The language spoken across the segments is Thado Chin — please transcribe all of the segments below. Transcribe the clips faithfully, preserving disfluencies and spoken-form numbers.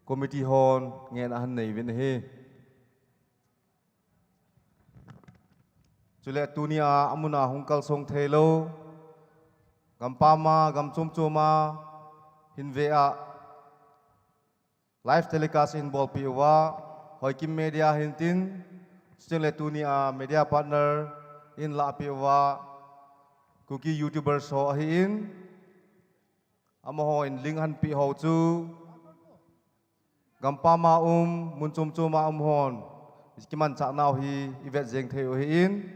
Committee hon ngehna ahin nei uvin ahi. Chule tunia amun a hung kalsong theilou, gampam a, gam chom chom a hin ve a, live telecast ahin bolpeh uva, Hoikim Media ahin tin, chuteng le tunia media partner ahin lahpeh uva, Kuki YouTubers ho ahin, amahon link ahin peh hou chu, gampam a um, mun chom chom a um hon, kimanchah nau hi ivet jeng thei u ahin.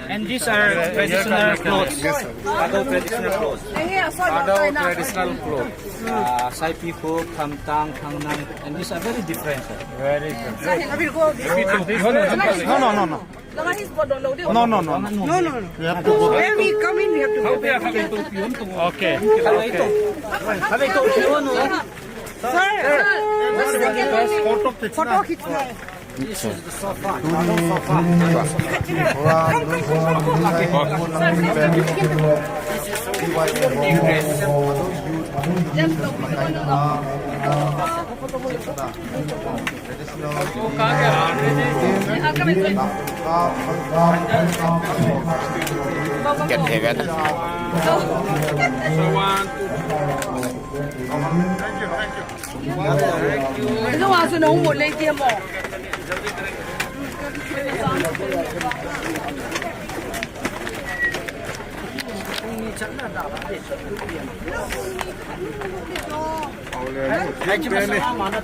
And these are traditional clothes. Garo traditional clothes. Garo traditional clothes. Uh, Saipiho, Khamtang, Khangnang, and these are very different, sir. Very different. No, no, no, no. No, no, no, no. No, no, no. We have to go back. When we come in, we have to go back. Okay. Sir, sir, photo khich na. Photo khich na.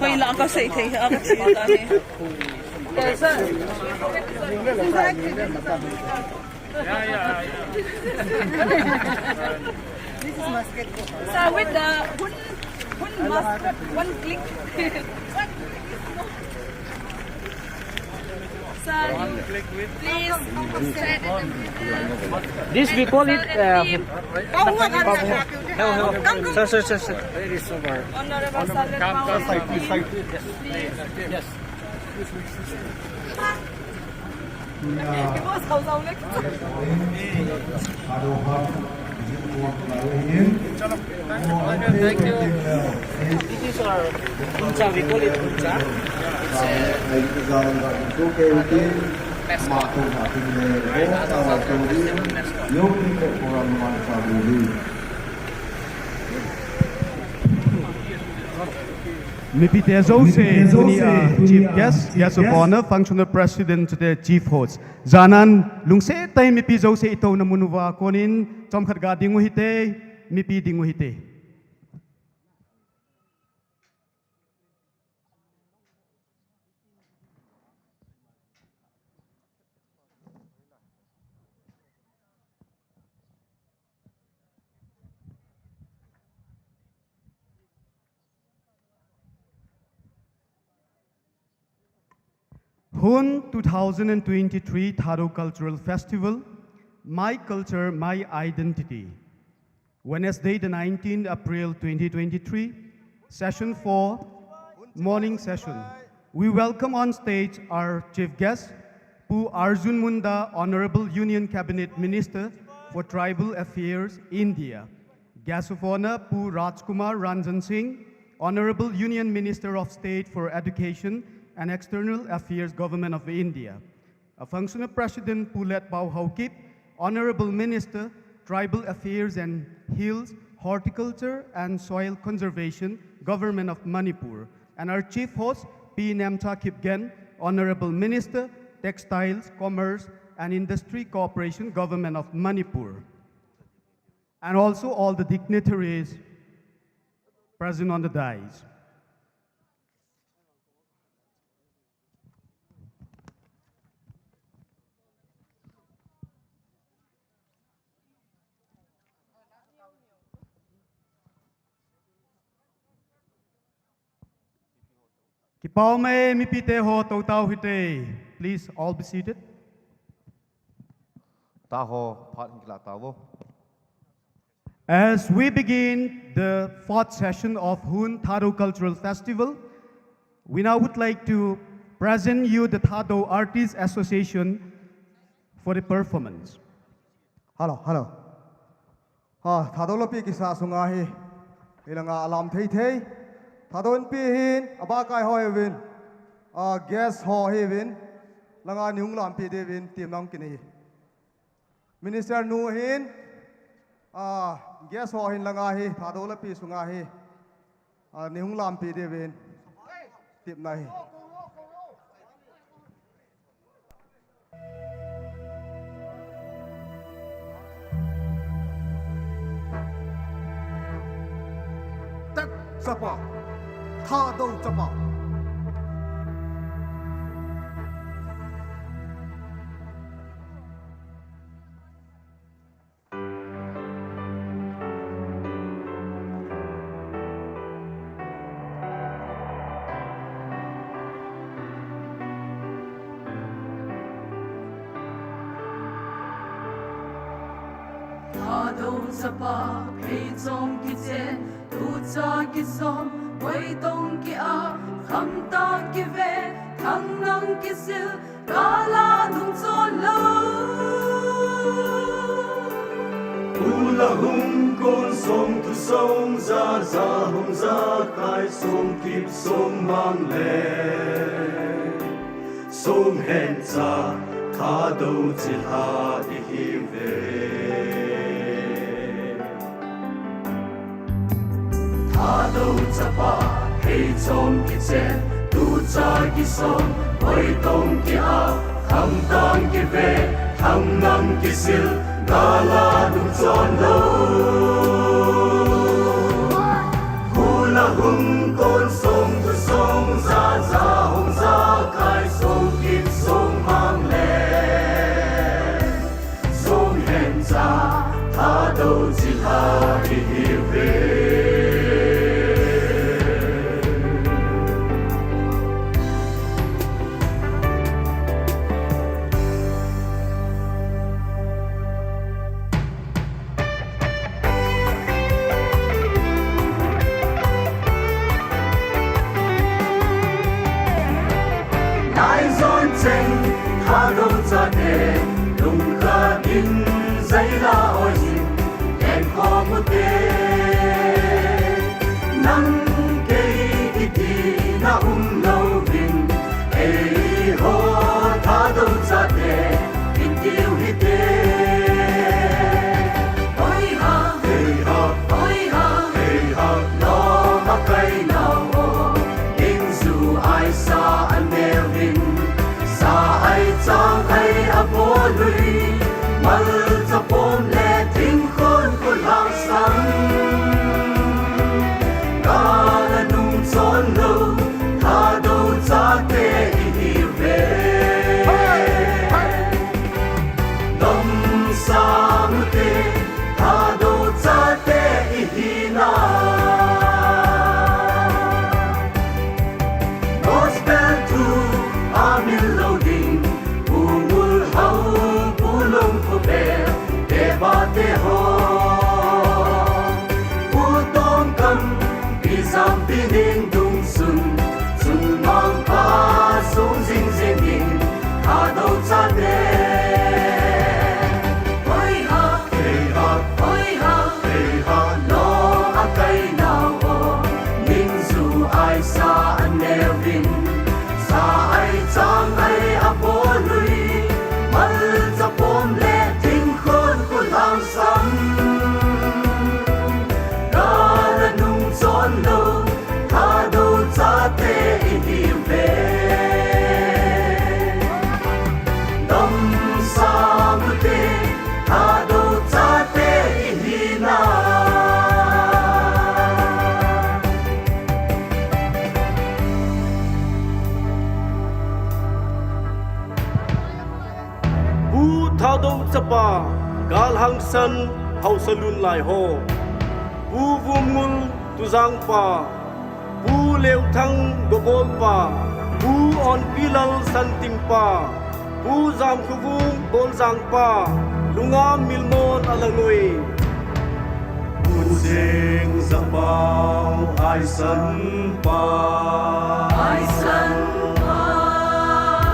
Hoilang kasei thei a kache tani. Yes, sir. Yeah, yeah, yeah. This is my skateboard. Sir, with the one, one must, one click. Sir, you please. This we call it, uh, Sir, sir, sir, sir. Honorable Sir, please. Yes. Thank you. This is our uncha, we call it uncha. It's a mascot. Mipite jouse, tunia Chief Guest, Guest of Honor, Functional President chule Chief Host. Jan a lungset tah in mipi jouse itouna mun uva konin chomkhat ga ding u hite, mipi ding u hite. Hun two thousand and twenty-three Thadou Cultural Festival, My Culture, My Identity. Wednesday, the nineteenth April twenty twenty-three, session four, morning session. We welcome on stage our chief guest, Pu Arjun Munda, Honorable Union Cabinet Minister for Tribal Affairs, India. Guest of honor, Pu Rajkumar Ranjan Singh, Honorable Union Minister of State for Education and External Affairs, Government of India. Our functional president, Pu Letpao Haokip, Honorable Minister, Tribal Affairs and Hills, Horticulture and Soil Conservation, Government of Manipur. And our chief host, Pi Nemcha Kipgen, Honorable Minister, Textiles, Commerce and Industry Corporation, Government of Manipur. And also all the dignitaries present on the dais. Kipah ume, mipite ho, tou tau hite. Please all be seated. Taho phat hin kila tavo. As we begin the fourth session of Hun Thadou Cultural Festival, we now would like to present you the Thadou Artists Association for the performance. Hello, hello. Ha, Thadou lapi kisa sunga hi, hilanga alam thei thei. Thadou Inpi hin, abakai ho hiuvin, a, guest ho hiuvin, langa nihung lampi diuvin, temna kinei. Minister nu hin, a, guest ho hin langa hi, Thadou lapi sunga hi, a, nihung lampi diuvin, temna hi. Tet chapa, Thadou chapa. Thadou chapa pheichom kichen, tucha kisom, boitong ki-ap, khamtang kive, thangnang kisil, Gala nung chon lou. Ula hung kon song tu song za za hung za kai song kip song mang le. Song hen cha Thadou chilha i hi ve. Thadou chapa, pheichom kichen, tucha kisom, boitong ki-ap, khamtang kive, thangnang kisil, gala nung chon lou. Hula hung kon song tu song za za hung za kai song kip song mang le. Song hen cha, Thadou chilha i hi ve. Nai zon cheng, Thadou chate, lungkhat in zai la oi in, en khom u te. Nang kei i tina um louvin, eiho Thadou chate, i tiu hite. Oi ha, hei ha, oi ha, hei ha, lom a kai nau o, ning zu ai sa a neo vin, sa ai chang ai a bo lui, mal cha pom le thing khon khon hang sang. Gala nung chon lou, Thadou chate i hi ve. Dam sang u te, Thadou chate i hi na. Gospel thu a mil lou ding, Pu Ngulhao, Pu Lungkhovel, te ba te ho. Pu Tongkam, Pi Zampi Neng Dungsun, Chungmang pa sung jing jing ding, Thadou chate. Hoi ha, hei ha, hoi ha, hei ha, lom a kai nau o, ning zu ai sa a neo vin, sa ai chang ai a bo lui, mal cha pom le thing khon khon hang sang. Gala nung chon lou, Thadou chate i hi ve. Dam sang u te, Thadou chate i hi na. Pu Thadou chapa, gal hangsan, haosa lun lai ho. Pu Vumngul, Tujang pa. Pu Leuthang, Gobol pa. Pu Onpilal, Santing pa. Pu Zamkhovung, Boljang pa. Lungam milmon a lang ui. Pu Seng Zapau Aisan pa. Aisan pa.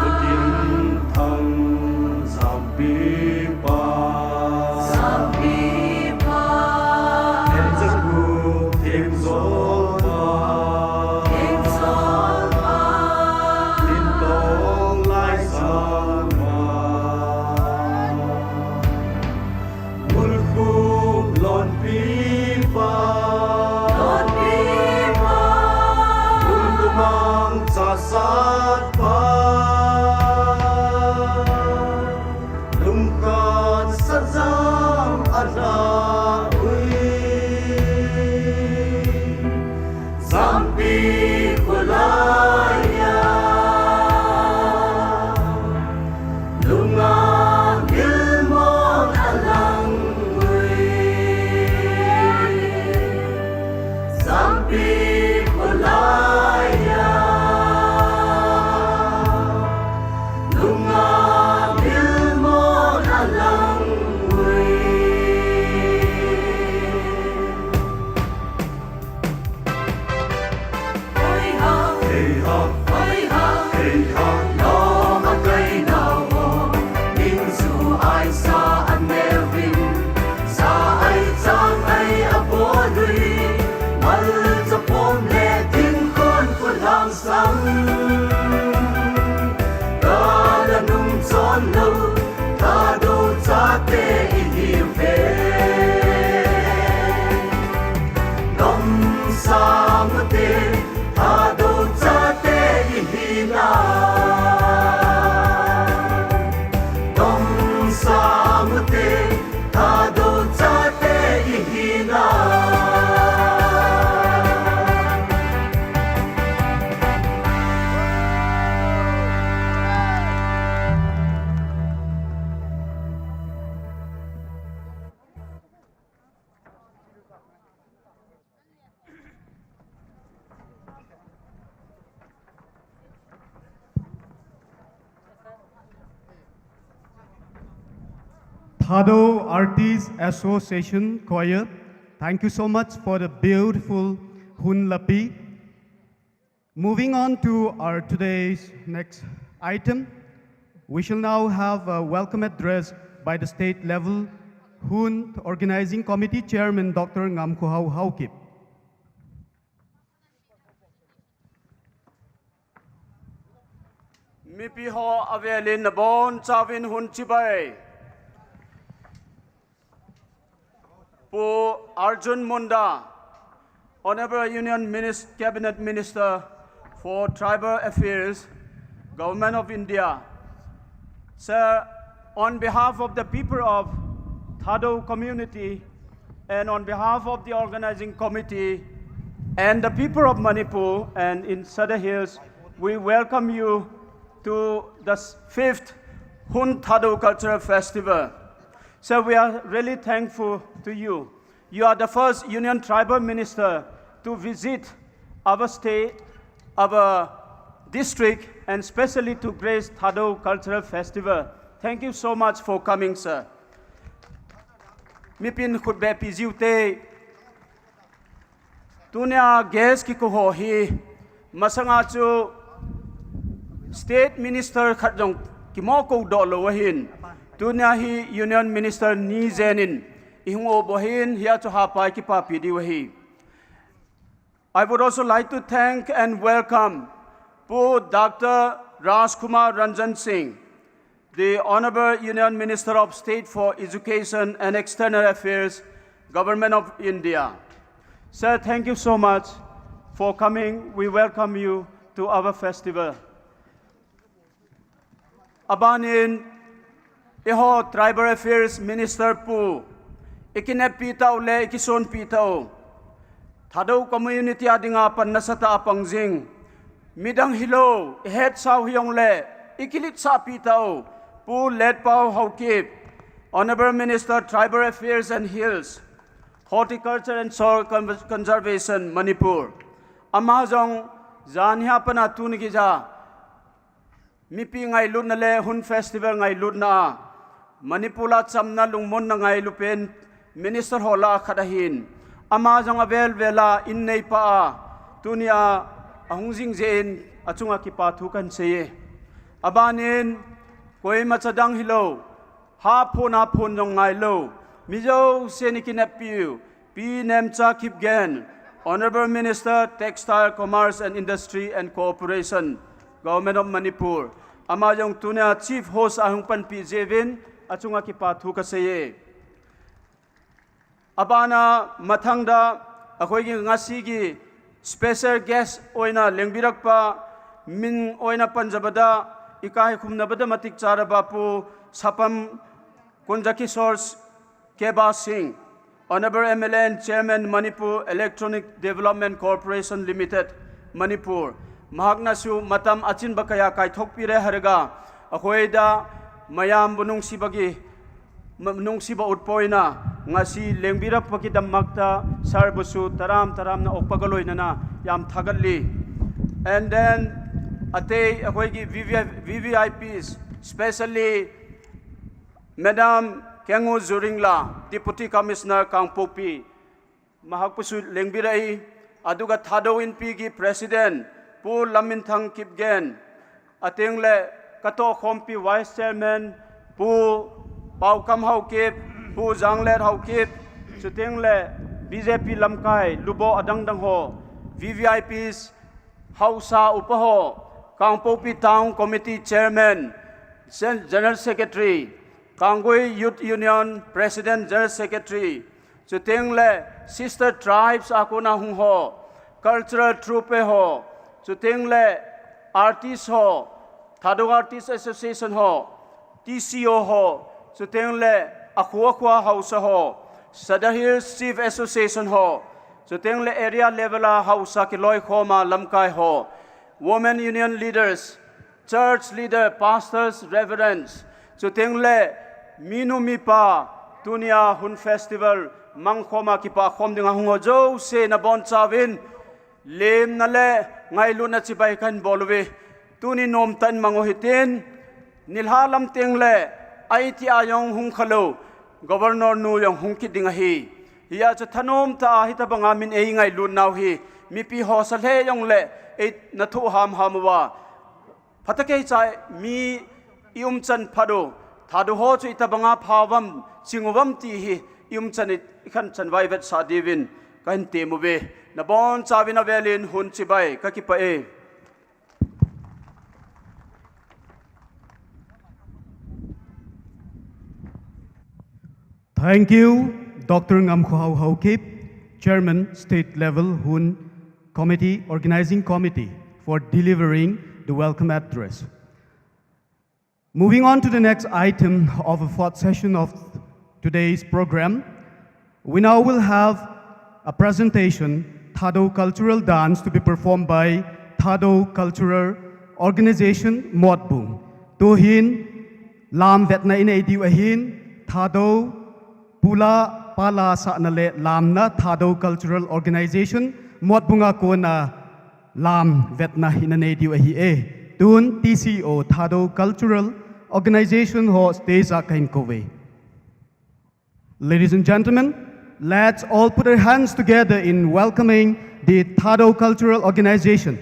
Pu Tin Thang Zampi pa. Zampi pa. Hen Za Gu Theng Zol pa. Theng Zol pa. Tin Tong Lai Sang pa. Mulkhup Lonpi pa. Lonpi pa. Lungdumang Chasat pa. Lungkhat Sajam a la ui. Zampi Kulaya. Lunga Gilmon a lang ui. Zampi Kulaya. Lunga Gilmon a lang ui. Sang u te, Thadou chate i hi na. Dong sang u te, Thadou chate i hi na. Thadou Artists Association Choir, thank you so much for the beautiful Hun Lapi. Moving on to our today's next item, we shall now have a welcome address by the state level Hun Organizing Committee Chairman Doctor Ngamkhohao Haokip. Mipi ho avelin nabonchauvin hun chibai. Pu Arjun Munda, Honorable Union Minis-, Cabinet Minister for Tribal Affairs, Government of India. Sir, on behalf of the people of Thadou community and on behalf of the organizing committee and the people of Manipur and in Sadar Hills, we welcome you to the s-, fifth Hun Thadou Cultural Festival. Sir, we are really thankful to you. You are the first Union Tribal Minister to visit our state, our district, and specially to grace Thadou Cultural Festival. Thank you so much for coming, sir. Mipin khutbeh peh jiu te. Tunia guest kikou ho hi, masanga chu State Minister khat jong kimokou doh lou ahin. Tunia hi Union Minister ni jen in ihung um u ahin, hia chu hapai kipapi diu ahi. I would also like to thank and welcome Pu Doctor Rajkumar Ranjan Singh, the Honorable Union Minister of State for Education and External Affairs, Government of India. Sir, thank you so much for coming. We welcome you to our festival. Abanin, eiho Tribal Affairs Minister Pu, ikineppi tau le ikisonpi tau Thadou community a dinga pan nasatah a pang jing, midang hilou, ihetsau hijongle, ikiletsahpi tau Pu Letpao Haokip, Honorable Minister, Tribal Affairs and Hills, Horticulture and Soil Con-, Conservation, Manipur. Ama jong janhi a pat a tuni geiya mipi ngailutna le Hun Festival ngailutna a Manipur a chamna lungmonna ngailu pen Minister ho lah a khat ahin, ama jong avel vel a in neipa a, tunia ahung jing jeh in achunga kipa thu kahin sei e. Abanin, koima cha dang hilou, haphon haphon jong ngailou, mi jousen ikineppiu, Pi Nemcha Kipgen, Honourable Minister, Textile, Commerce and Industry and Cooperation, Government of Manipur. Ama jong tunia Chief Host a hung panpi jeh uvin, achunga kipa thu kasei e. Abana mathangda, ꯑꯩꯈꯣꯏꯒꯤ ꯉꯁꯤꯒꯤ special guest ꯑꯣꯏꯅ ꯂꯦꯡꯕꯤꯔꯛꯄ, ꯃꯤꯡ ꯑꯣꯏꯅ ꯄꯟꯖꯕꯗ ꯏꯀꯥꯏ ꯈꯨꯝꯅꯕꯗ ꯃꯇꯤꯛ ꯆꯥꯔꯕ ꯄꯨ ꯁꯥꯄꯝ ꯀꯨꯟꯖꯀꯤꯁꯣꯔ ꯀꯦꯕꯥ ꯁꯤꯡ, Honourable M L A and Chairman, Manipur Electronic Development Corporation Limited, Manipur, ꯃꯍꯥꯛꯅꯁꯨ ꯃꯇꯝ ꯑꯆꯤꯟꯕ ꯀꯌꯥ ꯀꯥꯏꯊꯣꯛꯄꯤꯔꯦ ꯍꯥꯏꯔꯒ ꯑꯩꯈꯣꯏꯗ ꯃꯌꯥꯝꯕꯨ ꯅꯨꯡꯁꯤꯕꯒꯤ, ꯅꯨꯡꯁꯤꯕ ꯎꯠꯄ ꯑꯣꯏꯅ ꯉꯁꯤ ꯂꯦꯡꯕꯤꯔꯛꯄꯒꯤꯗꯃꯛꯇ sir ꯕꯨꯁꯨ ꯇꯔꯥꯝ ꯇꯔꯥꯝꯅ ꯑꯣꯛꯄꯒ ꯂꯣꯏꯅꯅ ꯌꯥꯝ ꯊꯥꯒꯠꯂꯤ꯫ And then ꯑꯇꯩ ꯑꯩꯈꯣꯏꯒꯤ V V I, V V I Ps, specially Madam Kengu Zuringla, Deputy Commissioner Kangpokpi, ꯃꯍꯥꯛꯄꯨꯁꯨ ꯂꯦꯡꯕꯤꯔꯛꯏ꯫ ꯑꯗꯨꯒ ꯊꯥꯗꯧ ꯏꯟꯄꯤꯒꯤ President ꯄꯨ ꯂꯝꯃꯤꯟꯊꯪ ꯀꯤꯞꯒꯦꯟ, ꯑꯇꯦꯡꯂꯦ ꯀꯇꯣ ꯈꯣꯝꯄꯤ Vice Chairman ꯄꯨ ꯄꯥꯎꯀꯝ ꯍꯥꯎꯀꯤꯞ, ꯄꯨ ꯖꯥꯡꯂꯦꯠ ꯍꯥꯎꯀꯤꯞ, ꯆꯨꯇꯦꯡꯂꯦ B J P ꯂꯝꯀꯥꯏ ꯂꯨꯕꯣ ꯑꯗꯪꯗꯪ ꯍꯣ, V V I Ps, ꯍꯥꯎꯁꯥ ꯎꯄ ꯍꯣ, Kangpokpi Town Committee Chairman, General Secretary, Kangui Youth Union President General Secretary, ꯆꯨꯇꯦꯡꯂꯦ Sister Tribes ꯑꯀꯣꯅ ꯍꯨꯡ ꯍꯣ, Cultural Troupe ꯍꯣ, ꯆꯨꯇꯦꯡꯂꯦ Artist ꯍꯣ, Thadou Artist Association ꯍꯣ, T C O ꯍꯣ, ꯆꯨꯇꯦꯡꯂꯦ ꯑꯈꯨ ꯑꯈꯨ ꯍꯥꯎꯁꯥ ꯍꯣ, Sadar Hills Chief Association ꯍꯣ, ꯆꯨꯇꯦꯡꯂꯦ area level ꯍꯥꯎꯁꯥ ꯀꯤꯂꯣꯏ ꯈꯣꯃ ꯂꯝꯀꯥꯏ ꯍꯣ, Women Union Leaders, Church Leader, Pastors, Reverends, ꯆꯨꯇꯦꯡꯂꯦ ꯃꯤꯅꯨ ꯃꯤꯄꯥ, ꯇꯨꯅꯤꯌꯥ ꯍꯨꯟ festival ꯃꯪꯈꯣꯃ ꯀꯤꯄꯥ ꯈꯣꯝ ꯗꯤꯡ ꯍꯨꯡ ꯍꯣ ꯖꯣꯁꯦ ꯅꯕꯣꯟ ꯆꯥꯕꯤꯟ, ꯂꯦꯝꯅ ꯂꯦ ꯉꯥꯏꯂꯨꯅ ꯆꯤꯕꯥꯏ ꯀꯟ ꯕꯣꯜꯋꯦ꯫ ꯇꯨꯅꯤ ꯅꯣꯝ ꯇꯟ ꯃꯉꯣ ꯍꯤꯇꯦꯟ, ꯅꯤꯜꯍꯥ ꯂꯝꯇꯦꯡ ꯂꯦ, ꯑꯩ ꯇꯤ ꯑꯥ ꯌꯣꯡ ꯍꯨꯡ ꯈꯜꯂꯣ, Governor ꯅꯨ ꯌꯣꯡ ꯍꯨꯡ ꯀꯤꯗꯤꯡ ꯑꯍꯤ꯫ ꯍꯤꯌꯥ ꯆ ꯊꯅꯣꯝ ꯇ ꯑꯍꯤ ꯇꯕ ꯉꯥ ꯃꯤꯟ ꯑꯩ ꯉꯥꯏ ꯂꯨꯠ ꯅꯥꯎ ꯍꯤ, ꯃꯤꯄꯤ ꯍꯣ ꯁ ꯂꯦ ꯌꯣꯡ ꯂꯦ, ꯑꯩ ꯅꯊꯨ ꯍꯥꯝ ꯍꯥꯝ ꯋꯥ꯫ ꯐꯠꯇ ꯀꯩ ꯆꯥꯏ, ꯃꯤ ꯏ ꯎꯝ ꯆꯟ ꯐꯗꯣ, ꯊꯥꯗꯨ ꯍꯣ ꯆꯨ ꯏ ꯇꯕ ꯉꯥ ꯐꯥꯕꯝ, ꯆꯤꯡꯉꯨꯕꯝ ꯇꯤ ꯍꯤ, ꯏ ꯎꯝ ꯆꯟ ꯏ ꯈꯟ ꯆꯟ ꯋꯥꯏ ꯕꯦꯠ ꯁꯥ ꯗꯤꯕꯤꯟ, ꯀꯟ ꯇꯦꯃꯨꯕꯦ, ꯅꯕꯣꯟ ꯆꯥꯕꯤꯅ ꯕꯦꯂꯤꯟ ꯍꯨꯟ ꯆꯤꯕꯥꯏ, ꯀ ꯀꯤꯄ ꯑꯦ꯫ Thank you, Doctor Ngamkhohao Haokip, Chairman, State Level Hun Committee, Organizing Committee, for delivering the welcome address. Moving on to the next item of the fourth session of today's program, we now will have a presentation, Thadou Cultural Dance, to be performed by Thadou Cultural Organization, Motbung. Tuhin, lam vetna inei diu ahin, Thadou pula pala sahna le lamna Thadou Cultural Organization, Motbung a kona lam vetna hina nei diu ahi e. Tun T C O Thadou Cultural Organization ho stage a kahin kouve. Ladies and gentlemen, let's all put our hands together in welcoming the Thadou Cultural Organization.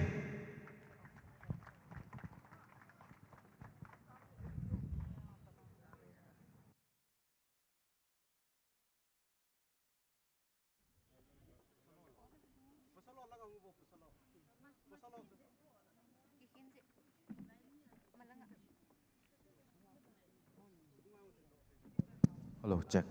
Hello, check.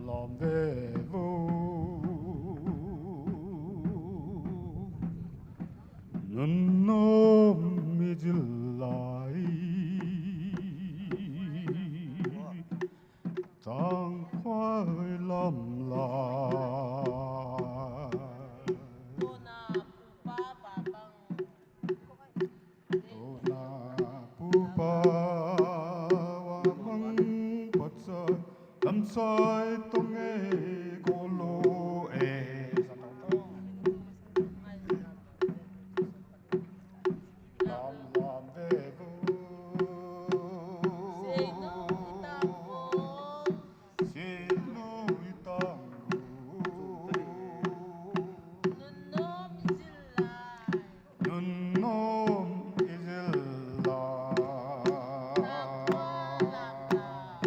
Lam ve vo, nunnom ijil lai, Tangkhul lam lai. Tuna pupa va bang, Tuna pupa va bang, Patsai Lamsai tong e golo e. Lam lam ve vo. Sinu i tang vo. Sinu i tang vo. Nunnom ijil lai. Nunnom ijil lai. Tangkhul lam lai.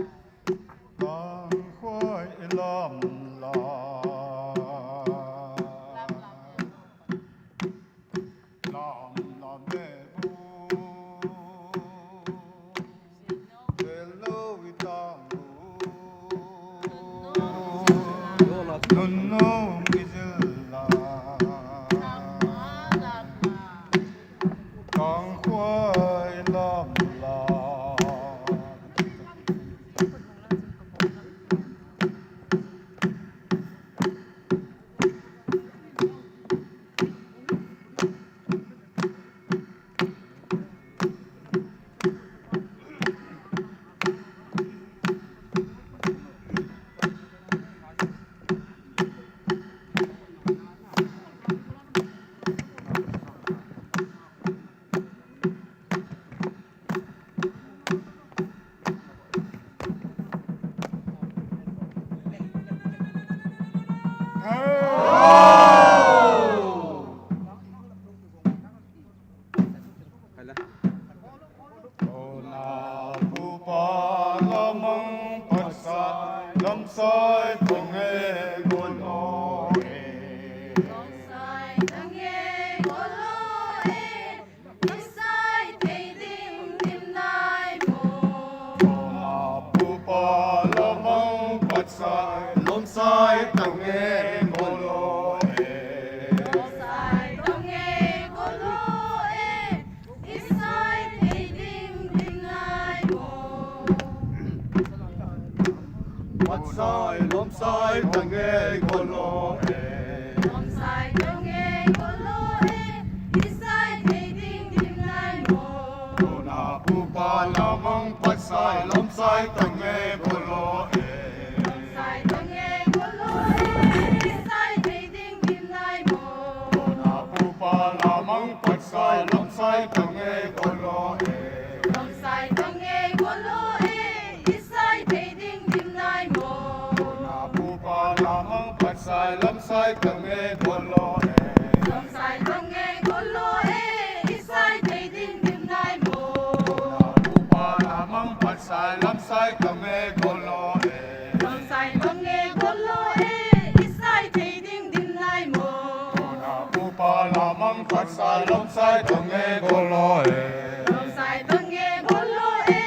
Tangkhul lam lai. Lam lam ve vo. Sinu i tang vo. Nunnom ijil lai. Tangkhul lam lai. Tuna pupa lamang Patsai Lamsai tong e golo e. Lamsai tong e golo e. Isai thei ding dim nai mo. Tuna pupa lamang Patsai Lamsai tong e golo e. Lamsai tong e golo e. Isai thei ding dim nai mo. Patsai Lamsai tong e golo e. Lamsai tong e golo e. Isai thei ding dim nai mo. Tuna pupa lamang Patsai Lamsai tong e golo e. Lamsai tong e golo e. Isai thei ding dim nai mo. Tuna pupa lamang Patsai Lamsai tong e golo e. Lamsai tong e golo e. Isai thei ding dim nai mo. Tuna pupa lamang Patsai Lamsai tong e golo e. Lamsai tong e golo e. Isai thei ding dim nai mo. Tuna pupa lamang Patsai Lamsai tong e golo e. Lamsai tong e golo e. Isai thei ding dim nai mo. Tuna pupa lamang Patsai Lamsai tong e golo e. Lamsai tong e golo e.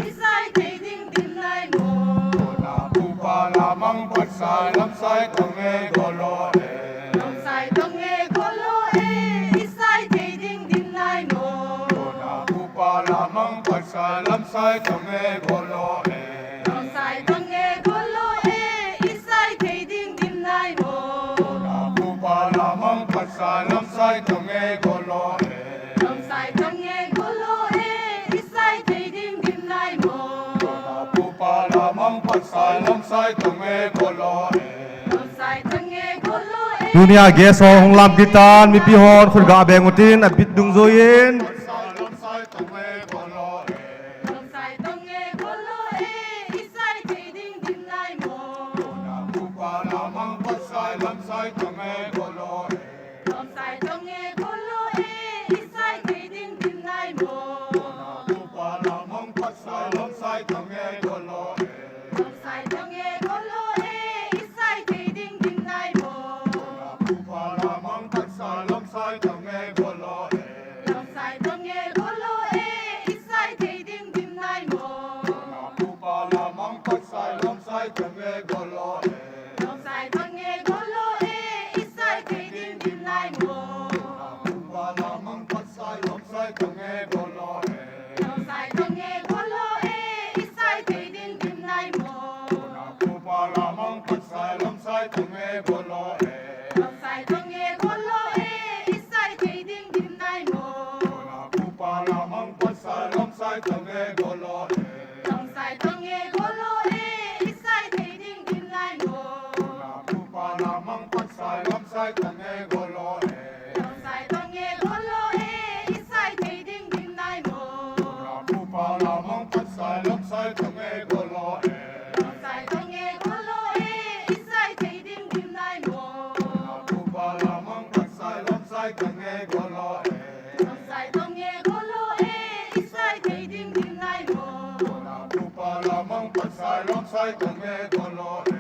Isai thei ding dim nai mo. Tuna pupa lamang Patsai Lamsai tong e golo e. Lamsai tong e golo e. Isai thei ding dim nai mo. Tuna pupa lamang Patsai Lamsai tong e golo e. Lamsai tong e golo e. Isai thei ding dim nai mo. Tuna pupa lamang Patsai Lamsai tong e golo e. Lamsai tong e golo e. Isai thei ding dim nai mo. Tuna pupa lamang Patsai Lamsai tong e golo e. Lamsai tong e golo e. Tunia guest ho hung lam kit tan, mipi hon khut ga beng utin, abit dungjuiyin. Lamsai tong e golo e. Lamsai tong e golo e. Isai thei ding dim nai mo. Tuna pupa lamang Patsai Lamsai tong e golo e. Lamsai tong e golo e. Isai thei ding dim nai mo. Tuna pupa lamang Patsai Lamsai tong e golo e. Lamsai tong e golo e. Isai thei ding dim nai mo. Tuna pupa lamang Patsai Lamsai tong e golo e. Lamsai Lamsai tong e golo e, isai thei ding dim nai mo. Kona pupa lamang patsai lamsai tong e golo e. Lamsai tong e golo e, isai thei ding dim nai mo. Kona pupa lamang patsai lamsai tong e golo e. Lamsai tong e golo e, isai thei ding dim nai mo. Kona pupa lamang patsai lamsai tong e golo e. Lamsai tong e golo e, isai thei ding dim nai mo. Kona pupa lamang patsai lamsai tong e golo e. Lamsai tong e golo e, isai thei ding dim nai mo. Kona pupa lamang patsai lamsai tong e golo e.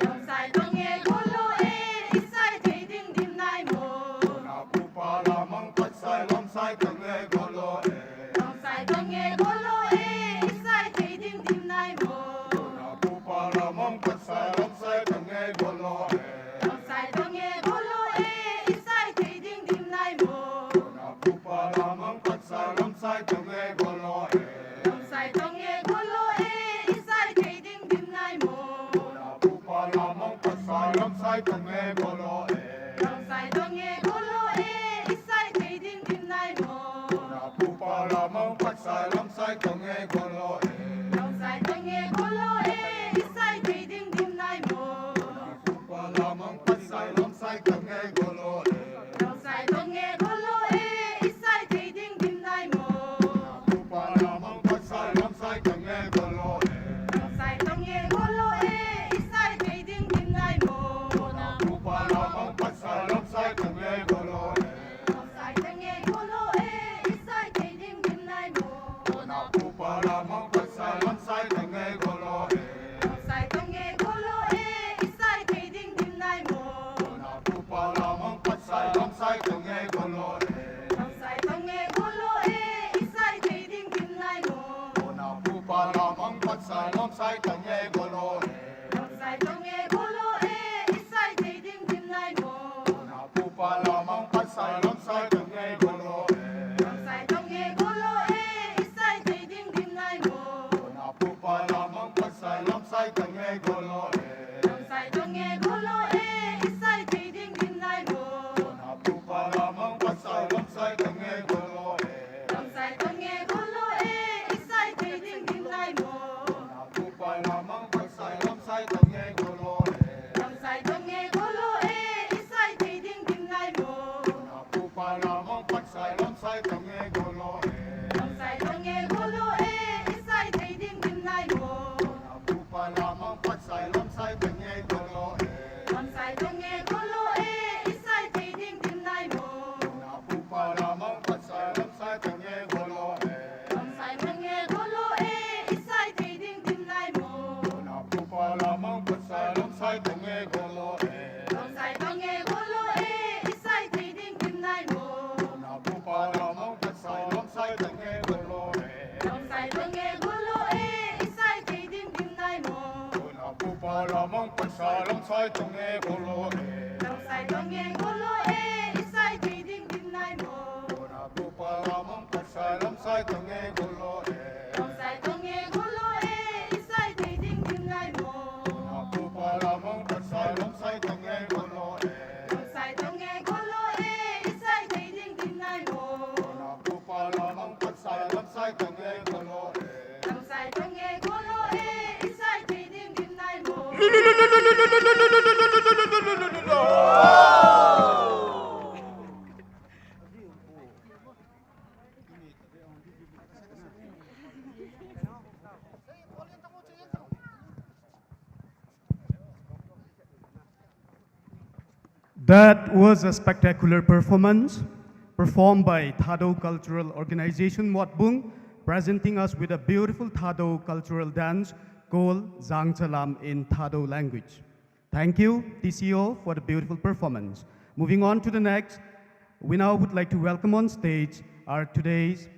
Lamsai tong e golo e, isai thei ding dim nai mo. Kona pupa lamang patsai lamsai tong e golo e. Lamsai tong e golo e, isai thei ding dim nai mo. Kona pupa lamang patsai lamsai tong e golo e. Lamsai tong e golo e, isai thei ding dim nai mo. Kona pupa lamang patsai lamsai tong e golo e. Lamsai tong e golo e, isai thei ding dim nai mo. Kona pupa lamang patsai lamsai tong e golo e. Lamsai tong e golo e, isai thei ding dim nai mo. Kona pupa lamang patsai lamsai tong e golo e. Lamsai tong e golo e, isai thei ding dim nai mo. Kona pupa lamang patsai lamsai tong e golo e. Lamsai tong e golo e, isai thei ding dim nai mo. Kona pupa lamang patsai lamsai tong e golo e. Lamsai tong e golo e, isai thei ding dim nai mo. Kona pupa lamang patsai lamsai tong e golo e. Lamsai tong e golo e, isai thei ding dim nai mo. Kona pupa lamang patsai lamsai tong e golo e. Lamsai tong e golo e, isai thei ding dim nai mo. Kona pupa lamang patsai lamsai tong e golo e. Lamsai tong e golo e, isai thei ding dim nai mo. Kona pupa lamang patsai lamsai tong e golo e. Lamsai tong e golo e, isai thei ding dim nai mo. Kona pupa lamang patsai lamsai tong e golo e. Lamsai tong e golo e, isai thei ding dim nai mo. Kona pupa lamang patsai lamsai tong e golo e. Lamsai tong e golo e, isai thei ding dim nai mo. Kona pupa lamang patsai lamsai tong e golo e. Lamsai tong e golo e, isai thei ding dim nai mo. Kona pupa lamang patsai lamsai tong e golo e. Lamsai tong e golo e, isai thei ding dim nai mo. Kona pupa lamang patsai lamsai tong e golo e. Lamsai tong e golo e, isai thei ding dim nai mo. Kona pupa lamang patsai lamsai tong e golo e. Lamsai tong e golo e, isai thei ding dim nai mo. Kona pupa lamang patsai lamsai tong e golo e. Lamsai tong e golo e, isai thei ding dim nai mo. Kona pupa lamang patsai lamsai tong e golo e. Lamsai tong e golo e, isai thei ding dim nai mo. Kona pupa lamang patsai lamsai tong e golo e. Lamsai tong e golo e, isai thei ding dim nai mo. Kona pupa lamang patsai lamsai tong e golo e. Lamsai tong e golo e, isai thei ding dim nai mo. Kona pupa lamang patsai lamsai tong e golo e. Lamsai tong e golo e, isai thei ding dim nai mo. Kona pupa lamang patsai lamsai tong e golo e. Lamsai tong e golo e, isai thei ding dim nai mo. Kona pupa lamang patsai lamsai tong e golo e. Lamsai tong e golo e, isai thei ding dim nai mo. That was a spectacular performance performed by Thadou Cultural Organization Motbung, presenting us with a beautiful Thadou cultural dance called Zangchalam in Thadou language. Thank you, T C O, for the beautiful performance. Moving on to the next, we now would like to welcome on stage our today's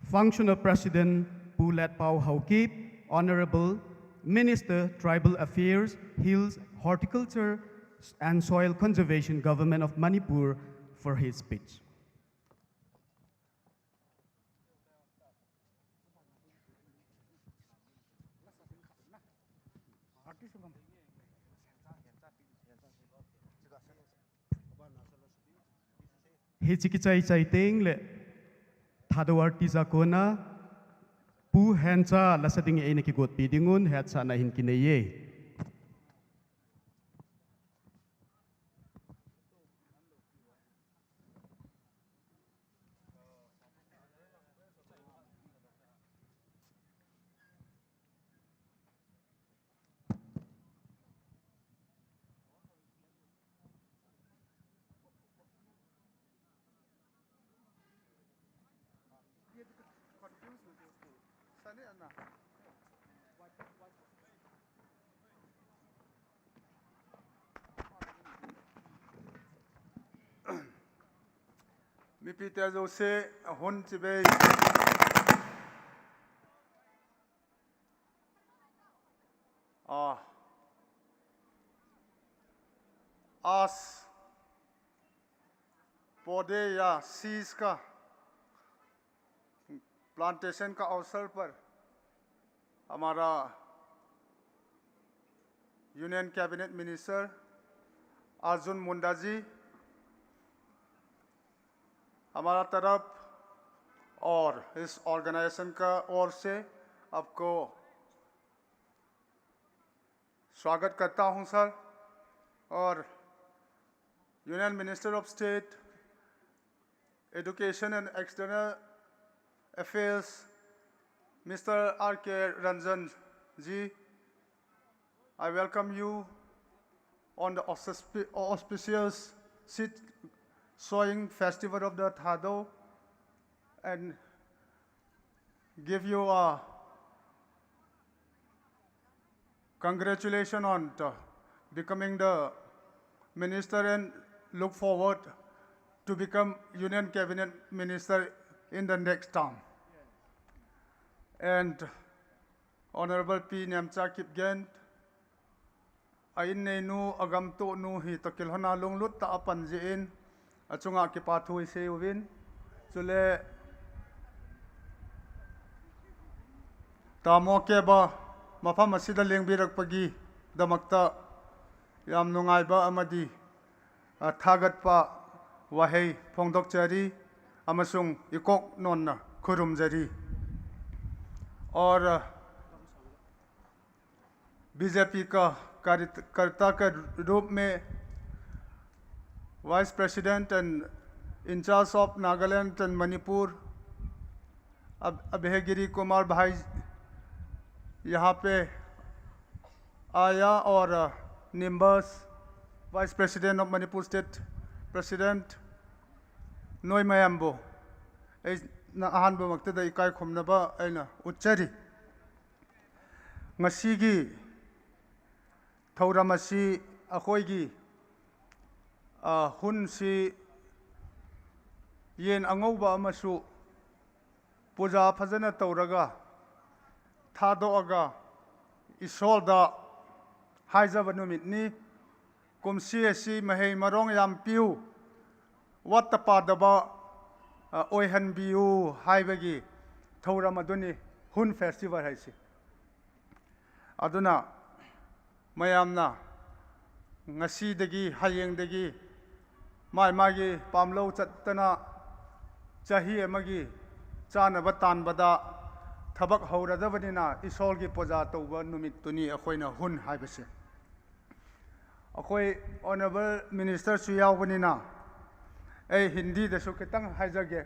Functional President Pu Letpao Haokip, Honorable Minister, Tribal Affairs, Hills, Horticulture and Soil Conservation, Government of Manipur, for his speech. Hiche kichai chai teng le Thadou Aarti jakona Pu Hencha lasa ding eina kigotpi dingun hetsahna hin kinei e. Mipite jouse, ahung chibai. आ, आज पौधे या सीज का प्लांटेशन का अवसर पर हमारा union cabinet minister Arjun मुंडा जी हमारा तरफ और इस ऑर्गेनाइजेशन का ओर से आपको स्वागत करता हूं सर। और union minister of state education and external affairs mister R K Ranjan ji, I welcome you on the auspi- auspicious seed sowing festival of the Thadou and give you a congratulations on the becoming the minister and look forward to become Union Cabinet Minister in the next term. And Honorable Pi Nemcha Kipgen, a inneinu, a gamtohnu hi toh kilhona lunglut tah a apan jeh in, achunga kipathu isei uvin. Chule, tamo keba, mafam asida lengbirak pagi, damakta, yam nungaiba amadi, a thagatpa, wahei, phongdok jari, amasung ikok nonna, khurum jari. Or, BJP का कार्यकर्ता के रूप में vice president and incharge of Nagaland and Manipur अब अभयगिरी कुमार भाई यहाँ पे आया और निम्बस vice president of Manipur state president नोई मयाम्बो ए ना अहन बमकते दा इकाई खुमनबा ऐना उच्चरी Ngasigi thouram asi akhoigi, ah, hunsi yen angouba amasu puja phajana touraga, thadoaga, isolda haijaba numitni, Kumsi asi mahei marong yampiu, wattapa daba, ah, oihanbiu, haibagi, thouram aduni, Hun Festival haisi. Aduna, mayamna, ngasidagi, hayengdagi, mai magi, pamlou chattana, chahi amagi, chana batan bada, thabak houra dabanina, isolgi puja touba, numit tuni, akhoina Hun haibasi. Akhoi Honorable Minister su yaobanina, ei Hindi da su kitang haijage.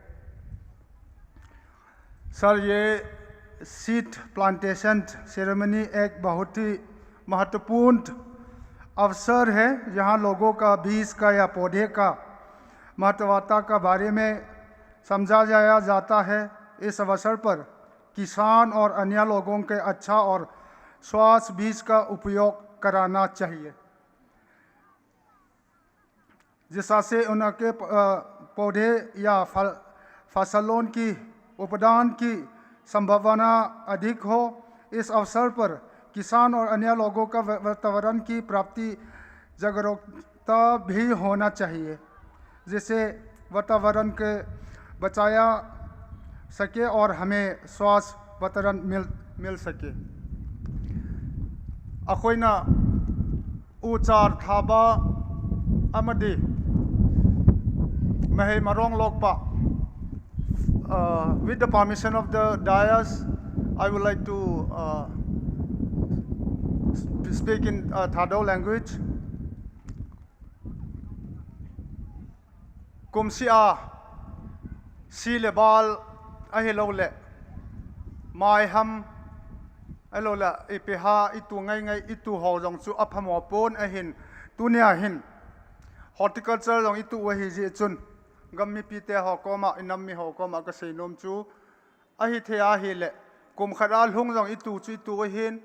Sir, ये seed plantation ceremony एक बहुत ही महत्वपूर्ण अवसर है, जहां लोगों का बीज का या पौधे का महत्वता का बारे में समझा जाया जाता है। इस अवसर पर किसान और अन्य लोगों के अच्छा और स्वास्थ्य बीज का उपयोग कराना चाहिए। जिससे उनके प-, अ, पौधे या फल, फसलों की उत्पादन की संभावना अधिक हो। इस अवसर पर किसान और अन्य लोगों का वा-, वातावरण की प्राप्ति जागरूकता भी होना चाहिए, जिससे वातावरण के बचाया सके और हमें स्वस्थ वातावरण मिल, मिल सके। ꯑꯩꯈꯣꯏꯅ ꯎ ꯆꯥꯔ ꯊꯥꯕ ꯑꯃꯗꯤ ꯃꯍꯩ ꯃꯔꯣꯡ ꯂꯣꯛꯄ, uh, with the permission of the dais, I would like to, uh, speak in, uh, Thadou language. Kumseh a, si le bal ahilou le, maiham ahilou le, ipi ham itu ngai ngai itu ho jong chu aphamo pon ahin, tunia hin horticulture jong itu u ahi jeh chun, gam mipite ho koma, inam mi ho koma kasei nom chu ahithei ahile, kum khat a lhung jong itu chu itu ahin,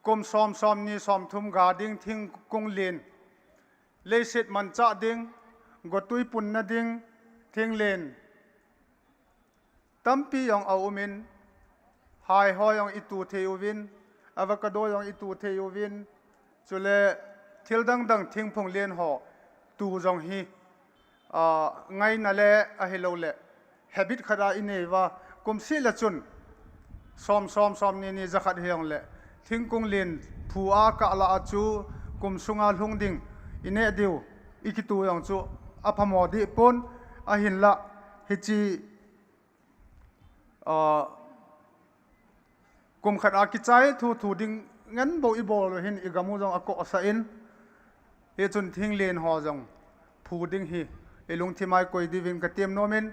kum som, som ni, som thum ga ding thingkung len, leiset manchah ding, gotwi punna ding thinglen tampi jong aumin, hai ho jong itu thei uvin, avocado jong itu thei uvin, chule thil dang dang thingphung len ho tu jong hi, ah, ngaina le ahilou le, habit khat a inei uva, kumseh le chun som, som, som ni ni, ja khat hijongle, thingkung len phu a kah lah a chu kum sunga lhung ding inei diu ikitu jong chu aphamo deh pon, ahinla hiche, ah, kum khat a kichai thu thu ding ngen bou ibol u hin igam u jong akohsah in, hichun thinglen ho jong phu ding hi ilungthim a ikoi diuvin katem nom in,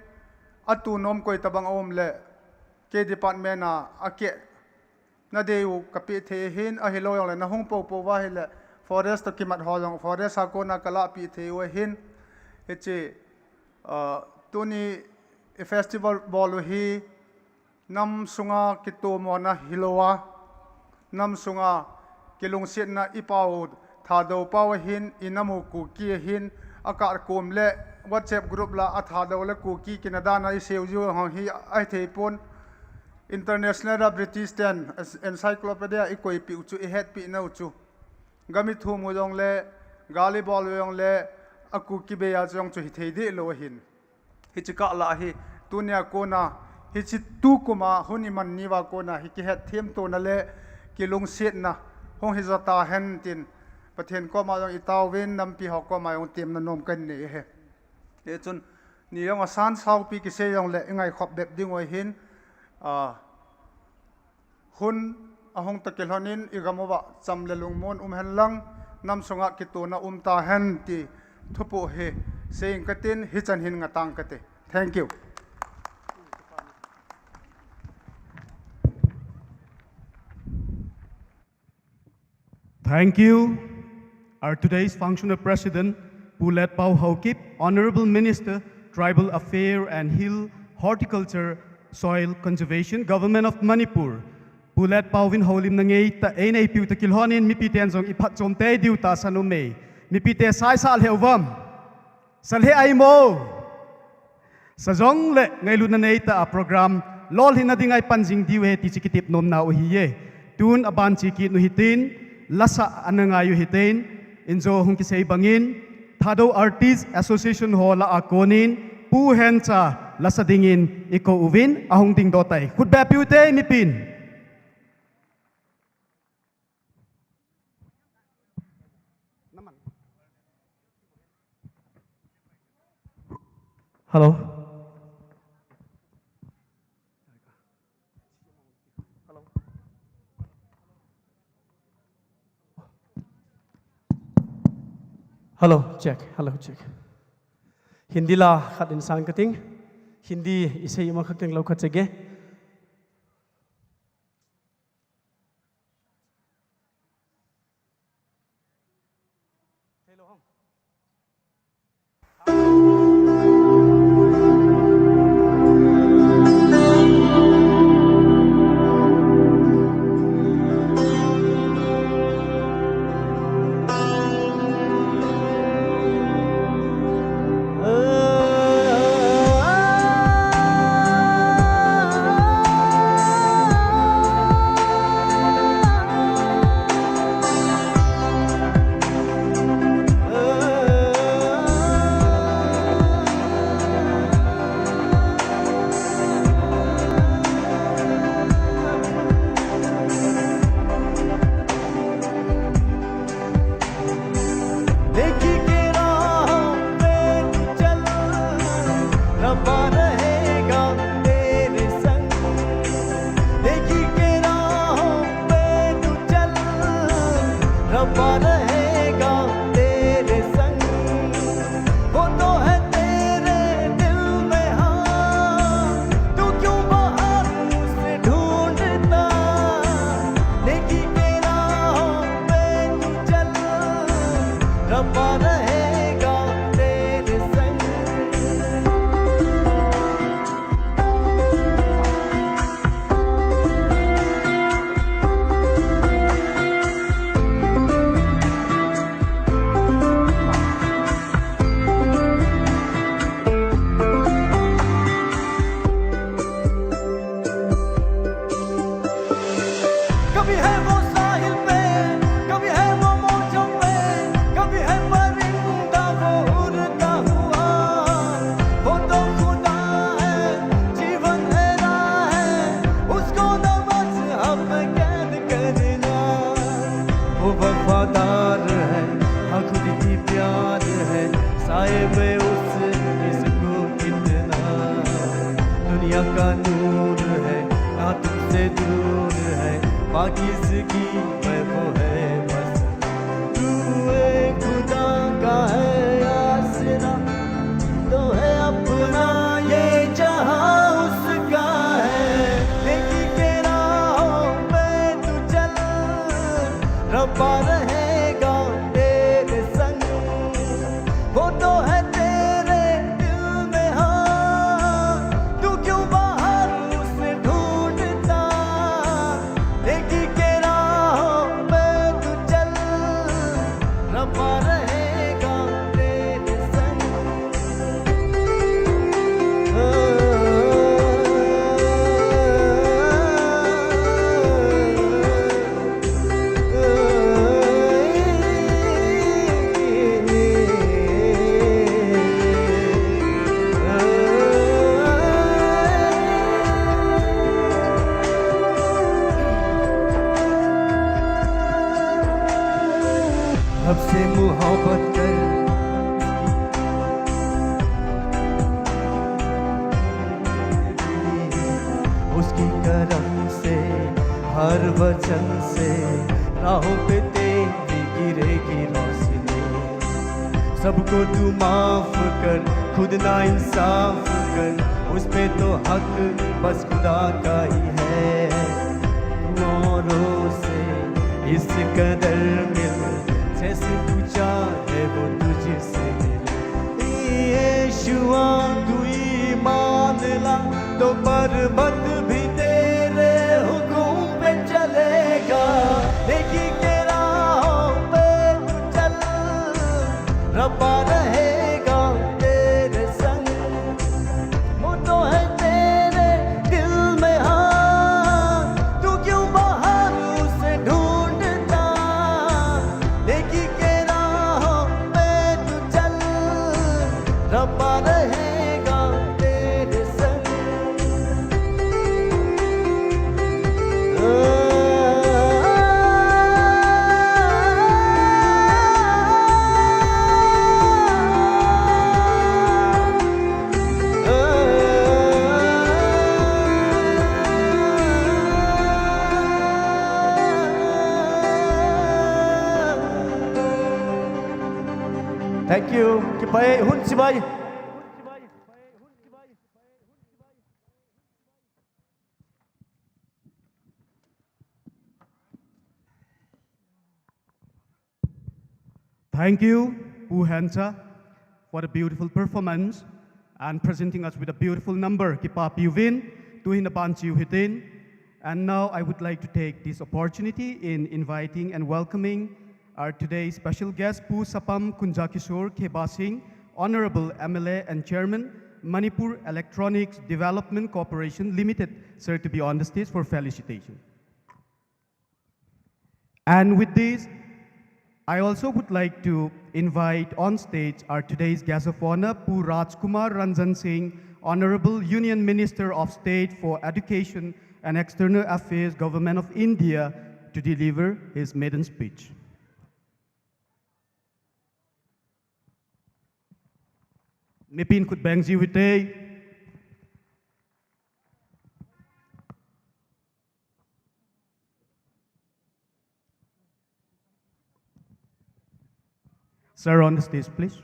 atu nom koi tabang aum le, kei department a akeh nadei u kapeh thei ahin, ahilou jongle nahung poupou uva ahile forest toh kimat ho jong forest a kona kalahpeh thei u ahin, hiche, ah, tuni festival bol u hi nam sunga kitomona hilouva, nam sunga kilungsetna ipau Thadou pau ahin, inam u Kuki ahin, akah kom le WhatsApp group lah a Thadou le Kuki kina dan a iseiu jiu ho hi ahithei pon, international a British ten encyclopedia ikoipeh u chu, ihetpeh nau chu, gam ithum u jongle, gal ibol u jongle, a Kuki beiya chu jong chu hithei deh lou ahin. Hiche kah lah hi, tunia kona, hiche tukum a hun iman ni uva kona hi kihetthemtona le kilungsetna hung hija tahen tin, Pathen koma jong itaovin, nampi ho koma jong temna nom kanei ahi. Hichun, ni jong asan saupi kisei jongle ingaikhop bep diu ahin, ah, hun ahung toh kilhonin igam uva cham le lungmon um hen lang, nam sunga kitona um tahen ti thupu hi seiyin katin, hichan hin ngatang kate. Thank you. Thank you. Our today's functional president, Pu Letpao Haokip, Honorable Minister, Tribal Affairs and Hill, Horticulture, Soil Conservation, Government of Manipur. Pu Letpao vin houlimna ngeitah eina neipiu toh kilhonin mipiten jong iphatchom tei diu tahsan ume. Mipite saisah lheh uvam. Sa lheh ahi mo. Sa jongle ngailutna neitah a program lolhinna dinga ipan jing diu ahi ti chu kitep nomnau ahiye. Tun aban che kit u hitin, lasa ana ngai u hitin, injo hung kisei bangin, Thadou Artist Association ho lah a konin, Pu Hencha lasa dingin ikou uvin, ahung dingdoh tai. Khutbeh peh u te mipin. Hello. Hello. Hello, check. Hello, check. Hindi la khat in sang kating. Hindi isei ima khat teng lou khat chege. रब्बा रहेगा तेरे संग। कभी है वो साहिल पे, कभी है वो मौजों पे, कभी है परिंदा वो उड़ता हुआ। वो तो खुदा है, जीवन है, राह है, उसको न मजहब में कैद करना। वो वफादार है, हाँ खुद ही प्यार है, साए में उसके सुकून कितना। दुनिया का नूर है, ना तुमसे दूर है, पाकिज़गी में वो है बस। तू एक खुदा का है आसरा, तो है अपना ये जहां उसका है। नेकी के राहों पे तू चल, रब्बा रहेगा तेरे संग। वो तो है तेरे दिल में, हाँ, तू क्यों बाहर उसे ढूंढता? नेकी के राहों पे तू चल, रब्बा रहेगा तेरे संग। रब से मोहब्बत कर, उसकी करम से, हर वचन से, राहों पे तेरी गिरेगी रोशनी। सबको तू माफ कर, खुद ना इंसाफ कर, उस पे तो हक बस खुदा का ही है। तू औरों से इस कदर मिल, जैसे तू चाहे वो तुझसे मिले। यीशुआ तू ईमान ला, तो पर्वत भी तेरे हुक्म पे चलेगा। नेकी के राहों पे तू चल, रब्बा रहेगा तेरे संग। वो तो है तेरे दिल में, हाँ, तू क्यों बाहर उसे ढूंढता? नेकी के राहों पे तू चल, रब्बा रहेगा तेरे संग। Thank you. Kipah e, hun chibai. Thank you, Pu Hencha, for the beautiful performance and presenting us with a beautiful number. Kipah piuvin, tuhin aban chiu hitin. And now I would like to take this opportunity in inviting and welcoming our today's special guest, Pu Sapam Kunjakishore Kheba Singh, Honorable M L A and Chairman, Manipur Electronics Development Corporation Limited, sir, to be on the stage for felicitation. And with this, I also would like to invite on stage our today's guest of honor, Pu Rajkumar Ranjan Singh, Honorable Union Minister of State for Education and External Affairs, Government of India, to deliver his maiden speech. Mipin khut beng jiu hite. Sir, on the stage, please.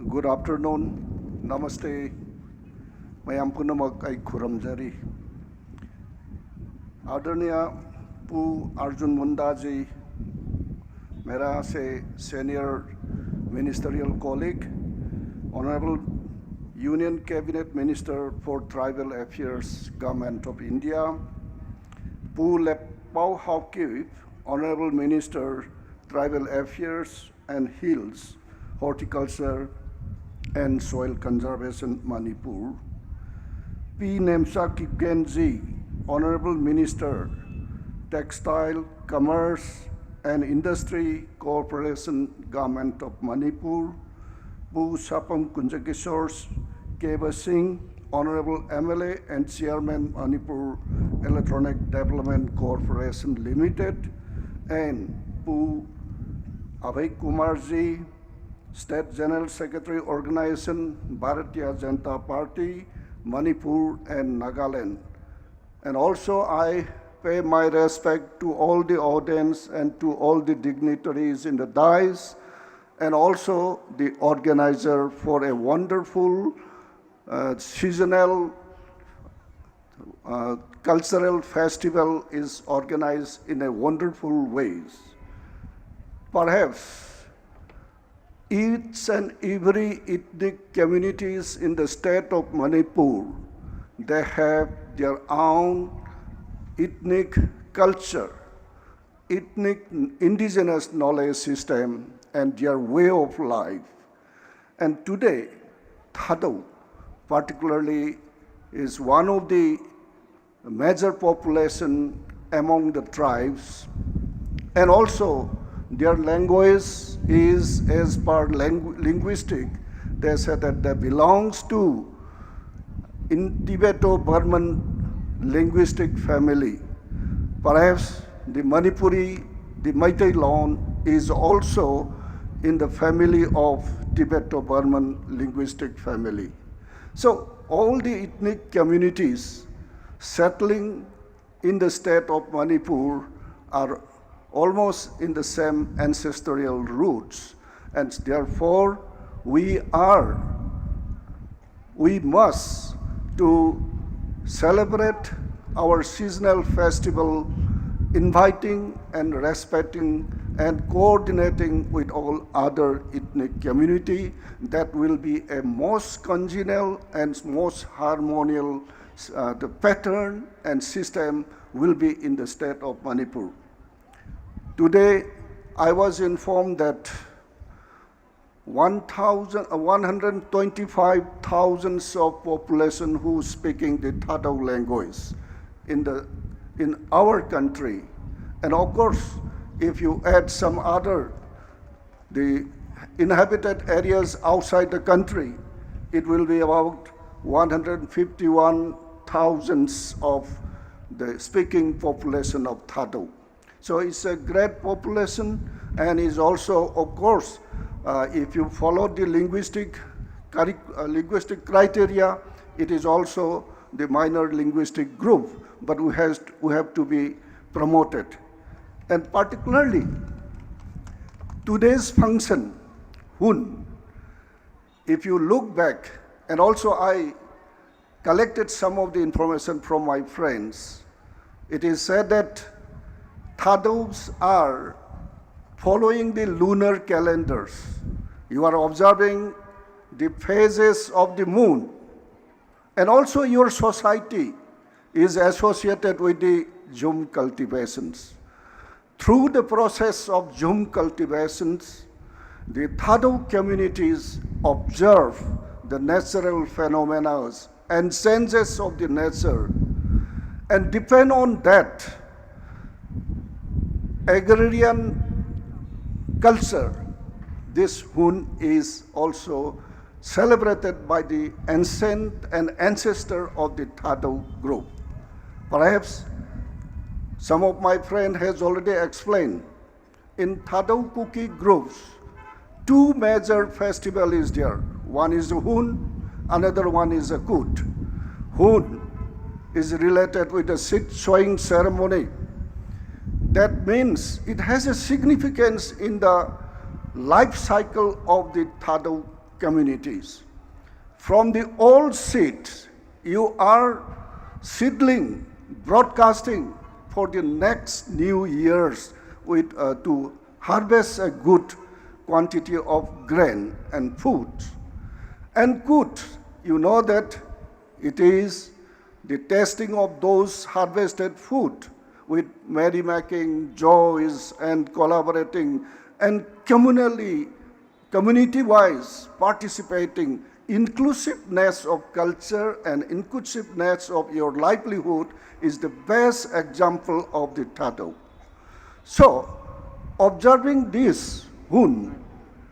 Good afternoon. Namaste. Mayam punamak ai khuram jari. Adaniya Pu Arjun Munda ji, mera se senior ministerial colleague, Honorable Union Cabinet Minister for Tribal Affairs, Government of India, Pu Lepao Haokip, Honorable Minister, Tribal Affairs and Hills, Horticulture and Soil Conservation, Manipur, Pi Nemcha Kipgen ji, Honorable Minister, Textile, Commerce and Industry Corporation, Government of Manipur, Pu Sapam Kunjakishore Keba Singh, Honorable M L A and Chairman, Manipur Electronic Development Corporation Limited, and Pu Abhay Kumar ji, State General Secretary, Organization, Bharatiya Janata Party, Manipur and Nagaland. And also I pay my respect to all the audience and to all the dignitaries in the dais, and also the organizer for a wonderful, uh, seasonal, uh, cultural festival is organized in a wonderful ways. Perhaps each and every ethnic communities in the state of Manipur, they have their own ethnic culture, ethnic indigenous knowledge system, and their way of life. And today, Thadou particularly is one of the major population among the tribes, and also their language is, as per lingu-, linguistic, they say that they belongs to in Tibeto-Burman linguistic family. Perhaps the Manipuri, the Meitei Lon is also in the family of Tibeto-Burman linguistic family. So all the ethnic communities settling in the state of Manipur are almost in the same ancestral roots, and therefore we are, we must to celebrate our seasonal festival, inviting and respecting and coordinating with all other ethnic community. That will be a most congenial and most harmonious, uh, the pattern and system will be in the state of Manipur. Today, I was informed that one thousand, uh, one hundred twenty-five thousands of population who speaking the Thadou language in the, in our country. And of course, if you add some other, the inhabited areas outside the country, it will be about one hundred fifty-one thousands of the speaking population of Thadou. So it's a great population, and is also, of course, uh, if you follow the linguistic curric-, uh, linguistic criteria, it is also the minor linguistic group, but we has, we have to be promoted. And particularly, today's function, Hun, if you look back, and also I collected some of the information from my friends, it is said that Thadous are following the lunar calendars. You are observing the phases of the moon. And also your society is associated with the jhum cultivations. Through the process of jhum cultivations, the Thadou communities observe the natural phenomena and changes of the nature. And depend on that agrarian culture, this Hun is also celebrated by the ancient and ancestor of the Thadou group. Perhaps some of my friend has already explained, in Thadou Kuki groups, two major festival is there. One is Hun, another one is a Kut. Hun is related with the seed sowing ceremony. That means it has a significance in the life cycle of the Thadou communities. From the old seed, you are seedling, broadcasting for the next new years with, uh, to harvest a good quantity of grain and food. And Kut, you know that it is the testing of those harvested food with merrymaking, joys, and collaborating and communally community-wise participating, inclusiveness of culture and inclusiveness of your livelihood is the best example of the Thadou. So, observing this Hun,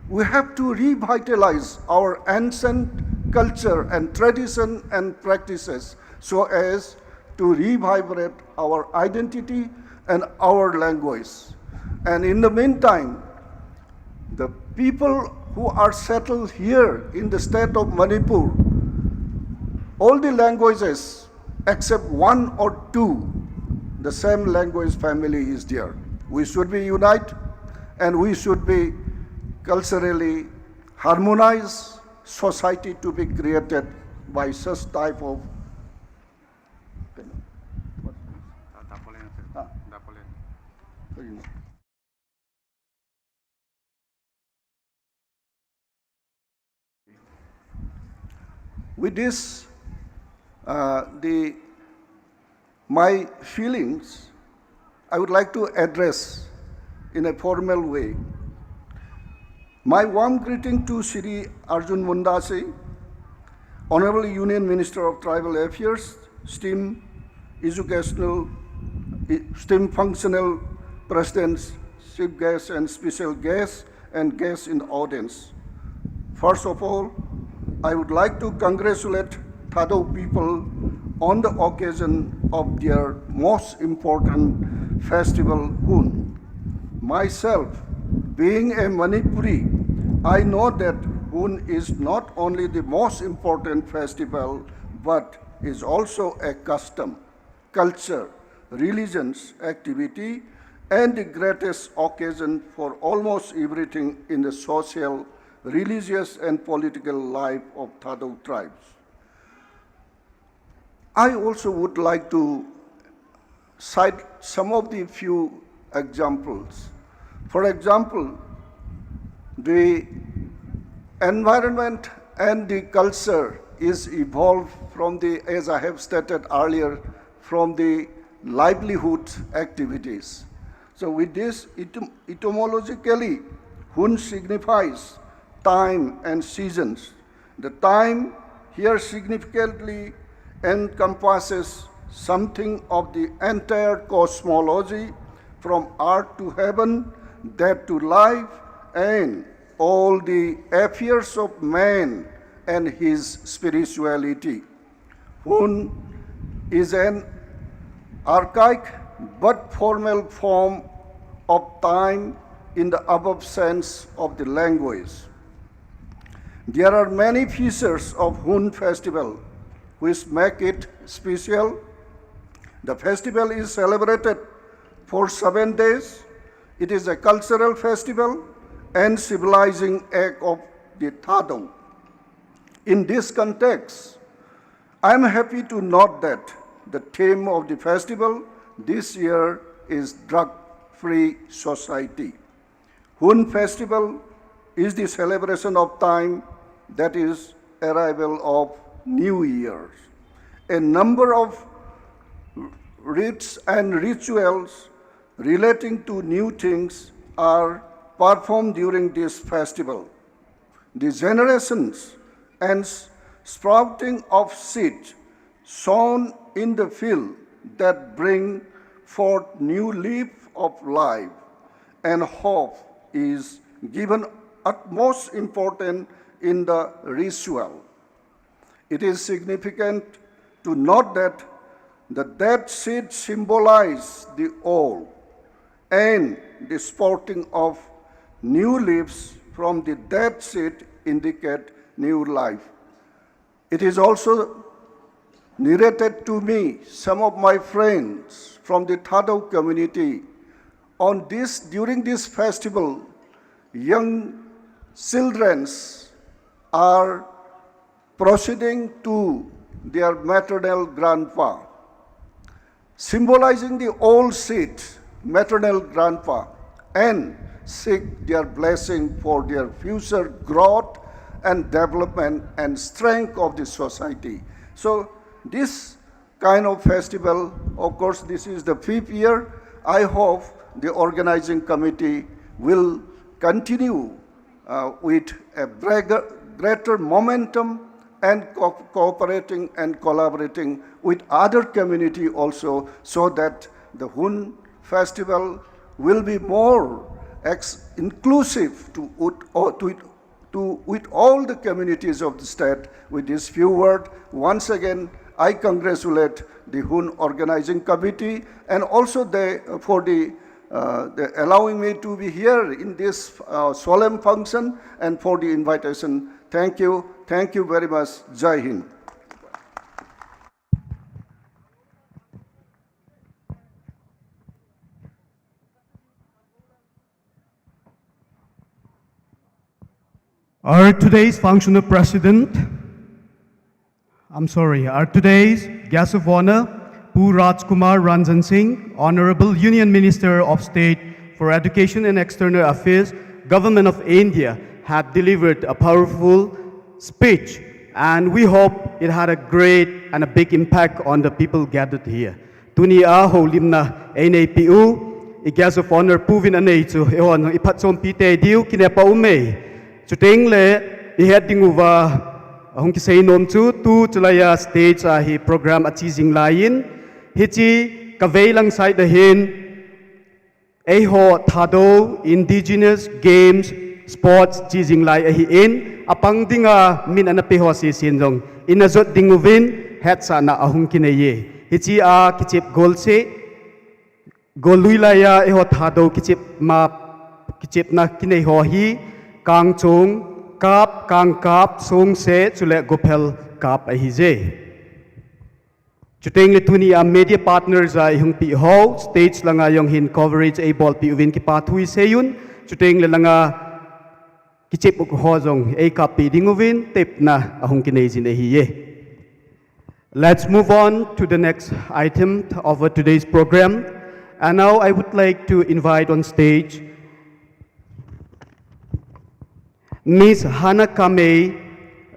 we have to revitalize our ancient culture and tradition and practices so as to revigorate our identity and our language. And in the meantime, the people who are settled here in the state of Manipur, all the languages except one or two, the same language family is there. We should be unite and we should be culturally harmonized society to be created by such type of With this, uh, the my feelings I would like to address in a formal way. My warm greeting to Shri Arjun Mundase, Honorable Union Minister of Tribal Affairs, esteemed educational, esteemed functional presidents, chief guests and special guests, and guests in the audience. First of all, I would like to congratulate Thadou people on the occasion of their most important festival, Hun. Myself, being a Manipuri, I know that Hun is not only the most important festival, but is also a custom, culture, religions, activity, and the greatest occasion for almost everything in the social, religious, and political life of Thadou tribes. I also would like to cite some of the few examples. For example, the environment and the culture is evolved from the, as I have stated earlier, from the livelihood activities. So with this, etym-, etymologically, Hun signifies time and seasons. The time here significantly encompasses something of the entire cosmology, from earth to heaven, death to life, and all the affairs of man and his spirituality. Hun is an archaic but formal form of time in the above sense of the language. There are many features of Hun festival which make it special. The festival is celebrated for seven days. It is a cultural festival and civilizing act of the Thadou. In this context, I am happy to note that the theme of the festival this year is drug-free society. Hun festival is the celebration of time, that is arrival of New Year's. A number of rites and rituals relating to new things are performed during this festival. The generations and s-, sprouting of seed sown in the field that bring forth new leaf of life and hope is given utmost importance in the ritual. It is significant to note that the dead seed symbolize the old and the sprouting of new leaves from the dead seed indicate new life. It is also narrated to me some of my friends from the Thadou community. On this, during this festival, young children are proceeding to their maternal grandpa, symbolizing the old seed, maternal grandpa, and seek their blessing for their future growth and development and strength of the society. So this kind of festival, of course, this is the fifth year. I hope the organizing committee will continue uh, with a greater momentum and co- cooperating and collaborating with other community also, so that the Hun festival will be more ex- inclusive to, to, to with all the communities of the state. With this few words, once again, I congratulate the Hun Organizing Committee and also the, for the, uh, the allowing me to be here in this uh, solemn function and for the invitation. Thank you. Thank you very much. Jai Hind. Our today's functional president, I'm sorry, our today's guest of honor, Pu Rajkumar Ranjan Singh, Honorable Union Minister of State for Education and External Affairs, Government of India, had delivered a powerful speech, and we hope it had a great and a big impact on the people gathered here. Tuni a houlimna einei piu, i guest of honor Pu Vin anei chu, eihon i phatchompi tei diu, kinepa um e. Chuteng le, i het ding uva, ahung kisei nom chu, tu chulai a stage a hi program a chi jing lai in, hichi ka veilang side a hin, eiho Thadou, Indigenous Games, Sports, chi jing lai ahi in, apang dinga min ana pe ho si sin jong, ina jot ding uvin, hetsahna ahung kinei e. Hichi a kichep gol se, gol lui lai a eiho Thadou kichep ma, kichepna kinei ho hi, kangchong kap, kangkap, songse, chule gophel kap ahi je. Chuteng le tuni a media partners a i hung pi ho, stage langa jong hin coverage ei bolpi uvin kipa thu i seiyun, chuteng le langa kichep u ho jong ei kappi ding uvin tepna ahung kinei jin ahi e. Let's move on to the next item of today's program. And now I would like to invite on stage Miss Hannah Kamei,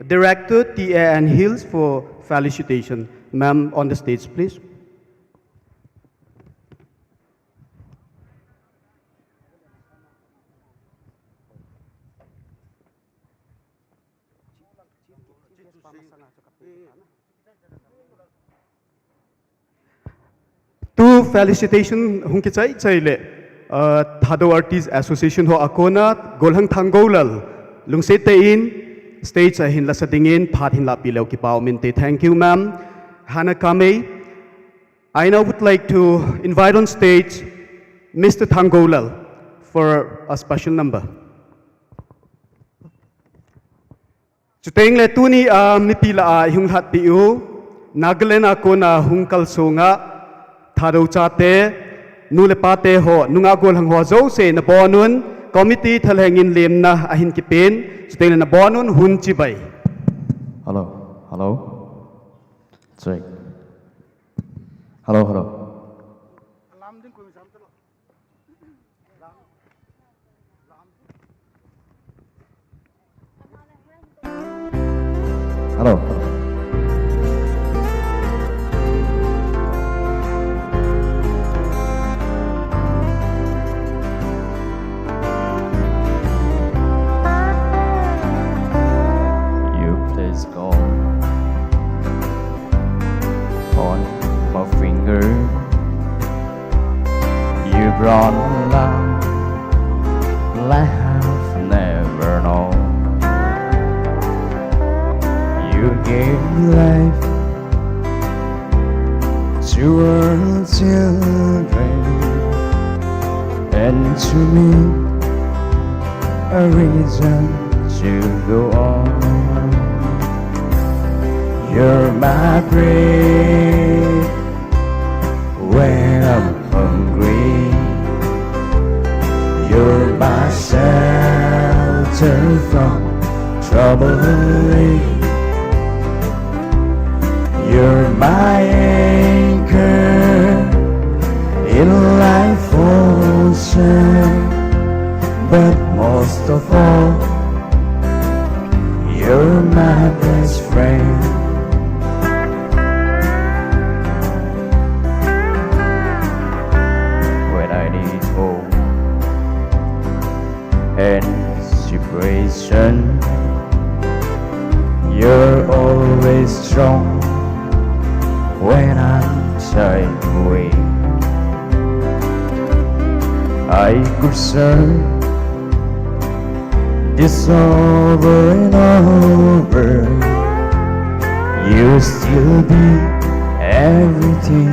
Director, T A and Hills, for felicitation. Ma'am, on the stage, please. Tu felicitation hung kichai chai le, uh, Thadou Artist Association ho a kona, Golhang Thanggoulal, lungset tah in, stage a hin lasa dingin, phat hin lapi leu kipa um inte. Thank you, ma'am. Hannah Kamei. I now would like to invite on stage Mister Thanggoulal for a special number. Chuteng le tuni a mipi lah a i hung lhatpi u, Nagaland a kona hung kalsong a, Thadou chate, nu le pate ho, nungah golhang ho jouse nabonun, committee thalheng in lemna ahin kipen, chuteng le nabonun hun chibai. Hello, hello. Check. Hello, hello. Hello. You please go on my finger. from love I have never known. You gave life to our children and to me a reason to go on. You're my bread when I'm hungry. You're my shelter from troubling. You're my anchor in life ocean. But most of all, you're my best friend. When I need hope and separation, you're always strong when I'm tired, weak. I could search this over and over. You'll still be everything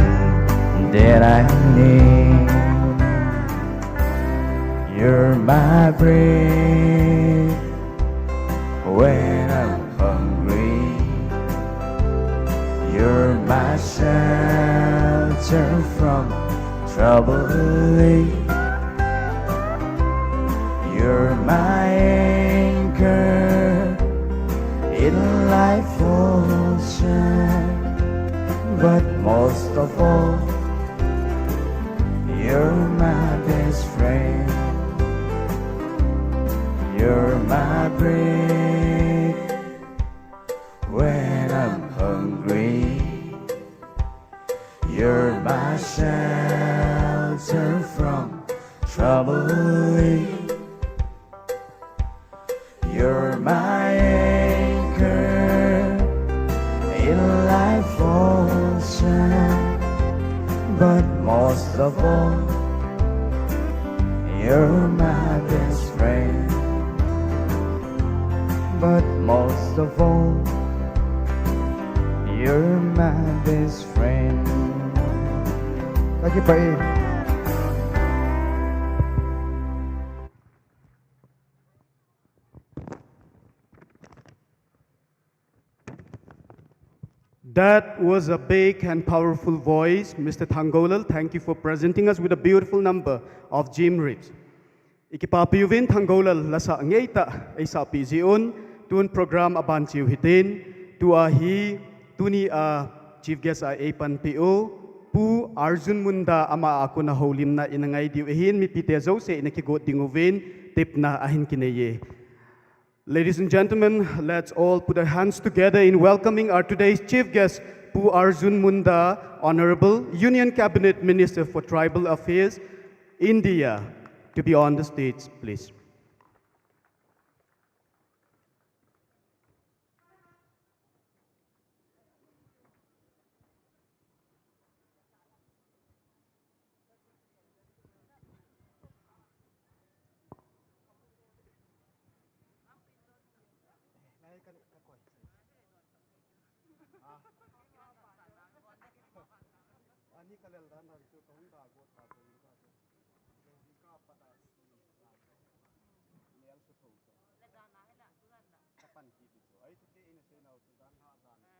that I need. You're my bread when I'm hungry. You're my shelter from troubling. You're my anchor in life ocean. But most of all, you're my best friend. You're my bread when I'm hungry. You're my shelter from troubling. You're my anchor in life ocean. But most of all, you're my best friend. But most of all, you're my best friend. Kakipah e. That was a big and powerful voice, Mister Thangoulal. Thank you for presenting us with a beautiful number of Jim Reeves. Ikipapiuvin Thangoulal, lasa ngeitah eisahpeh jiuvin, tun program aban cheu hitin, tua hi, tuni a chief guest a eipanpiu, Pu Arjun Munda ama a kona houlimna ina ngai diu ahin, mipite jouse ina kigot dinguvin, tepna ahin kinei e. Ladies and gentlemen, let's all put our hands together in welcoming our today's chief guest, Pu Arjun Munda, Honorable Union Cabinet Minister for Tribal Affairs, India, to be on the stage, please. Ani ka lel dan dan chu ka hung da got ta chu in ka chu. Jing ka pa da su ni ka. Mel su tho chu. Ka pan ki ti chu. Ai chu ke ina sei nau chu dan ha dan chu.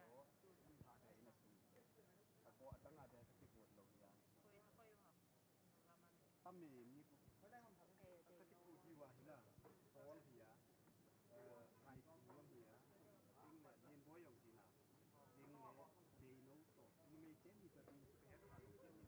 Ni ha ke ina sei. Ka ko atang a de ka ki got lo ya. Tami mi ku. Ka ki pu hi wa hi na. Ko wang hi ya. Ai ku wang hi ya. Ting le len bo yong hi na. Ting le dei no to. Numei chen hi ka ding chu ka het pha lo ken ni.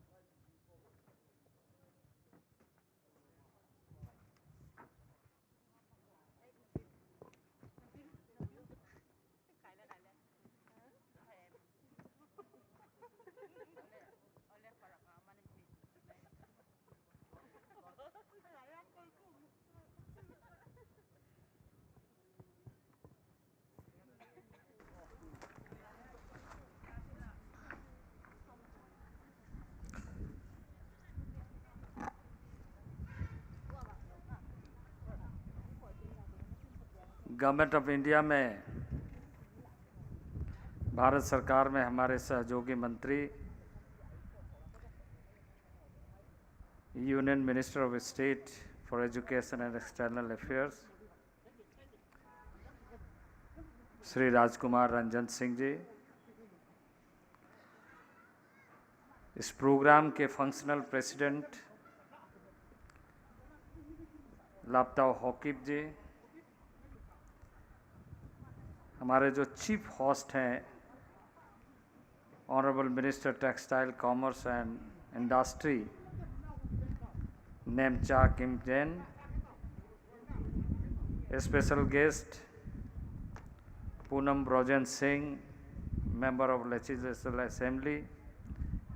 Government of India में, भारत सरकार में हमारे सहयोगी मंत्री, union minister of state for education and external affairs, Shri Rajkumar Ranjan Singh ji, इस programme के functional president लापताओ हॉकिप जी, हमारे जो चीफ होस्ट हैं, honourable minister textile, commerce and industry Nemcha Kipgen, special guest Poonam Brajen Singh, member of Legislative Assembly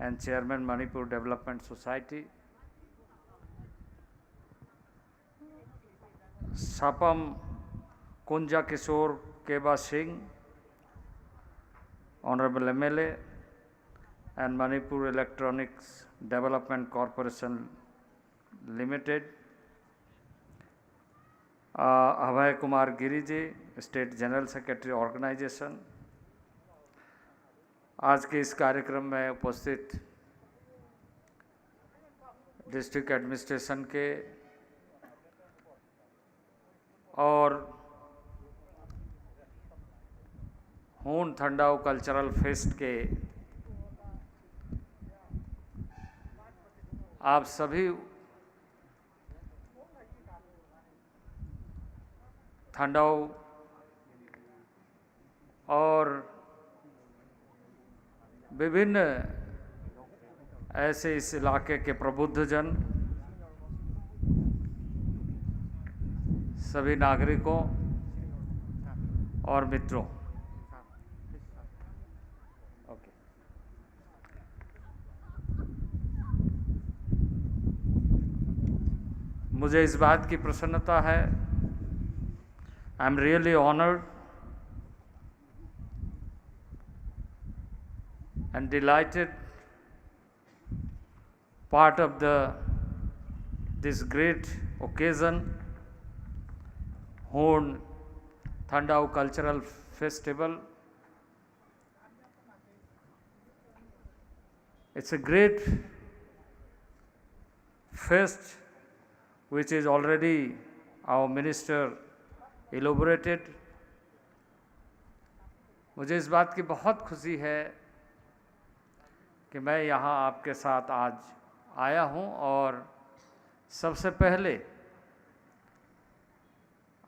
and Chairman Manipur Development Society, Sapam Kunja Kishore Keba Singh, Honorable M L A and Manipur Electronics Development Corporation Limited, a, अभय कुमार गिरी ji, state general secretary organisation, आज के इस कार्यक्रम में उपस्थित district administration के और हून ठंडाऊ कल्चरल फेस्ट के आप सभी ठंडाऊ और विभिन्न ऐसे इस इलाके के प्रबुद्ध जन, सभी नागरिकों और मित्रों, ओके। मुझे इस बात की प्रसन्नता है, I am really honored and delighted part of the this great occasion, Hon Thandao Cultural Festival. It's a great fest which is already our minister elaborated. मुझे इस बात की बहुत खुशी है कि मैं यहाँ आपके साथ आज आया हूँ और सबसे पहले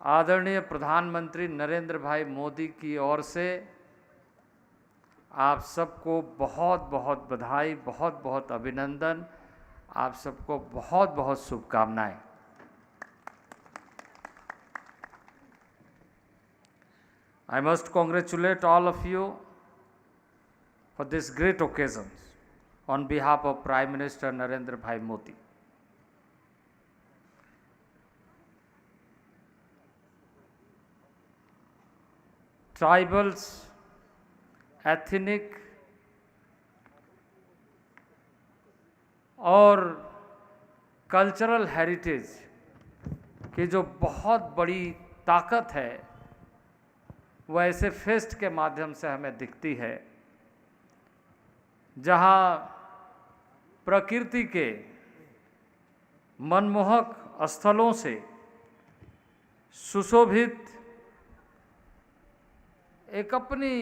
आदरणीय प्रधानमंत्री नरेंद्र भाई मोदी की ओर से आप सबको बहुत बहुत बधाई, बहुत बहुत अभिनंदन, आप सबको बहुत बहुत शुभकामनाएं। I must congratulate all of you for this great occasion on behalf of Prime Minister Narendra Bhai Modi. Tribals, ethnic और कल्चरल हेरिटेज की जो बहुत बड़ी ताकत है, वह ऐसे फेस्ट के माध्यम से हमें दिखती है, जहाँ प्रकृति के मनमोहक स्थलों से सुशोभित एक अपनी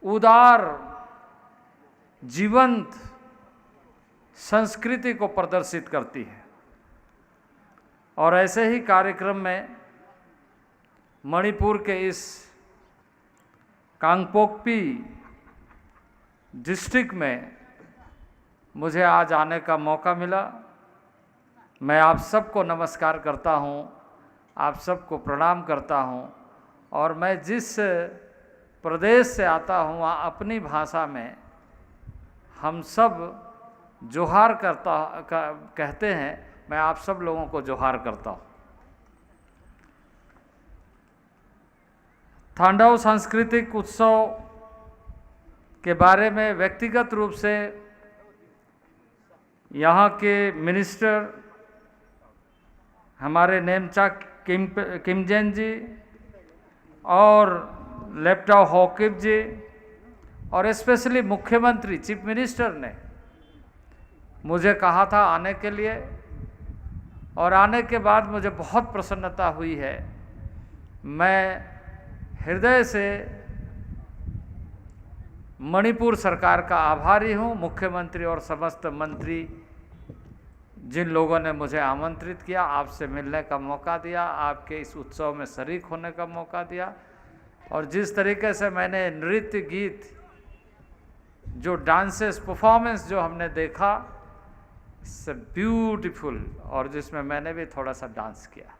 उदार, जीवंत संस्कृति को प्रदर्शित करती है। और ऐसे ही कार्यक्रम में मणिपुर के इस कांगपोकपी डिस्ट्रिक्ट में मुझे आज आने का मौका मिला। मैं आप सबको नमस्कार करता हूँ, आप सबको प्रणाम करता हूँ। और मैं जिस प्रदेश से आता हूँ, वहाँ अपनी भाषा में हम सब जोहार करता, क-, कहते हैं। मैं आप सब लोगों को जोहार करता हूँ। थांडाव सांस्कृतिक उत्सव के बारे में व्यक्तिगत रूप से यहाँ के मिनिस्टर हमारे नेमचा किम, किमजेन जी, और लेप्टा हॉकिप जी और स्पेशली मुख्यमंत्री, चीफ मिनिस्टर ने मुझे कहा था आने के लिए, और आने के बाद मुझे बहुत प्रसन्नता हुई है। मैं हृदय से मणिपुर सरकार का आभारी हूँ, मुख्यमंत्री और समस्त मंत्री, जिन लोगों ने मुझे आमंत्रित किया, आपसे मिलने का मौका दिया, आपके इस उत्सव में शरीक होने का मौका दिया, और जिस तरीके से मैंने नृत्य गीत, जो डांसेस, परफॉर्मेंस जो हमने देखा, इट्स ब्यूटीफुल, और जिसमें मैंने भी थोड़ा सा डांस किया,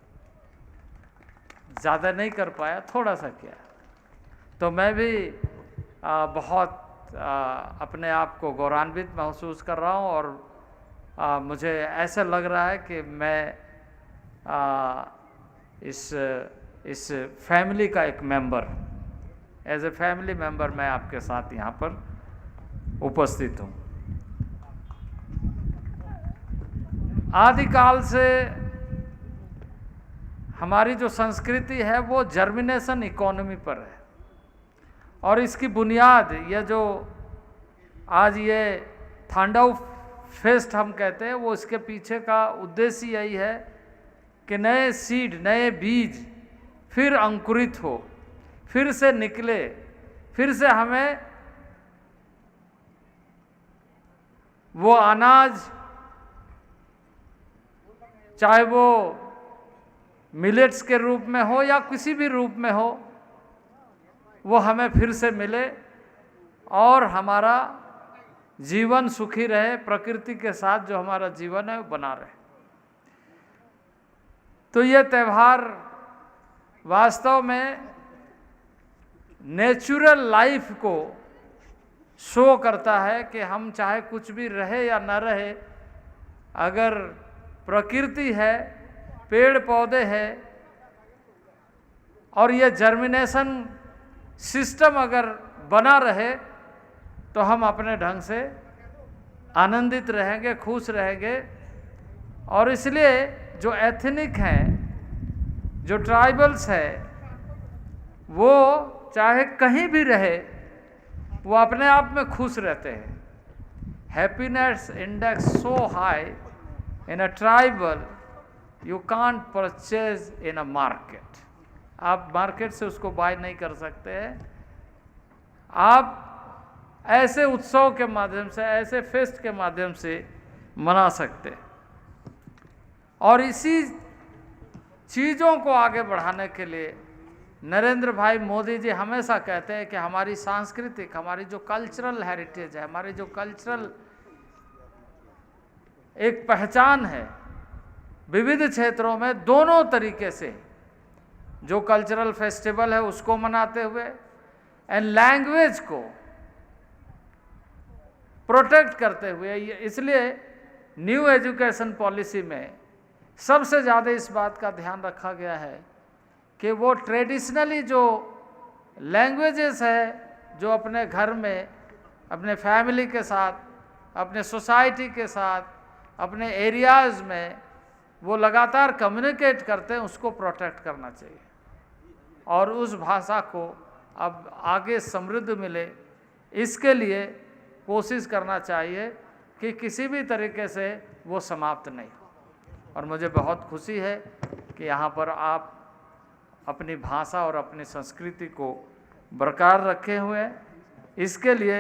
ज़्यादा नहीं कर पाया, थोड़ा सा किया। तो मैं भी आ, बहुत आ, अपने आप को गौरवान्वित महसूस कर रहा हूँ, और आ, मुझे ऐसा लग रहा है कि मैं आ, इस इस फैमिली का एक member, as a family member मैं आपके साथ यहाँ पर उपस्थित हूँ। आदिकाल से हमारी जो संस्कृति है, वो जर्मिनेशन इकोनॉमी पर है, और इसकी बुनियाद, ये जो आज ये थांडव फेस्ट हम कहते हैं, वो इसके पीछे का उद्देश्य यही है कि नए सीड, नए बीज फिर अंकुरित हो, फिर से निकले, फिर से हमें वो अनाज, चाहे वो मिलेट्स के रूप में हो या किसी भी रूप में हो, वो हमें फिर से मिले और हमारा जीवन सुखी रहे, प्रकृति के साथ जो हमारा जीवन है, वो बना रहे। तो ये त्यौहार वास्तव में नेचुरल लाइफ को शो करता है कि हम चाहे कुछ भी रहे या न रहे, अगर प्रकृति है, पेड़ पौधे हैं, और ये जर्मिनेशन सिस्टम अगर बना रहे, तो हम अपने ढंग से आनंदित रहेंगे, खुश रहेंगे। और इसलिए जो एथनिक हैं, जो ट्राइबल्स हैं, वो चाहे कहीं भी रहे, वो अपने आप में खुश रहते हैं। Happiness index so high in a tribal, you can't purchase in a market। आप मार्केट से उसको बाय नहीं कर सकते हैं। आप ऐसे उत्सव के माध्यम से, ऐसे फेस्ट के माध्यम से मना सकते हैं। और इसी चीज़ों को आगे बढ़ाने के लिए नरेंद्र भाई मोदी जी हमेशा कहते हैं कि हमारी सांस्कृतिक, हमारी जो कल्चरल हेरिटेज है, हमारी जो कल्चरल एक पहचान है, विविध क्षेत्रों में दोनों तरीके से जो कल्चरल फेस्टिवल है, उसको मनाते हुए एंड लैंग्वेज को प्रोटेक्ट करते हुए, ये इसलिए न्यू एजुकेशन पॉलिसी में सबसे ज़्यादा इस बात का ध्यान रखा गया है कि वो ट्रेडिशनली जो लैंग्वेजेस है, जो अपने घर में, अपने फैमिली के साथ, अपने सोसाइटी के साथ, अपने एरियाज़ में वो लगातार कम्युनिकेट करते हैं, उसको प्रोटेक्ट करना चाहिए और उस भाषा को अब आगे समृद्ध मिले, इसके लिए कोशिश करना चाहिए कि किसी भी तरीके से वो समाप्त नहीं हो। और मुझे बहुत खुशी है कि यहाँ पर आप अपनी भाषा और अपनी संस्कृति को बरकरार रखे हुए हैं। इसके लिए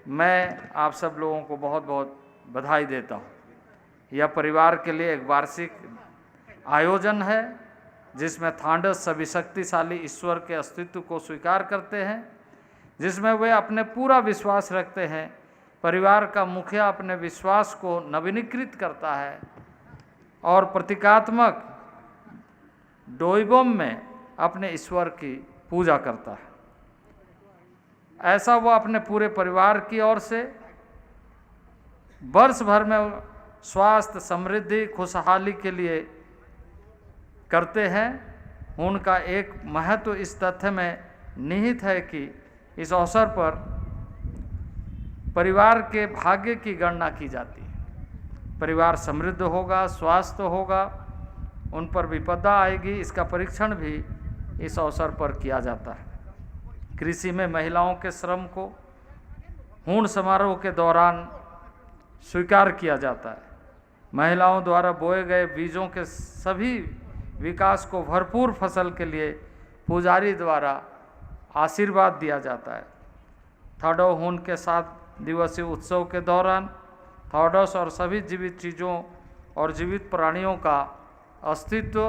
मैं आप सब लोगों को बहुत बहुत बधाई देता हूँ। यह परिवार के लिए एक वार्षिक आयोजन है, जिसमें थांडस सभी शक्तिशाली ईश्वर के अस्तित्व को स्वीकार करते हैं, जिसमें वे अपने पूरा विश्वास रखते हैं। परिवार का मुखिया अपने विश्वास को नवीनीकृत करता है और प्रतीकात्मक डोइबम में अपने ईश्वर की पूजा करता है। ऐसा वो अपने पूरे परिवार की ओर से वर्ष भर में स्वास्थ्य, समृद्धि, खुशहाली के लिए करते हैं। उनका एक महत्व इस तथ्य में निहित है कि इस अवसर पर परिवार के भाग्य की गणना की जाती है। परिवार समृद्ध होगा, स्वस्थ होगा, उन पर विपदा आएगी, इसका परीक्षण भी इस अवसर पर किया जाता है। कृषि में महिलाओं के श्रम को हूण समारोह के दौरान स्वीकार किया जाता है। महिलाओं द्वारा बोए गए बीजों के सभी विकास को भरपूर फसल के लिए पुजारी द्वारा आशीर्वाद दिया जाता है। थाडो हूण के सात दिवसीय उत्सव के दौरान थाडोस और सभी जीवित चीज़ों और जीवित प्राणियों का अस्तित्व,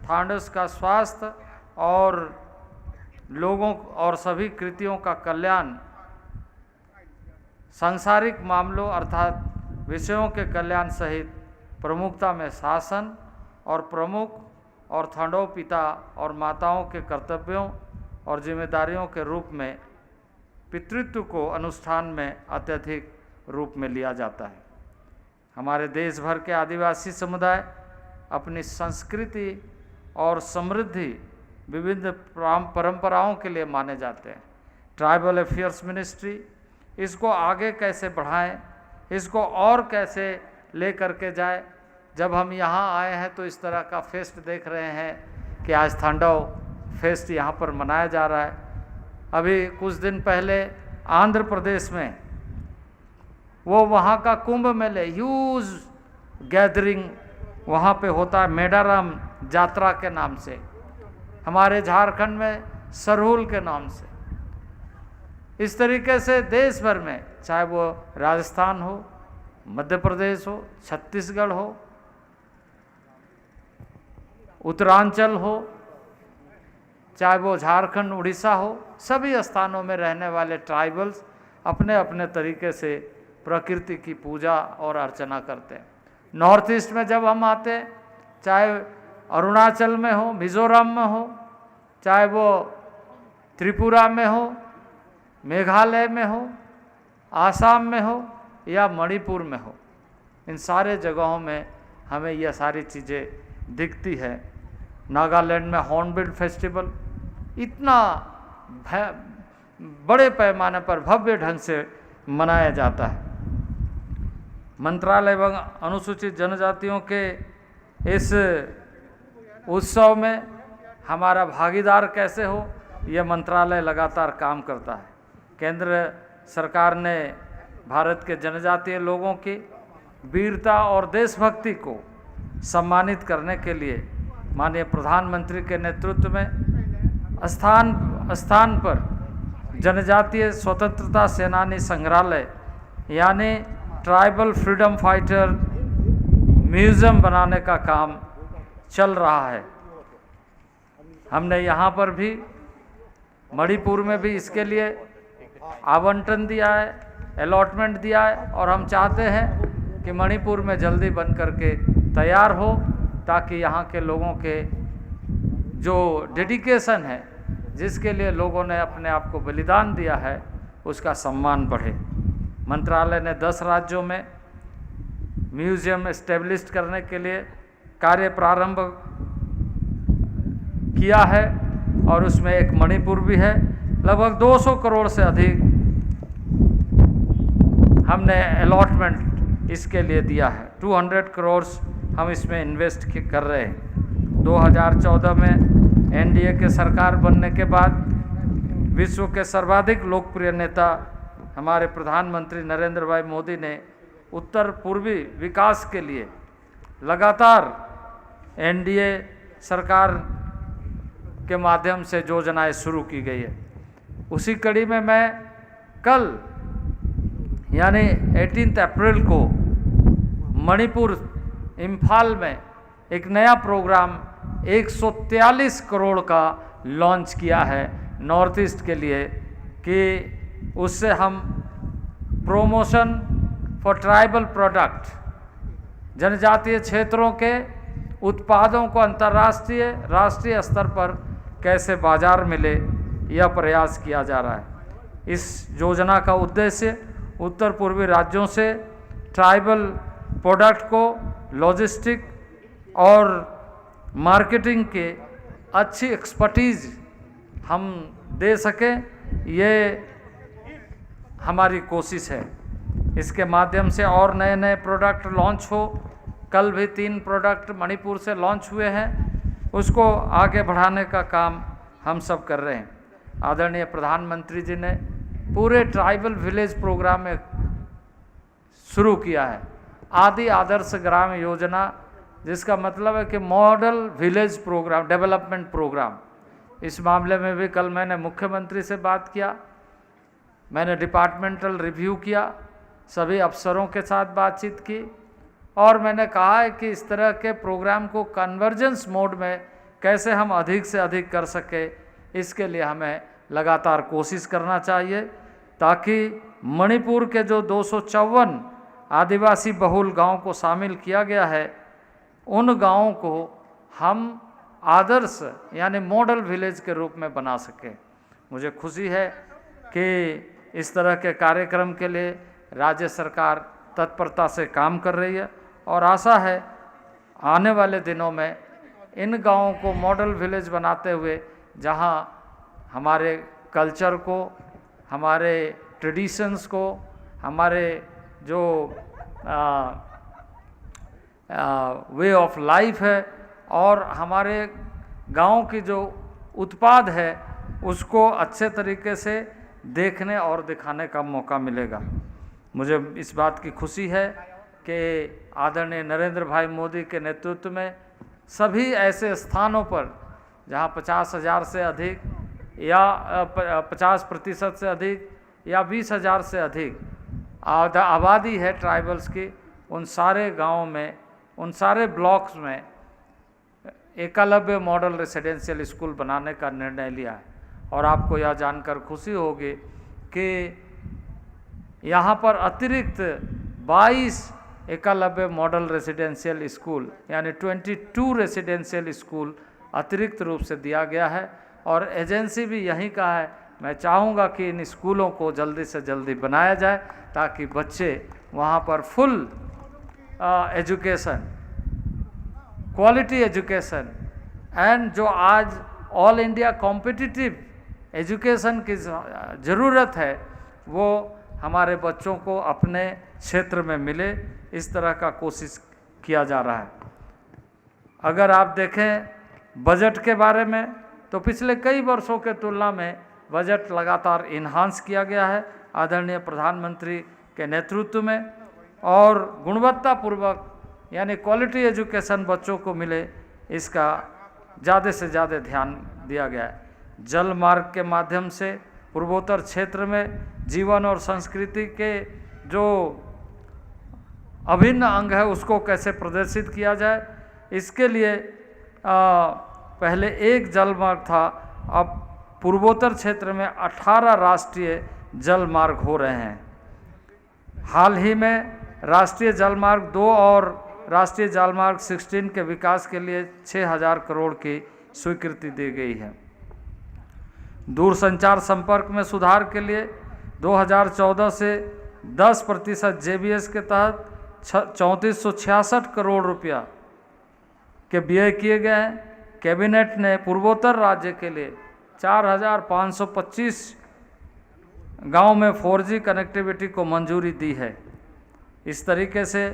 थाडोस का स्वास्थ्य और लोगों और सभी कृतियों का कल्याण, सांसारिक मामलों अर्थात विषयों के कल्याण सहित प्रमुखता में शासन और प्रमुख और थाडो पिता और माताओं के कर्तव्यों और जिम्मेदारियों के रूप में पितृत्व को अनुष्ठान में अत्यधिक रूप में लिया जाता है। हमारे देश भर के आदिवासी समुदाय अपनी संस्कृति और समृद्धि विविध पराम-, परंपराओं के लिए माने जाते हैं। ट्राइबल अफेयर्स मिनिस्ट्री इसको आगे कैसे बढ़ाएं, इसको और कैसे लेकर के जाए। जब हम यहाँ आए हैं तो इस तरह का फेस्ट देख रहे हैं कि आज थांडव फेस्ट यहाँ पर मनाया जा रहा है। अभी कुछ दिन पहले आंध्र प्रदेश में वो वहाँ का कुंभ मेले, ह्यूज गैदरिंग वहाँ पे होता है मेडाराम यात्रा के नाम से, हमारे झारखंड में सरहुल के नाम से। इस तरीके से देश भर में, चाहे वो राजस्थान हो, मध्य प्रदेश हो, छत्तीसगढ़ हो, उत्तरांचल हो, चाहे वो झारखंड, उड़ीसा हो, सभी स्थानों में रहने वाले ट्राइबल्स अपने अपने तरीके से प्रकृति की पूजा और अर्चना करते हैं। नॉर्थ ईस्ट में जब हम आते हैं, चाहे अरुणाचल में हो, मिजोरम में हो, चाहे वो त्रिपुरा में हो, मेघालय में हो, आसाम में हो या मणिपुर में हो, इन सारे जगहों में हमें यह सारी चीज़ें दिखती है। नागालैंड में हॉर्नबिल फेस्टिवल इतना भय-, बड़े पैमाने पर भव्य ढंग से मनाया जाता है। मंत्रालय एवं अनुसूचित जनजातियों के इस उत्सव में हमारा भागीदार कैसे हो, यह मंत्रालय लगातार काम करता है। केंद्र सरकार ने भारत के जनजातीय लोगों की वीरता और देशभक्ति को सम्मानित करने के लिए माननीय प्रधानमंत्री के नेतृत्व में स्थान स्थान पर जनजातीय स्वतंत्रता सेनानी संग्रहालय यानी ट्राइबल फ्रीडम फाइटर म्यूजियम बनाने का काम चल रहा है। हमने यहाँ पर भी, मणिपुर में भी इसके लिए आवंटन दिया है, अलॉटमेंट दिया है और हम चाहते हैं कि मणिपुर में जल्दी बन करके तैयार हो, ताकि यहाँ के लोगों के जो डेडिकेशन है, जिसके लिए लोगों ने अपने आप को बलिदान दिया है, उसका सम्मान बढ़े। मंत्रालय ने दस राज्यों में म्यूजियम एस्टेब्लिश करने के लिए कार्य प्रारंभ किया है और उसमें एक मणिपुर भी है। लगभग दो सौ करोड़ से अधिक हमने अलॉटमेंट इसके लिए दिया है। टू हंड्रेड करोड़ हम इसमें इन्वेस्ट कर रहे हैं। दो हज़ार चौदह में एनडीए के सरकार बनने के बाद विश्व के सर्वाधिक लोकप्रिय नेता हमारे प्रधानमंत्री नरेंद्र भाई मोदी ने उत्तर पूर्वी विकास के लिए लगातार एनडीए सरकार के माध्यम से योजनाएं शुरू की गई है। उसी कड़ी में मैं कल यानी एटीन्थ अप्रैल को मणिपुर इम्फाल में एक नया प्रोग्राम एक सौ तेईस करोड़ का लॉन्च किया है नॉर्थ ईस्ट के लिए, कि उससे हम promotion for tribal product, जनजातीय क्षेत्रों के उत्पादों को अंतर्राष्ट्रीय, राष्ट्रीय स्तर पर कैसे बाजार मिले, यह प्रयास किया जा रहा है। इस योजना का उद्देश्य उत्तर पूर्वी राज्यों से ट्राइबल प्रोडक्ट को लॉजिस्टिक और मार्केटिंग के अच्छी एक्सपर्टीज हम दे सकें, ये हमारी कोशिश है। इसके माध्यम से और नए नए प्रोडक्ट लॉन्च हो। कल भी तीन प्रोडक्ट मणिपुर से लॉन्च हुए हैं, उसको आगे बढ़ाने का काम हम सब कर रहे हैं। आदरणीय प्रधानमंत्री जी ने पूरे ट्राइबल विलेज प्रोग्राम में शुरू किया है आदि आदर्श ग्राम योजना, जिसका मतलब है कि model village programme, development programme. इस मामले में भी कल मैंने मुख्यमंत्री से बात किया, मैंने डिपार्टमेंटल रिव्यू किया, सभी अफसरों के साथ बातचीत की और मैंने कहा है कि इस तरह के प्रोग्राम को कन्वर्जेंस मोड में कैसे हम अधिक से अधिक कर सके, इसके लिए हमें लगातार कोशिश करना चाहिए, ताकि मणिपुर के जो दो सौ चौवन आदिवासी बहुल गांव को शामिल किया गया है, उन गांवों को हम आदर्श यानी मॉडल विलेज के रूप में बना सकें। मुझे खुशी है कि इस तरह के कार्यक्रम के लिए राज्य सरकार तत्परता से काम कर रही है और आशा है आने वाले दिनों में इन गांवों को मॉडल विलेज बनाते हुए, जहां हमारे कल्चर को, हमारे ट्रेडिशंस को, हमारे जो वे ऑफ लाइफ है और हमारे गांव की जो उत्पाद है, उसको अच्छे तरीके से देखने और दिखाने का मौका मिलेगा। मुझे इस बात की खुशी है कि आदरणीय नरेंद्र भाई मोदी के नेतृत्व में सभी ऐसे स्थानों पर, जहां पचास हज़ार से अधिक या, अ, प-, अ, पचास प्रतिशत से अधिक या बीस हज़ार से अधिक आदा-, आबादी है ट्राइबल्स की, उन सारे गांवों में, उन सारे ब्लॉक्स में एकलव्य मॉडल रेसिडेंशियल स्कूल बनाने का निर्णय लिया है। और आपको यह जानकर खुशी होगी कि यहाँ पर अतिरिक्त बाईस एकलव्य मॉडल रेसिडेंशियल स्कूल, यानी ट्वेंटी टू रेसिडेंशियल स्कूल अतिरिक्त रूप से दिया गया है। और एजेंसी भी यहीं का है। मैं चाहूँगा कि इन स्कूलों को जल्दी से जल्दी बनाया जाए, ताकि बच्चे वहाँ पर फुल, अ, एजुकेशन, क्वालिटी एजुकेशन and जो आज ऑल इंडिया कॉम्पिटिटिव एजुकेशन की ज-, ज़रूरत है, वो हमारे बच्चों को अपने क्षेत्र में मिले, इस तरह का कोशिश किया जा रहा है। अगर आप देखें बजट के बारे में, तो पिछले कई वर्षों के तुलना में बजट लगातार इन्हांस किया गया है आदरणीय प्रधानमंत्री के नेतृत्व में, और गुणवत्तापूर्वक यानी क्वालिटी एजुकेशन बच्चों को मिले, इसका ज़्यादा से ज़्यादा ध्यान दिया गया है। जल मार्ग के माध्यम से पूर्वोत्तर क्षेत्र में जीवन और संस्कृति के जो अभिन्न अंग है, उसको कैसे प्रदर्शित किया जाए, इसके लिए, आ, पहले एक जलमार्ग था, अब पूर्वोत्तर क्षेत्र में अठारह राष्ट्रीय जलमार्ग हो रहे हैं। हाल ही में राष्ट्रीय जलमार्ग दो और राष्ट्रीय जलमार्ग सिक्सटीन के विकास के लिए छः हज़ार करोड़ की स्वीकृति दी गई है। दूरसंचार संपर्क में सुधार के लिए दो हज़ार चौदह से दस प्रतिशत जेबीएस के तहत छ-, चौंतीस सौ छियासठ करोड़ रुपया के व्यय किए गए हैं। कैबिनेट ने पूर्वोत्तर राज्य के लिए चार हज़ार पाँच सौ पच्चीस गांव में फोर जी कनेक्टिविटी को मंजूरी दी है। इस तरीके से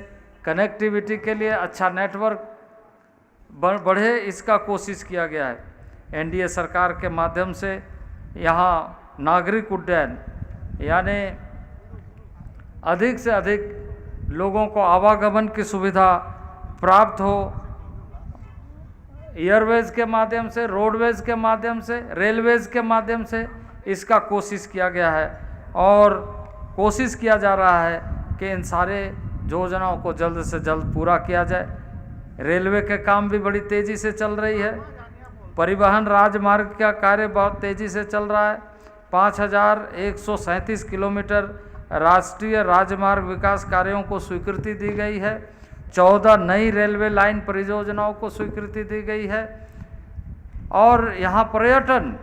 कनेक्टिविटी के लिए अच्छा नेटवर्क बढ़-, बढ़े, इसका कोशिश किया गया है। एनडीए सरकार के माध्यम से यहाँ नागरिक उड्डयन, यानी अधिक से अधिक लोगों को आवागमन की सुविधा प्राप्त हो, एयरवेज के माध्यम से, रोडवेज के माध्यम से, रेलवेज के माध्यम से इसका कोशिश किया गया है और कोशिश किया जा रहा है कि इन सारे योजनाओं को जल्द से जल्द पूरा किया जाए। रेलवे के काम भी बड़ी तेज़ी से चल रही है। परिवहन राजमार्ग का कार्य बहुत तेज़ी से चल रहा है। पाँच हज़ार एक सौ सैंतीस किलोमीटर राष्ट्रीय राजमार्ग विकास कार्यों को स्वीकृति दी गई है। चौदह नई रेलवे लाइन परियोजनाओं को स्वीकृति दी गई है और यहाँ पर्यटन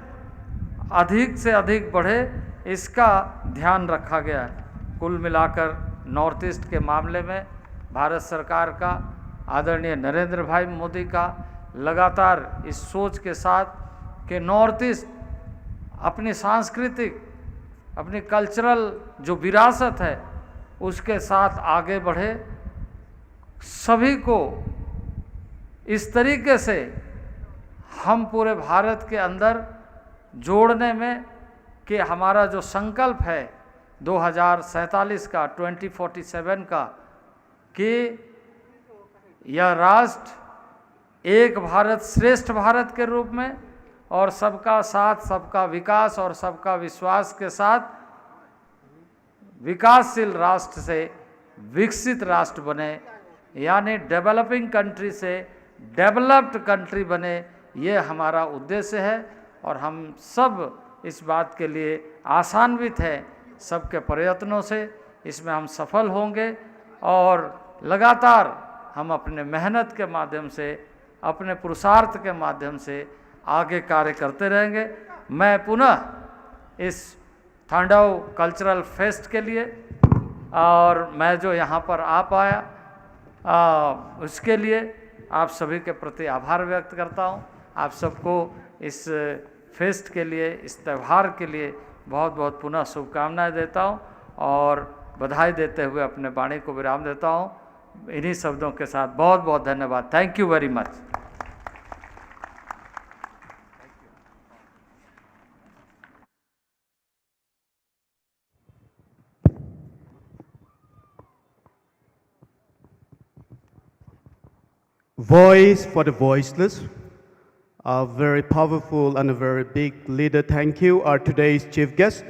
अधिक से अधिक बढ़े, इसका ध्यान रखा गया है। कुल मिलाकर नॉर्थ ईस्ट के मामले में भारत सरकार का, आदरणीय नरेंद्र भाई मोदी का लगातार इस सोच के साथ कि नॉर्थ ईस्ट अपनी सांस्कृतिक, अपनी कल्चरल जो विरासत है, उसके साथ आगे बढ़े। सभी को इस तरीके से हम पूरे भारत के अंदर जोड़ने में, कि हमारा जो संकल्प है दो हज़ार सैंतालीस का, ट्वेंटी फ़ोर्टी सेवन का, कि यह राष्ट्र एक भारत श्रेष्ठ भारत के रूप में और सबका साथ, सबका विकास और सबका विश्वास के साथ विकासशील राष्ट्र से विकसित राष्ट्र बने, यानी डेवलपिंग कंट्री से डेवलप्ड कंट्री बने, ये हमारा उद्देश्य है। और हम सब इस बात के लिए आशान्वित हैं, सबके प्रयत्नों से इसमें हम सफल होंगे और लगातार हम अपने मेहनत के माध्यम से, अपने पुरुषार्थ के माध्यम से आगे कार्य करते रहेंगे। मैं पुनः इस थांडव कल्चरल फेस्ट के लिए, और मैं जो यहाँ पर आ पाया, आ, उसके लिए आप सभी के प्रति आभार व्यक्त करता हूँ। आप सबको इस फेस्ट के लिए, इस त्यौहार के लिए बहुत बहुत पुनः शुभकामनाएं देता हूँ और बधाई देते हुए अपने वाणी को विराम देता हूँ। इन्हीं शब्दों के साथ बहुत बहुत धन्यवाद। Thank you very much. Voice for the voiceless. A very powerful and a very big leader. Thank you. Our today's chief guest,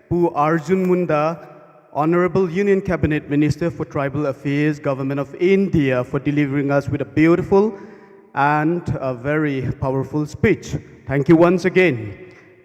Pu Arjun Munda, Honorable Union Cabinet Minister for Tribal Affairs, Government of India, for delivering us with a beautiful and a very powerful speech. Thank you once again.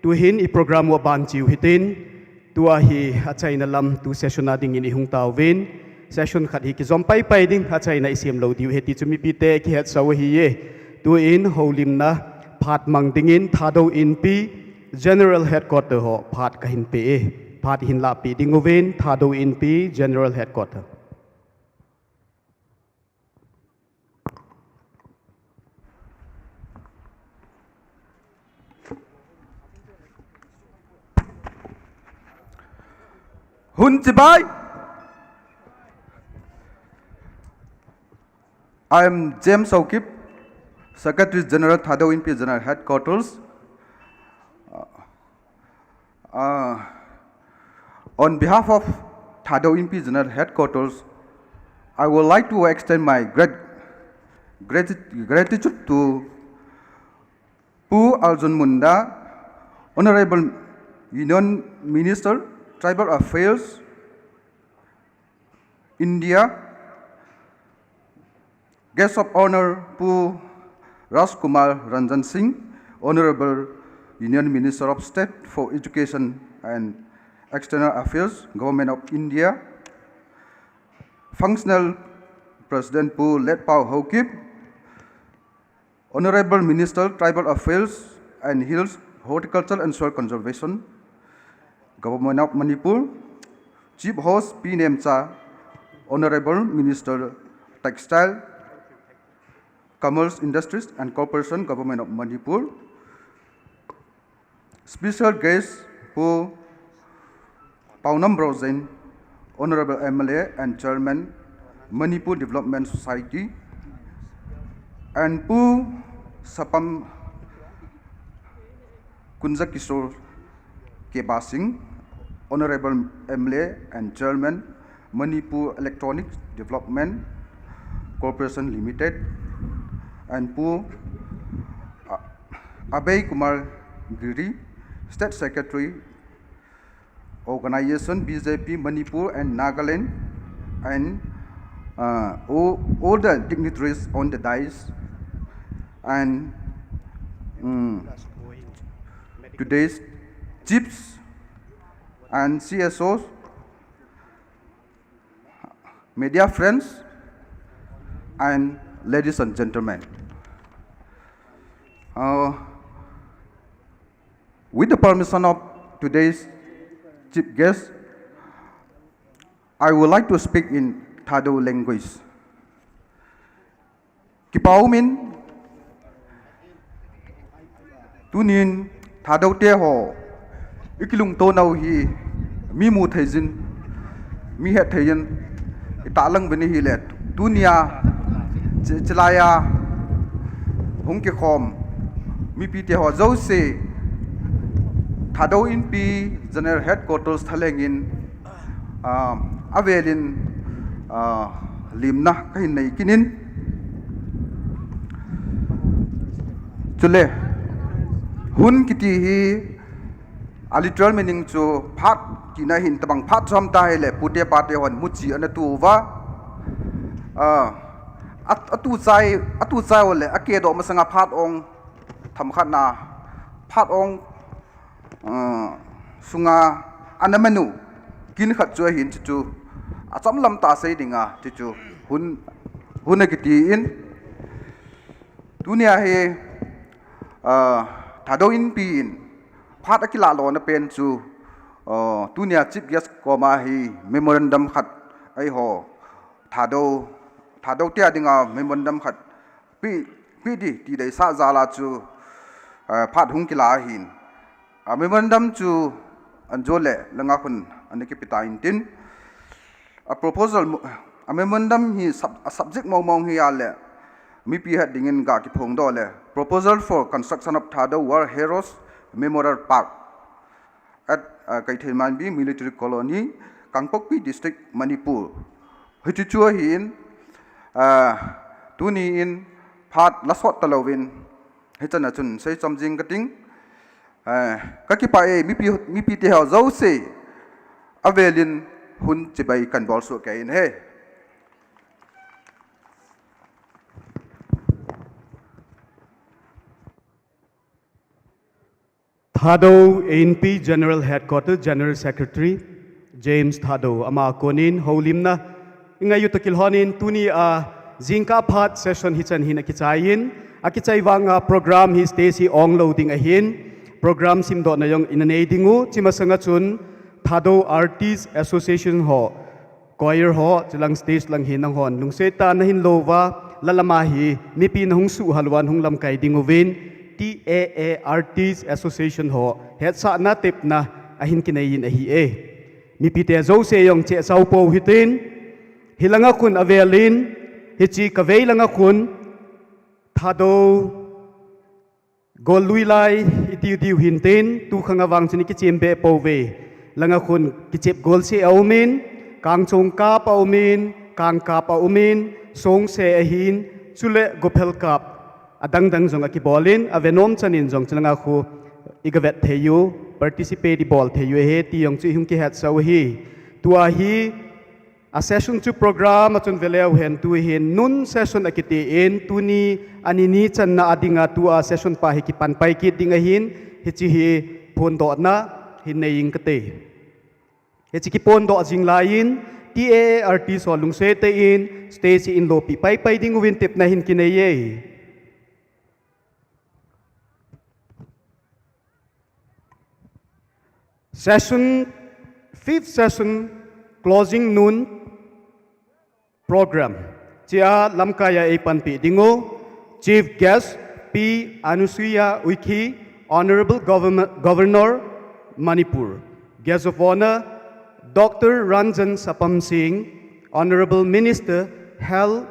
Tuhin i program u aban chiu hitin, tua hi achaina lam tu session a dingin i hung tauvin. Session khat hi kijom paipai ding, achaina i siam lou diu ahi ti chu mipite kihetsau ahiye. Tuin houlimna phat mang dingin Thadou Inpi General Headquarter ho phat kahin pe e. Phat hin lahpeh ding uvin, Thadou Inpi General Headquarter. Hun chibai. I am James Haokip, Secretary General, Thadou Inpi General Headquarters. Uh, uh, on behalf of Thadou Inpi General Headquarters, I would like to extend my grat-, grati-, gratitude to Pu Arjun Munda, Honorable Union Minister, Tribal Affairs, India, Guest of Honor, Pu Rajkumar Ranjan Singh, Honorable Union Minister of State for Education and External Affairs, Government of India, Functional President Pu Letpao Haokip, Honorable Minister, Tribal Affairs and Hills, Horticulture and Soil Conservation, Government of Manipur, Chief Host Pi Nemcha, Honorable Minister, Textile, Commerce, Industries and Corporation, Government of Manipur, Special Guest Pu Paonam Brojain, Honorable M L A and Chairman, Manipur Development Society, and Pu Sapam Kunjakishore Keba Singh, Honorable M L A and Chairman, Manipur Electronics Development Corporation Limited, and Pu, uh, Abhay Kumar Giri, State Secretary, Organization B J P Manipur and Nagaland, and, uh, all, all the dignitaries on the dais, and, mm, today's chiefs and C S Os, media friends, and ladies and gentlemen. Uh, with the permission of today's chief guest, I would like to speak in Thadou language. Kipa umin, tunin Thadou te ho, i kilungto nau hi, mi mu thei jin, mi het thei jin, i tahlang beni hi le, tunia, chi-, chilaiya, hung kikhom, mipi te ho, jouse, Thadou Inpi General Headquarters thalheng in, ah, avel in, ah, limna kahin nei kit in. Chule, hun kiti hi, a literal meaning chu phat tina ahin, tabang phat chu ham ti ahile, pute pate hon muchi ana tu uva. Ah, a, atu chai, atu chai uleh, akedoh masanga phat ong themkhat na, phat ong, ah, sunga ana man u kin khat chu ahin, chuchu achom lam tah sei dinga, chuchu hun, hun akiti in. Tunia hi, ah, Thadou Inpi in phat akilah lona pen chu, ah, tunia Chief Guest koma hi memorandum khat, eiho Thadou, Thadou te dinga memorandum khat pe, pe ding ti deisah jal a chu, ah, phat hung kila ahin. A memorandum chu ajo le langa khun ana kipe tan tin. A proposal mo-, a memorandum hi sub-, a subject mong mong hi ahile, mipi het dingin ga kiphongdoh le, Proposal for Construction of Thadou War Heroes Memorial Park at, ah, Keithelmanbi Military Colony, Kangpokpi District, Manipur. Hichu chu ahin, ah, tuni in phat la sot talouvin, hichan a chun seichom jing kating. Eh, kakipah e, mipi, mipite ho jouse, avel in hun chibai kahin bol soh kei in ahi. Thadou Inpi General Headquarter General Secretary James Thadou, ama a kon in houlimna i ngai u toh kilhon in, tuni a jingkah phat session hichan hin akichai in, akichai vanga program hi stage hi ong lou ding ahin, program simdohna jong ina nei ding u, hiche masanga chun Thadou Artist Association ho, choir ho, chulang stage lang hi nanghon lungset tah a nahin lou uva, la lam a hi mipi nahung suhhal uva nahung lamkai ding uvin, T A A Artist Association ho hetsahna tepna ahin kinei in ahi e. Mipite jouse jong cheh chau pou hitin, hilanga khun avel in, hiche kavei langa khun, Thadou gollui lai iti diu hintin, tukhang a vang chun i kichem be pouve. Langa khun kichep golseh aumin, kangchong kap aumin, kang kap aumin, songse ahin, chule gophel kap adang dang jong akibol in, ave nom chan in jong chulanga khu i gavet thei u, participate i bol thei u ahi, ti jong chu i hung kihetsah u ahi. Tua hi, a session chu program a chun veleu hen, tu hin noon session akiti in, tuni ani ni channa a dinga tua session pa hi kipan pai kit ding ahin, hiche hi phondohna hin nei ing kate. Hiche kiphondoh jing lai in, T A A artist ho lungset tah in, stage hi in lopi pai pai ding uvin tepna hin kinei e. Session, fifth session, closing noon program. Hichea lamkai a eipanpi ding u, Chief Guest, Pi Anusuiya Uikey, Honorable Governor, Governor, Manipur. Guest of Honor, Doctor Ranjan Sapam Singh, Honorable Minister, Health,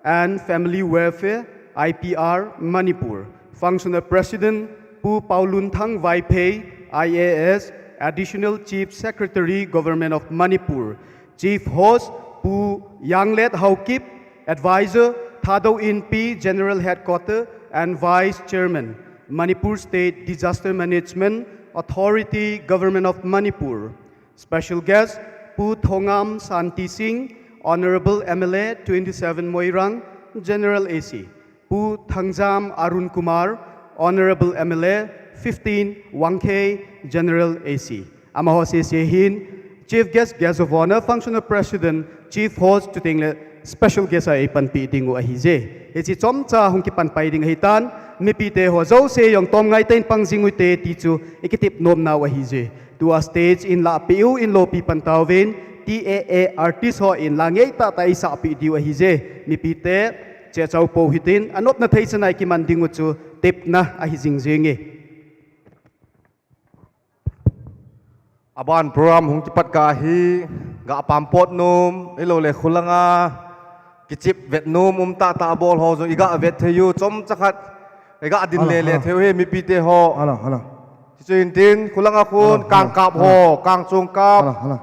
and Family Welfare, I P R, Manipur. Functional President, Pu Paolunthang Vaiphei, I A S, Additional Chief Secretary, Government of Manipur. Chief Host, Pu Yanglet Haokip, Advisor, Thadou Inpi General Headquarter, and Vice Chairman, Manipur State Disaster Management Authority, Government of Manipur. Special guest, Pu Thongam Shanti Singh, Honorable M L A twenty-seven Moirang, General A C, Pu Thangjam Arun Kumar, Honorable M L A fifteen Wangkhei, General A C. Amaho sese hin, Chief Guest, Guest of Honor, Functional President, Chief Host, chuteng le Special Guest a eipanpi ding u ahije. Hiche chomcha hung kipan pai ding ahitan, mipite ho jouse jong tomngai tah in pang jing ute ti chu ikitep nom nau ahije. Tua stage in lahpeh u in lopi pan tauvin, T A A artist ho in la ngei tahtah eisahpeh diu ahije. Mipite, cheh chau pou hitin, anopna thei chan a ikiman ding u chu tepna ahi jing jenge. Aban program hung kipat kah hi, ga pampot nom, ahilou le khulanga kichep vet nom um tahtah bol ho jong iga vet thei u, chomcha khat iga din lele thei u hi mipite ho. Hello, hello. Chuchu hintin, khulanga khun, hello, hello, kangkap ho, hello, kangchong kap, hello, hello,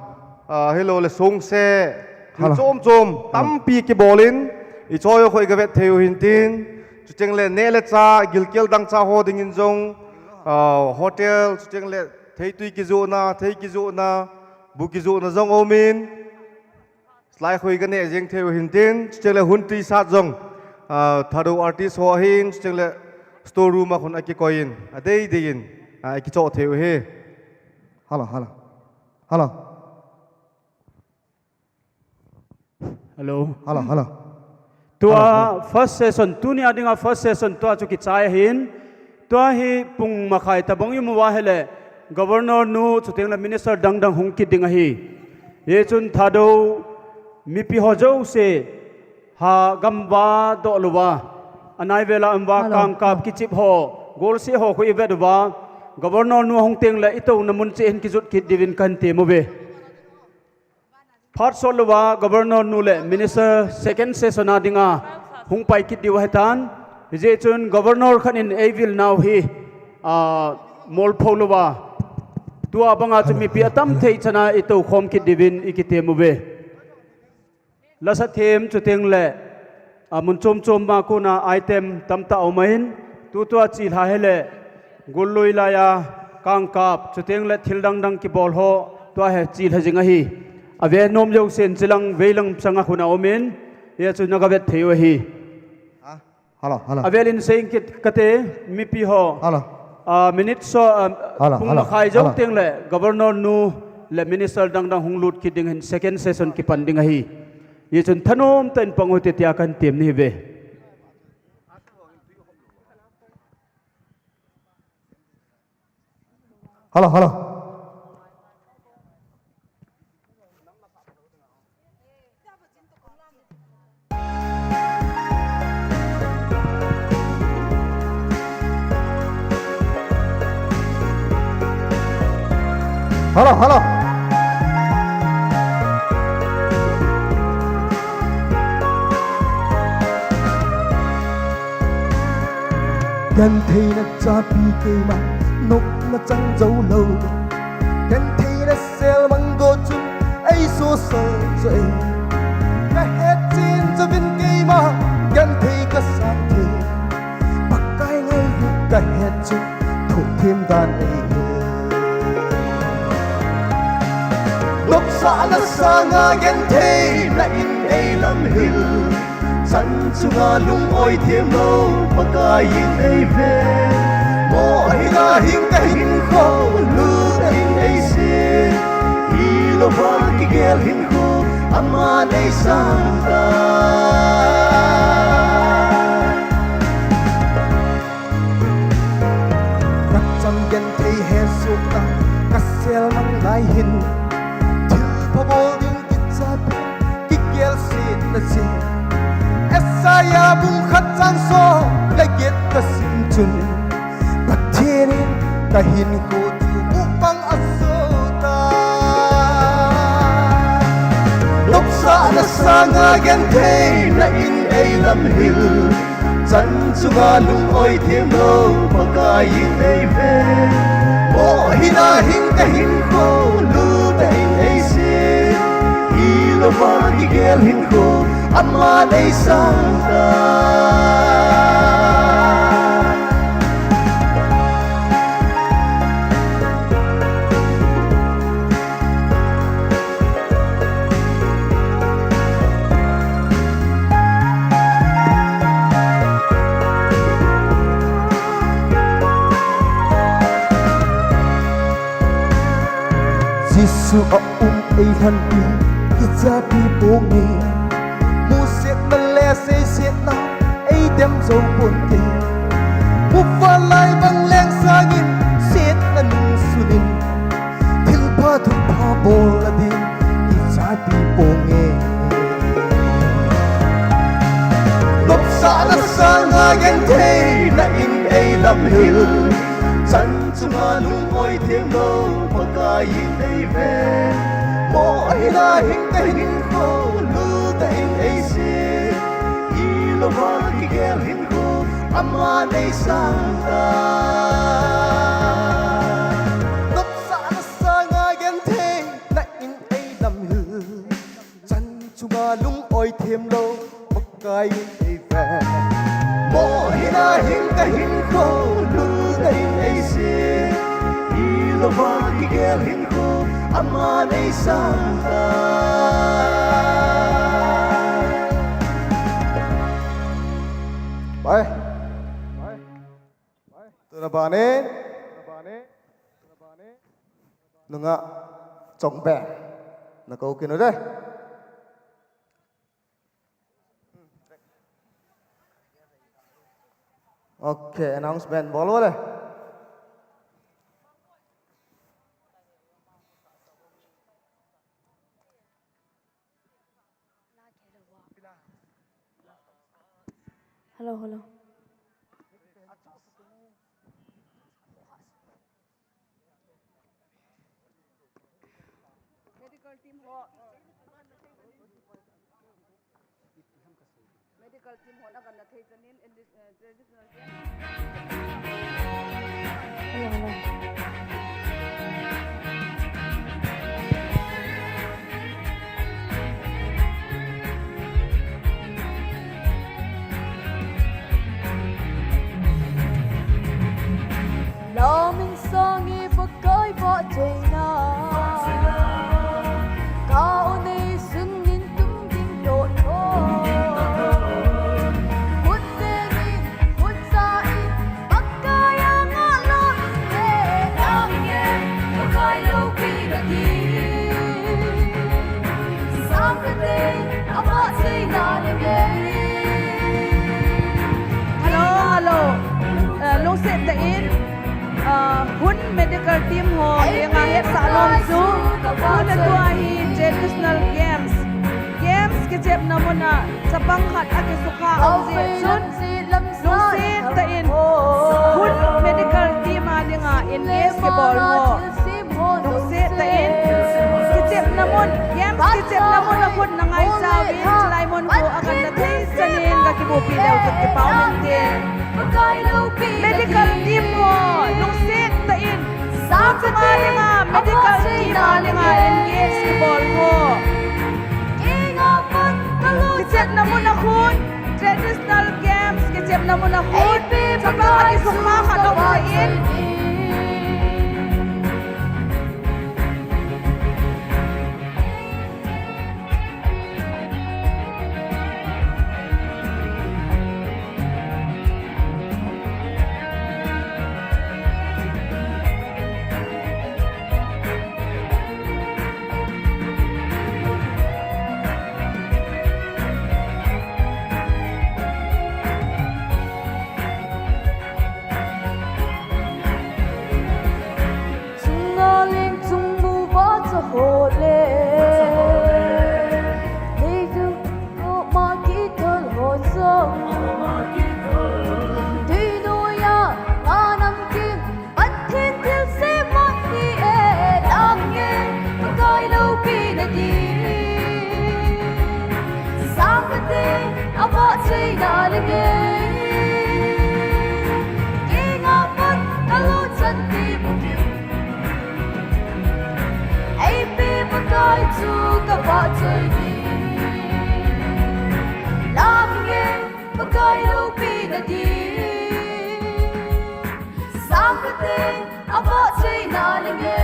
ah, hilou le songse, thil, hello, chom chom, hello, tampi kibol in, i choi ho khu i gavet thei u hintin, chuteng le neh le chah, gilkel dangchah ho dingin jong, ah, hotel, chuteng le theitui kijohna, thei kijohna, bu kijohna jong umin, lai khu i ganeh jeng thei u hintin, chuteng le hun tuisat jong, ah, Thadou artist ho ahin, chuteng le store room a khun akikoi in, adei dei in, ah, akichoh thei u ahi. Hello, hello. Hello. Hello. Hello, hello. Tua, hello, hello, first session, tunia dinga first session tua chu kichai ahin. Tua hi pung makhai tabang i mu uva ahile, Governor nu, chuteng le minister dang dang hung kit ding ahi. Hichun Thadou mipi ho jouse, ha gamva doh louva, anai vela umva, hello, kangkap kichip ho, golseh ho khu i vet uva, Governor nu ahung teng le i touna mun cheh hin kijot kit diuvin kahin tem uve. Phat sot louva Governor nu le Minister second session a dinga hung pai kit diu ahitan. Hijeh chun Governor khat in eivil nau hi, ah, molpho louva, tua banga chu mipi atam thei chana i toukhom kit diuvin i kitem uve. Lasa them chuteng le, ah, mun chom chom ma kona item tamtah aum ahin, tutua chilha hile, gollui laiya kangkap, chuteng le thil dang dang kibol ho, tua hi chilha jing ahi. Ave nom jousen chilang veilang changa khun aumin, hia chu na gavet thei u ahi. Ha? Hello, hello. Avel in sei kit kate, mipi ho. Hello. Ah, minute so, ah, hello, pung hello, makhai jou, hello, teng le Governor nu le Minister dang dang hung lut kit ding hin second session kipan ding ahi. Hichun thanom tah in pang u hite tia kahin tem nahi uve. Hello, hello. Hello, hello. Gentheina chapi keima nopna chang jou lou. Gentheina selmang go chun ei sosal jo e. Ka het chen jouvin keima genthei ka sang thei. Pakai ngailut ka het chun thuhthem dan ei hil. Nopsahna sanga gentheina in ei lamhil. Chan chunga lung-oi themlou Pakai in ei ven. Moh hina hing kahinkho, lutah in ei sel. Hilouva kigel hinkho aman ei sangtai. Ka chang genthei hesohna ka selmang lai hin, thilpha bol ding kichapi, kigelsetna jeh. Isaiah bung khat chang som le get ka sim chun, Pathen in kahinkho chu buhpang asoh tai. Nopsahna sanga gentheina in ei lamhil. Chan chunga lung-oi themlou Pakai in ei ven. Moh hina hing kahinkho, lutah in ei sel. Hilouva kigel hinkho aman ei sangtai. Jesu a um ei lhanpi kichapi ponge. Musetna le seisetna ei dem jou ponte. Muvanlai bang leng sangin setna nungsunin, thilpha thupha bolna ding kichapi ponge. Nopsahna sanga gentheina in ei lamhil. Chan chunga lung-oi themlou Pakai in ei ven. Moh hina hing kahinkho, lutah in ei sel. Hilouva kigel hinkho aman ei sangtai. Kai ei ve. Mo hina hin ka hinkho, lul ka hin ei se. Hilou va kigel hinkho, ama nei sang ta. Bye. Tuna bani. Nunga chong be. Na ko kinu de. Okay, announcement bol bole. Hello, hello. Medical team ho. Medical team ho na kan na thei chanin in this, uh, traditional game. Hello, hello. Laming sangi Pakai vahchoina. Ka o nei sungin tum ding lo tho. Khut tengin, khut sa in, Pakai anga lo in le. Laming e, Pakai loupina ding. Hello, hello. Eh, lungset tah in, ah, Hun medical team ho lenga hetsah nom chu, tuna tua hi traditional games. Games kichepna muna chapang khat akisukha aum jeh chun, lungset tah in, Hun medical team a dinga engage kibol ho. Lungset tah in, kichepna mun, games kichepna mun a khut na ngaisah uvin, chulai mun khu akan na thei chanin ka kibupi leu chun kipa um inte. Medical team ho, lungset tah in, chunga dinga medical team a dinga engage kibol ho. Kichepna mun a khut, traditional games kichepna mun a khut, chapang akisukha khat aum jeh in. Chunga leng chung mu va cha ho le. Hei chu ko ma ki thol ho song. Tui noiya nga namkim Pathen thilsem ahi e, laming e, Pakai loupina ding. Sangkhate avahchoina leng e. Kei nga pat ka lo chan ti bukim. Eipe Pakai chu ka vahchoi ding. Laming e, Pakai loupina ding. Sangkhate avahchoina leng e.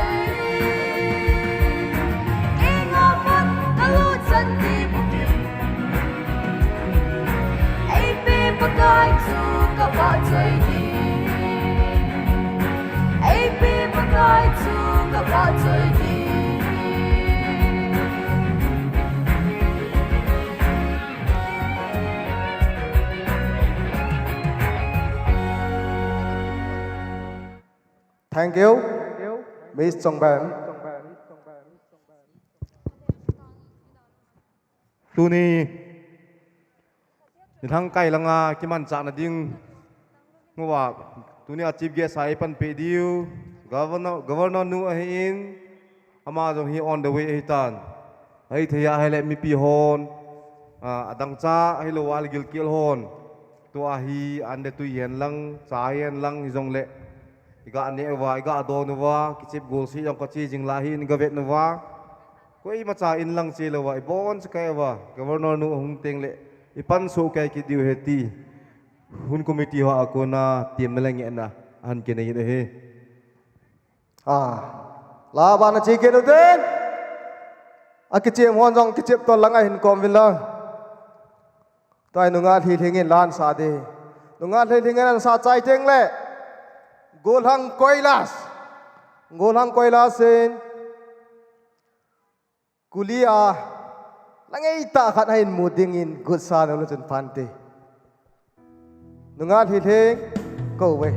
Kei nga pat ka lo chan ti bukim. Eipe Pakai chu ka vahchoi ding. Eipe Pakai chu ka vahchoi ding. Thank you, Miss Chongbem. Tuni, nilhang kai langa kimanchahna ding uva, tuni a chief guest a eipanpi diu, Governor, Governor nu ahin, ama jong hi on the way ahitan. Ahithei a ahile mipi hon, ah, adangcha ahilou a gilkel hon. Tua hi ande tui hen lang, cha hen lang hijongle, iga neh uva, iga don uva, kichep golseh jong kache jing lai hin iga vet uva. Koimacha in lang che louva, ibonchauva, Governor nu ahung tengle, ipan soh kei kit diu ahi ti, hun committee ho a kona temna le ngehna ahin kinei in ahi. Ah, la bana che kit uvin. Akichem hon jong kichep tol langa hin kom uvin lang. Tua hi nungah Lhilhing in la asah ding. Nungah Lhilhing in asah chai teng le, Golhang Koilas. Golhang Koilas in Kulia, la ngeitah khat ahin mu dingin gutsa nau chun phante. Nungah Lhilhing, kou ve.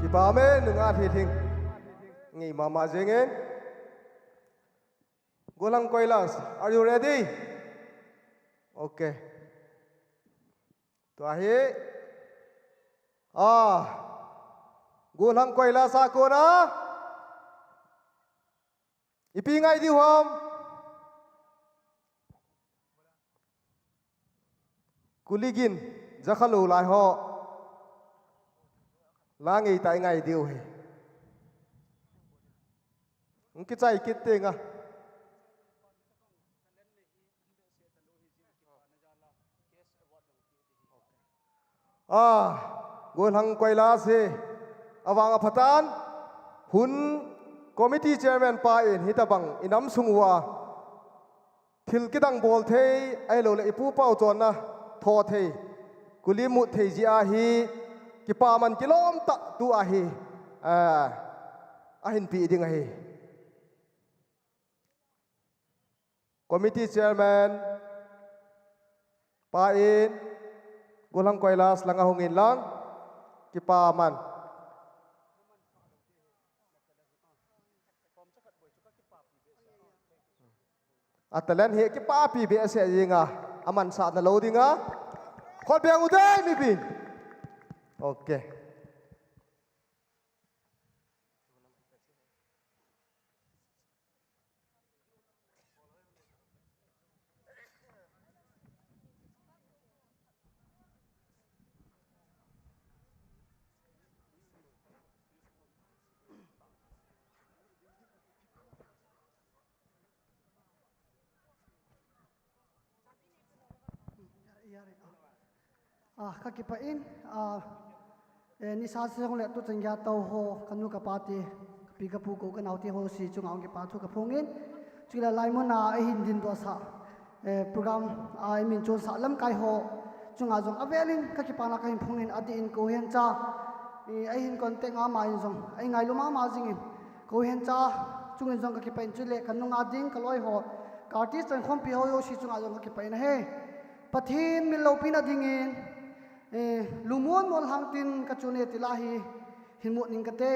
Kipa amen, nungah Lhilhing. Ngei mama jengin. Golhang Koilas, are you ready? Okay. Tua hi. Ah. Golhang Koilas a kona. Ipi ngai diu ham? Kuligin, jakha lou lai ho. La ngei ta i ngai diu hi. Hung kichai kit teng a. A, Golhang Koilas hi, avang aphatan, hun committee chairman pa in hitabang inam sung uva, thil kidang bol thei, ahilouleh ipu pau chonna tho thei, kuli mut thei jeh a hi, kipaman kilom tah tua hi, a, ahin pe ding ahi. Committee chairman pa in, Golhang Koilas langa hung in lang, kipaman. A talent hi kipapi behseh jing a, amansah na lou ding a. Khut beng u te, mipin. Ok. A, ka kipah in, a, eh, nisa song le tuchan geiya tou ho, ka nu ka pa te, ka pi ka pu ko ka nao te ho jouse chunga hung kipah thu ka phong in, chule lai mun a eihin dindoh sah, eh, program a eimin chonsah lamkai ho chunga jong avel in ka kipana ka hin phong in, adih in Kohencha, eh, eihin contact mama in jong, ei ngailu mama jing in, Kohencha chung in jong ka kipah in, chule ka nunga ding ka loi ho, ka artist chankhompi ho jouse chunga jong ka kipah in ahi. Pathen min loupina dingin, eh, lungmon mol hang tin ka chun e ti la hi, hin mut ning kate.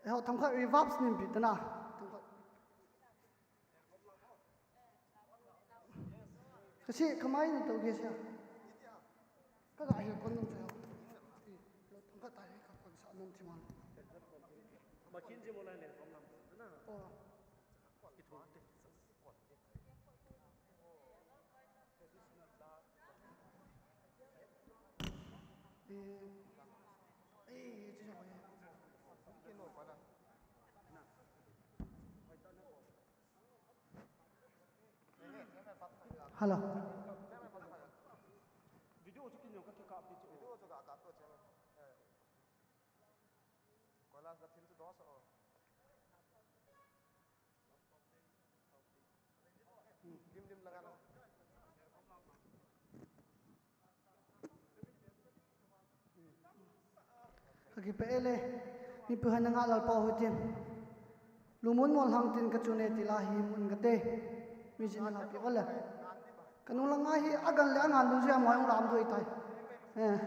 Eh, ho themkhat reverb nin pi tana. Themkhat. Kasi kamai ni to ge sia. Ka ga hi kon nung cha. Themkhat ta hi ka kon sa nung ti man. Machin ji mo lai le kon nam. Oh. Hello. Ka kipah e le, mipi hon nanga Lalpa hu tin. Lungmon mol hang tin ka chun e ti la hi mun kate. Mi jin la pi ole. Ka nung langa hi agan le angan dun jia mo hung lam doi tai. Eh.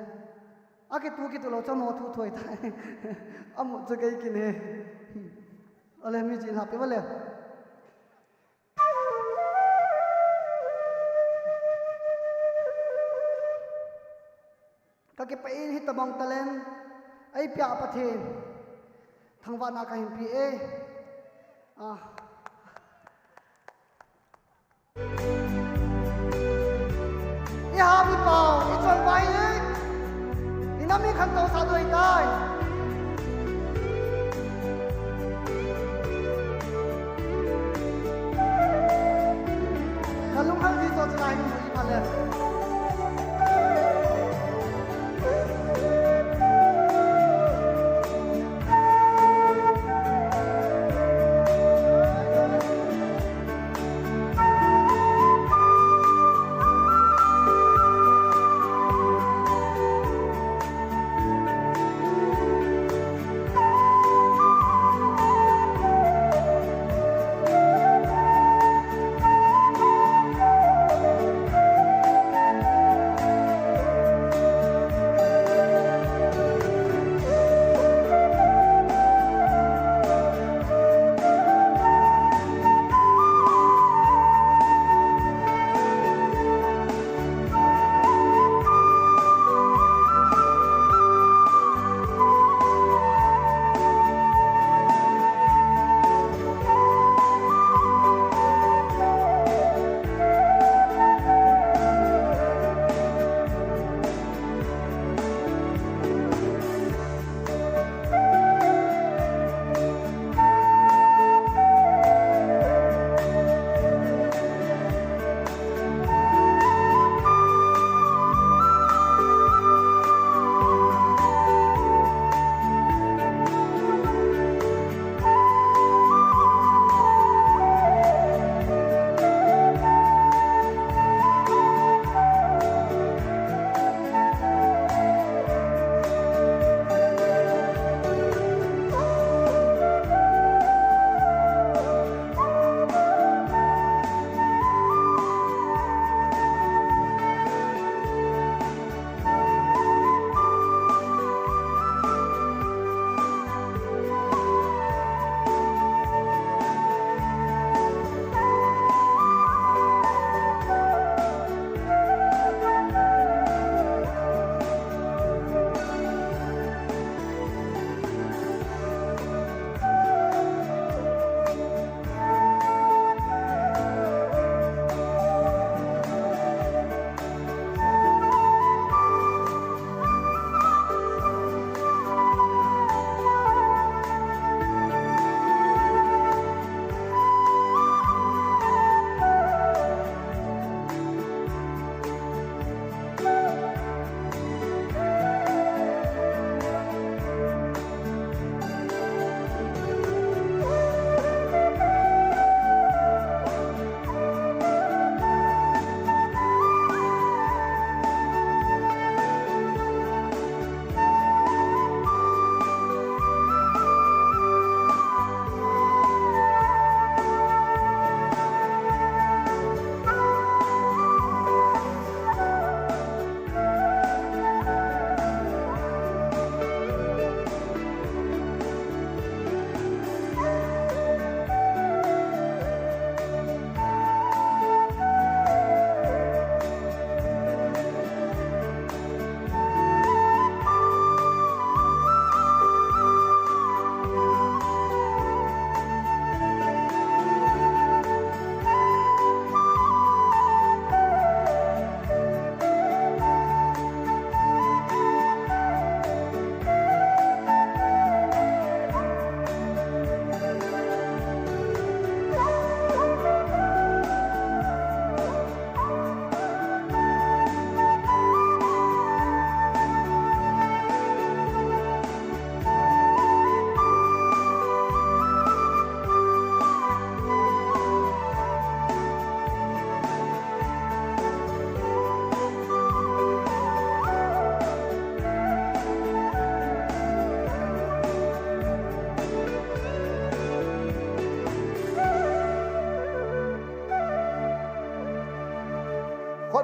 Akitu kitu lou cha mo thu thoi tai. Amu cha kei kin he. Ole mi jin la pi ole. Ka kipah in hitabang talent eipea Pathen thangvahna ka hin pe e. Ah. I ha mi pau, i chon vai e. I nam i khantou sa doi tai. Ka lunghang ji to chulai ni i pha le.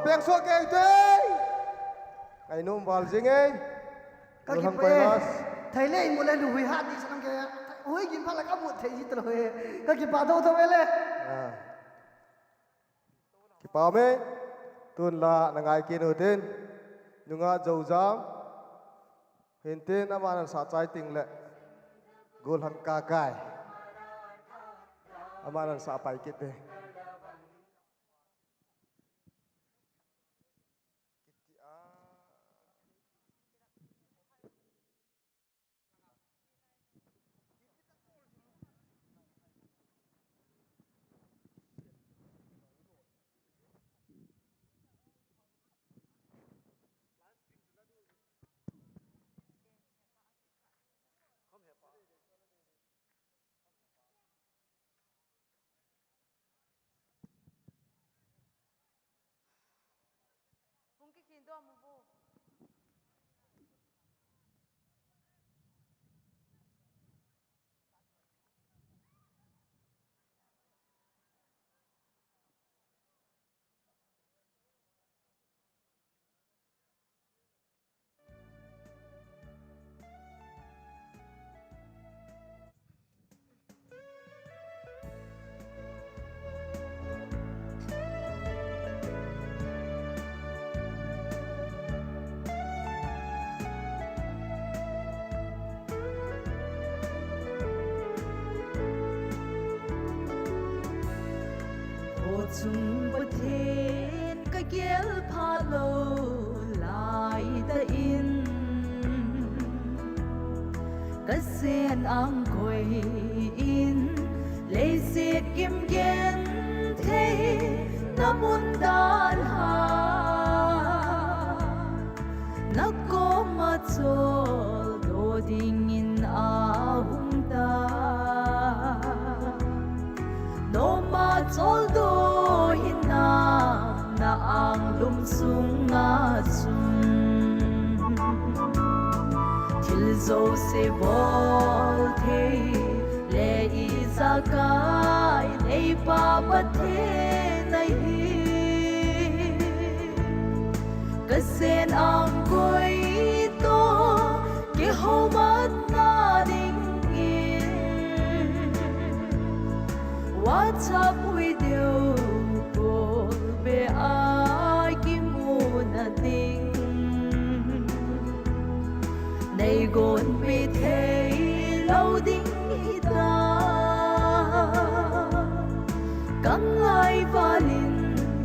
Peng so kei te. Ai num val jing ei. Ka ki pe. Thai le mo le lu hui ha di sanam ke. Hui gin pha la ka mut thei ji talo he. Ka ki pa do do le. Kipa me. Tun la na ngai kin u tin. Nunga jo jam. Hintin ama nan sa chai ting le gul hang ka kai. Ama nan sa pai kit te. Hung kikhin dom u bu. Kho chung Pathen ka gel pha lou lai tah in, ka sen ang koi in, leiset kim gen thei na mun dalha, na koma choldo dingin ahung ta. Noma choldo hinam na anglum sunga chun, thil jouse bol thei le ijakai neipa Pathen ahi. Ka sen ang koi toh kihoumatna dingin, WhatsApp video call be a kimuna ding, nei gonpi thei lou ding hita. Ka ngai valin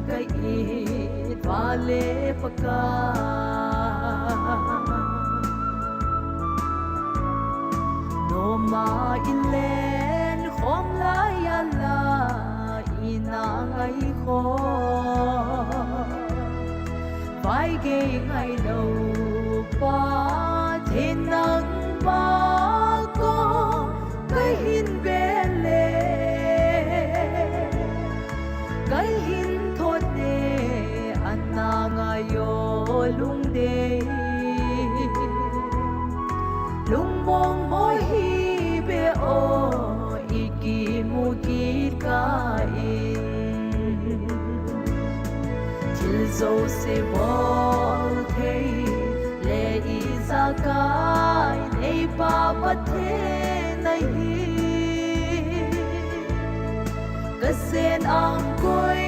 ka it vale Pakai. Noma in len khom lai a la ina ngai khom. Vai gei ngai lou Pathen nangma koma ka hin be le, ka hin thot ne ana ngai o lungdei. Lungmong mo hi be o i kimu kit ka in. Thil jouse bol thei le ijakai neipa Pathen ahi. Ka sen ang koi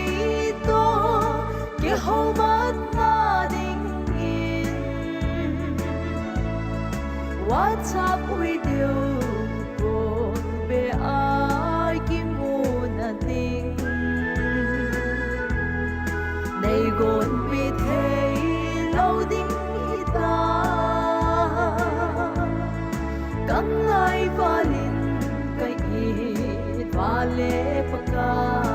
toh kihoumatna dingin, WhatsApp video call be a kimuna ding, nei gonpi thei lou ding hita. Ka ngai valin ka it vale Pakai.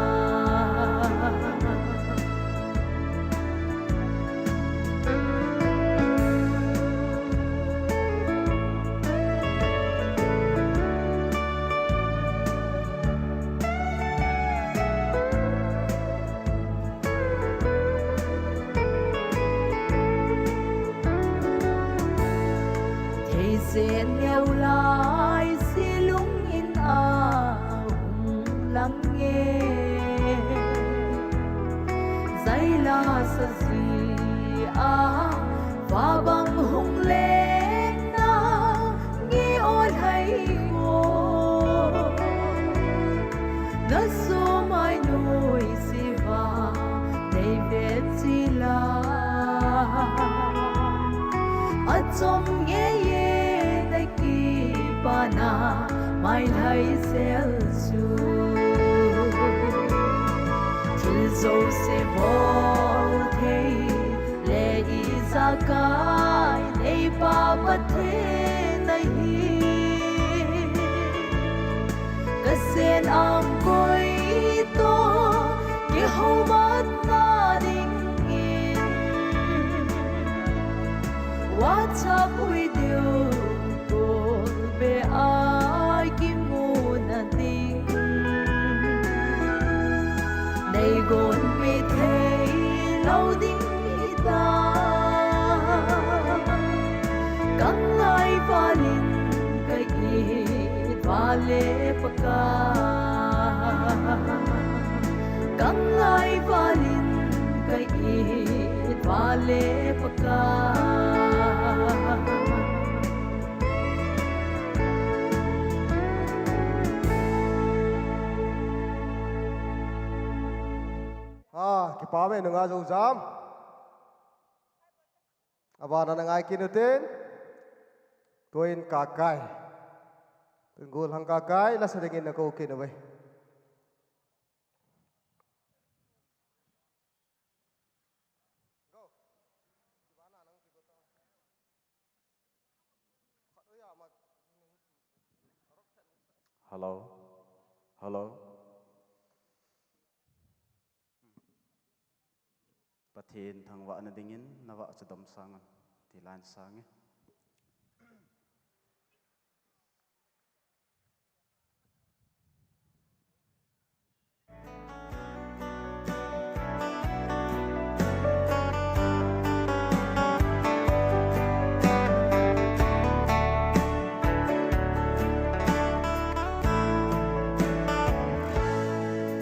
Thei zen neo lai si lungin a hung lang nge. Sa ji a, va bang hung leng na ngi o lhai o. Na so mai noi si va nei ve chi la. A chom nge ye na ki pa na mai lhai sel su. Thil zo se bol thei le ijakai nei pa Pathen ahi. Ka sen ang koi to kihoumatna dingin. WhatsApp video call be a kimuna ding. Nei gon pe thei lo ding hi ta. Ka ngai valin ka it vale Pakai. Ka ngai valin ka it vale Pakai. Ha, kipa me nunga Zojam. Abana na ngai kit utin. Tuin Kakai. Tuin Golhang Kakai, la sa dingin na kou kit uve. Hello. Hello. Pathen thangvahna dingin, na vah chu dam sangan, ti lan sange.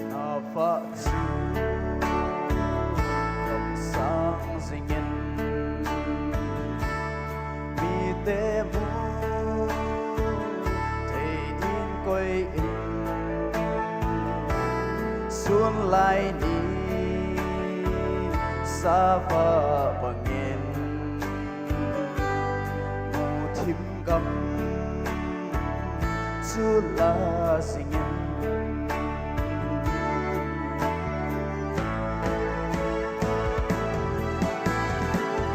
Na vah chu dam sang jingin, mite mu thei ding koi in, sun lai ni sa va bangin, mu thim gam chu la jingin.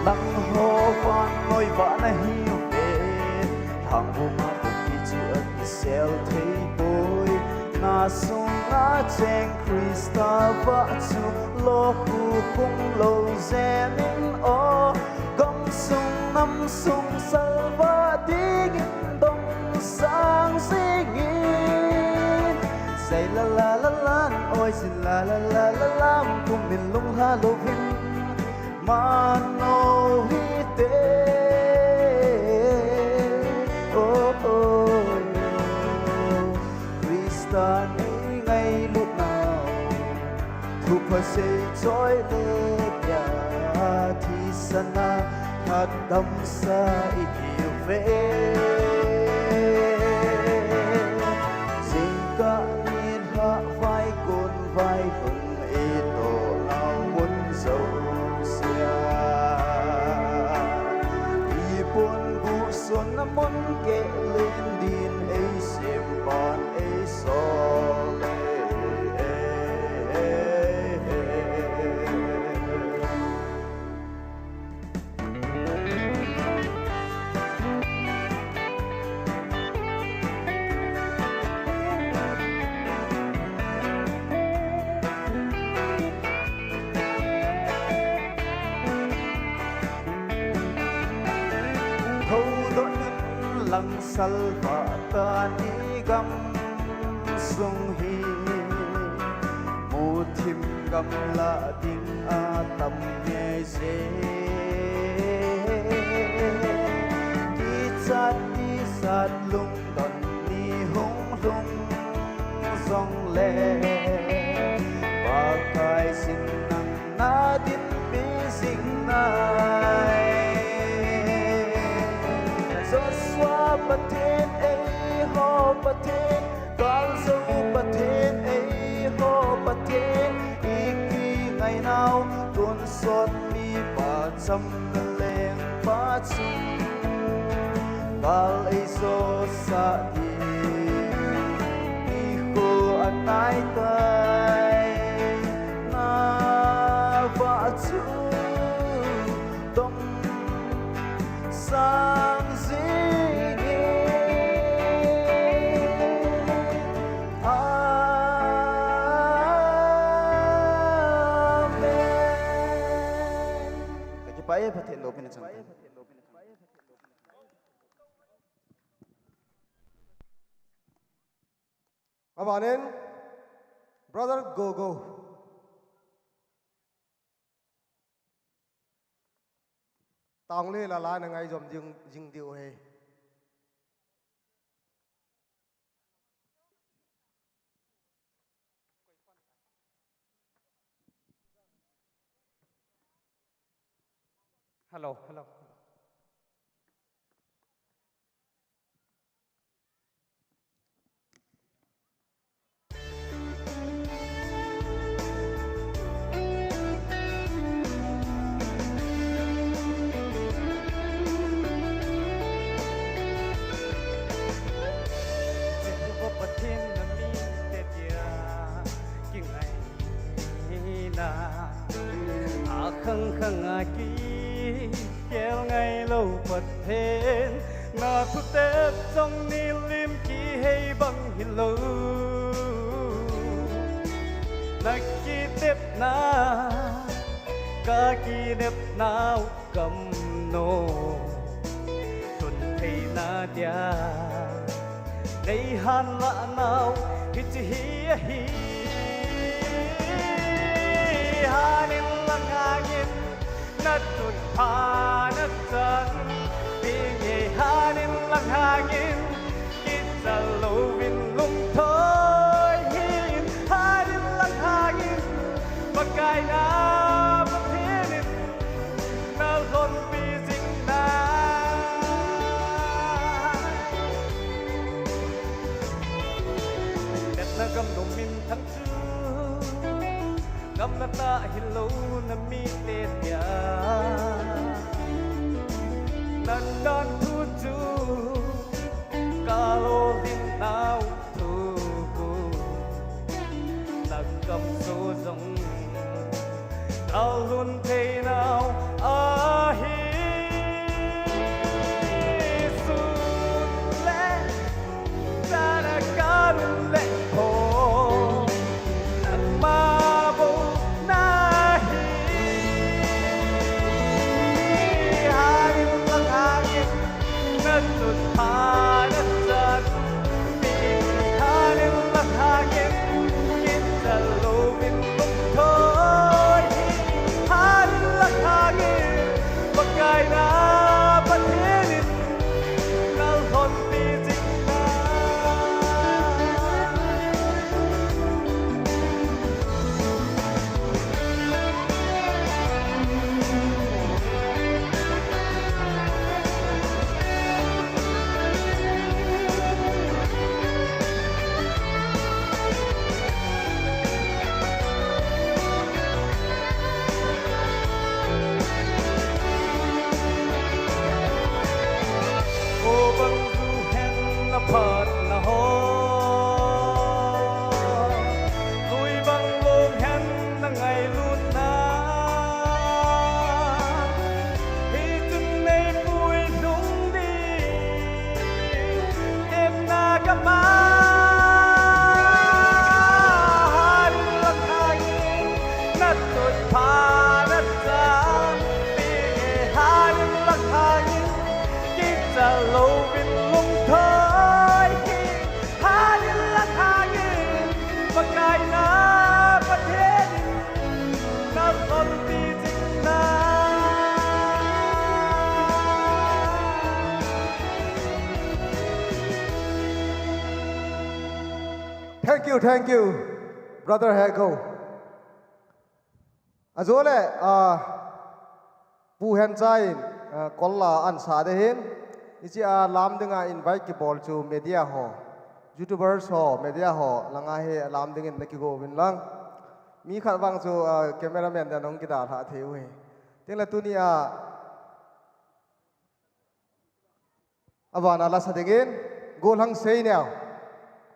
Nangho vannoi vah na hiuve, lhang buma kum kichu akisel thei poi. Na sunga cheng Christa vah chu lo khu khum lo jeng in o. Gamsung namsung salvah dingin dong sang jingin. Sei la la la lan, oi sei la la la la lam, kum in lunglha louvin mano hite. Oh, oh, oh. Christa nei ngailutnau, thupha sei choi le pia, thisana lhatdamsa i hiuve. Jingkah nilhah vaikun vailhum i tohnau mun jousea, i pun guhsuna mun keh len din ei sempan ei sol e. Thodoh in lang salvah ta ni gamsung hi, muthim gamla ding atam ngei je. Kichat kisat lungdon ni hung lhung jongle, Pakai sin nang na dinpi jing nai. Joshua Pathen, eiho Pathen, Kaljo Pathen, eiho Pathen, i kingai nau, tonsot mipa cham lengpa chung gal ei josah ding, i kho anai tai, na va chu dong sang jing in. Amen. Ka kipah e, Pathen loupina chang. Abanin, Brother Gogo. Tang le la la na ngai jom jing, jing diu he. Hello, hello. Jehovah Pathen na mite dia kingaina, akhang khang a kikhel ngai lou Pathen, na thutep jong nilim kihei bang hilou. Na kitepna, ka kinepnau, kamno, tun theina dia nei hanlah nau hiche hi ahi. Hanin lang hangin, na tun pha na chan, tinge hanin lang hangin, kichal louvin lungthoi hin, hanin lang hangin, Pakai na Pathen in na lhonpi jing nai. Betna gam dom minthang chu, gamla tah hilou na mite dia, na dan thu chu, ka lolhin nau thu, na gam chu jong ka lhun thei nau ahi. Sun le, tana ka lhun le ho, nangma bou nahi. Hanin lang hangin, na tun pha na chan, mi hanin lang hangin, kichal louvin lungthoi hi. Hanin lang hangin, Pakai na Pathen in na lhonpi jing nai. Ko bang ju hen na phatna ho, lui bang long hen na ngailutna, hichun nei puilhung ding, temna gam a, hanin lang hangin, na tun pha na chan, tinge hanin lang hangin, kichal louvin lungthoi hi, hanin lang hangin, Pakai na Pathen in na lhonpi jing nai. Thank you, thank you, Brother Hego. Ajole, ah, Pu Hencha in, ah, kolla ansa ding ahin, hichea lam dinga invite kibol chu media ho, YouTubers ho, media ho, langa hi lam dingin nakigo uvin lang. Mi khat vang chu, ah, cameraman dan hung kidalha thei u ahi. Tengle tunia, Avana lasa dingin, Golhang Seineo.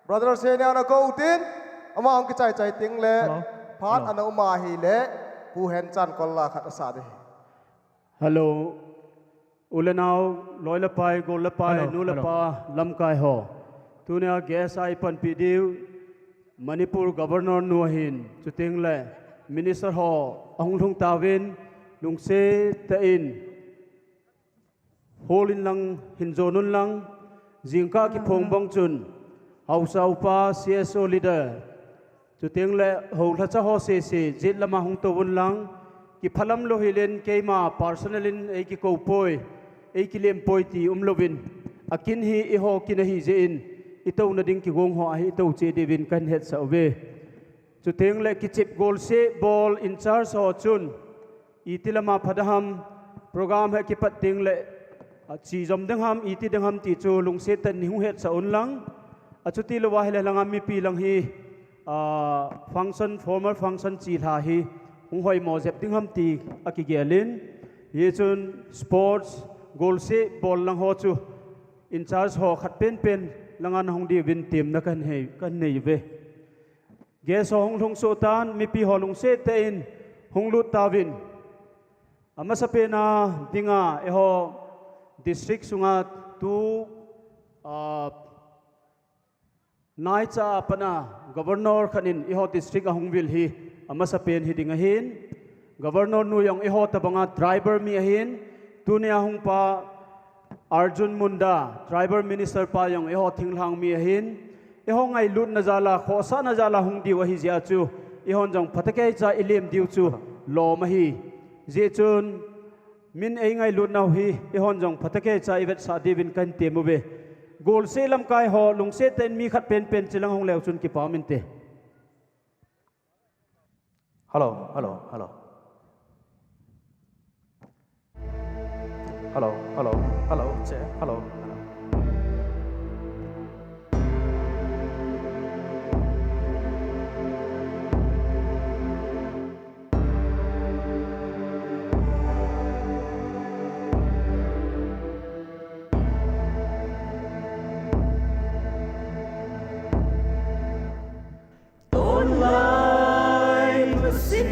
Brother Seineo nakou tin, ama hung kichai chai tengle, Hello. phat Hello. ana um ahile, Pu Henchan kolla khat asa ding. Hello. U le nao, loi le pai, gol le pai, Hello. nu le Hello. pa, lamkai ho. Tunia guest a ipanpi diu, Manipur Governor nu ahin, chutengle, Minister ho, ahung lhung tauvin, lungset tah in, Hol in lang, hin jon un lang, jingkah kiphong bang chun, Haosa upa C S O leader, chutengle houlhacha ho sese, jet lama hung tou un lang, kiphalam lou hilen keima personal in eikikou poi, eikilem poi ti umlouvin, akin hi eiho kin ahi jeh in, itouna ding kigong ho ahi itou cheh diuvin kahin hetsah uve. Chutengle kichep golseh bol in charge ho chun, iti lama pha ding ham, program hi kipat tengle, a, chi jom ding ham, iti ding ham ti chu lungset tah in hung hetsah un lang. Achuti louva hile langa mipi lang hi, a, function, formal function chi lha hi, hung hoimo jep ding ham ti akigel in. Hichun sports, golseh bol lang ho chu, in charge ho khat penpen langa nahung diuvin temna kahin nei, kahin nei uve. Guest ho hung lhung soh tan, mipi ho lungset tah in hung lut tauvin. Amasapen a dinga eiho district sunga tu, ah, naicha a pat a Governor khat in eiho district ahung vil hi amasapen hi ding ahin. Governor nu jong eiho tobanga tribal mi ahin, tunia hung pa Arjun Munda, Tribal Minister pa jong eiho thinglhang mi ahin, eiho ngailutna jal a, khohsahna jal a hung diu ahi jeh a chu, eihon jong phatah keicha ilem diu chu lom ahi. Hijeh chun, min eingailutnau hi, eihon jong phatah keicha ivetsah diuvin kahin tem uve. Golseh lamkai ho, lungset tah in mi khat penpen chilang hung leu chun kipa um inte. Hello, hello, hello. Hello, hello, hello, che, hello, hello. Tonlai masin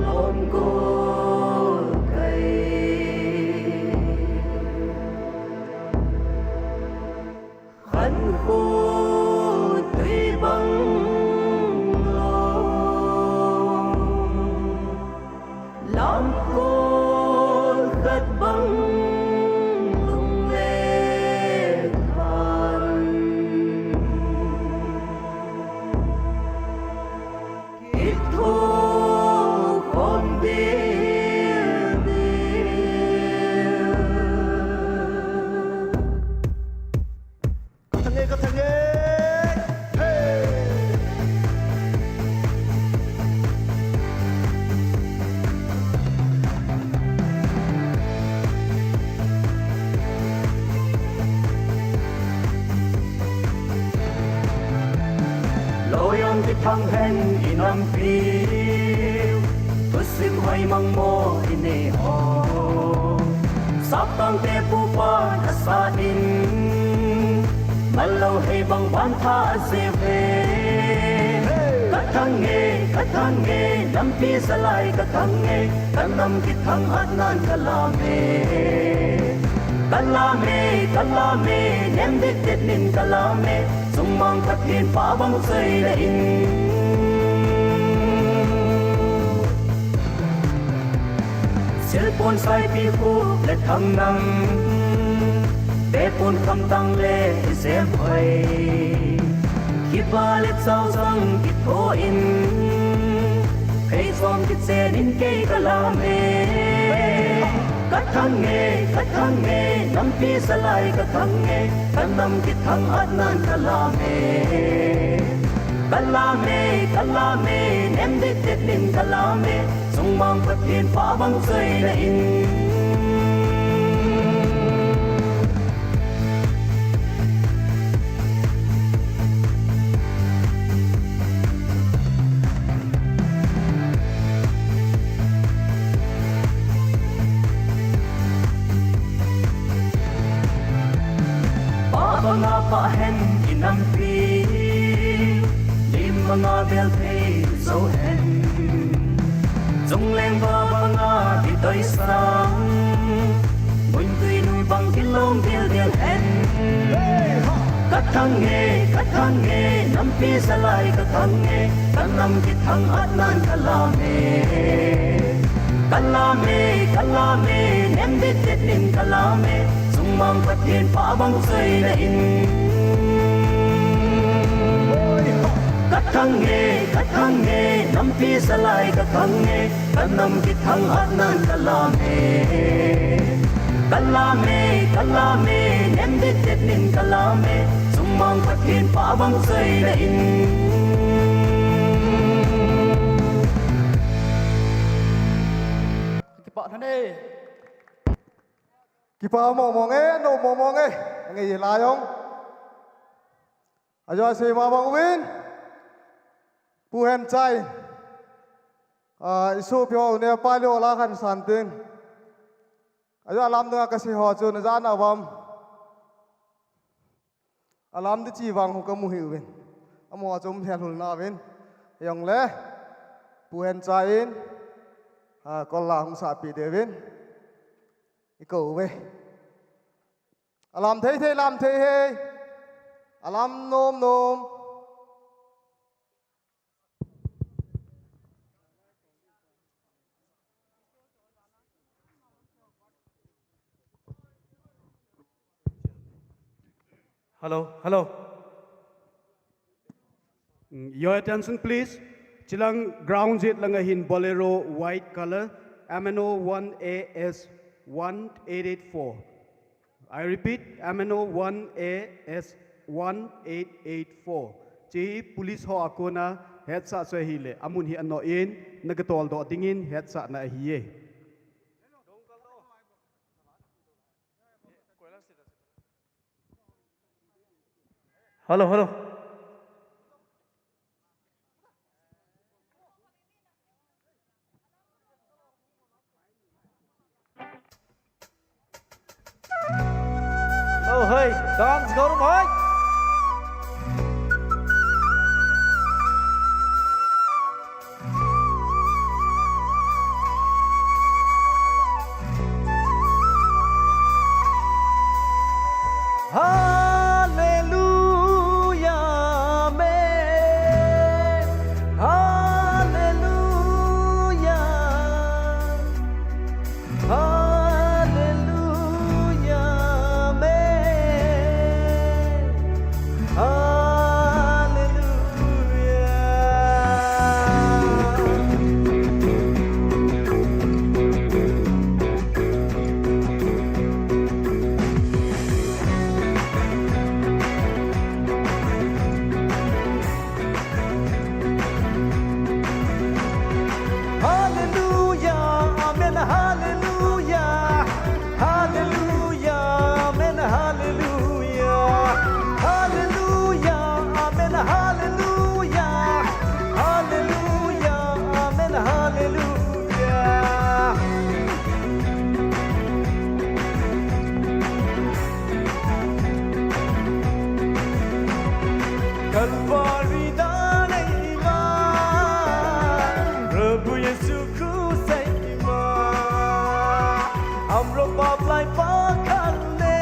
lom gol kai. Khankho tui bang lom. Lamkol khat bang lung le than. Kithokhom ding ding. Ka thang e, ka thang e. Hey! Loyang kithang hen inampi, thusim hoi mang mo inei ho. Saptang te pupan asa in, malo hei bang ban tha ase ve. Ka thang e, ka thang e, nampi salai ka thang e, ka nam kithang at nan ka lam e. Ka lam e, ka lam e, nem dit dit nin ka lam e, sumang Pathen pa bang sei le in. Silpon saipi khu le thang nang, bepon khamtang le isem hoi. Kipa le chao sang kitho in, phei som kichen in kei ka lam e. Ka thang e, ka thang e, nampi salai ka thang e, ka nam kithang at nan ka lam e. Kalam e, kalam e, nem dit dit nin kalam e, Chungmang Pathen pa bang choina in. Pa banga pha hen inampi, lim banga bel thei jo hen. Chungleng va banga kitoi sang, mun tui nui bang kilom dil dil hen. Ka thang e, ka thang e, nampi salai ka thang e, ka nam kithang at nan kalam e. Kalam e, kalam e, nem dit dit nin kalam e, Chungmang Pathen pa bang choina in. Ka thang e, ka thang e, nampi salai ka thang e, ka nam kithang at nan kalam e. Kalam e, kalam e, nem dit dit nin kalam e, Chungmang Pathen pa bang choina in. Kipa than e. Kipa mo mo nge, no mo mo nge. Nge ye la jong. Ajo sei ma bang uvin. Pu Henchai. Ah, isu pi ho ne pa lio la khan san tin. Ajo alam dunga ka sei ho chu na jan avam. Alam di chi vang ho ka mu hi uvin. Amo a chom hel hul na uvin. Jong le. Pu Henchai in. Ha, kol la hung sa pi de uvin. I ko uve. Alam thei thei, lam thei hei. Alam nom nom. Hello, hello. Mm, your attention, please. Chilang ground jet langa hin Bolero white color, M N O one A S one eight eight four. I repeat, M N O one A S one eight eight four. Chi police ho a kona hetsah chu ahile, amun hi anoh in, na katol doh dingin hetsahna ahiye. Hello, hello. Oh, hey, dance, Gaurav bhai. Hallelujah, amen. Hallelujah. Hallelujah, amen. Hallelujah. Hallelujah, amen, hallelujah. Hallelujah, amen, hallelujah. Hallelujah, amen, hallelujah. Hallelujah, amen, hallelujah. Kalvari dalai ma, Prabhu Yesu Amro pap lai pakhan le,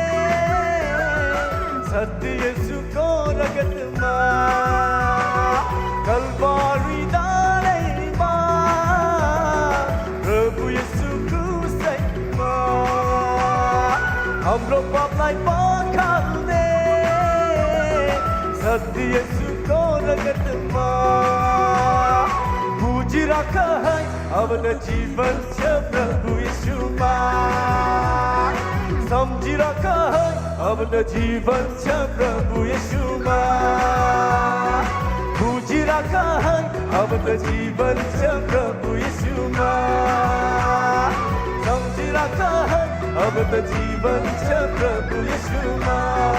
Satya Yesu ko ragat ma. Kalvari dalai ma, Prabhu Yesu krus ma. Amro pap lai pakhan le, Satya Yesu ko ragat ma. Puji rakha hai apna jeevan Prabhu Yeshu ma, samjhi rakha hai apna jeevan Prabhu Yeshu ma. Puji रखा है, अब तो जीवन से प्रभु यीशु मां। समझ रखा है, अब तो जीवन से प्रभु यीशु मां।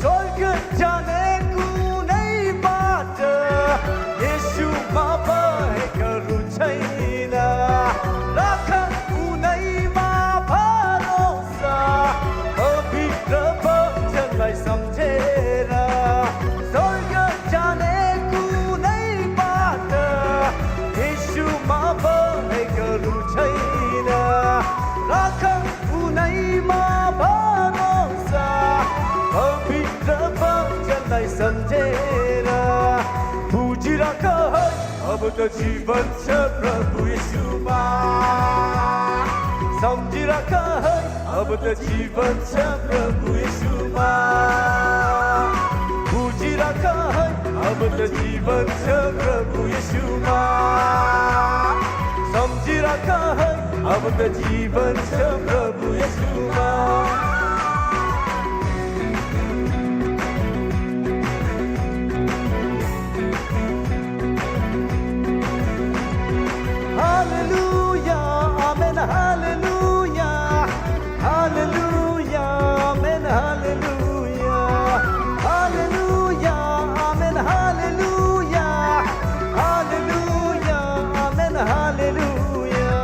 स्वर्ग जाने कुनै बाटो यीशुमा बाहेक अरू छैन। राख्न उनैमा भरोसा, पवित्र वचनलाई सम्झेर। स्वर्ग जाने कुनै बाटो यीशुमा बाहेक अरू छैन। राख्न उनैमा भरोसा, पवित्र वचनलाई सम्झेर। बुझिरह है, अब तो जीवन छ प्रभु यीशुमा। सम्झिरह है, अब तो जीवन छ प्रभु यीशुमा। बुझिरह है, अब तो जीवन छ प्रभु यीशुमा। सम्झिरह है, अब तो जीवन छ प्रभु यीशुमा। Hallelujah, amen, hallelujah, hallelujah, amen, hallelujah, hallelujah, amen, hallelujah, hallelujah, amen, hallelujah.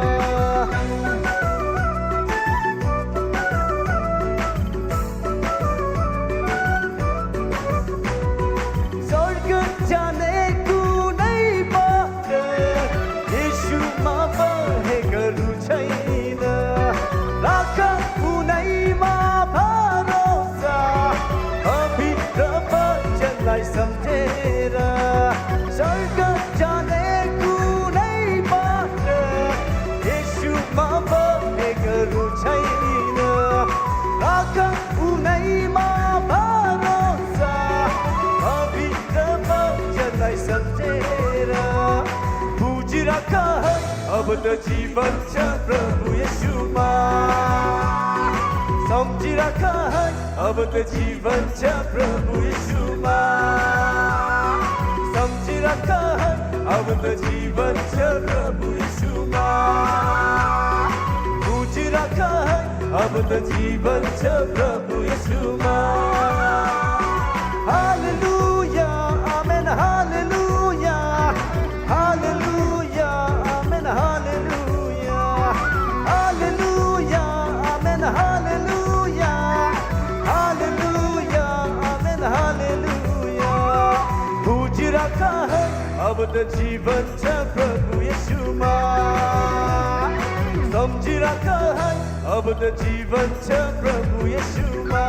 स्वर्ग जाने कुनै बाटो यीशुमा बाहेक अरू छैन। राख्न उनैमा भरोसा, पवित्र वचनलाई सम्झेर। स्वर्ग जाने कुनै बाटो यीशुमा बाहेक अरू छैन। राख्न उनैमा भरोसा, पवित्र वचनलाई सम्झेर। बुझिरह है, अब तो जीवन छ प्रभु यीशुमा। सम्झिरह है, अब तो जीवन छ प्रभु यीशुमा। सम्झिरह है, अब तो जीवन छ प्रभु यीशुमा। बुझिरह है, अब तो जीवन छ प्रभु यीशुमा। Hallelujah, amen, hallelujah, hallelujah, amen, hallelujah, hallelujah, amen, hallelujah, hallelujah, amen, hallelujah. बुझिरह है, अब तो जीवन छ प्रभु यीशुमा। सम्झिरह है, अब तो जीवन छ प्रभु यीशुमा।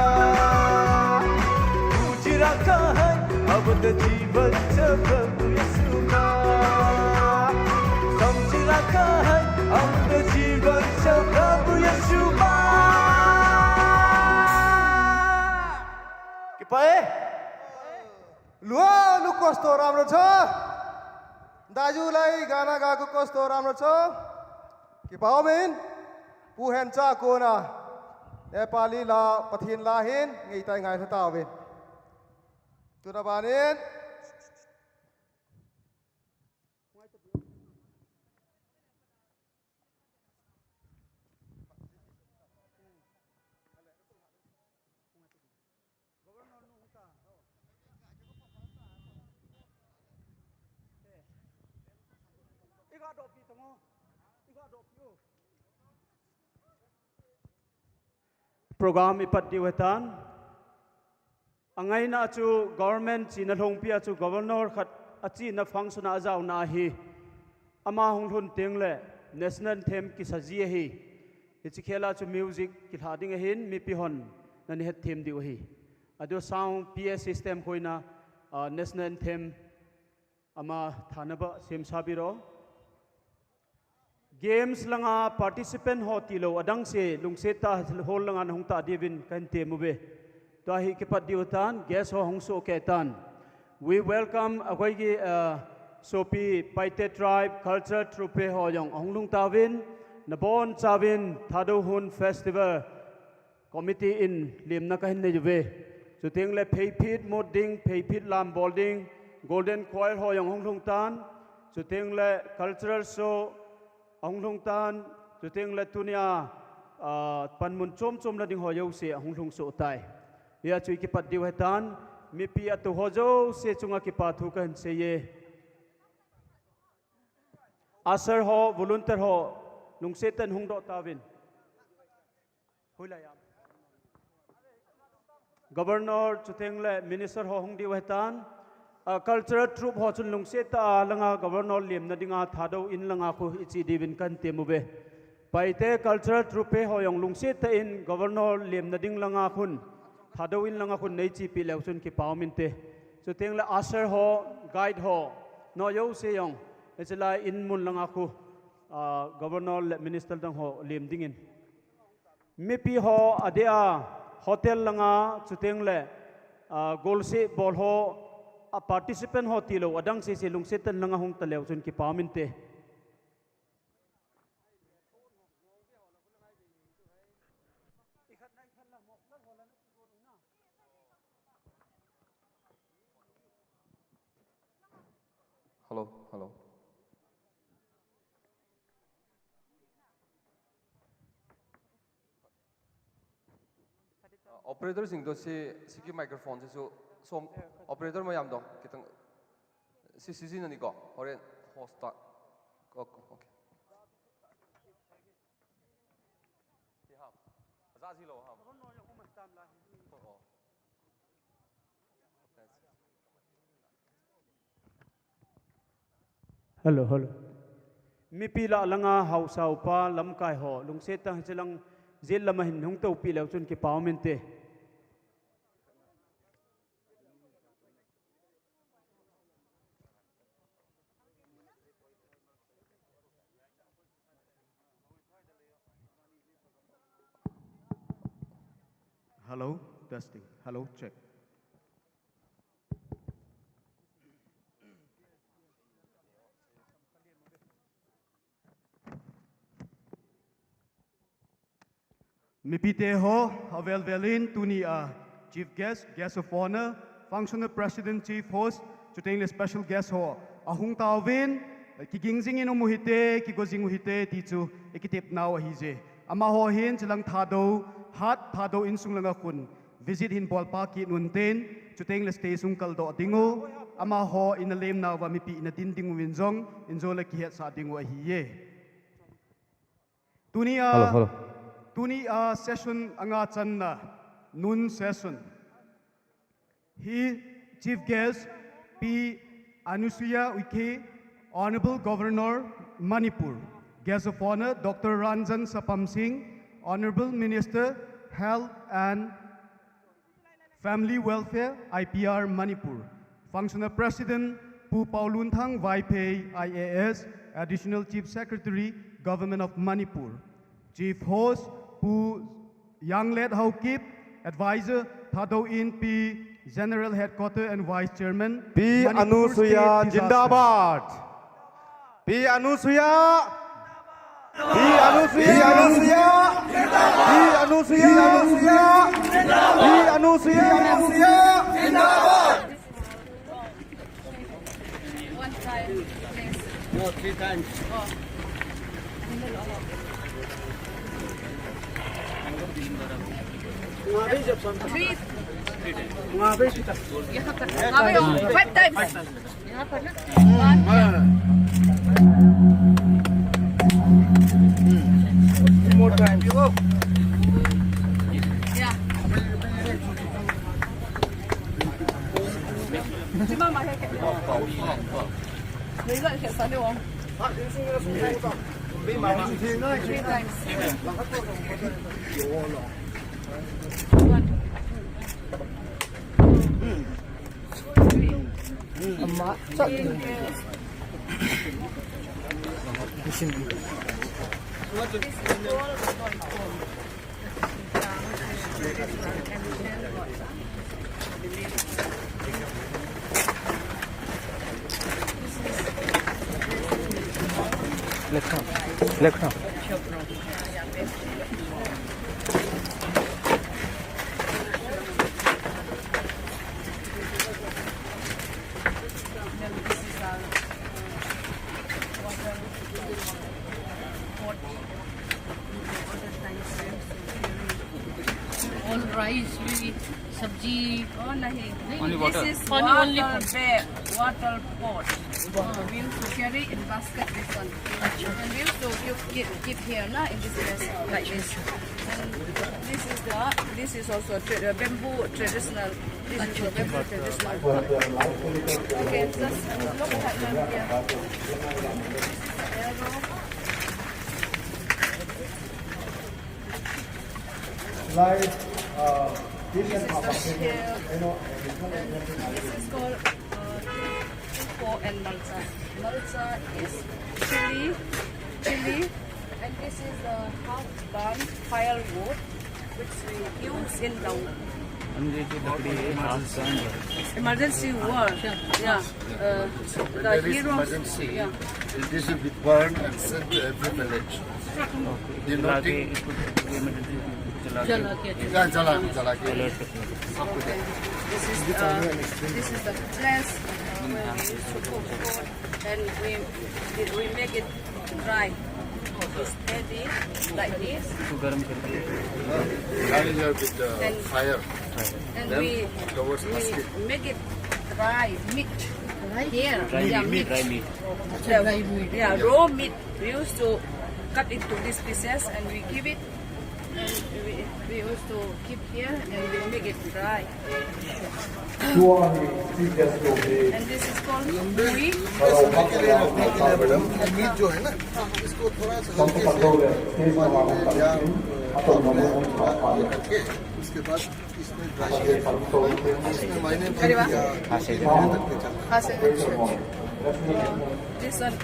बुझिरह है, अब तो जीवन छ प्रभु यीशुमा। सम्झिरह है, अब तो जीवन छ प्रभु यीशुमा। Kipa e. Lua nu kosto ramro cha. Daju lai gana ga ku kosto ramro cha. Kipa umin. Pu Hencha kona Nepali la Pathen la hin ngeitai ngai lha tauvin. Tuna banin. Program ipat diu hetan. Angaina chu government china lhongpi a chu governor khat achina function a ajauna ahi. Ama hung lhun teng le national anthem kisa ji ahi. Hiche khel a chu music kilha ding ahin mipi hon nani hetthem diu ahi. Adu sound P A system khoina, ah, national anthem ama thanaba semsa biro. Games langa participant ho tilou adang se lungset tah hall langa nahung ta diuvin kahin tem uve. Tua hi kipat diu tan, guest ho hung soh kei tan. We welcome, akhoi ki, uh, Sopi Paite Tribe Cultural Troupe ho jong ahung lhung tauvin, nabon chauvin Thadou Hun Festival Committee in lemna kahin nei uve. Chuteng le pheiphit mut ding, pheiphit lam bol ding, Golden Choir ho jong ahung lhung tan. Chuteng le cultural show ahung lhung tan. Chuteng le tunia, ah, panmun chom chom la ding ho jouse ahung lhung soh tai. Hia chu i kipat diu ahitan, mipi atou ho jouse chunga kipa thu kahin seiye. Usher ho, volunteer ho, lungset tah in hung doh tauvin. Hoilai a. Governor, chuteng le minister ho hung diu ahitan. A cultural troupe ho chun lungset tah a langa governor lemna dinga Thadou in langa khu i che diuvin kahin tem uve. Paite cultural troupe ho jong lungset tah in governor lemna ding langa khun Thadou in langa khun nei chepi leu chun kipa um inte. Chuteng le usher ho, guide ho, nao jouse jong, hiche lai in mun langa khu, ah, governor le minister dang ho lem dingin. Mipi ho adeh a hotel langa chuteng le, ah, golseh bol ho, a participant ho tilou adang sese lungset tah in langa hung ta leu chun kipa um inte. Hello, hello. Uh, operator sing to si, si ki microphone si su, som, operator mayam to, kitang, si, si, si nani ko, horen host ta. Okay, okay. Hi ham. Aja ji lou ham. Oh, oh. Hello, hello. Mipi lah langa haosa upa lamkai ho, lungset tah in hiche lang jet lama hin hung toupi leu chun kipa um inte. Hello, testing. Hello, check. Mipite ho, avel velin tunia Chief Guest, Guest of Honor, Functional President, Chief Host, chuteng le special guest ho ahung tauvin, kiging jingin um uhite, kigo jing uhite ti chu i kitepnau ahije. Amaho hin hichelang Thadou hat, Thadou insung langa khun visit hin bolpa kit unten, chuteng le stage hung kaldoh dingu, amaho ina lemnauva mipi ina din dinguvin jong injo le kihetsah dingu ahiye. Tunia, hello, hello. Tunia session anga channa, noon session hi Chief Guest Pi Anusuiya Uikey, Honorable Governor, Manipur. Guest of Honor, Doctor Ranjan Sapam Singh, Honorable Minister, Health and Family Welfare, I P R, Manipur. Functional President, Pu Paolunthang Vaiphei, I A S, Additional Chief Secretary, Government of Manipur. Chief Host, Pu Yanglet Haokip, Advisor, Thadou Inpi, General Headquarter and Vice Chairman, Pi Manipur Anusuiya State Disaster. Jindabad. Pi Anusuiya. Pi Anusuiya. Pi Anusuiya. Pi Anusuiya. Pi Anusuiya. One time, please. No, three times. Oh. Three. Five times. One. Two more times. Yeah. Three times. One. Ama, Let's come. Let's come. All rice, we sabji. Oh, nahi. Only water. This is water bag, water pot. We used to carry in basket this one. And we used to keep, keep, keep here, na, in this place, like this. And this is the, this is also tra- uh, bamboo traditional. This is a bamboo traditional pot. Okay, just look at them here. This is the arrow. Like, uh, this is the shell. And this is called, uh, Tupo and Malcha. Malcha is chili, chili, and this is the half burnt firewood which we use in the emergency war. Yeah. Uh, the hero. Emergency. Yeah. This will be burned and sent to every village. They know. Jala ke. Yeah, jala, jala ke. This is, uh, this is the place where we used to cook food. Then we, we make it dry. It's steady like this. Dry here with the fire. And then we, we make it dry meat here. Dry meat. Dry meat. Yeah, raw meat. We used to cut it to these pieces and we give it. And we, we used to keep here and we make it dry. And this is called mui. This one,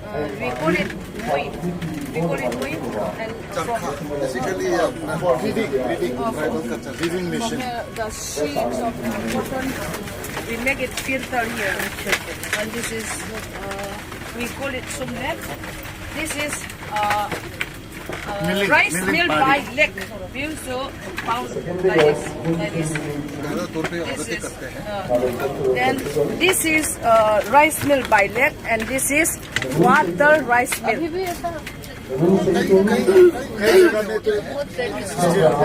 uh, we call it mui. We call it mui and charkha. Basically, yeah, weaving, weaving, tribal culture, weaving machine. From the, the sheets of the cotton, we make it filter here. And this is, uh, we call it sumlet. This is, uh, uh, rice mill by leg. We used to pound like this, like this. This is, uh, then this is, uh, rice mill by leg, and this is water rice mill.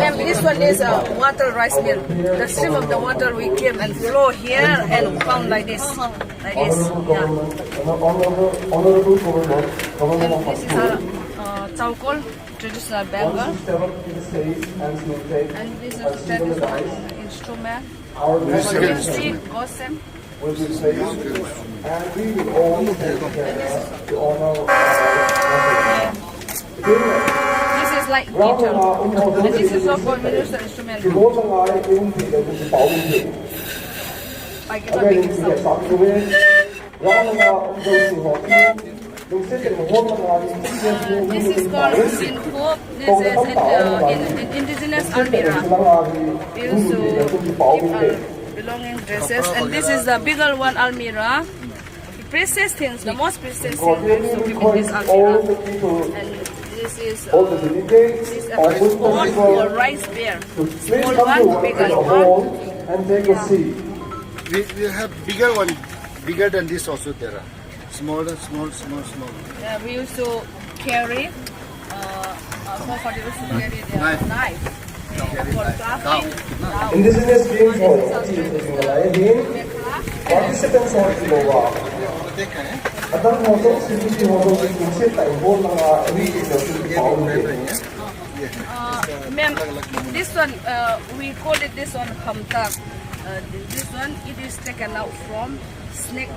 And this one is a water rice mill. The stream of the water will come and flow here and come like this, like this. Yeah. And this is a, uh, chaukol, traditional Bengal. And this is traditional instrument. Musical instrument. Gosen. This is like guitar. And this is a communist instrument. I cannot make it sound. Uh, this is called sinkhop. This is in, uh, in, in indigenous almirah. We used to keep our belonging dresses. And this is the bigger one almirah. Precious things, the most precious thing we used to keep in this almirah. And this is, uh, this is a pot for rice beer. Small one, bigger one. And take a seat. We, we have bigger one, bigger than this also there are. Small, small, small, small. Yeah, we used to carry, uh, uh, forefather used to carry their knife. Knife. Carry for knife. Crafting. Dao. Dao. Indigenous games for Indigenous games. Participants are Ilowa. Adang ho to, C B C ho to, kung sita involve na nga, we can do it. Uh, ma'am, this one, uh, we call it this one khamtak. Uh, th- this one, it is taken out from snake,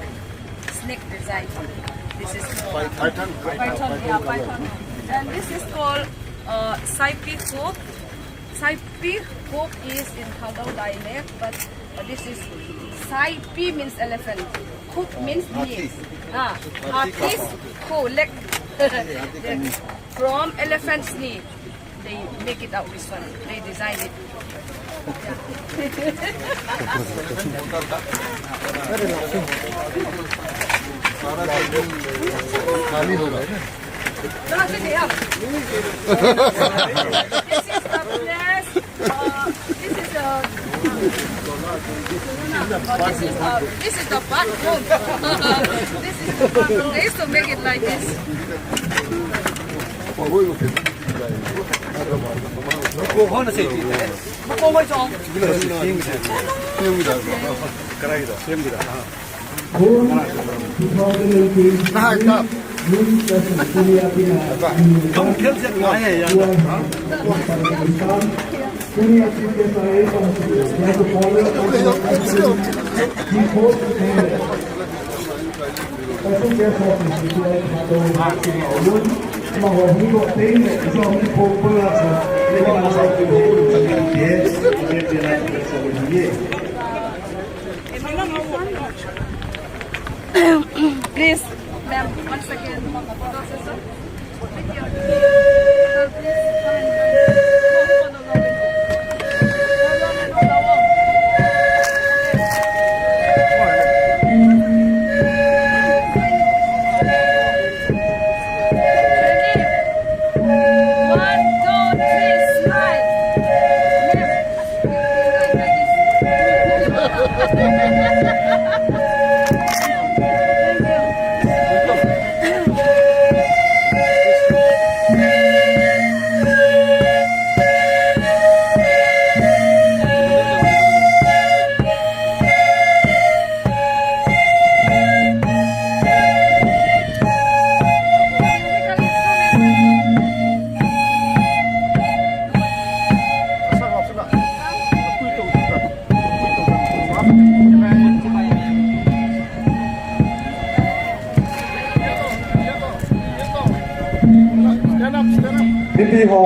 snake design. This is python. Python, yeah, python. And this is called, uh, saipi khop. Saipi khop is in Thadou dialect, but, uh, this is saipi means elephant. Khop means knee. Ah, hathi is khop, leg. From elephant's knee. They make it out this one. They design it. Yeah. सारा खाली हो रहा है ना। This is the place. Uh, this is a. This is the, this is the bathroom. This is the bathroom. They used to make it like this. Please, ma'am, once again, photo session. Mipi ho,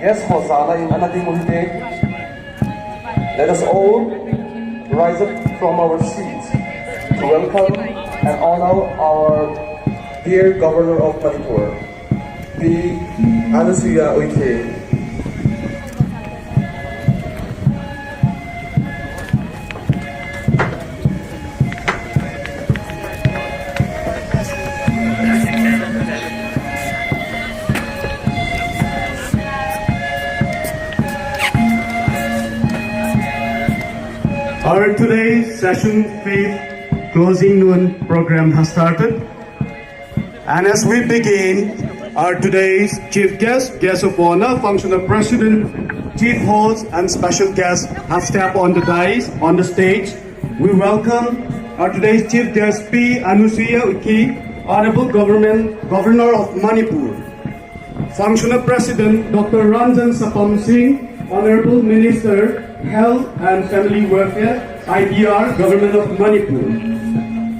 guest ho jana in ana ding u hite. Let us all rise up from our seats to welcome and honor our dear Governor of Manipur, Pi Anusuiya Uikey. Our today's session fifth closing noon program has started. And as we begin, our today's chief guest, guest of honor, functional president, chief host, and special guests have stepped on the dais, on the stage. We welcome our today's chief guest, Pi Anusuiya Uikey, Honorable Government, Governor of Manipur. Functional President Doctor Ranjan Sapam Singh, Honorable Minister, Health and Family Welfare, I D R, Government of Manipur.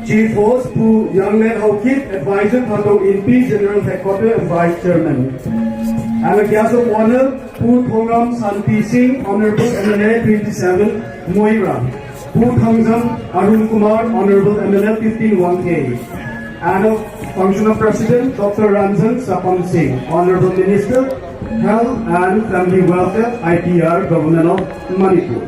Chief host, Pu Yangled Haokip, Advisor, Thadou Inpi, General Headquarter and Vice Chairman. And a guest of honor, Pu Thongam Santi Singh, Honorable M L A twenty-seven, Moira. Pu Thangjam Arun Kumar, Honorable M L A fifteen one K. And a functional president, Doctor Ranjan Sapam Singh, Honorable Minister, Health and Family Welfare, I T R, Government of Manipur.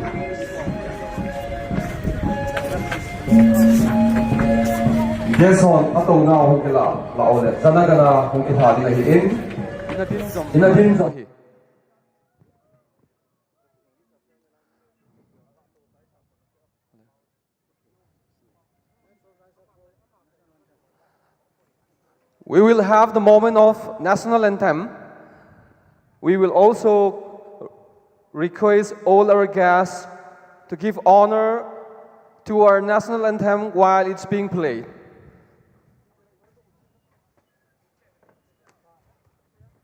Guest hon, atouna hung kila, la ole, jana gana hung kitha ding ahi in. Ina din jom hi. We will have the moment of national anthem. We will also request all our guests to give honor to our national anthem while it's being played.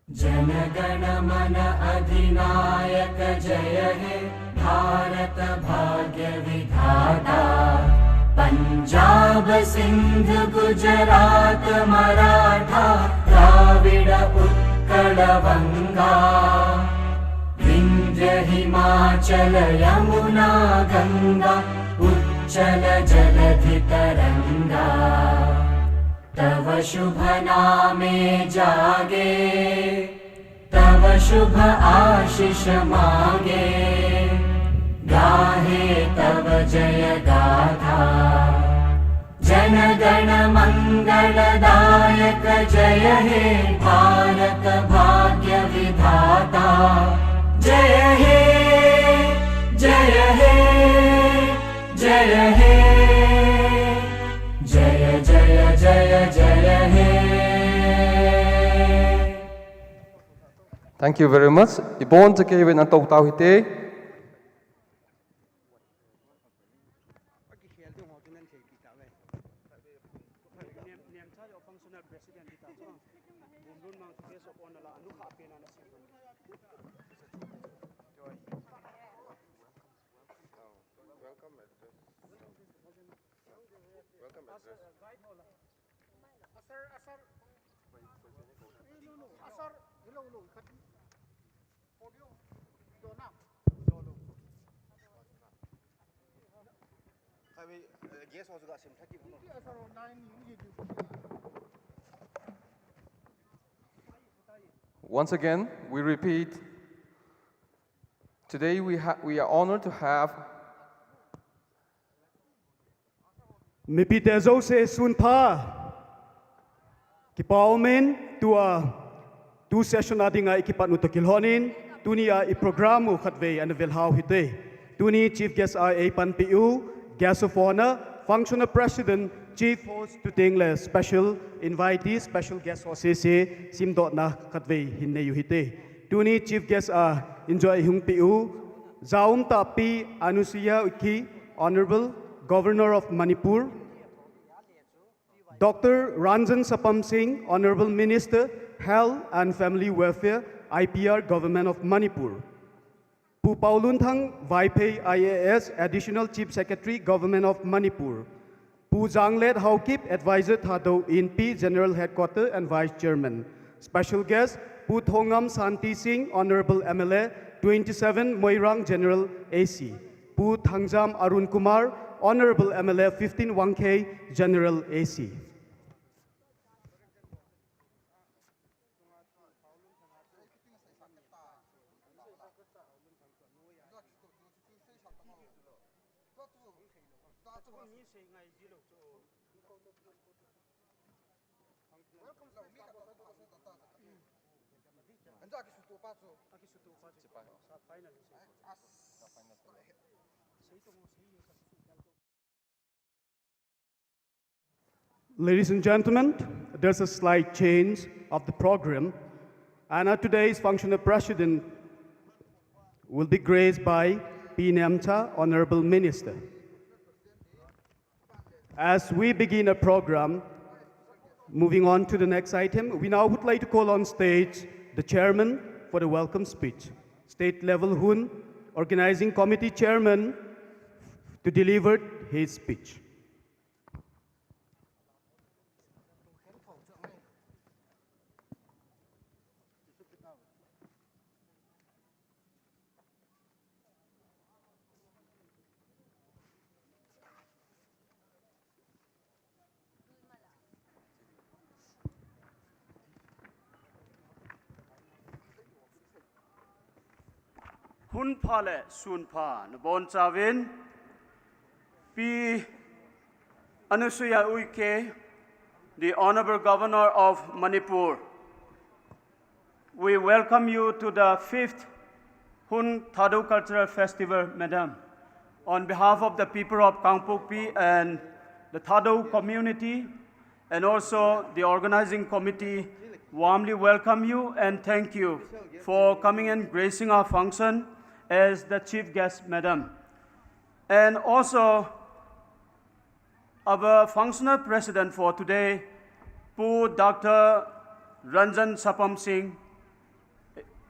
Jana गण मन अधिनायक जय हे भारत भाग्य विधाता। पंजाब सिंध गुजरात मराठा द्राविड़ उत्कल वंगा। विंध्य हिमाचल यमुना गंगा उच्छल जलधि तरंगा। तव शुभ नामे जागे, तव शुभ आशिष मागे, गाहे तव जय गाथा। जन गण मंगलदायक जय हे भारत भाग्य विधाता, जय हे, जय हे, जय हे, जय जय जय जय हे। Thank you very much. Ibon te kei ven an tou tau hite. Aki khel ding ho chu nan thei pi ta ve. Nem, nem cha jo functional president ti ta chu. Bum lun mang chu guest of honor la anu kha pe na na si. Welcome address. Welcome address. Asar, asar. Asar, hello, hello. Once again, we repeat, today we, ha- we are honored to have Mipi te jouse sun pha. Kipa umin tua tu session a dinga i kipat u toh kilhonin, tunia i program u khatvei ana vel hau hite. Tuni chief guest a ei panpi u, guest of honor, functional president, chief host to ting le special invitee, special guest host sese simdohna khatvei hin nei u hite. Tuni chief guest a enjoy hung pi u, Jaum Tapi Anusuiya Uikey, Honorable Governor of Manipur, Doctor Ranjan Sapam Singh, Honorable Minister, Health and Family Welfare, I P R, Government of Manipur. Pu Paolunthang Vaiphei, I A S, Additional Chief Secretary, Government of Manipur. Pu Janglet Haokip, Advisor Thadou Inpi, General Headquarter and Vice Chairman. Special guest, Pu Thongam Shanti Singh, Honorable M L A, twenty-seven Moirang General A C. Pu Thangjam Arun Kumar, Honorable M L A, fifteen Wangkhei General A C. Ladies and gentlemen, there's a slight change of the program, and our today's functional president will be graced by Pi Nemcha, Honorable Minister. As we begin a program, moving on to the next item, we now would like to call on stage the chairman for the welcome speech. State level Hun, organizing committee chairman, to deliver his speech. Hun pha le sun pha nabonchauvin, Pi Anusuiya Uikey, the Honorable Governor of Manipur, we welcome you to the fifth Hun Thadou Cultural Festival, Madam. On behalf of the people of Kangpokpi and the Thadou community, and also the organizing committee, warmly welcome you and thank you for coming and gracing our function as the chief guest, Madam. And also, our functional president for today, Pu Doctor Ranjan Sapam Singh,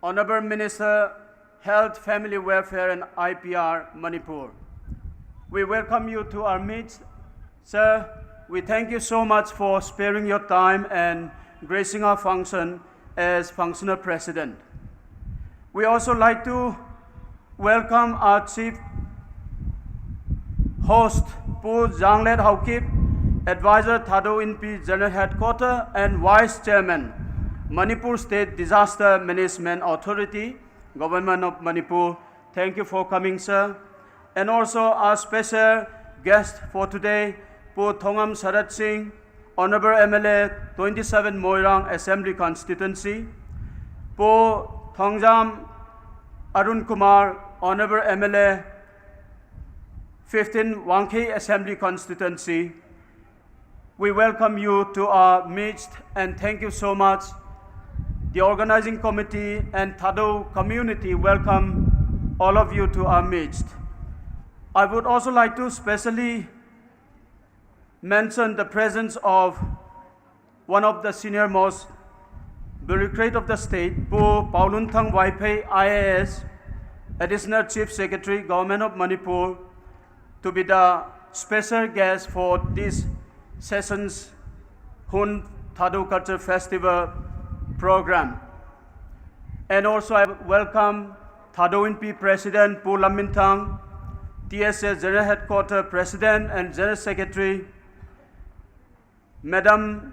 Honorable Minister, Health, Family Welfare and I P R, Manipur. We welcome you to our midst. Sir, we thank you so much for sparing your time and gracing our function as functional president. We also like to welcome our chief host, Pu Janglet Haokip, Advisor Thadou Inpi General Headquarter and Vice Chairman, Manipur State Disaster Management Authority, Government of Manipur. Thank you for coming, sir. And also our special guest for today, Pu Thongam Sarat Singh, Honorable M L A, twenty-seven Moirang Assembly Constituency, Pu Thongjam Arun Kumar, Honorable M L A, fifteen Wangkhei Assembly Constituency, we welcome you to our midst and thank you so much. The organizing committee and Thadou community welcome all of you to our midst. I would also like to specially mention the presence of one of the senior most bureaucrat of the state, Pu Paolunthang Vaiphei, I A S, Additional Chief Secretary, Government of Manipur, to be the special guest for this session's Hun Thadou Culture Festival program. And also I welcome Thadou Inpi President Pu Lamminthang, T S A General Headquarter President and General Secretary, Madam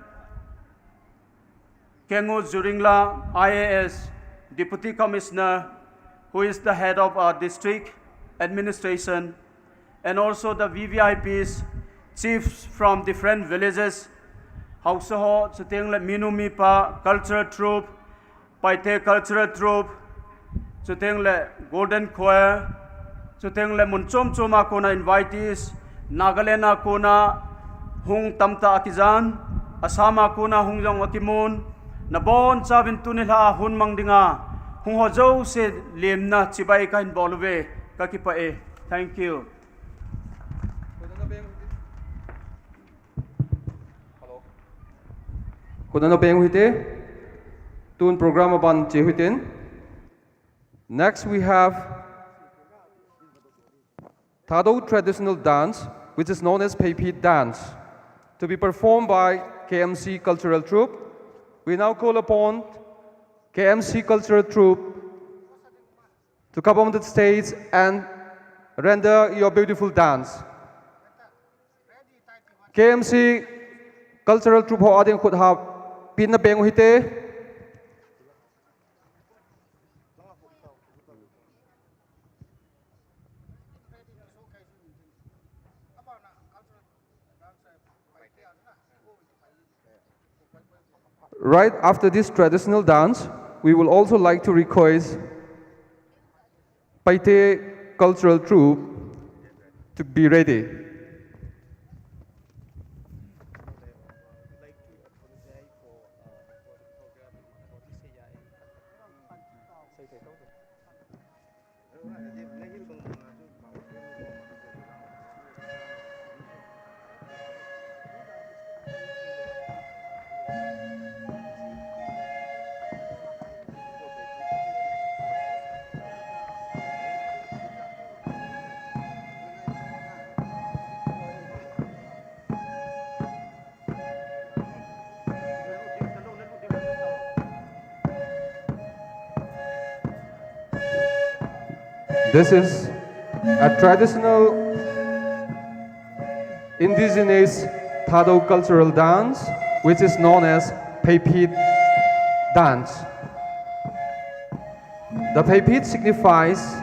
Kengu Zuringla, I A S, Deputy Commissioner, who is the head of our district administration, and also the V V I Ps, chiefs from different villages, Haosa ho, chuteng le Minu Mipa, cultural troupe, Paite Cultural Troupe, chuteng le Golden Choir, chuteng le mun chom chom a kona invitees, Nagaland a kona hung tamtah a kijan, Assam a kona hung jong a kimun, nabon chauvin tuni lha a hun mang dinga hung ho jouse lemna chibai kahin bol uve, kakipah e. Thank you. Khut ana beng u hite. Tun program aban che u hite. Next we have Thadou traditional dance, which is known as Pheiphit dance, to be performed by K M C Cultural Troupe. We now call upon K M C Cultural Troupe to come on the stage and render your beautiful dance. K M C Cultural Troupe ho ading khut hap in na beng u hite. Right after this traditional dance, we will also like to request Paite Cultural Troupe to be ready. This is a traditional indigenous Thadou cultural dance, which is known as Pheiphit dance. The Pheiphit signifies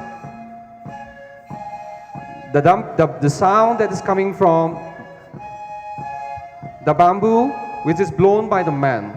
the, dam- the, the sound that is coming from the bamboo, which is blown by the man.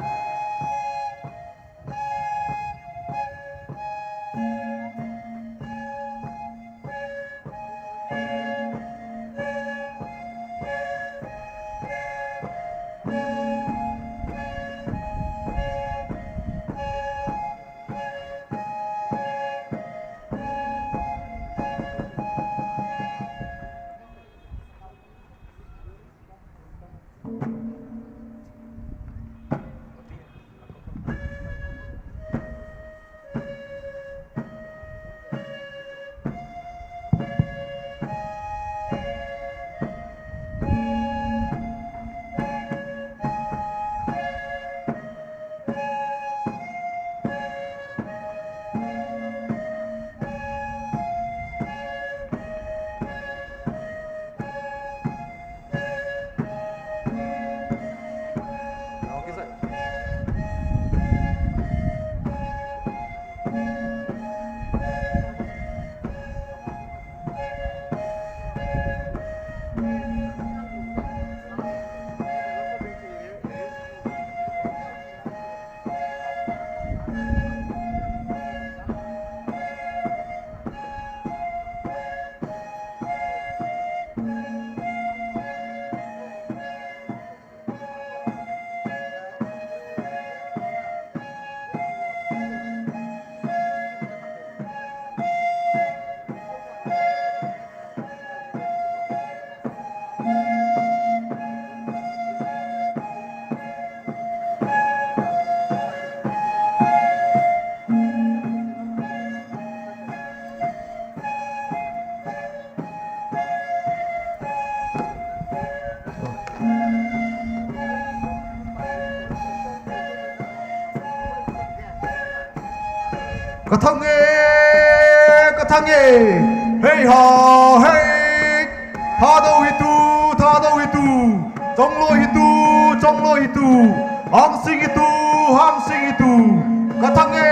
Ka thang e, ka thang e. Hei ha, hei. Thadou hi tu, Thadou hi tu. Chongloi hi tu, Chongloi hi tu. Hangsing hi tu, Hangsing hi tu. Ka thang e.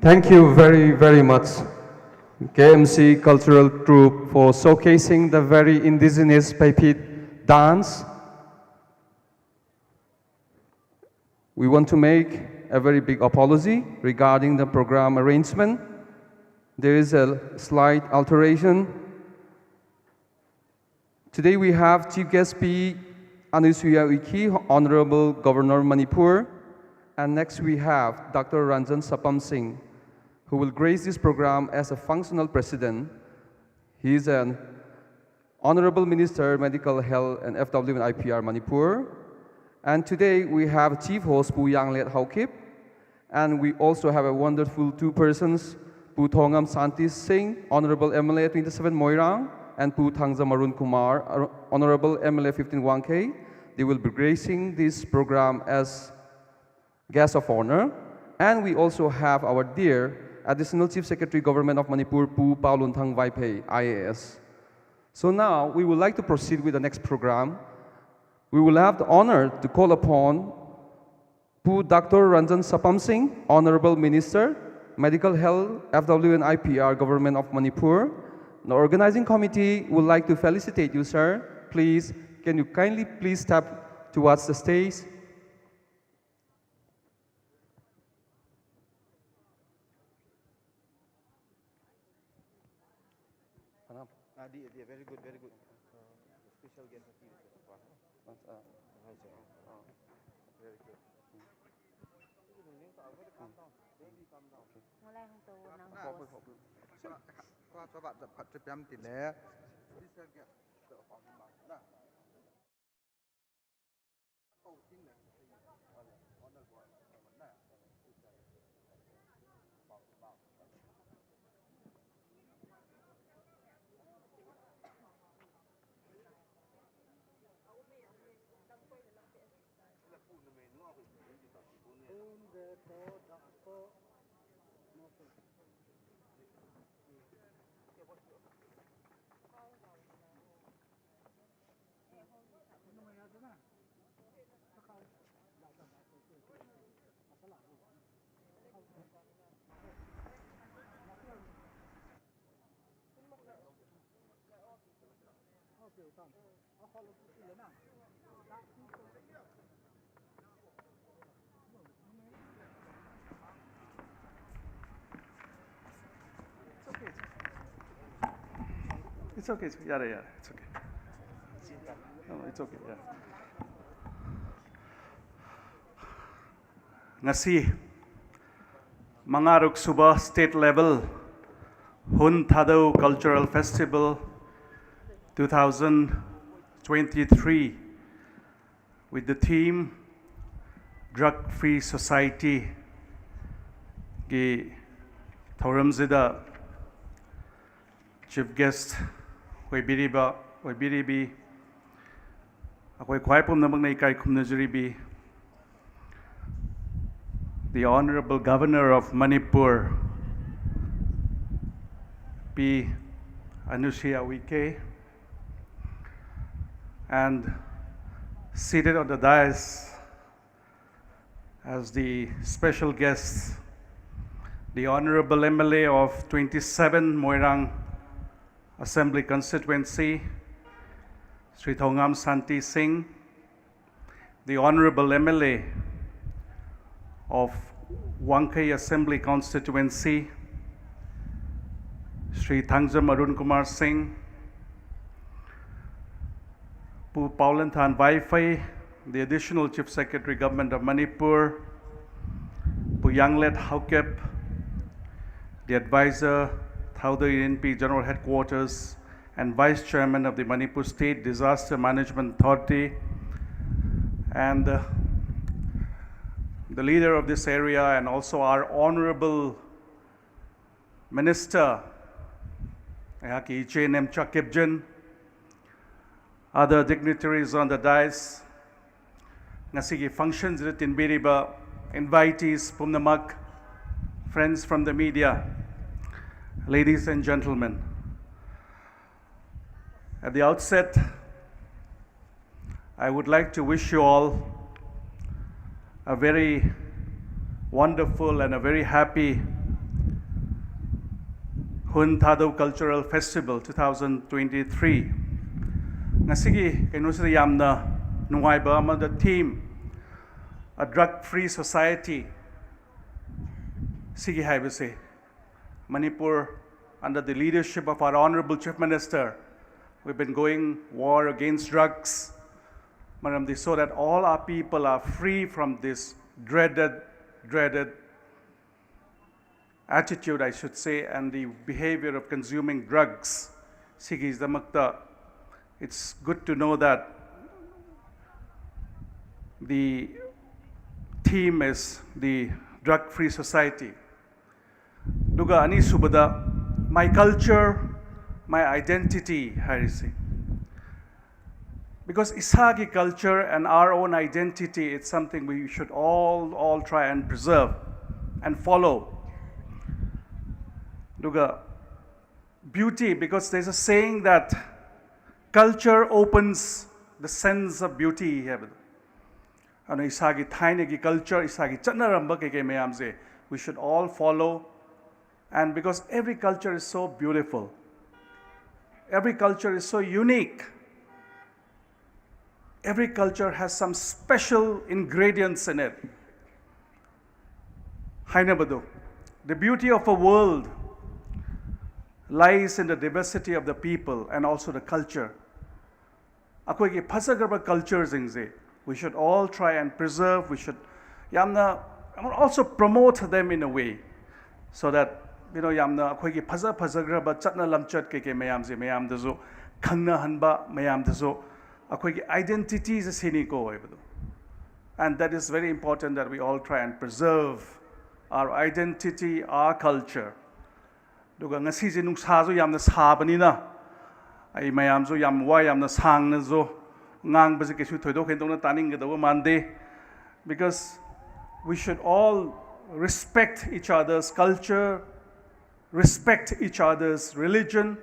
Thank you very, very much, K M C Cultural Troupe, for showcasing the very indigenous Paipit dance. We want to make a very big apology regarding the program arrangement. There is a slight alteration. Today we have Chief Guest Pi Anusuiya Uikey, Honorable Governor Manipur, and next we have Doctor Ranjan Sapam Singh, who will grace this program as a functional president. He is an Honorable Minister, Medical Health and F W and I P R Manipur. And today we have chief host Pu Yanglet Haokip. And we also have a wonderful two persons, Pu Thongam Santi Singh, Honorable M L A twenty-seven Moirang, and Pu Thangjam Arun Kumar, Ar- Honorable M L A fifteen Wangkhei. They will be gracing this program as guest of honor. And we also have our dear Additional Chief Secretary, Government of Manipur, Pu Paolunthang Vaiphei, I A S. So now we would like to proceed with the next program. We will have the honor to call upon Pu Doctor Ranjan Sapam Singh, Honorable Minister, Medical Health, F W and I P R, Government of Manipur. The organizing committee would like to felicitate you, sir. Please, can you kindly please step towards the stage? Pranam. Ah, di, di, very good, very good. Special guest of you, sir. Mas, ah, hi, sir. Ah, very good. Ngalai hung to nang host. Special guest. It's okay. It's okay. It's okay. Yada, yada. It's okay. No, it's okay. Yeah. Ngasi, mangaruk suba state level Hun Thadou Cultural Festival two thousand twenty-three with the theme Drug Free Society ki thoram jida chief guest hoibiriba, hoibiribi, akoi khoi pumna mangnei kai khumna juribi, the Honorable Governor of Manipur, Pi Anusuiya Uikey, and seated on the dais as the special guest, the Honorable M L A of twenty-seven Moirang Assembly Constituency, Shri Thongam Santi Singh, the Honorable M L A of Wangkhei Assembly Constituency, Shri Thangjam Arun Kumar Singh, Pu Paolenthan Vaiphei, the Additional Chief Secretary, Government of Manipur, Pu Yanglet Haokip, the advisor, Thadou Inpi General Headquarters, and Vice Chairman of the Manipur State Disaster Management Authority, and, uh, the leader of this area, and also our honorable minister, aihaki Iche Nemcha Kipgen, other dignitaries on the dais, ngasigi function jida tinbiriba invitees pumnamak, friends from the media, ladies and gentlemen. At the outset, I would like to wish you all a very wonderful and a very happy Hun Thadou Cultural Festival two thousand twenty-three. Ngasigi keinosida yamna nungaiba ama, the theme, a drug-free society. Sigi haibase. Manipur, under the leadership of our Honorable Chief Minister, we've been going war against drugs. Maramdi, so that all our people are free from this dreaded, dreaded attitude, I should say, and the behavior of consuming drugs. Sigi damakta It's good to know that the theme is the drug-free society. ꯑꯗꯨꯒ ꯑꯅꯤꯁꯨꯕꯗ, my culture, my identity ꯍꯥꯏꯔꯤꯁꯤ꯫ Because ꯏꯁꯥꯒꯤ culture and our own identity, it's something we should all, all try and preserve and follow. ꯑꯗꯨꯒ beauty, because there's a saying that culture opens the sense of beauty ꯍꯥꯏꯕꯗꯣ꯫ ꯑꯗꯨꯅ ꯏꯁꯥꯒꯤ ꯊꯥꯏꯅꯒꯤ culture, ꯏꯁꯥꯒꯤ ꯆꯠꯅꯔꯝꯕ ꯀꯩꯀꯩ ꯃꯌꯥꯝꯁꯦ, we should all follow. And because every culture is so beautiful, every culture is so unique, every culture has some special ingredients in it. ꯍꯥꯏꯅꯕꯗꯣ, the beauty of a world lies in the diversity of the people and also the culture. ꯑꯩꯈꯣꯏꯒꯤ ꯐꯖꯈ꯭ꯔꯕ culture ꯁꯤꯡꯁꯦ, we should all try and preserve, we should ꯌꯥꯝꯅ, and also promote them in a way, so that, you know, ꯌꯥꯝꯅ ꯑꯩꯈꯣꯏꯒꯤ ꯐꯖ ꯐꯖꯈ꯭ꯔꯕ ꯆꯠꯅ ꯂꯝꯆꯠ ꯀꯩꯀꯩ ꯃꯌꯥꯝꯁꯦ ꯃꯌꯥꯝꯗꯁꯨ ꯈꯪꯅꯍꯟꯕ, ꯃꯌꯥꯝꯗꯁꯨ ꯑꯩꯈꯣꯏꯒꯤ identity ꯁꯦ ꯁꯤꯅꯤꯀꯣ ꯍꯥꯏꯕꯗꯣ꯫ And that is very important that we all try and preserve our identity, our culture. ꯑꯗꯨꯒ ꯉꯁꯤꯁꯦ ꯅꯨꯡꯁꯥꯁꯨ ꯌꯥꯝꯅ ꯁꯥꯕꯅꯤꯅ, ꯑꯩ ꯃꯌꯥꯝꯁꯨ ꯌꯥꯝ ꯋꯥ ꯌꯥꯝꯅ ꯁꯥꯡꯅꯁꯨ ꯉꯥꯡꯕꯁꯦ ꯀꯩꯁꯨ ꯊꯣꯏꯗꯣꯛ ꯍꯦꯟꯗꯣꯛꯅ ꯇꯥꯅꯤꯡꯒꯗꯧꯕ ꯃꯥꯟꯗꯦ, because we should all respect each other's culture, respect each other's religion,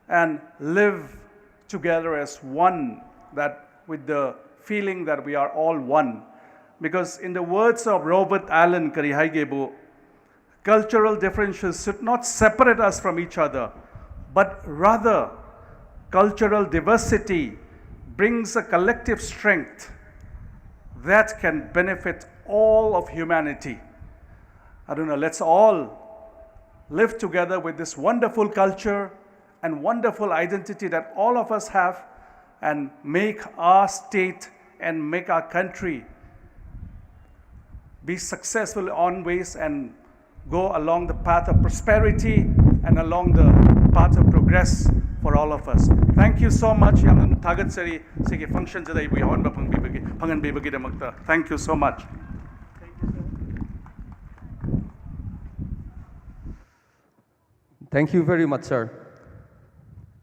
and live together as one, that with the feeling that we are all one. Because in the words of Robert Allen, ꯀꯔꯤ ꯍꯥꯏꯒꯦꯕꯨ, cultural differences should not separate us from each other, but rather, cultural diversity brings a collective strength that can benefit all of humanity. ꯑꯗꯨꯅ, let's all live together with this wonderful culture and wonderful identity that all of us have, and make our state and make our country be successful on ways and go along the path of prosperity and along the path of progress for all of us. Thank you so much. ꯌꯥꯝꯅ ꯊꯥꯒꯠꯆꯔꯤ, ꯁꯤꯒꯤ function ꯁꯤꯗ ꯑꯩꯕꯨ ꯌꯥꯎꯍꯟꯕ ꯐꯪꯕꯤꯕꯒꯤ, ꯐꯪꯍꯟꯕꯤꯕꯒꯤꯗꯃꯛꯇ꯫ Thank you so much. Thank you very much, sir.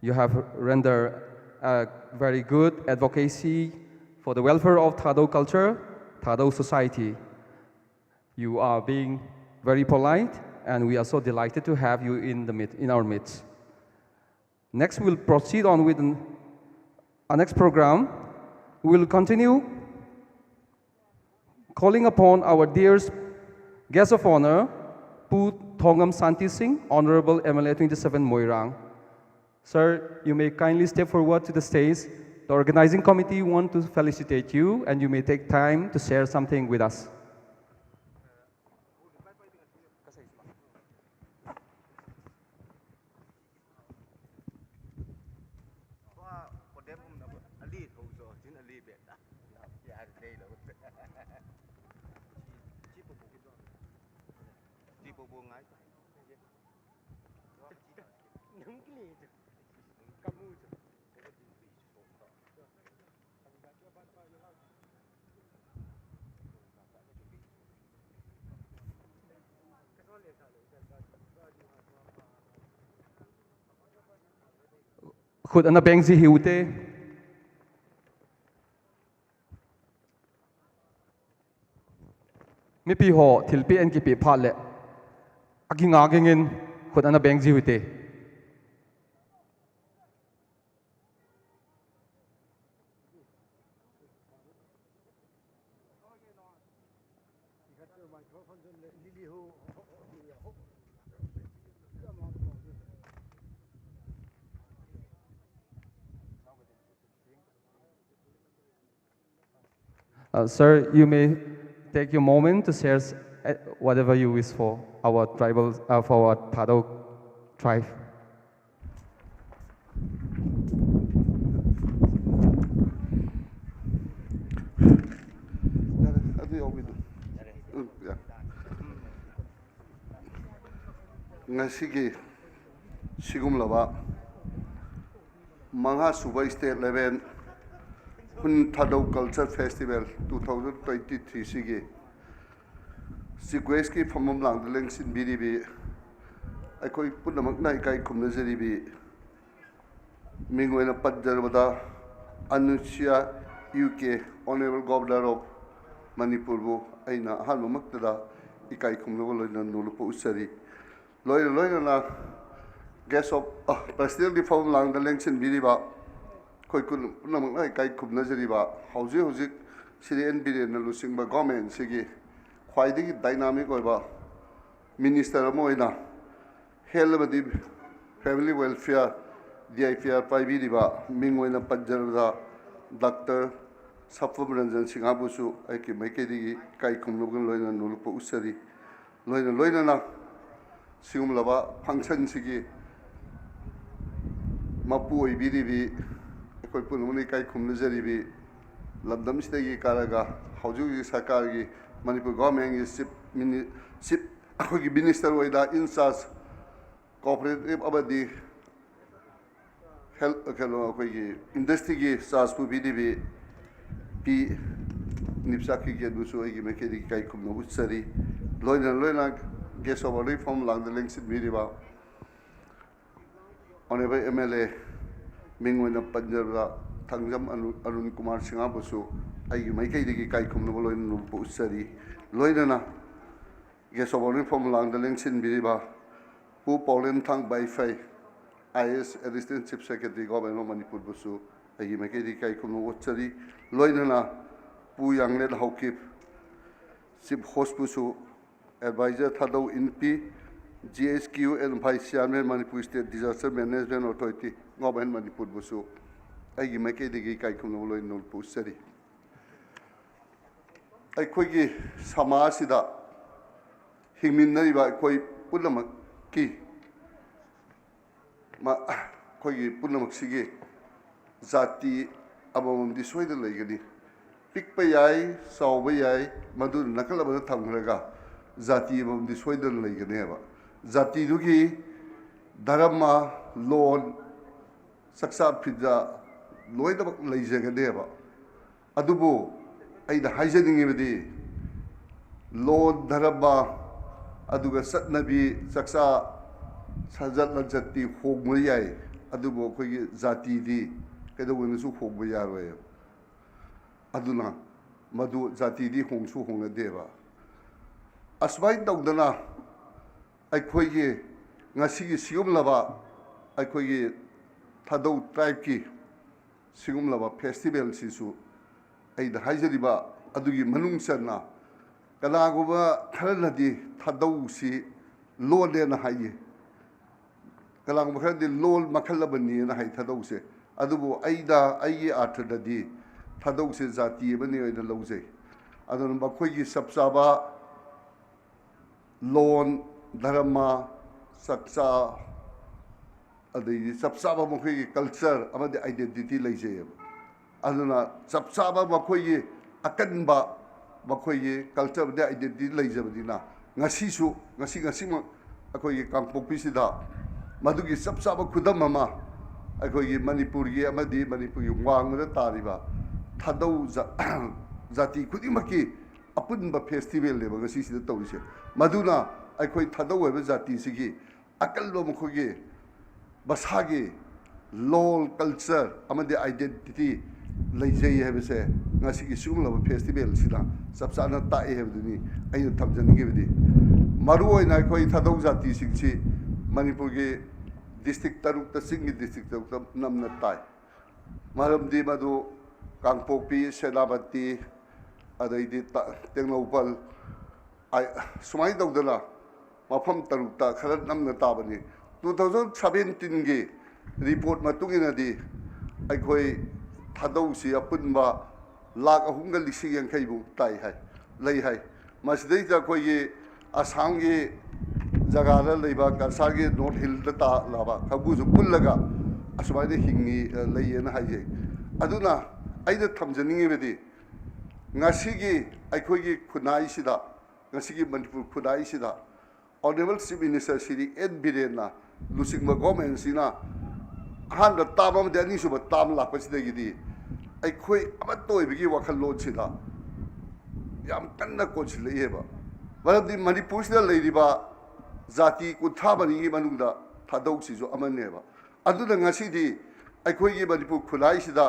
You have rendered a very good advocacy for the welfare of Thadou culture, Thadou society. You are being very polite, and we are so delighted to have you in the mid-, in our midst. Next, we'll proceed on with an, our next program. We'll continue calling upon our dear guest of honor, Pu Thongam Shanti Singh, Honorable M L A twenty-seven Moirang. Sir, you may kindly step forward to the stage. The organizing committee want to felicitate you, and you may take time to share something with us. Khut ana beng ji hiu te. Mipi ho thilpeh ana kipeh phat le, akinga gingin khut ana beng ji hiu te. Uh, sir, you may take your moment to share s-, eh, whatever you wish for our tribal, uh, for our Thadou tribe. Ngasigi sigum laba Mangha suba State Level Hun Thadou Culture Festival two thousand twenty-three sigi Chief Guest ki phamom langda lengsinbiribi, ꯑꯩꯈꯣꯏ ꯄꯨꯝꯅꯃꯛꯅ ꯏꯀꯥꯏ ꯈꯨꯝꯅꯖꯔꯤꯕꯤ, ꯃꯤꯡ ꯑꯣꯏꯅ ꯄꯟꯖꯔꯕꯗ, ꯑꯅꯨꯁꯨꯏꯌꯥ U K, Honourable Governor of ꯃꯅꯤꯄꯨꯔꯕꯨ ꯑꯩꯅ ꯑꯍꯥꯟꯕꯃꯛꯇꯗ ꯏꯀꯥꯏ ꯈꯨꯝꯅꯕ ꯂꯣꯏꯅꯅ ꯅꯣꯡꯂꯨꯛꯄ ꯎꯠꯆꯔꯤ꯫ ꯂꯣꯏꯅ ꯂꯣꯏꯅꯅ Guest of, ꯑ, Presidentꯀꯤ ꯐꯝ ꯂꯥꯡꯗ ꯂꯦꯡꯁꯤꯟꯕꯤꯔꯤꯕ ꯑꯩꯈꯣꯏ ꯄꯨꯝꯅꯃꯛꯅ ꯏꯀꯥꯏ ꯈꯨꯝꯅꯖꯔꯤꯕ, ꯍꯧꯖꯤꯛ ꯍꯧꯖꯤꯛ ꯁ꯭ꯔꯤ ꯑꯦꯟ ꯕꯤꯔꯦꯟꯅ ꯂꯨꯆꯤꯡꯕ governmentꯁꯤꯒꯤ ꯈ꯭ꯋꯥꯏꯗꯒꯤ dynamic ꯑꯣꯏꯕ minister ꯑꯃ ꯑꯣꯏꯅ Health ꯑꯃꯗꯤ Family Welfare, D I P R ꯄꯥꯏꯕꯤꯔꯤꯕ, ꯃꯤꯡ ꯑꯣꯏꯅ ꯄꯟꯖꯔꯕꯗ Doctor ꯁꯐꯝ ꯔꯟꯖꯟ ꯁꯤꯡꯍꯕꯨꯁꯨ ꯑꯩꯒꯤ ꯃꯥꯏꯀꯩꯗꯒꯤ ꯏꯀꯥꯏ ꯈꯨꯝꯅꯕꯒ ꯂꯣꯏꯅꯅ ꯅꯣꯡꯂꯨꯛꯄ ꯎꯠꯆꯔꯤ꯫ ꯂꯣꯏꯅ ꯂꯣꯏꯅꯅ ꯁꯤꯒꯨꯝꯂꯕ functionꯁꯤꯒꯤ ꯃꯄꯨ ꯑꯣꯏꯕꯤꯔꯤꯕꯤ, ꯑꯩꯈꯣꯏ ꯄꯨꯝꯅꯃꯛꯅ ꯏꯀꯥꯏ ꯈꯨꯝꯅꯖꯔꯤꯕꯤ, ꯂꯝꯗꯝꯁꯤꯗꯒꯤ ꯀꯥꯔꯒ ꯍꯧꯖꯤꯛ ꯍꯧꯖꯤꯛ ꯁꯔꯀꯥꯔꯒꯤ, ꯃꯅꯤꯄꯨꯔ governmentꯀꯤ chief mini-, chief, ꯑꯩꯈꯣꯏꯒꯤ minister ꯑꯣꯏꯅ in charge cooperative ꯑꯃꯗꯤ health, ꯀꯩꯅꯣ, ꯑꯩꯈꯣꯏꯒꯤ industryꯒꯤ charge ꯄꯨꯕꯤꯔꯤꯕꯤ ꯄꯤ ꯅꯤꯞꯆꯥ ꯀꯤꯒꯦꯟꯕꯨꯁꯨ ꯑꯩꯒꯤ ꯃꯥꯏꯀꯩꯗꯒꯤ ꯏꯀꯥꯏ ꯈꯨꯝꯅꯕ ꯎꯠꯆꯔꯤ꯫ ꯂꯣꯏꯅ ꯂꯣꯏꯅ guest of honourꯒꯤ ꯐꯝ ꯂꯥꯡꯗ ꯂꯦꯡꯁꯤꯟꯕꯤꯔꯤꯕ Honourable M L A, ꯃꯤꯡ ꯑꯣꯏꯅ ꯄꯟꯖꯔꯕꯗ ꯊꯥꯡꯖꯝ ꯑꯔꯨ-, ꯑꯔꯨꯟ ꯀꯨꯃꯥꯔ ꯁꯤꯡꯍꯕꯨꯁꯨ ꯑꯩꯒꯤ ꯃꯥꯏꯀꯩꯗꯒꯤ ꯏꯀꯥꯏ ꯈꯨꯝꯅꯕ ꯂꯣꯏꯅ ꯅꯣꯡꯂꯨꯛꯄ ꯎꯠꯆꯔꯤ꯫ ꯂꯣꯏꯅꯅ guest of honourꯒꯤ ꯐꯝ ꯂꯥꯡꯗ ꯂꯦꯡꯁꯤꯟꯕꯤꯔꯤꯕ ꯄꯨ ꯄꯥꯎꯂꯦꯝꯊꯥꯡ ꯕꯥꯏꯐꯩ, I A S Assistant Chief Secretary Government of ꯃꯅꯤꯄꯨꯔꯕꯨꯁꯨ ꯑꯩꯒꯤ ꯃꯥꯏꯀꯩꯗꯒꯤ ꯏꯀꯥꯏ ꯈꯨꯝꯅꯕ ꯎꯠꯆꯔꯤ꯫ ꯂꯣꯏꯅꯅ ꯄꯨ ꯌꯥꯡꯂꯦꯟ ꯍꯥꯎꯀꯤꯞ, chief hostꯕꯨꯁꯨ, advisor ꯊꯥꯗꯧ ꯏꯟꯄꯤ, G H Q and Vice Chairman Manipur State Disaster Management Authority, Government ꯃꯅꯤꯄꯨꯔꯕꯨꯁꯨ ꯑꯩꯒꯤ ꯃꯥꯏꯀꯩꯗꯒꯤ ꯏꯀꯥꯏ ꯈꯨꯝꯅꯕ ꯂꯣꯏꯅ ꯅꯣꯡꯂꯨꯛꯄ ꯎꯠꯆꯔꯤ꯫ ꯑꯩꯈꯣꯏꯒꯤ ꯁꯃꯥꯖꯁꯤꯗ ꯍꯤꯡꯃꯤꯟꯅꯔꯤꯕ ꯑꯩꯈꯣꯏ ꯄꯨꯝꯅꯃꯛꯀꯤ ꯃ-, ꯑꯩꯈꯣꯏꯒꯤ ꯄꯨꯝꯅꯃꯛꯁꯤꯒꯤ ꯖꯥꯇꯤ ꯑꯃꯃꯝꯗꯤ ꯁꯣꯏꯗꯅ ꯂꯩꯒꯅꯤ꯫ ꯄꯤꯛꯄ ꯌꯥꯏ, ꯆꯥꯎꯕ ꯌꯥꯏ, ꯃꯗꯨ ꯅꯥꯀꯜ ꯑꯃꯗ ꯊꯝꯈ꯭ꯔꯒ ꯖꯥꯇꯤ ꯑꯃꯃꯝꯗꯤ ꯁꯣꯏꯗꯅ ꯂꯩꯒꯅꯦꯕ꯫ ꯖꯥꯇꯤꯗꯨꯒꯤ ꯙꯔꯃ, ꯂꯣꯟ, ꯆꯥꯛꯆꯥ ꯐꯤꯖꯥ ꯂꯣꯏꯅꯃꯛ ꯂꯩꯖꯒꯅꯦꯕ꯫ ꯑꯗꯨꯕꯨ ꯑꯩꯅ ꯍꯥꯏꯖꯅꯤꯡꯉꯤꯕꯗꯤ, ꯂꯣꯟ, ꯙꯔꯃ, ꯑꯗꯨꯒ ꯆꯠꯅꯕꯤ, ꯆꯥꯛꯆꯥ ꯁꯥꯖꯠ ꯂꯟꯆꯠꯇꯤ ꯍꯣꯡꯕ ꯌꯥꯏ, ꯑꯗꯨꯕꯨ ꯑꯩꯈꯣꯏꯒꯤ ꯖꯥꯇꯤꯗꯤ ꯀꯩꯗꯧꯉꯩꯗꯁꯨ ꯍꯣꯡꯕ ꯌꯥꯔꯣꯏ꯫ ꯑꯗꯨꯅ ꯃꯗꯨ ꯖꯥꯇꯤꯗꯤ ꯍꯣꯡꯁꯨ ꯍꯣꯡꯅꯗꯦꯕ꯫ ꯑꯁꯨꯃꯥꯏꯅ ꯇꯧꯗꯅ ꯑꯩꯈꯣꯏꯒꯤ ꯉꯁꯤꯒꯤ ꯁꯤꯒꯨꯝꯂꯕ ꯑꯩꯈꯣꯏꯒꯤ ꯊꯥꯗꯧ tribeꯀꯤ ꯁꯤꯒꯨꯝꯂꯕ festivalꯁꯤꯁꯨ ꯑꯩꯅ ꯍꯥꯏꯖꯔꯤꯕ ꯑꯗꯨꯒꯤ ꯃꯅꯨꯡ ꯆꯟꯅ ꯀꯅꯥꯒꯨꯝꯕ ꯈꯔꯅꯗꯤ ꯊꯥꯗꯧꯁꯤ ꯂꯣꯟꯅꯦꯅ ꯍꯥꯏꯌꯦ, ꯀꯅꯥꯒꯨꯝꯕ ꯈꯔꯗꯤ ꯂꯣꯟ ꯃꯈꯜ ꯑꯃꯅꯤꯅ ꯍꯥꯏ ꯊꯥꯗꯧꯁꯦ꯫ ꯑꯗꯨꯕꯨ ꯑꯩꯅ, ꯑꯩꯒꯤ ꯑꯥꯔꯊꯗꯗꯤ ꯊꯥꯗꯧꯁꯦ ꯖꯥꯇꯤ ꯑꯃꯅꯤ ꯑꯣꯏꯅ ꯂꯧꯖꯩ꯫ ꯑꯗꯨꯅ ꯃꯈꯣꯏꯒꯤ ꯆꯞ ꯆꯥꯕ ꯂꯣꯟ, ꯙꯔꯃ, ꯆꯥꯛꯆꯥ, ꯑꯗꯩꯗꯤ ꯆꯞ ꯆꯥꯕ ꯃꯈꯣꯏꯒꯤ culture ꯑꯃꯗꯤ identity ꯂꯩꯖꯩꯌꯦꯕ꯫ ꯑꯗꯨꯅ ꯆꯞ ꯆꯥꯕ ꯃꯈꯣꯏꯒꯤ ꯑꯀꯟꯕ ꯃꯈꯣꯏꯒꯤ culture ꯑꯃꯗꯤ identity ꯂꯩꯖꯕꯅꯤꯅ ꯉꯁꯤꯁꯨ, ꯉꯁꯤ, ꯉꯁꯤꯃꯛ ꯑꯩꯈꯣꯏꯒꯤ ꯀꯥꯡꯄꯣꯛꯄꯤꯁꯤꯗ ꯃꯗꯨꯒꯤ ꯆꯞ ꯆꯥꯕ ꯈꯨꯗꯝ ꯑꯃ ꯑꯩꯈꯣꯏꯒꯤ ꯃꯅꯤꯄꯨꯔꯒꯤ ꯑꯃꯗꯤ ꯃꯅꯤꯄꯨꯔꯒꯤ ꯋꯥꯡꯃꯗ ꯇꯥꯔꯤꯕ ꯊꯥꯗꯧ ꯖꯥ-, ꯖꯥꯇꯤ ꯈꯨꯗꯤꯡꯃꯛꯀꯤ ꯑꯄꯨꯟꯕ festivalꯅꯦꯕ ꯉꯁꯤꯁꯤꯗ ꯇꯧꯔꯤꯁꯦ꯫ ꯃꯗꯨꯅ ꯑꯩꯈꯣꯏ ꯊꯥꯗꯧ ꯍꯥꯏꯕ ꯖꯥꯇꯤꯁꯤꯒꯤ ꯑꯀꯟꯕ ꯃꯈꯣꯏꯒꯤ ꯃꯁꯥꯒꯤ ꯂꯣꯟ, culture ꯑꯃꯗꯤ identity ꯂꯩꯖꯩ ꯍꯥꯏꯕꯁꯦ ꯉꯁꯤꯒꯤ ꯁꯤꯒꯨꯝꯂꯕ festivalꯁꯤꯅ ꯆꯞ ꯆꯥꯅ ꯇꯥꯛꯏ ꯍꯥꯏꯕꯗꯨꯅꯤ ꯑꯩꯅ ꯊꯝꯖꯅꯤꯡꯉꯤꯕꯗꯤ꯫ ꯃꯔꯨꯑꯣꯏꯅ ꯑꯩꯈꯣꯏ ꯊꯥꯗꯧ ꯖꯥꯇꯤꯁꯤꯡꯁꯤ ꯃꯅꯤꯄꯨꯔꯒꯤ district ꯇꯔꯨꯛꯇ, ꯆꯤꯡꯒꯤ district ꯇꯔꯨꯛꯇ ꯅꯝꯅ ꯇꯥꯏ꯫ ꯃꯔꯝꯗꯤ ꯃꯗꯨ ꯀꯥꯡꯄꯣꯛꯄꯤ, ꯁꯦꯅꯥꯄꯇꯤ, ꯑꯗꯩꯗꯤ ꯇ-, ꯇꯦꯡꯅꯧꯄꯜ, ꯑꯥꯏ-, ꯁꯨꯃꯥꯏꯅ ꯇꯧꯗꯅ ꯃꯐꯝ ꯇꯔꯨꯛꯇ ꯈꯔ ꯅꯝꯅ ꯇꯥꯕꯅꯤ꯫ Two thousand seventeenꯒꯤ report ꯃꯇꯨꯡ ꯏꯟꯅꯗꯤ ꯑꯩꯈꯣꯏ ꯊꯥꯗꯧꯁꯤ ꯑꯄꯨꯟꯕ ꯂꯥꯈ ꯑꯍꯨꯝꯒ ꯂꯤꯁꯤꯡ ꯌꯥꯡꯈꯩ ꯃꯨꯛ ꯇꯥꯏ ꯍꯥꯏ, ꯂꯩ ꯍꯥꯏ꯫ ꯃꯁꯤꯗꯩꯗ ꯑꯩꯈꯣꯏꯒꯤ ꯑꯁꯥꯝꯒꯤ ꯖꯒꯥꯗ ꯂꯩꯕ, ꯀꯁꯥꯔꯒꯤ North Hillꯗ ꯇꯥ-, ꯂꯥꯕ ꯀꯥꯡꯕꯨꯁꯨ ꯄꯨꯜꯂꯒ ꯑꯁꯨꯃꯥꯏꯅ ꯍꯤꯡꯉꯤ, ꯑ, ꯂꯩꯌꯦꯅ ꯍꯥꯏꯖꯩ꯫ ꯑꯗꯨꯅ ꯑꯩꯅ ꯊꯝꯖꯅꯤꯡꯉꯤꯕꯗꯤ ꯉꯁꯤꯒꯤ ꯑꯩꯈꯣꯏꯒꯤ ꯈꯨꯟꯅꯥꯏꯁꯤꯗ, ꯉꯁꯤꯒꯤ ꯃꯅꯤꯄꯨꯔ ꯈꯨꯟꯅꯥꯏꯁꯤꯗ Honourable Chief Minister ꯁ꯭ꯔꯤ ꯑꯦꯟ ꯕꯤꯔꯦꯟꯅ ꯂꯨꯆꯤꯡꯕ governmentꯁꯤꯅ ꯑꯍꯥꯟꯕ ꯇꯥꯝ ꯑꯃꯗꯤ ꯑꯅꯤꯁꯨꯕ ꯇꯥꯝ ꯂꯥꯛꯄꯁꯤꯗꯒꯤꯗꯤ ꯑꯩꯈꯣꯏ ꯑꯃꯠꯇ ꯑꯣꯏꯕꯒꯤ ꯋꯥꯈꯜꯂꯣꯟꯁꯤꯗ ꯌꯥꯝ ꯀꯟꯅ ꯀꯣꯟꯁꯤꯜꯂꯛꯏꯑꯕ꯫ ꯃꯔꯝꯗꯤ ꯃꯅꯤꯄꯨꯔꯁꯤꯗ ꯂꯩꯔꯤꯕ ꯖꯥꯇꯤ ꯀꯨꯟꯊ꯭ꯔꯥ ꯃꯔꯤꯒꯤ ꯃꯅꯨꯡꯗ ꯊꯥꯗꯧꯁꯤꯁꯨ ꯑꯃꯅꯦꯕ꯫ ꯑꯗꯨꯅ ꯉꯁꯤꯗꯤ ꯑꯩꯈꯣꯏꯒꯤ ꯃꯅꯤꯄꯨꯔ ꯈꯨꯟꯅꯥꯏꯁꯤꯗ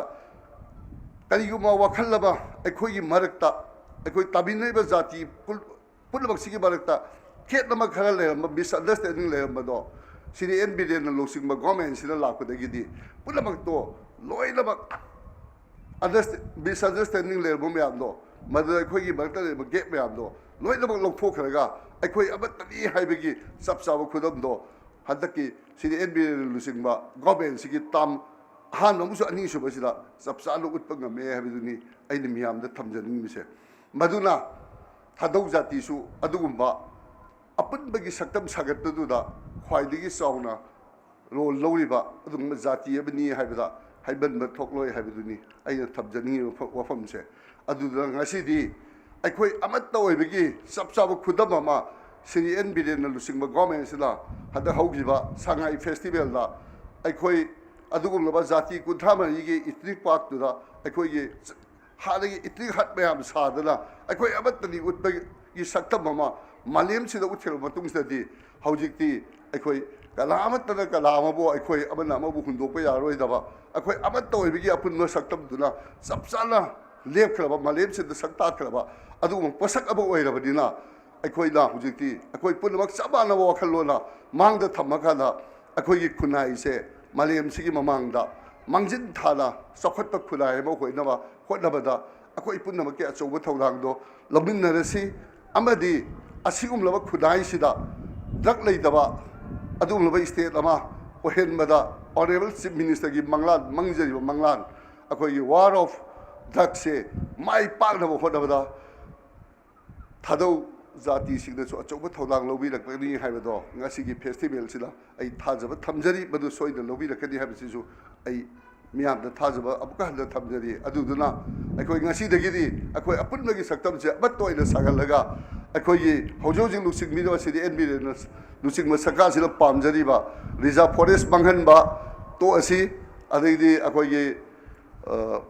ꯀꯔꯤꯒꯨꯝꯕ ꯋꯥꯈꯜ ꯑꯃ ꯑꯩꯈꯣꯏꯒꯤ ꯃꯔꯛꯇ, ꯑꯩꯈꯣꯏ ꯇꯥꯃꯤꯟꯅꯔꯤꯕ ꯖꯥꯇꯤ ꯄꯨꯝꯅꯃꯛꯁꯤꯒꯤ ꯃꯔꯛꯇ ꯈꯦꯠꯅꯕ ꯈꯔ ꯂꯩꯔꯝꯕ, misunderstanding ꯂꯩꯔꯝꯕꯗꯣ, ꯁꯤꯗꯤ ꯑꯦꯟ ꯕꯤꯔꯦꯟꯅ ꯂꯨꯆꯤꯡꯕ government ꯁꯤꯅ ꯂꯥꯛꯄꯗꯒꯤꯗꯤ ꯄꯨꯝꯅꯃꯛꯇꯣ ꯂꯣꯏꯅꯃꯛ understa-, misunderstanding ꯂꯩꯔꯝꯕ ꯃꯌꯥꯝꯗꯣ, ꯃꯗꯨꯗ ꯑꯩꯈꯣꯏꯒꯤ ꯃꯔꯛꯇ ꯂꯩꯔꯝꯕ gap ꯃꯌꯥꯝꯗꯣ ꯂꯣꯏꯅꯃꯛ ꯂꯧꯊꯣꯛꯈ꯭ꯔꯒ ꯑꯩꯈꯣꯏ ꯑꯃꯠꯇꯅꯤ ꯍꯥꯏꯕꯒꯤ ꯆꯞ ꯆꯥꯕ ꯈꯨꯗꯝꯗꯣ ꯍꯟꯗꯛꯀꯤ ꯁꯤꯗꯤ ꯑꯦꯟ ꯕꯤꯔꯦꯟꯅ ꯂꯨꯆꯤꯡꯕ government ꯁꯤꯒꯤ term ꯑꯍꯥꯟꯕ ꯑꯃꯁꯨꯡ ꯑꯅꯤꯁꯨꯕꯁꯤꯗ ꯆꯞ ꯆꯥꯅ ꯎꯠꯄ ꯉꯝꯃꯦ ꯍꯥꯏꯕꯗꯨꯅꯤ ꯑꯩꯅ ꯃꯤꯌꯥꯝꯗ ꯊꯝꯖꯅꯤꯡꯕꯁꯦ꯫ ꯃꯗꯨꯅ ꯊꯥꯗꯧ ꯖꯥꯇꯤꯁꯨ ꯑꯗꯨꯒꯨꯝꯕ ꯑꯄꯨꯟꯕꯒꯤ ꯁꯛꯇꯝ ꯁꯥꯒꯠꯄꯗꯨꯗ ꯈ꯭ꯋꯥꯏꯗꯒꯤ ꯆꯥꯎꯅ role ꯂꯧꯔꯤꯕ ꯑꯗꯨꯒꯨꯝꯕ ꯖꯥꯇꯤ ꯑꯃꯅꯤ ꯍꯥꯏꯕꯗ ꯍꯥꯏꯃꯟꯕ ꯊꯣꯛꯂꯣꯏ ꯍꯥꯏꯕꯗꯨꯅꯤ ꯑꯩꯅ ꯊꯝꯖꯅꯤꯡꯉꯤꯕ ꯋꯥꯐꯝꯁꯦ꯫ ꯑꯗꯨꯗꯨꯅ ꯉꯁꯤꯗꯤ ꯑꯩꯈꯣꯏ ꯑꯃꯠꯇ ꯑꯣꯏꯕꯒꯤ ꯆꯞ ꯆꯥꯕ ꯈꯨꯗꯝ ꯑꯃ ꯁꯤꯔꯤ ꯑꯦꯟ ꯕꯤꯔꯦꯟꯅ ꯂꯨꯆꯤꯡꯕ government ꯁꯤꯅ ꯍꯟꯗꯛ ꯍꯧꯈꯤꯕ ꯁꯉꯥꯏ festival ꯗ ꯑꯩꯈꯣꯏ ꯑꯗꯨꯒꯨꯝꯂꯕ ꯖꯥꯇꯤ ꯀꯨꯟꯊ꯭ꯔꯥ ꯃꯔꯤꯒꯤ ethnic park ꯇꯨꯗ ꯑꯩꯈꯣꯏꯒꯤ ꯍꯥꯟꯅꯒꯤ ethnic hut ꯃꯌꯥꯝ ꯁꯥꯗꯅ ꯑꯩꯈꯣꯏ ꯑꯃꯠꯇꯅꯤ ꯎꯠꯄꯒꯤ ꯁꯛꯇꯝ ꯑꯃ ꯃꯥꯂꯦꯝꯁꯤꯗ ꯎꯠꯈ꯭ꯔꯕ ꯃꯇꯨꯡꯁꯤꯗꯗꯤ ꯍꯧꯖꯤꯛꯇꯤ ꯑꯩꯈꯣꯏ ꯀꯅꯥ ꯑꯃꯠꯇꯅ ꯀꯅꯥ ꯑꯃꯕꯨ, ꯑꯩꯈꯣꯏ ꯑꯃꯅ ꯑꯃꯕꯨ ꯍꯨꯟꯗꯣꯛꯄ ꯌꯥꯔꯣꯏꯗꯕ, ꯑꯩꯈꯣꯏ ꯑꯃꯠꯇ ꯑꯣꯏꯕꯒꯤ ꯑꯄꯨꯟꯕ ꯁꯛꯇꯝꯗꯨꯅ ꯆꯞ ꯆꯥꯅ ꯂꯦꯞꯈ꯭ꯔꯕ, ꯃꯥꯂꯦꯝꯁꯤꯗ ꯁꯛ ꯇꯥꯛꯈ꯭ꯔꯕ ꯑꯗꯨꯒꯨꯝꯕ ꯄꯣꯠꯁꯛ ꯑꯃ ꯑꯣꯏꯔꯕꯅꯤꯅ, ꯑꯩꯈꯣꯏꯅ ꯍꯧꯖꯤꯛꯇꯤ ꯑꯩꯈꯣꯏ ꯄꯨꯝꯅꯃꯛ ꯆꯞ ꯃꯥꯟꯅꯕ ꯋꯥꯈꯜꯂꯣꯟꯅ ꯃꯥꯡꯗ ꯊꯝꯃꯀꯥꯟꯗ ꯑꯩꯈꯣꯏꯒꯤ ꯈꯨꯟꯅꯥꯏꯁꯦ ꯃꯥꯂꯦꯝꯁꯤꯒꯤ ꯃꯃꯥꯡꯗ ꯃꯥꯡꯖꯤꯟ ꯊꯥꯅ ꯆꯥꯎꯈꯠꯄ ꯈꯨꯟꯅꯥꯏ ꯑꯃ ꯑꯣꯏꯅꯕ ꯍꯣꯠꯅꯕꯗ ꯑꯩꯈꯣꯏ ꯄꯨꯝꯅꯃꯛꯀꯤ ꯑꯆꯧꯕ ꯊꯧꯗꯥꯡꯗꯣ ꯂꯧꯃꯤꯟꯅꯔꯁꯤ꯫ ꯑꯃꯗꯤ ꯑꯁꯤꯒꯨꯝꯂꯕ ꯈꯨꯟꯅꯥꯏꯁꯤꯗ drug ꯂꯩꯇꯕ ꯑꯗꯨꯒꯨꯝꯂꯕ state ꯑꯃ ꯑꯣꯏꯍꯟꯕꯗ Honourable Chief Minister ꯒꯤ ꯃꯪꯂꯥꯟ, ꯃꯪꯖꯔꯤꯕ ꯃꯪꯂꯥꯟ, ꯑꯩꯈꯣꯏꯒꯤ war of drug ꯁꯦ ꯃꯥꯏ ꯄꯥꯛꯅꯕ ꯍꯣꯠꯅꯕꯗ ꯊꯥꯗꯧ ꯖꯥꯇꯤꯁꯤꯡꯅꯁꯨ ꯑꯆꯧꯕ ꯊꯧꯗꯥꯡ ꯂꯧꯕꯤꯔꯛꯀꯅꯤ ꯍꯥꯏꯕꯗꯣ ꯉꯁꯤꯒꯤ festival ꯁꯤꯗ ꯑꯩ ꯊꯥꯖꯕ ꯊꯝꯖꯔꯤ, ꯃꯗꯨ ꯁꯣꯏꯗꯅ ꯂꯧꯕꯤꯔꯛꯀꯅꯤ ꯍꯥꯏꯕꯁꯤꯁꯨ ꯑꯩ ꯃꯤꯌꯥꯝꯗ ꯊꯥꯖꯕ ꯑꯃꯨꯛꯀ ꯍꯟꯅ ꯊꯝꯖꯔꯤ꯫ ꯑꯗꯨꯗꯨꯅ ꯑꯩꯈꯣꯏ ꯉꯁꯤꯗꯒꯤꯗꯤ ꯑꯩꯈꯣꯏ ꯑꯄꯨꯟꯕꯒꯤ ꯁꯛꯇꯝꯁꯦ ꯑꯃꯠꯇ ꯑꯣꯏꯅ ꯁꯥꯒꯠꯂꯒ ꯑꯩꯈꯣꯏꯒꯤ ꯍꯧꯖꯤꯛ ꯍꯧꯖꯤꯛ ꯂꯨꯆꯤꯡꯕꯤꯔꯤꯕ ꯁꯤꯗꯤ ꯑꯦꯟ ꯕꯤꯔꯦꯟꯅ ꯂꯨꯆꯤꯡꯕ ꯁꯔꯀꯥꯔꯁꯤꯅ ꯄꯥꯝꯖꯔꯤꯕ reserve forest ꯃꯥꯡꯍꯟꯕ ꯇꯣꯛꯑꯁꯤ, ꯑꯗꯩꯗꯤ ꯑꯩꯈꯣꯏꯒꯤ, ꯑ,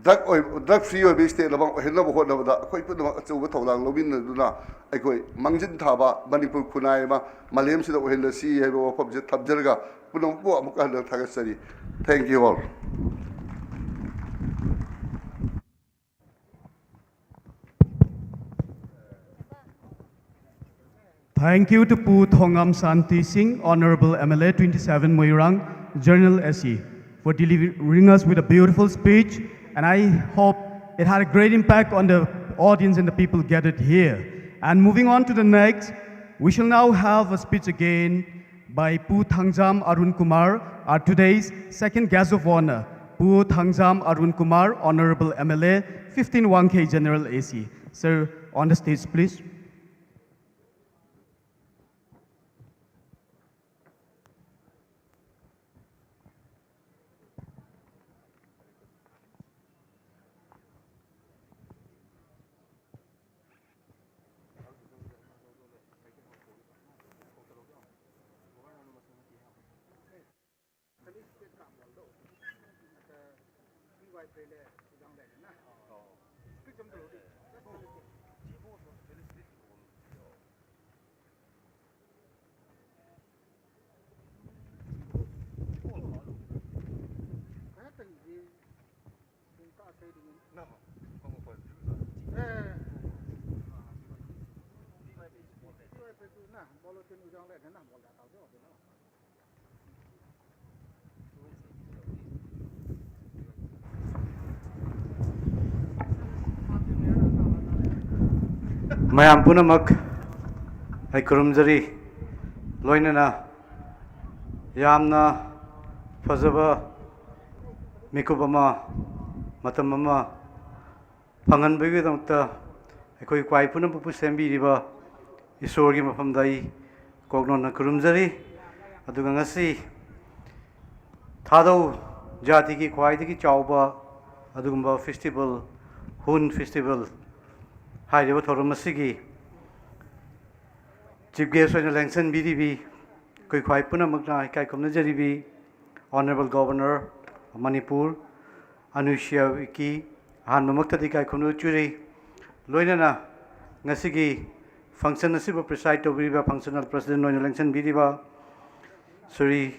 drug ꯑꯣꯏ-, drug free ꯑꯣꯏꯕ state ꯑꯃ ꯑꯣꯏꯍꯟꯅꯕ ꯍꯣꯠꯅꯕꯗ ꯑꯩꯈꯣꯏ ꯄꯨꯝꯅꯃꯛ ꯑꯆꯧꯕ ꯊꯧꯗꯥꯡ ꯂꯧꯃꯤꯟꯅꯗꯨꯅ ꯑꯩꯈꯣꯏ ꯃꯥꯡꯖꯤꯟ ꯊꯥꯕ ꯃꯅꯤꯄꯨꯔ ꯈꯨꯟꯅꯥꯏ ꯑꯃ ꯃꯥꯂꯦꯝꯁꯤꯗ ꯑꯣꯏꯍꯜꯂꯁꯤ ꯍꯥꯏꯕ ꯋꯥꯐꯝꯁꯦ ꯊꯝꯖꯔꯒ ꯄꯨꯝꯅꯃꯛꯄꯨ ꯑꯃꯨꯛꯀ ꯍꯟꯅ ꯊꯥꯒꯠꯆꯔꯤ꯫ Thank you all. Thank you to Pu Thongam Shanti Singh, Honorable M L A twenty-seven Moirang, General S C, for delivering us with a beautiful speech, and I hope it had a great impact on the audience and the people gathered here. And moving on to the next, we shall now have a speech again by Pu Thangjam Arun Kumar, our today's second guest of honor. Pu Thangjam Arun Kumar, Honorable M L A, fifteen one K General A C. Sir, on the stage, please. ꯃꯌꯥꯝ ꯄꯨꯝꯅꯃꯛ ꯑꯩ ꯈꯨꯔꯨꯝꯖꯔꯤ꯫ ꯂꯣꯏꯅꯅ ꯌꯥꯝꯅ ꯐꯖꯕ ꯃꯤꯀꯨꯞ ꯑꯃ, ꯃꯇꯝ ꯑꯃ ꯐꯪꯍꯟꯕꯒꯤꯗꯃꯛꯇ ꯑꯩꯈꯣꯏ ꯈ꯭ꯋꯥꯏ ꯄꯨꯝꯅꯃꯛꯄꯨ ꯁꯦꯝꯕꯤꯔꯤꯕ ꯏꯁꯣꯔꯒꯤ ꯃꯐꯝꯗ ꯑꯩ ꯀꯣꯛꯅꯣꯟꯅ ꯈꯨꯔꯨꯝꯖꯔꯤ꯫ ꯑꯗꯨꯒ ꯉꯁꯤ ꯊꯥꯗꯧ ꯖꯥꯇꯤꯒꯤ ꯈ꯭ꯋꯥꯏꯗꯒꯤ ꯆꯥꯎꯕ ꯑꯗꯨꯒꯨꯝꯕ festival, Hun festival ꯍꯥꯏꯔꯤꯕ ꯊꯧꯔꯝ ꯑꯁꯤꯒꯤ chief guest ꯑꯣꯏꯅ ꯂꯦꯡꯁꯟꯕꯤꯔꯤꯕꯤ ꯑꯩꯈꯣꯏ ꯈ꯭ꯋꯥꯏ ꯄꯨꯝꯅꯃꯛꯅ ꯏꯀꯥꯏ ꯈꯨꯝꯅꯖꯔꯤꯕꯤ Honourable Governor of Manipur, ꯑꯅꯨꯁ꯭ꯌ ꯎꯏꯀꯤ, ꯑꯍꯥꯟꯕꯃꯛꯇꯗꯤ ꯏꯀꯥꯏ ꯈꯨꯝꯅꯕ ꯎꯠꯆꯔꯤ꯫ ꯂꯣꯏꯅꯅ ꯉꯁꯤꯒꯤ function ꯑꯁꯤꯕꯨ preside ꯇꯧꯕꯤꯔꯤꯕ functional president ꯑꯣꯏꯅ ꯂꯦꯡꯁꯤꯟꯕꯤꯔꯤꯕ Shri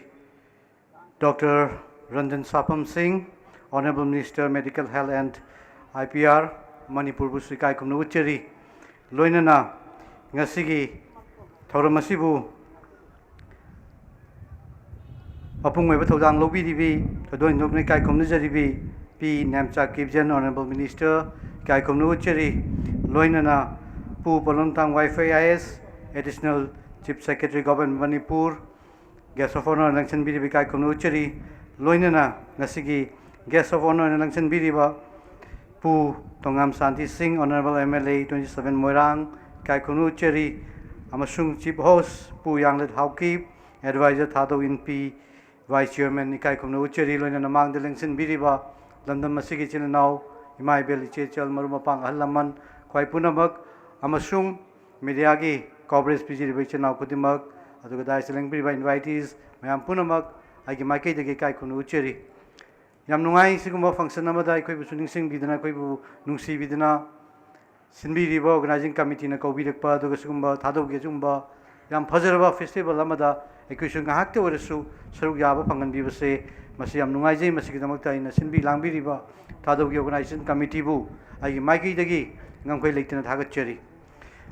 Doctor Ranjan Sapam Singh, Honourable Minister Medical Health and I P R, ꯃꯅꯤꯄꯨꯔꯕꯨꯁꯨ ꯏꯀꯥꯏ ꯈꯨꯝꯅꯕ ꯎꯠꯆꯔꯤ꯫ ꯂꯣꯏꯅꯅ ꯉꯁꯤꯒꯤ ꯊꯧꯔꯝ ꯑꯁꯤꯕꯨ ꯃꯄꯨꯡ ꯑꯣꯏꯕ ꯊꯧꯗꯥꯡ ꯂꯧꯕꯤꯔꯤꯕꯤ, ꯊꯣꯏꯗꯣꯛ ꯍꯦꯟꯗꯣꯛꯅ ꯏꯀꯥꯏ ꯈꯨꯝꯅꯖꯔꯤꯕꯤ ꯄꯤ ꯅꯦꯝꯆꯥ ꯀꯤꯞꯖꯦꯟ Honourable Minister ꯏꯀꯥꯏ ꯈꯨꯝꯅꯕ ꯎꯠꯆꯔꯤ꯫ ꯂꯣꯏꯅꯅ ꯄꯨ ꯄꯣꯂꯣꯟꯊꯥꯡ ꯋꯥꯏꯐꯩ I A S, Additional Chief Secretary Government Manipur, Guest of Honour ꯂꯦꯡꯁꯤꯟꯕꯤꯔꯤꯕ ꯏꯀꯥꯏ ꯈꯨꯝꯅꯕ ꯎꯠꯆꯔꯤ꯫ ꯂꯣꯏꯅꯅ ꯉꯁꯤꯒꯤ Guest of Honour ꯑꯣꯏꯅ ꯂꯦꯡꯁꯤꯟꯕꯤꯔꯤꯕ ꯄꯨ ꯇꯣꯉꯥꯝ ꯁꯥꯟꯇꯤ ꯁꯤꯡ, Honourable M L A twenty seven Moirang, ꯏꯀꯥꯏ ꯈꯨꯝꯅꯕ ꯎꯠꯆꯔꯤ꯫ ꯑꯃꯁꯨꯡ Chief Host ꯄꯨ ꯌꯥꯡꯂꯦꯠ ꯍꯥꯎꯀꯤꯞ, Advisor ꯊꯥꯗꯧ ꯏꯟꯄꯤ, Vice Chairman ꯏꯀꯥꯏ ꯈꯨꯝꯅꯕ ꯎꯠꯆꯔꯤ꯫ ꯂꯣꯏꯅꯅ ꯃꯥꯡꯗ ꯂꯦꯡꯁꯤꯟꯕꯤꯔꯤꯕ ꯂꯝꯗꯝ ꯑꯁꯤꯒꯤ ꯏꯆꯤꯜ ꯏꯅꯥꯎ, ꯏꯃꯥ ꯏꯕꯦꯜ, ꯏꯆꯦ ꯏꯆꯜ, ꯃꯔꯨꯞ ꯃꯄꯥꯡ, ꯑꯍꯜ ꯂꯃꯟ, ꯈ꯭ꯋꯥꯏ ꯄꯨꯝꯅꯃꯛ, ꯑꯃꯁꯨꯡ mediaꯒꯤ coverage ꯄꯤꯖꯔꯤꯕ ꯏꯆꯤꯜ ꯏꯅꯥꯎ ꯈꯨꯗꯤꯡꯃꯛ, ꯑꯗꯨꯒ dais ꯂꯦꯡꯕꯤꯔꯤꯕ invitees ꯃꯌꯥꯝ ꯄꯨꯝꯅꯃꯛ ꯑꯩꯒꯤ ꯃꯥꯏꯀꯩꯗꯒꯤ ꯏꯀꯥꯏ ꯈꯨꯝꯅꯕ ꯎꯠꯆꯔꯤ꯫ ꯌꯥꯝ ꯅꯨꯡꯉꯥꯏ, ꯁꯤꯒꯨꯝꯕ function ꯑꯃꯗ ꯑꯩꯈꯣꯏꯕꯨꯁꯨ ꯅꯤꯡꯁꯤꯡꯕꯤꯗꯨꯅ, ꯑꯩꯈꯣꯏꯕꯨ ꯅꯨꯡꯁꯤꯕꯤꯗꯨꯅ ꯁꯤꯟꯕꯤꯔꯤꯕ organizing committeeꯅ ꯀꯧꯕꯤꯔꯛꯄ, ꯑꯗꯨꯒ ꯁꯤꯒꯨꯝꯕ ꯊꯥꯗꯧꯒꯤ ꯑꯁꯤꯒꯨꯝꯕ ꯌꯥꯝ ꯐꯖꯔꯕ festival ꯑꯃꯗ ꯑꯩꯈꯣꯏꯁꯨ ꯉꯥꯏꯍꯥꯛꯇ ꯑꯣꯏꯔꯁꯨ ꯁꯔꯨꯛ ꯌꯥꯕ ꯐꯪꯍꯟꯕꯤꯕꯁꯦ, ꯃꯁꯤ ꯌꯥꯝ ꯅꯨꯡꯉꯥꯏꯖꯩ꯫ ꯃꯁꯤꯒꯤꯗꯃꯛꯇ ꯑꯩꯅ ꯁꯤꯟꯕꯤ ꯂꯥꯡꯕꯤꯔꯤꯕ ꯊꯥꯗꯧꯒꯤ organization committeeꯕꯨ ꯑꯩꯒꯤ ꯃꯥꯏꯀꯩꯗꯒꯤ ꯉꯝꯈꯩ ꯂꯩꯇꯅ ꯊꯥꯒꯠꯆꯔꯤ꯫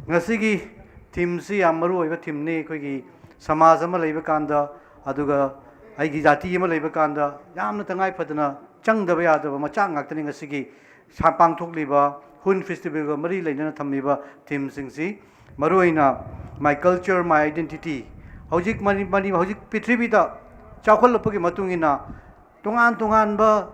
ꯉꯁꯤꯒꯤ themeꯁꯤ ꯌꯥꯝ ꯃꯔꯨ ꯑꯣꯏꯕ themeꯅꯤ꯫ ꯑꯩꯈꯣꯏꯒꯤ ꯁꯃꯥꯖ ꯑꯃ ꯂꯩꯕ ꯀꯥꯟꯗ, ꯑꯗꯨꯒ ꯑꯩꯒꯤ ꯖꯥꯇꯤ ꯑꯃ ꯂꯩꯕ ꯀꯥꯟꯗ ꯌꯥꯝꯅ ꯇꯉꯥꯏ ꯐꯗꯅ ꯆꯪꯗꯕ ꯌꯥꯗꯕ ꯃꯆꯥꯛ ꯉꯥꯛꯇꯅꯤ ꯉꯁꯤꯒꯤ ꯁꯥ-, ꯄꯥꯡꯊꯣꯛꯂꯤꯕ ꯍꯨꯟ festivalꯒ ꯃꯔꯤ ꯂꯩꯅꯅ ꯊꯝꯂꯤꯕ themeꯁꯤꯡꯁꯤ꯫ ꯃꯔꯨꯑꯣꯏꯅ My Culture, My Identity꯫ ꯍꯧꯖꯤꯛ ꯃꯅꯤ-, ꯃꯅꯤ-, ꯍꯧꯖꯤꯛ ꯄ꯭ꯔꯤꯊꯤꯕꯤꯗ ꯆꯥꯎꯈꯠꯂꯛꯄꯒꯤ ꯃꯇꯨꯡ ꯏꯟꯅ ꯇꯣꯉꯥꯟ ꯇꯣꯉꯥꯟꯕ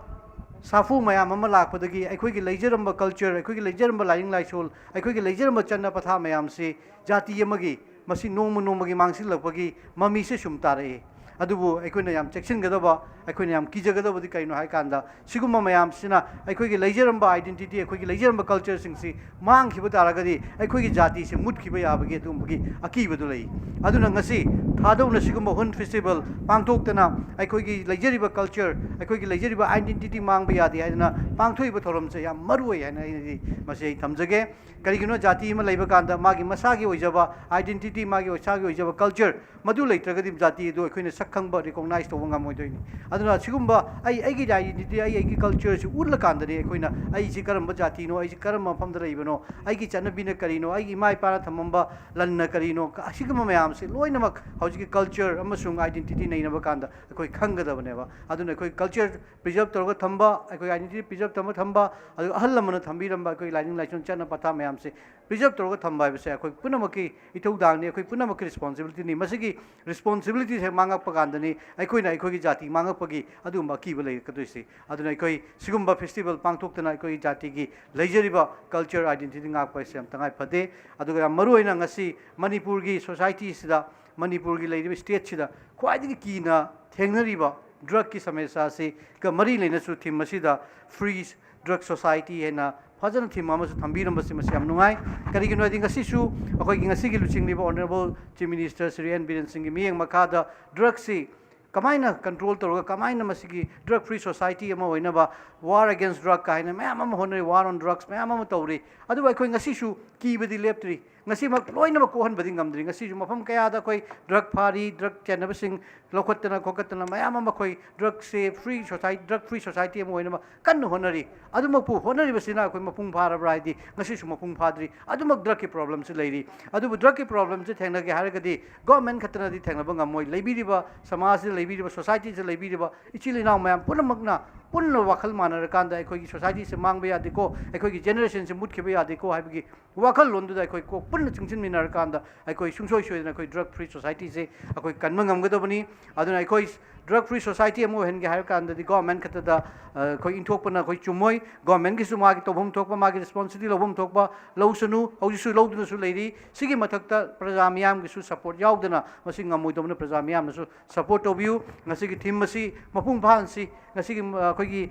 ꯁꯥꯐꯨ ꯃꯌꯥꯝ ꯑꯃ ꯂꯥꯛꯄꯗꯒꯤ ꯑꯩꯈꯣꯏꯒꯤ ꯂꯩꯖꯔꯝꯕ culture, ꯑꯩꯈꯣꯏꯒꯤ ꯂꯩꯖꯔꯝꯕ ꯂꯥꯏꯅꯤꯡ ꯂꯥꯏꯁꯣꯜ, ꯑꯩꯈꯣꯏꯒꯤ ꯂꯩꯖꯔꯝꯕ ꯆꯠꯅ ꯄꯊꯥꯞ ꯃꯌꯥꯝꯁꯤ ꯖꯥꯇꯤ ꯑꯃꯒꯤ ꯃꯁꯤ ꯅꯣꯡꯃ ꯅꯣꯡꯃꯒꯤ ꯃꯥꯡꯁꯤꯜꯂꯛꯄꯒꯤ ꯃꯃꯤꯁꯦ ꯁꯨꯝ ꯇꯥꯔꯛꯏ꯫ ꯑꯗꯨꯕꯨ ꯑꯩꯈꯣꯏꯅ ꯌꯥꯝ ꯆꯦꯛꯁꯤꯟꯒꯗꯕ, ꯑꯩꯈꯣꯏꯅ ꯌꯥꯝ ꯀꯤꯖꯒꯗꯕꯗꯤ ꯀꯔꯤꯅꯣ ꯍꯥꯏ ꯀꯥꯟꯗ, ꯁꯤꯒꯨꯝꯕ ꯃꯌꯥꯝꯁꯤꯅ ꯑꯩꯈꯣꯏꯒꯤ ꯂꯩꯖꯔꯝꯕ identity, ꯑꯩꯈꯣꯏꯒꯤ ꯂꯩꯖꯔꯝꯕ cultureꯁꯤꯡꯁꯤ ꯃꯥꯡꯈꯤꯕ ꯇꯥꯔꯒꯗꯤ ꯑꯩꯈꯣꯏꯒꯤ ꯖꯥꯇꯤꯁꯤ ꯃꯨꯠꯈꯤꯕ ꯌꯥꯕꯒꯤ ꯑꯗꯨꯒꯨꯝꯕꯒꯤ ꯑꯀꯤꯕꯗꯨ ꯂꯩ꯫ ꯑꯗꯨꯅ ꯉꯁꯤ ꯊꯥꯗꯧꯅ ꯁꯤꯒꯨꯝꯕ ꯍꯨꯟ festival ꯄꯥꯡꯊꯣꯛꯇꯅ ꯑꯩꯈꯣꯏꯒꯤ ꯂꯩꯖꯔꯤꯕ culture, ꯑꯩꯈꯣꯏꯒꯤ ꯂꯩꯖꯔꯤꯕ identity ꯃꯥꯡꯕ ꯌꯥꯗꯦ ꯍꯥꯏꯗꯅ ꯄꯥꯡꯊꯣꯛꯏꯕ ꯊꯧꯔꯝꯁꯦ ꯌꯥꯝ ꯃꯔꯨ ꯑꯣꯏ ꯍꯥꯏꯅ ꯑꯩꯅꯗꯤ ꯃꯁꯤ ꯑꯩ ꯊꯝꯖꯒꯦ꯫ ꯀꯔꯤꯒꯤꯅꯣ, ꯖꯥꯇꯤ ꯑꯃ ꯂꯩꯕ ꯀꯥꯟꯗ ꯃꯥꯒꯤ ꯃꯁꯥꯒꯤ ꯑꯣꯏꯖꯕ identity, ꯃꯥꯒꯤ ꯃꯁꯥꯒꯤ ꯑꯣꯏꯖꯕ culture, ꯃꯗꯨ ꯂꯩꯇ꯭ꯔꯒꯗꯤ ꯖꯥꯇꯤ ꯑꯗꯨ ꯑꯩꯈꯣꯏꯅ ꯁꯛ ꯈꯪꯕ, recognize ꯇꯧꯕ ꯉꯝꯃꯣꯏꯗꯣꯏꯅꯤ꯫ ꯑꯗꯨꯅ ꯁꯤꯒꯨꯝꯕ ꯑꯩ, ꯑꯩꯒꯤ identity, ꯑꯩ, ꯑꯩꯒꯤ cultureꯁꯤ ꯎꯠꯂꯀꯥꯟꯗꯗꯤ ꯑꯩꯈꯣꯏꯅ ꯑꯩꯁꯤ ꯀꯔꯝꯕ ꯖꯥꯇꯤꯅꯣ, ꯑꯩꯁꯤ ꯀꯔꯝꯕ ꯃꯐꯝꯗ ꯂꯩꯕꯅꯣ, ꯑꯩꯒꯤ ꯆꯠꯅꯕꯤꯅ ꯀꯔꯤꯅꯣ, ꯑꯩꯒꯤ ꯏꯃꯥ ꯏꯄꯥꯅ ꯊꯝꯃꯝꯕ ꯂꯟꯅ ꯀꯔꯤꯅꯣ, ꯀ-, ꯑꯁꯤꯒꯨꯝꯕ ꯃꯌꯥꯝꯁꯤ ꯂꯣꯏꯅꯃꯛ ꯍꯧꯖꯤꯛꯀꯤ culture ꯑꯃꯁꯨꯡ identity ꯅꯩꯅꯕ ꯀꯥꯟꯗ ꯑꯩꯈꯣꯏ ꯈꯪꯒꯗꯕꯅꯦꯕ꯫ ꯑꯗꯨꯅ ꯑꯩꯈꯣꯏ culture preserve ꯇꯧꯔꯒ ꯊꯝꯕ, ꯑꯩꯈꯣꯏ identity preserve ꯇꯧꯔꯒ ꯊꯝꯕ, ꯑꯗꯨꯒ ꯑꯍꯜ ꯂꯃꯟꯅ ꯊꯝꯕꯤꯔꯝꯕ ꯑꯩꯈꯣꯏ ꯂꯥꯏꯅꯤꯡ ꯂꯥꯏꯁꯣꯟ ꯆꯠꯅ ꯄꯊꯥꯞ ꯃꯌꯥꯝꯁꯦ preserve ꯇꯧꯔꯒ ꯊꯝꯕ ꯍꯥꯏꯕꯁꯦ ꯑꯩꯈꯣꯏ ꯄꯨꯝꯅꯃꯛꯀꯤ ꯏꯊꯧꯗꯥꯡꯅꯤ, ꯑꯩꯈꯣꯏ ꯄꯨꯝꯅꯃꯛꯀꯤ responsibilityꯅꯤ꯫ ꯃꯁꯤꯒꯤ responsibility ꯍꯦꯛ ꯃꯥꯡꯉꯛꯄ ꯀꯥꯟꯗꯅꯤ ꯑꯩꯈꯣꯏꯅ ꯑꯩꯈꯣꯏꯒꯤ ꯖꯥꯇꯤ ꯃꯥꯡꯉꯛꯄꯒꯤ ꯑꯗꯨꯒꯨꯝꯕ ꯑꯀꯤꯕ ꯂꯩꯔꯛꯀꯗꯣꯏꯁꯤ꯫ ꯑꯗꯨꯅ ꯑꯩꯈꯣꯏ ꯁꯤꯒꯨꯝꯕ festival ꯄꯥꯡꯊꯣꯛꯇꯅ ꯑꯩꯈꯣꯏꯒꯤ ꯖꯥꯇꯤꯒꯤ ꯂꯩꯖꯔꯤꯕ culture identity ꯉꯥꯛꯄ ꯍꯥꯏꯁꯦ ꯌꯥꯝ ꯇꯉꯥꯏ ꯐꯗꯦ꯫ ꯑꯗꯨꯒ ꯌꯥꯝ ꯃꯔꯨꯑꯣꯏꯅ ꯉꯁꯤ ꯃꯅꯤꯄꯨꯔꯒꯤ societyꯁꯤꯗ, ꯃꯅꯤꯄꯨꯔꯒꯤ ꯂꯩꯔꯤꯕ stateꯁꯤꯗ ꯈ꯭ꯋꯥꯏꯗꯒꯤ ꯀꯤꯅ ꯊꯦꯡꯅꯔꯤꯕ drugꯀꯤ ꯁꯃꯁ꯭ꯌꯥꯁꯤꯒ ꯃꯔꯤ ꯂꯩꯅꯁꯨ theme ꯑꯁꯤꯗ Free Drug Society ꯍꯥꯏꯅ ꯐꯖꯅ theme ꯑꯃꯁꯨ ꯊꯝꯕꯤꯔꯝꯕꯁꯤ ꯃꯁꯤ ꯌꯥꯝ ꯅꯨꯡꯉꯥꯏ꯫ ꯀꯔꯤꯒꯤꯅꯣ ꯍꯥꯏꯗꯤ ꯉꯁꯤꯁꯨ ꯑꯩꯈꯣꯏꯒꯤ ꯉꯁꯤꯒꯤ ꯂꯨꯆꯤꯡꯂꯤꯕ Honourable Chief Minister ꯁ꯭ꯔꯤ ꯑꯦꯟ ꯕꯤꯔꯦꯟ ꯁꯤꯡꯒꯤ ꯃꯤꯠꯌꯦꯡ ꯃꯈꯥꯗ drugꯁꯤ ꯀꯃꯥꯏꯅ control ꯇꯧꯔꯒ ꯀꯃꯥꯏꯅ ꯃꯁꯤꯒꯤ drug free society ꯑꯃ ꯑꯣꯏꯅꯕ, war against drug ꯀꯥꯏꯅ ꯃꯌꯥꯝ ꯑꯃ ꯍꯣꯠꯅꯔꯤ, war on drugs ꯃꯌꯥꯝ ꯑꯃ ꯇꯧꯔꯤ꯫ ꯑꯗꯨꯕꯨ ꯑꯩꯈꯣꯏ ꯉꯁꯤꯁꯨ ꯀꯤꯕꯗꯤ ꯂꯦꯞꯇ꯭ꯔꯤ꯫ ꯉꯁꯤꯃꯛ ꯂꯣꯏꯅꯃꯛ ꯀꯣꯛꯍꯟꯕꯗꯤ ꯉꯝꯗ꯭ꯔꯤ꯫ ꯉꯁꯤꯁꯨ ꯃꯐꯝ ꯀꯌꯥꯗ ꯑꯩꯈꯣꯏ drug ꯐꯥꯔꯤ, drug ꯆꯦꯟꯅꯕꯁꯤꯡ ꯂꯧꯈꯠꯇꯅ ꯈꯣꯠꯀꯠꯇꯅ ꯃꯌꯥꯝ ꯑꯃ ꯑꯩꯈꯣꯏ drugꯁꯦ free society, drug free society ꯑꯃ ꯑꯣꯏꯅꯕ ꯀꯟꯅ ꯍꯣꯠꯅꯔꯤ꯫ ꯑꯗꯨꯃꯛꯄꯨ ꯍꯣꯠꯅꯔꯤꯕꯁꯤꯅ ꯑꯩꯈꯣꯏ ꯃꯄꯨꯡ ꯐꯥꯔꯕ꯭ꯔꯥ ꯍꯥꯏꯗꯤ ꯉꯁꯤꯁꯨ ꯃꯄꯨꯡ ꯐꯥꯗ꯭ꯔꯤ꯫ ꯑꯗꯨꯃꯛ drugꯀꯤ problemꯁꯤ ꯂꯩꯔꯤ꯫ ꯑꯗꯨꯕꯨ drugꯀꯤ problemꯁꯤ ꯊꯦꯡꯅꯒꯦ ꯍꯥꯏꯔꯒꯗꯤ government ꯈꯛꯇꯅꯗꯤ ꯊꯦꯡꯅꯕ ꯉꯝꯃꯣꯏ꯫ ꯂꯩꯕꯤꯔꯤꯕ ꯁꯃꯥꯖꯁꯤꯗ ꯂꯩꯕꯤꯔꯤꯕ, societyꯁꯤꯗ ꯂꯩꯕꯤꯔꯤꯕ ꯏꯆꯤꯜ ꯏꯅꯥꯎ ꯃꯌꯥꯝ ꯄꯨꯝꯅꯃꯛꯅ ꯄꯨꯟꯅ ꯋꯥꯈꯜ ꯃꯥꯟꯅꯔꯀꯥꯟꯗ ꯑꯩꯈꯣꯏꯒꯤ societyꯁꯦ ꯃꯥꯡꯕ ꯌꯥꯗꯦꯀꯣ, ꯑꯩꯈꯣꯏꯒꯤ generationꯁꯦ ꯃꯨꯠꯈꯤꯕ ꯌꯥꯗꯦꯀꯣ ꯍꯥꯏꯕꯒꯤ ꯋꯥꯈꯜꯂꯣꯟꯗꯨꯗ ꯑꯩꯈꯣꯏ ꯀꯣꯛ ꯄꯨꯟꯅ ꯆꯤꯡꯁꯤꯟꯃꯤꯟꯅꯔꯀꯥꯟꯗ ꯑꯩꯈꯣꯏ ꯁꯨꯡꯁꯣꯏ ꯁꯣꯏꯗꯅ ꯑꯩꯈꯣꯏ drug free societyꯁꯦ ꯑꯩꯈꯣꯏ ꯀꯟꯕ ꯉꯝꯒꯗꯕꯅꯤ꯫ ꯑꯗꯨꯅ ꯑꯩꯈꯣꯏ drug free society ꯑꯃ ꯑꯣꯏꯍꯟꯒꯦ ꯍꯥꯏꯔ ꯀꯥꯟꯗꯗꯤ government ꯈꯛꯇꯗ, ꯑ, ꯑꯩꯈꯣꯏ ꯏꯟꯊꯣꯛꯄꯅ ꯑꯩꯈꯣꯏ ꯆꯨꯝꯃꯣꯏ꯫ Governmentꯀꯤꯁꯨ ꯃꯥꯒꯤ ꯇꯧꯐꯝ ꯊꯣꯛꯄ, ꯃꯥꯒꯤ responsibility ꯂꯧꯐꯝ ꯊꯣꯛꯄ ꯂꯧꯁꯅꯨ, ꯍꯧꯖꯤꯛꯁꯨ ꯂꯧꯗꯨꯅꯁꯨ ꯂꯩꯔꯤ꯫ ꯁꯤꯒꯤ ꯃꯊꯛꯇ ꯄ꯭ꯔꯖꯥ ꯃꯤꯌꯥꯝꯒꯤꯁꯨ support ꯌꯥꯎꯗꯅ ꯃꯁꯤ ꯉꯝꯃꯣꯏꯗꯧꯕꯅ ꯄ꯭ꯔꯖꯥ ꯃꯤꯌꯥꯝꯅꯁꯨ support ꯇꯧꯕꯤꯌꯨ꯫ ꯉꯁꯤꯒꯤ theme ꯑꯁꯤ ꯃꯄꯨꯡ ꯐꯥꯍꯟꯁꯤ꯫ ꯉꯁꯤꯒꯤ, ꯑ, ꯑꯩꯈꯣꯏꯒꯤ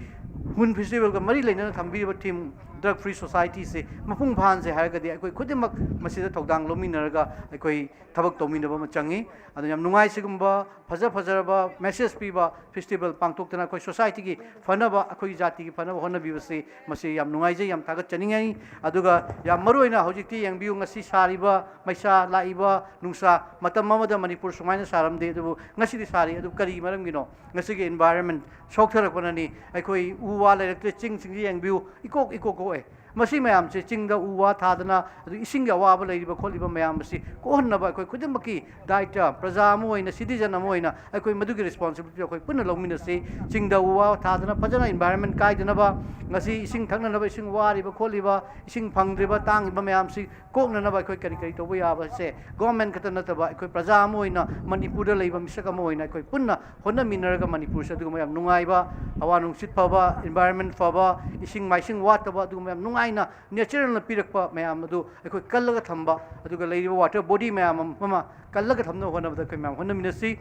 ꯍꯨꯟ festivalꯒ ꯃꯔꯤ ꯂꯩꯅꯅ ꯊꯝꯕꯤꯔꯤꯕ theme drug free society ꯁꯦ ꯃꯄꯨꯡ ꯐꯥꯍꯟꯁꯦ ꯍꯥꯏꯔꯒꯗꯤ ꯑꯩꯈꯣꯏ ꯈꯨꯗꯤꯡꯃꯛ ꯃꯁꯤꯗ ꯊꯧꯗꯥꯡ ꯂꯧꯃꯤꯟꯅꯔꯒ ꯑꯩꯈꯣꯏ ꯊꯕꯛ ꯇꯧꯃꯤꯟꯅꯕ ꯑꯃ ꯆꯪꯉꯤ꯫ ꯑꯗꯨꯅ ꯌꯥꯝ ꯅꯨꯡꯉꯥꯏ, ꯁꯤꯒꯨꯝꯕ ꯐꯖ ꯐꯖꯔꯕ message ꯄꯤꯕ festival ꯄꯥꯡꯊꯣꯛꯇꯅ ꯑꯩꯈꯣꯏ society ꯒꯤ ꯐꯅꯕ, ꯑꯩꯈꯣꯏꯒꯤ ꯖꯥꯇꯤꯒꯤ ꯐꯅꯕ ꯍꯣꯠꯅꯕꯤꯕꯁꯤ ꯃꯁꯤ ꯌꯥꯝ ꯅꯨꯡꯉꯥꯏꯖꯩ, ꯌꯥꯝ ꯊꯥꯒꯠꯆꯅꯤꯡꯉꯤ꯫ ꯑꯗꯨꯒ ꯌꯥꯝ ꯃꯔꯨꯑꯣꯏꯅ ꯍꯧꯖꯤꯛꯇꯤ ꯌꯦꯡꯕꯤꯌꯨ, ꯉꯁꯤ ꯁꯥꯔꯤꯕ ꯃꯩꯁꯥ, ꯂꯥꯛꯏꯕ ꯅꯨꯡꯁꯥ, ꯃꯇꯝ ꯑꯃꯗ ꯃꯅꯤꯄꯨꯔ ꯁꯨꯃꯥꯏꯅ ꯁꯥꯔꯝꯗꯦ, ꯑꯗꯨꯕꯨ ꯉꯁꯤꯗꯤ ꯁꯥꯔꯤ꯫ ꯑꯗꯨ ꯀꯔꯤ ꯃꯔꯝꯒꯤꯅꯣ? ꯉꯁꯤꯒꯤ environment ꯁꯣꯛꯊꯔꯛꯄꯅꯅꯤ꯫ ꯑꯩꯈꯣꯏ ꯎ ꯋꯥ ꯂꯩꯔꯛꯇ꯭ꯔꯦ, ꯆꯤꯡꯁꯤꯡꯁꯤ ꯌꯦꯡꯕꯤꯌꯨ, ꯏꯀꯣꯛ ꯏꯀꯣꯛ ꯀꯣꯛꯑꯦ꯫ ꯃꯁꯤ ꯃꯌꯥꯝꯁꯦ ꯆꯤꯡꯗ ꯎ ꯋꯥ ꯊꯥꯗꯅ, ꯑꯗꯨ ꯏꯁꯤꯡꯒꯤ ꯑꯋꯥꯕ ꯂꯩꯔꯤꯕ ꯈꯣꯠꯂꯤꯕ ꯃꯌꯥꯝ ꯑꯁꯤ ꯀꯣꯛꯍꯟꯅꯕ ꯑꯩꯈꯣꯏ ꯈꯨꯗꯤꯡꯃꯛꯀꯤ ꯗꯥꯏꯇ, ꯄ꯭ꯔꯖꯥ ꯑꯃ ꯑꯣꯏꯅ, citizen ꯑꯃ ꯑꯣꯏꯅ ꯑꯩꯈꯣꯏ ꯃꯗꯨꯒꯤ responsibility ꯑꯩꯈꯣꯏ ꯄꯨꯟꯅ ꯂꯧꯃꯤꯟꯅꯁꯤ꯫ ꯆꯤꯡꯗ ꯎ ꯋꯥ ꯊꯥꯗꯅ ꯐꯖꯅ environment ꯀꯥꯏꯗꯅꯕ, ꯉꯁꯤ ꯏꯁꯤꯡ ꯊꯛꯅꯅꯕ ꯏꯁꯤꯡ ꯋꯥꯔꯤꯕ ꯈꯣꯠꯂꯤꯕ, ꯏꯁꯤꯡ ꯐꯪꯗ꯭ꯔꯤꯕ ꯇꯥꯡꯉꯤꯕ ꯃꯌꯥꯝꯁꯤ ꯀꯣꯛꯅꯅꯕ ꯑꯩꯈꯣꯏ ꯀꯔꯤ ꯀꯔꯤ ꯇꯧꯕ ꯌꯥꯕꯁꯦ government ꯈꯛꯇ ꯅꯠꯇꯕ ꯑꯩꯈꯣꯏ ꯄ꯭ꯔꯖꯥ ꯑꯃ ꯑꯣꯏꯅ, ꯃꯅꯤꯄꯨꯔꯗ ꯂꯩꯕ ꯃꯤꯁꯛ ꯑꯃ ꯑꯣꯏꯅ ꯑꯩꯈꯣꯏ ꯄꯨꯟꯅ ꯍꯣꯠꯅꯃꯤꯟꯅꯔꯒ ꯃꯅꯤꯄꯨꯔꯁꯦ ꯑꯗꯨꯒꯨꯝꯕ ꯌꯥꯝ ꯅꯨꯡꯉꯥꯏꯕ, ꯍꯋꯥ ꯅꯨꯡꯁꯤꯠ ꯐꯕ, environment ꯐꯕ, ꯏꯁꯤꯡ ꯃꯥꯏꯁꯤꯡ ꯋꯥꯠꯇꯕ, ꯑꯗꯨꯒꯨꯝꯕ ꯌꯥꯝ ꯅꯨꯡꯉꯥꯏꯅ natural ꯅ ꯄꯤꯔꯛꯄ ꯃꯌꯥꯝ ꯑꯗꯨ ꯑꯩꯈꯣꯏ ꯀꯜꯂꯒ ꯊꯝꯕ, ꯑꯗꯨꯒ ꯂꯩꯔꯤꯕ water body ꯃꯌꯥꯝ ꯑꯃ ꯀꯜꯂꯒ ꯊꯝꯅꯕ ꯍꯣꯠꯅꯕꯗ ꯑꯩꯈꯣꯏ ꯃꯌꯥꯝ ꯍꯣꯠꯅꯃꯤꯟꯅꯁꯤ꯫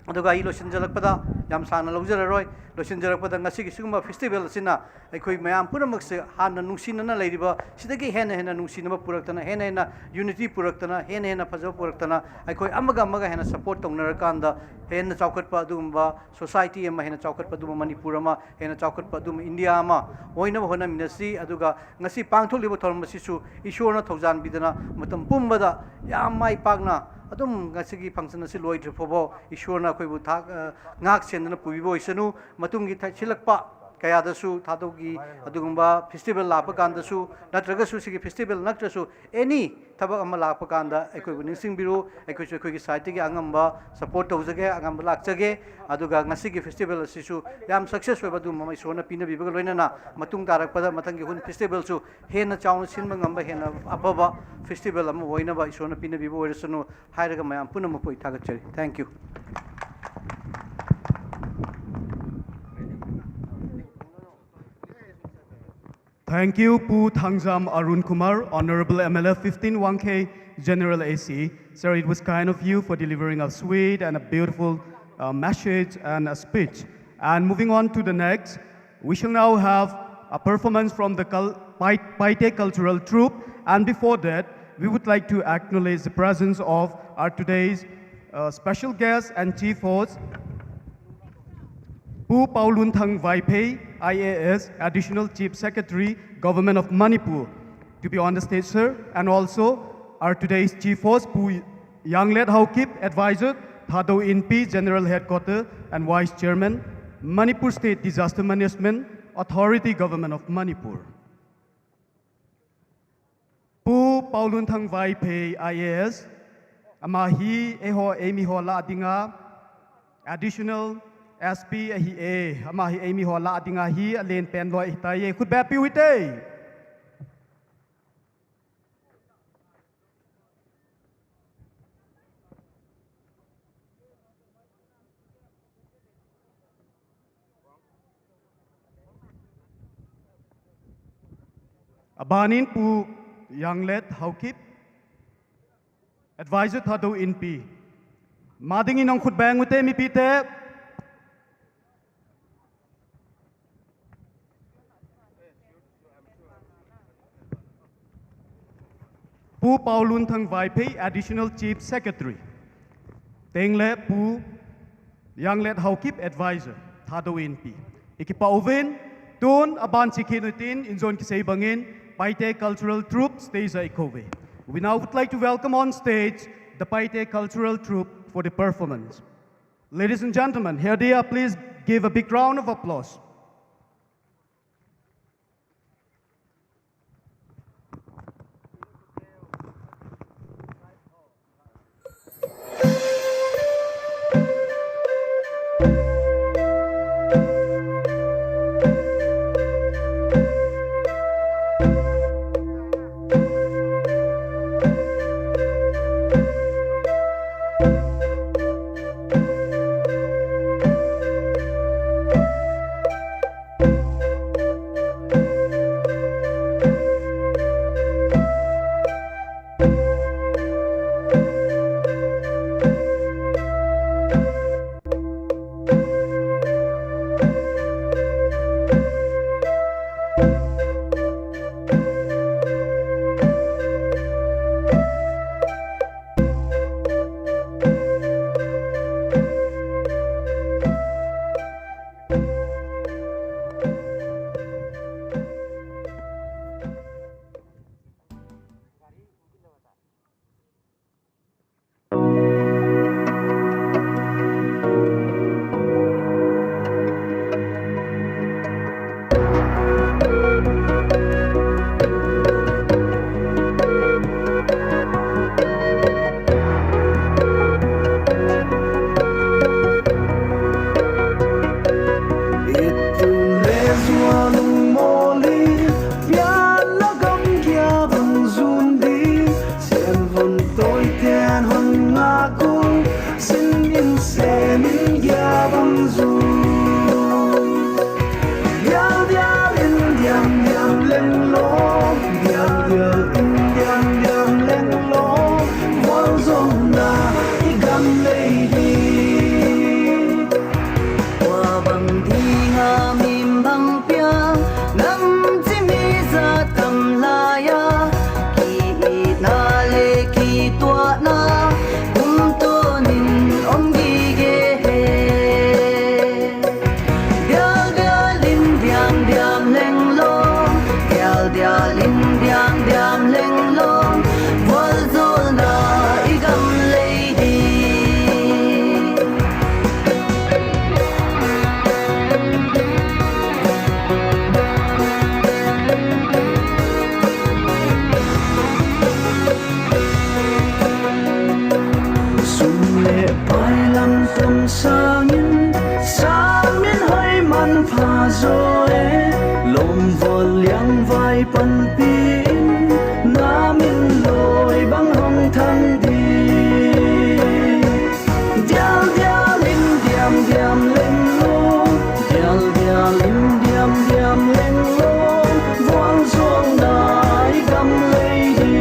ꯑꯗꯨꯒ ꯑꯩ ꯂꯣꯏꯁꯤꯟꯖꯔꯛꯄꯗ, ꯌꯥꯝ ꯁꯥꯡꯅ ꯂꯧꯖꯔꯔꯣꯏ, ꯂꯣꯏꯁꯤꯟꯖꯔꯛꯄꯗ ꯉꯁꯤꯒꯤ ꯁꯤꯒꯨꯝꯕ festival ꯑꯁꯤꯅ ꯑꯩꯈꯣꯏ ꯃꯌꯥꯝ ꯄꯨꯝꯅꯃꯛꯁꯦ ꯍꯥꯟꯅ ꯅꯨꯡꯁꯤꯅꯅ ꯂꯩꯔꯤꯕ ꯁꯤꯗꯒꯤ ꯍꯦꯟꯅ ꯍꯦꯟꯅ ꯅꯨꯡꯁꯤꯅꯕ ꯄꯨꯔꯛꯇꯅ, ꯍꯦꯟꯅ ꯍꯦꯟꯅ unity ꯄꯨꯔꯛꯇꯅ, ꯍꯦꯟꯅ ꯍꯦꯟꯅ ꯐꯖꯕ ꯄꯨꯔꯛꯇꯅ, ꯑꯩꯈꯣꯏ ꯑꯃꯒ ꯑꯃꯒ ꯍꯦꯟꯅ support ꯇꯧꯅꯔꯀꯥꯟꯗ ꯍꯦꯟꯅ ꯆꯥꯎꯈꯠꯄ ꯑꯗꯨꯒꯨꯝꯕ society ꯑꯃ, ꯍꯦꯟꯅ ꯆꯥꯎꯈꯠꯄ ꯑꯗꯨꯒꯨꯝꯕ ꯃꯅꯤꯄꯨꯔ ꯑꯃ, ꯍꯦꯟꯅ ꯆꯥꯎꯈꯠꯄ ꯑꯗꯨꯒꯨꯝꯕ ꯏꯟꯗꯤꯌꯥ ꯑꯃ ꯑꯣꯏꯅꯕ ꯍꯣꯠꯅꯃꯤꯟꯅꯁꯤ꯫ ꯑꯗꯨꯒ ꯉꯁꯤ ꯄꯥꯡꯊꯣꯛꯂꯤꯕ ꯊꯧꯔꯝ ꯑꯁꯤꯁꯨ ꯏꯁꯣꯔꯅ ꯊꯧꯖꯥꯟꯕꯤꯗꯅ ꯃꯇꯝ ꯄꯨꯝꯕꯗ ꯌꯥꯝ ꯃꯥꯏ ꯄꯥꯛꯅ ꯑꯗꯨꯝ ꯉꯁꯤꯒꯤ function ꯑꯁꯤ ꯂꯣꯏꯗ꯭ꯔꯤ ꯐꯥꯎꯕ ꯏꯁꯣꯔꯅ ꯑꯩꯈꯣꯏꯕꯨ ꯊꯥꯛ-, ꯑ, ꯉꯥꯛ ꯁꯦꯟꯗꯨꯅ ꯄꯨꯕꯤꯕ ꯑꯣꯏꯁꯅꯨ꯫ ꯃꯇꯨꯡꯒꯤ ꯊ-, ꯁꯤꯜꯂꯛꯄ ꯀꯌꯥꯗꯁꯨ ꯊꯥꯗꯣꯛꯀꯤ ꯑꯗꯨꯒꯨꯝꯕ festival ꯂꯥꯛꯄ ꯀꯥꯟꯗꯁꯨ, ꯅꯠꯇ꯭ꯔꯒꯁꯨ ꯁꯤꯒꯤ festival ꯅꯠꯇ꯭ꯔꯁꯨ any ꯊꯕꯛ ꯑꯃ ꯂꯥꯛꯄ ꯀꯥꯟꯗ ꯑꯩꯈꯣꯏꯕꯨ ꯅꯤꯡꯁꯤꯡꯕꯤꯔꯨ꯫ ꯑꯩꯈꯣꯏꯁꯨ ꯑꯩꯈꯣꯏꯒꯤ side ꯇꯒꯤ ꯑꯉꯝꯕ support ꯇꯧꯖꯒꯦ, ꯑꯉꯝꯕ ꯂꯥꯛꯆꯒꯦ꯫ ꯑꯗꯨꯒ ꯉꯁꯤꯒꯤ festival ꯑꯁꯤꯁꯨ ꯌꯥꯝ success ꯑꯣꯏꯕ ꯑꯗꯨꯒꯨꯝꯕ ꯑꯃ ꯏꯁꯣꯔꯅ ꯄꯤꯅꯕꯤꯕꯒ ꯂꯣꯏꯅꯅ ꯃꯇꯨꯡ ꯇꯥꯔꯛꯄꯗ ꯃꯊꯪꯒꯤ ꯍꯨꯟ festival ꯁꯨ ꯍꯦꯟꯅ ꯆꯥꯎꯅ ꯁꯤꯟꯕ ꯉꯝꯕ, ꯍꯦꯟꯅ ꯑꯐꯕ festival ꯑꯃ ꯑꯣꯏꯅꯕ ꯏꯁꯣꯔꯅ ꯄꯤꯅꯕꯤꯕ ꯑꯣꯏꯔꯁꯅꯨ ꯍꯥꯏꯔꯒ ꯃꯌꯥꯝ ꯄꯨꯝꯅꯃꯛꯄꯨ ꯑꯩ ꯊꯥꯒꯠꯆꯔꯤ꯫ Thank you꯫ Thank you, Pu Thangjam Arun Kumar, Honorable M L A fifteen Wangkhei, General A C. Sir, it was kind of you for delivering a sweet and a beautiful uh, message and a speech. And moving on to the next, we shall now have a performance from the Kal- Pai- Paite Cultural Troupe. And before that, we would like to acknowledge the presence of our today's uh, special guest and chief host, Pu Paolunthang Vaiphei, I A S, Additional Chief Secretary, Government of Manipur, to be on the stage, sir, and also our today's chief host, Pu Yanglet Haokip, Advisor, Thadou Inpi, General Headquarter and Vice Chairman, Manipur State Disaster Management Authority, Government of Manipur. Pu Paolunthang Vaiphei, I A S, ama hi eiho eimi ho lah dinga Additional S P ahi e, ama hi eimi ho lah dinga hi alen pen loi ahitai e, khut beh piu hite. Abanin Pu Yanglet Haokip, Advisor Thadou Inpi. Madingin nang khut beng ute mipite. Pu Paolunthang Vaiphei, Additional Chief Secretary. Tengle Pu Yanglet Haokip, Advisor, Thadou Inpi. Ikipah uvin, tun aban chikhin utin, injon kisei bangin, Paite Cultural Troupe, stage a ikouve. We now would like to welcome on stage the Paite Cultural Troupe for the performance. Ladies and gentlemen, here they are, please give a big round of applause. na i gam lei hi. Tua bang dinga min bang pia, nam chimi jat gam laiya, ki-itna le kituahna, kumtunin om gige he. Dial dial in diam diam leng lom, dial dial in diam diam leng lom, vualjolna i gam lei di. Sum le pai lam tam sangin, sang min hoi man pha jo e, lom vual liang vai panpi in, na min loi bang hong thang di. Dial dial in diam diam leng lom, dial dial in diam diam leng lom, vualjolna i gam lei di.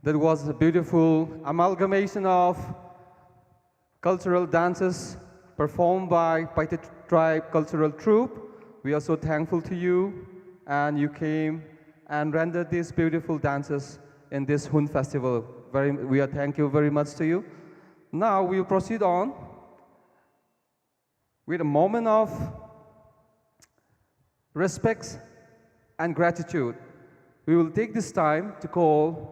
That was a beautiful amalgamation of cultural dances performed by Paite Tribe Cultural Troupe. We are so thankful to you, and you came and rendered these beautiful dances in this Hun Festival. Very, we are thank you very much to you. Now we will proceed on with a moment of respect and gratitude. We will take this time to call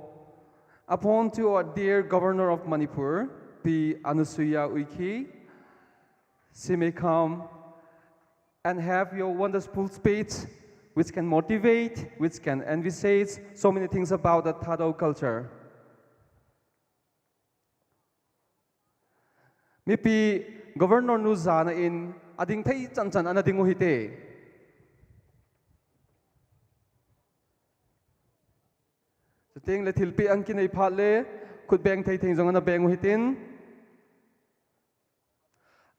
upon to our dear Governor of Manipur, Pi Anusuiya Uikey. She may come and have your wonderful speech, which can motivate, which can envisage so many things about the Thadou culture. Mipi Governor nu jana in ading thei chan chan ana ding u hite. Chuteng le thilpeh ahin kinei phat le khut beng thei thei jong ana beng u hitin.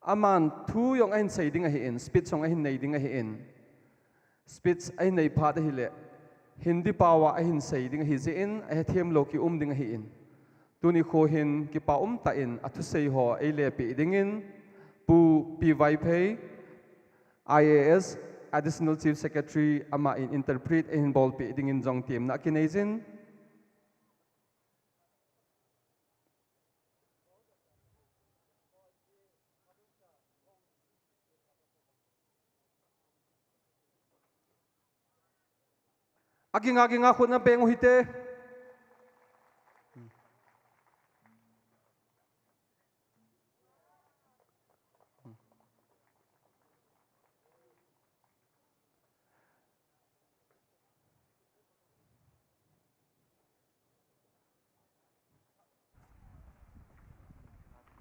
Aman thu jong ahin sei ding ahin, speech jong ahin nei ding ahin. Speech ahin nei phat ahile, Hindi pao a ahin sei ding ahi jeh in, ahethem lou ki um ding ahin. Tuni kho hin kipa um tah in athusei ho eilepeh dingin, Pu Pi Vaiphei, I A S, Additional Chief Secretary, aman interpret ahin bolpeh dingin jong temna akinei jin. Aginga ginga khut ana beng u hite.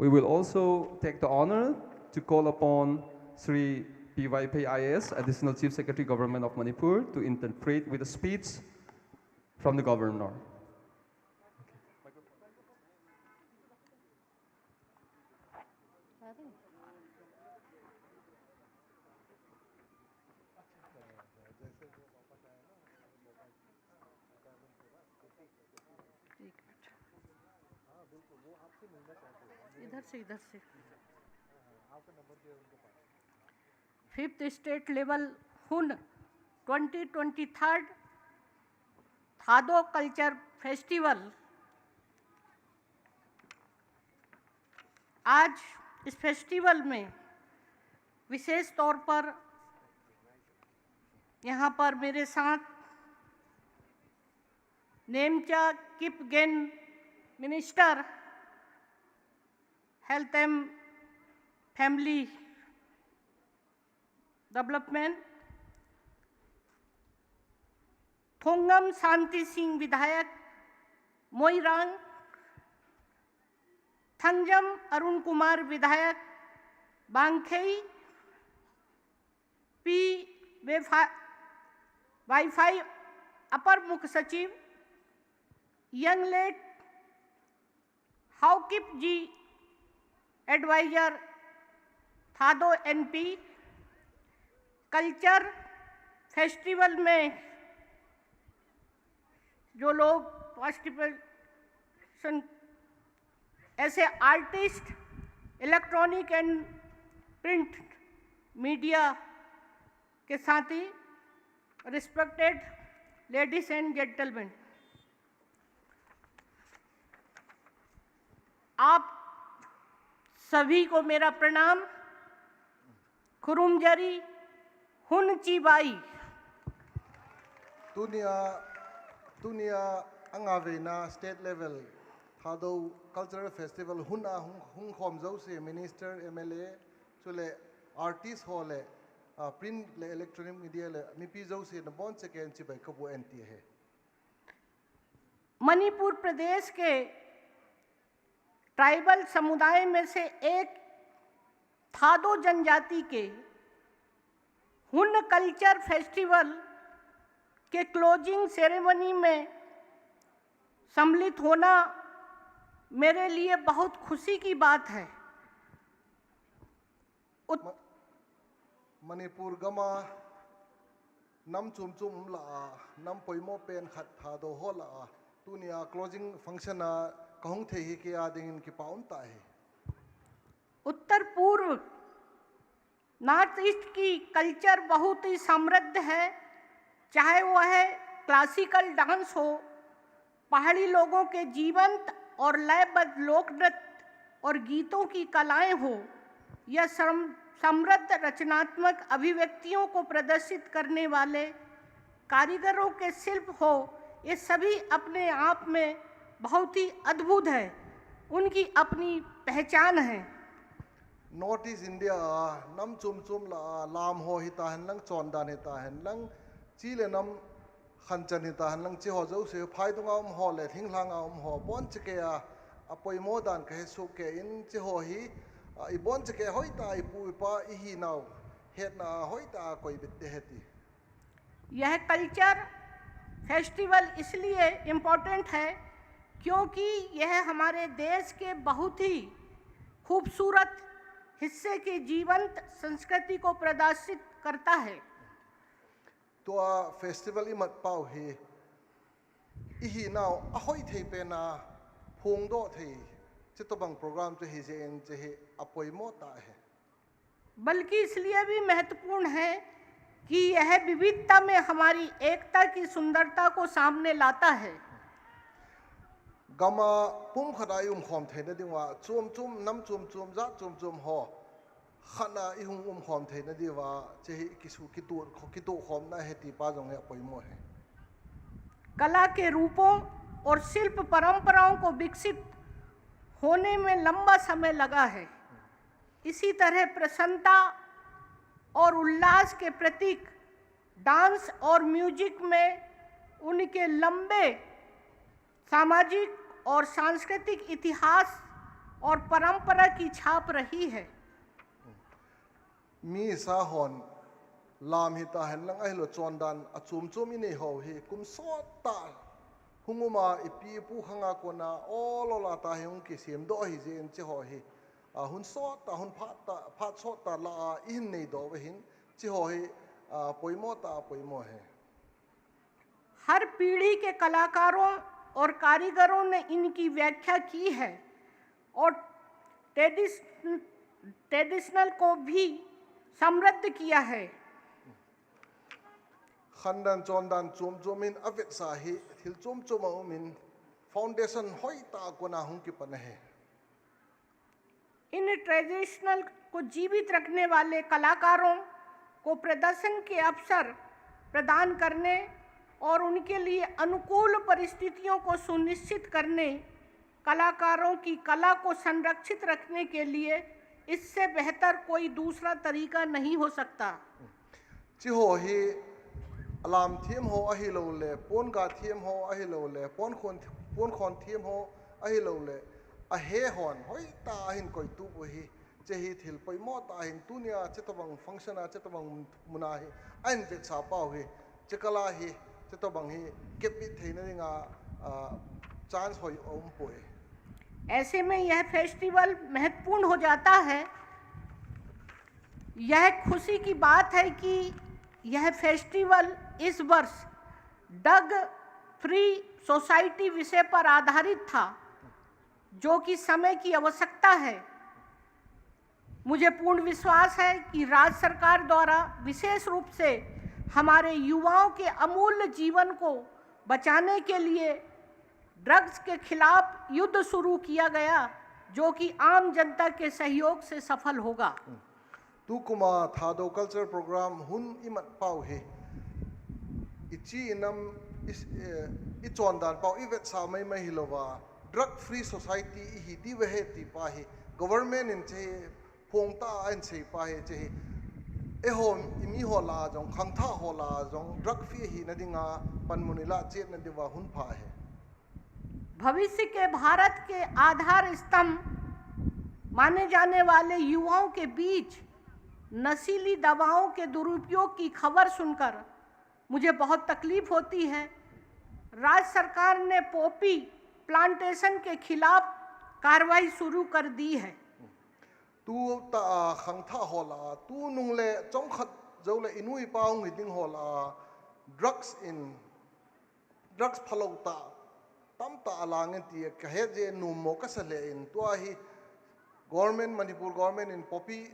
We will also take the honor to call upon Shri P Y Pei I A S, Additional Chief Secretary, Government of Manipur, to interpret with a speech from the governor. एक मिनट। इधर से, इधर से। Fifth state level हुन twenty twenty third थादो culture festival. आज इस फेस्टिवल में विशेष तौर पर यहाँ पर मेरे साथ Nemcha Kipgen, minister health and family development, Thongam Shanti Singh विधायक मोइरांग, थंगजम अरुण कुमार विधायक बांखेई, पी वेफा-, वाईफाई अपर मुख्य सचिव, यंगलेट हाउकिप जी एडवाइजर थादो एनपी, कल्चर फेस्टिवल में जो लोग पार्टिसिपेशन ऐसे artist, electronic and print media के साथी, रिस्पेक्टेड लेडीज एंड जेंटलमैन, आप सभी को मेरा प्रणाम। खुरुमजरी हुन चिबाई। Tunia, tunia anga veina state level Thadou Cultural Festival huna hung, hung khom jouse minister, M L A, chule artist ho le, uh, print le electronic media le mipi jouse nabonchauva chibai kabu enti ahi. Manipur प्रदेश के ट्राइबल समुदाय में से एक थादो जनजाति के हुन culture festival के क्लोजिंग सेरेमनी में सम्मिलित होना मेरे लिए बहुत खुशी की बात है। उत... मणिपुर गमा nam chom chom um lah a, nam poimo pen khat Thadou ho lah a, tunia closing function a kahung thei hi kei a dingin kipa um tah ahi. उत्तर पूर्व नॉर्थ ईस्ट की कल्चर बहुत ही समृद्ध है, चाहे वह क्लासिकल डांस हो, पहाड़ी लोगों के जीवंत और लयबद्ध लोक नृत्य और गीतों की कलाएं हो या समृद्ध रचनात्मक अभिव्यक्तियों को प्रदर्शित करने वाले कारीगरों के शिल्प हो, ये सभी अपने आप में बहुत ही अद्भुत है, उनकी अपनी पहचान है। North East India a nam chom chom lah a lam ho hitahen lang, chondan hitahen lang, chi le nam khanchan hitahen lang, chi ho jouse phai dunga um ho le thinglhanga um ho bonchauva a poimo dan kahe soh kei in, chi ho hi ibonchauva hoitah a ipu ipa ihinau hetna a hoitah a koibit te heti. यह culture festival इसलिए इम्पोर्टेंट है क्योंकि यह हमारे देश के बहुत ही खूबसूरत हिस्से की जीवंत संस्कृति को प्रदर्शित करता है। Tua festival imat pau hi ihinau ahoi thei pena phongdoh thei, chutobang program chu hijeh in chu hi apoimo tah ahi. बल्कि इसलिए भी महत्वपूर्ण है कि यह विविधता में हमारी एकता की सुंदरता को सामने लाता है। Gama pumkhat a i umkhom theina dinga, chom chom, nam chom chom, jat chom chom ho khat a i hung umkhom theina diuva, chehi kisu, kitu, kituhkhomna ahi ti pa jong hi apoimo ahi. कला के रूपों और शिल्प परंपराओं को विकसित होने में लंबा समय लगा है। इसी तरह प्रसन्नता और उल्लास के प्रतीक डांस और म्यूजिक में उनके लंबे सामाजिक और सांस्कृतिक इतिहास और परंपरा की छाप रही है। Mi sa hon lam hita hen lang ahilou chondan achom chom inei ho hi kum sot tah hung um a, ipi ipu khang a kona ol ol a tah hi hung kisem doh ahi jeh in hiche ho hi, a, hun sot tah, hun phat tah, phat sot tah lah a ihin nei doh uva hin hiche ho hi, a, poimo tah a poimo ahi. हर पीढ़ी के कलाकारों और कारीगरों ने इनकी व्याख्या की है और ट्रेडिश-, ट्रेडिशनल को भी समृद्ध किया है। Khandan chondan chom chom in avetsa hi thil chom chom a um in foundation hoitah a kona hung kipan ahi. In traditional को जीवित रखने वाले कलाकारों को प्रदर्शन के अवसर प्रदान करने और उनके लिए अनुकूल परिस्थितियों को सुनिश्चित करने, कलाकारों की कला को संरक्षित रखने के लिए इससे बेहतर कोई दूसरा तरीका नहीं हो सकता। Hiche ho hi alam them ho ahilou le, pon ga them ho ahilou le, pon khon, pon khon them ho ahilou le, ahe hon hoitah a ahin koitup u hi, hiche hi thil poimo tah ahin, tunia hiche tobang function a, hiche tobang mun a hi ahin vetsa pau hi, hiche kal a hi, hiche tobang hi kepbit theina dinga, a, chance hoi aum poi. ऐसे में यह फेस्टिवल महत्वपूर्ण हो जाता है। यह खुशी की बात है कि यह फेस्टिवल इस वर्ष ड्रग फ्री सोसाइटी विषय पर आधारित था, जो कि समय की आवश्यकता है। मुझे पूर्ण विश्वास है कि राज्य सरकार द्वारा विशेष रूप से हमारे युवाओं के अमूल्य जीवन को बचाने के लिए ड्रग्स के खिलाफ युद्ध शुरू किया गया, जो कि आम जनता के सहयोग से सफल होगा। Tukum a Thadou Culture Program hun imat pau hi, ichi inam, i, eh, ichondan pau ivetsa maimai hilouva, drug free society ihi diu ahi ti pa hi, government in hiche phongtah a ahin sei pa hi, hiche hi eiho, imi ho lah a jong, khangthah ho lah a jong drug free hina dinga panmun ilah chetna diuva hun pha ahi. भविष्य के भारत के आधार स्तंभ माने जाने वाले युवाओं के बीच नशीली दवाओं के दुरुपयोग की खबर सुनकर मुझे बहुत तकलीफ होती है। राज्य सरकार ने पॉपी प्लांटेशन के खिलाफ कार्रवाई शुरू कर दी है। Tutah a khangthah ho lah a, tunung le chomkhat jou le inu ipa hung hiding ho lah a, drugs in, drugs phalou tah tamtah alang in ti kahet jeh in nommo kasa lheh in, tua hi government, Manipur government in poppy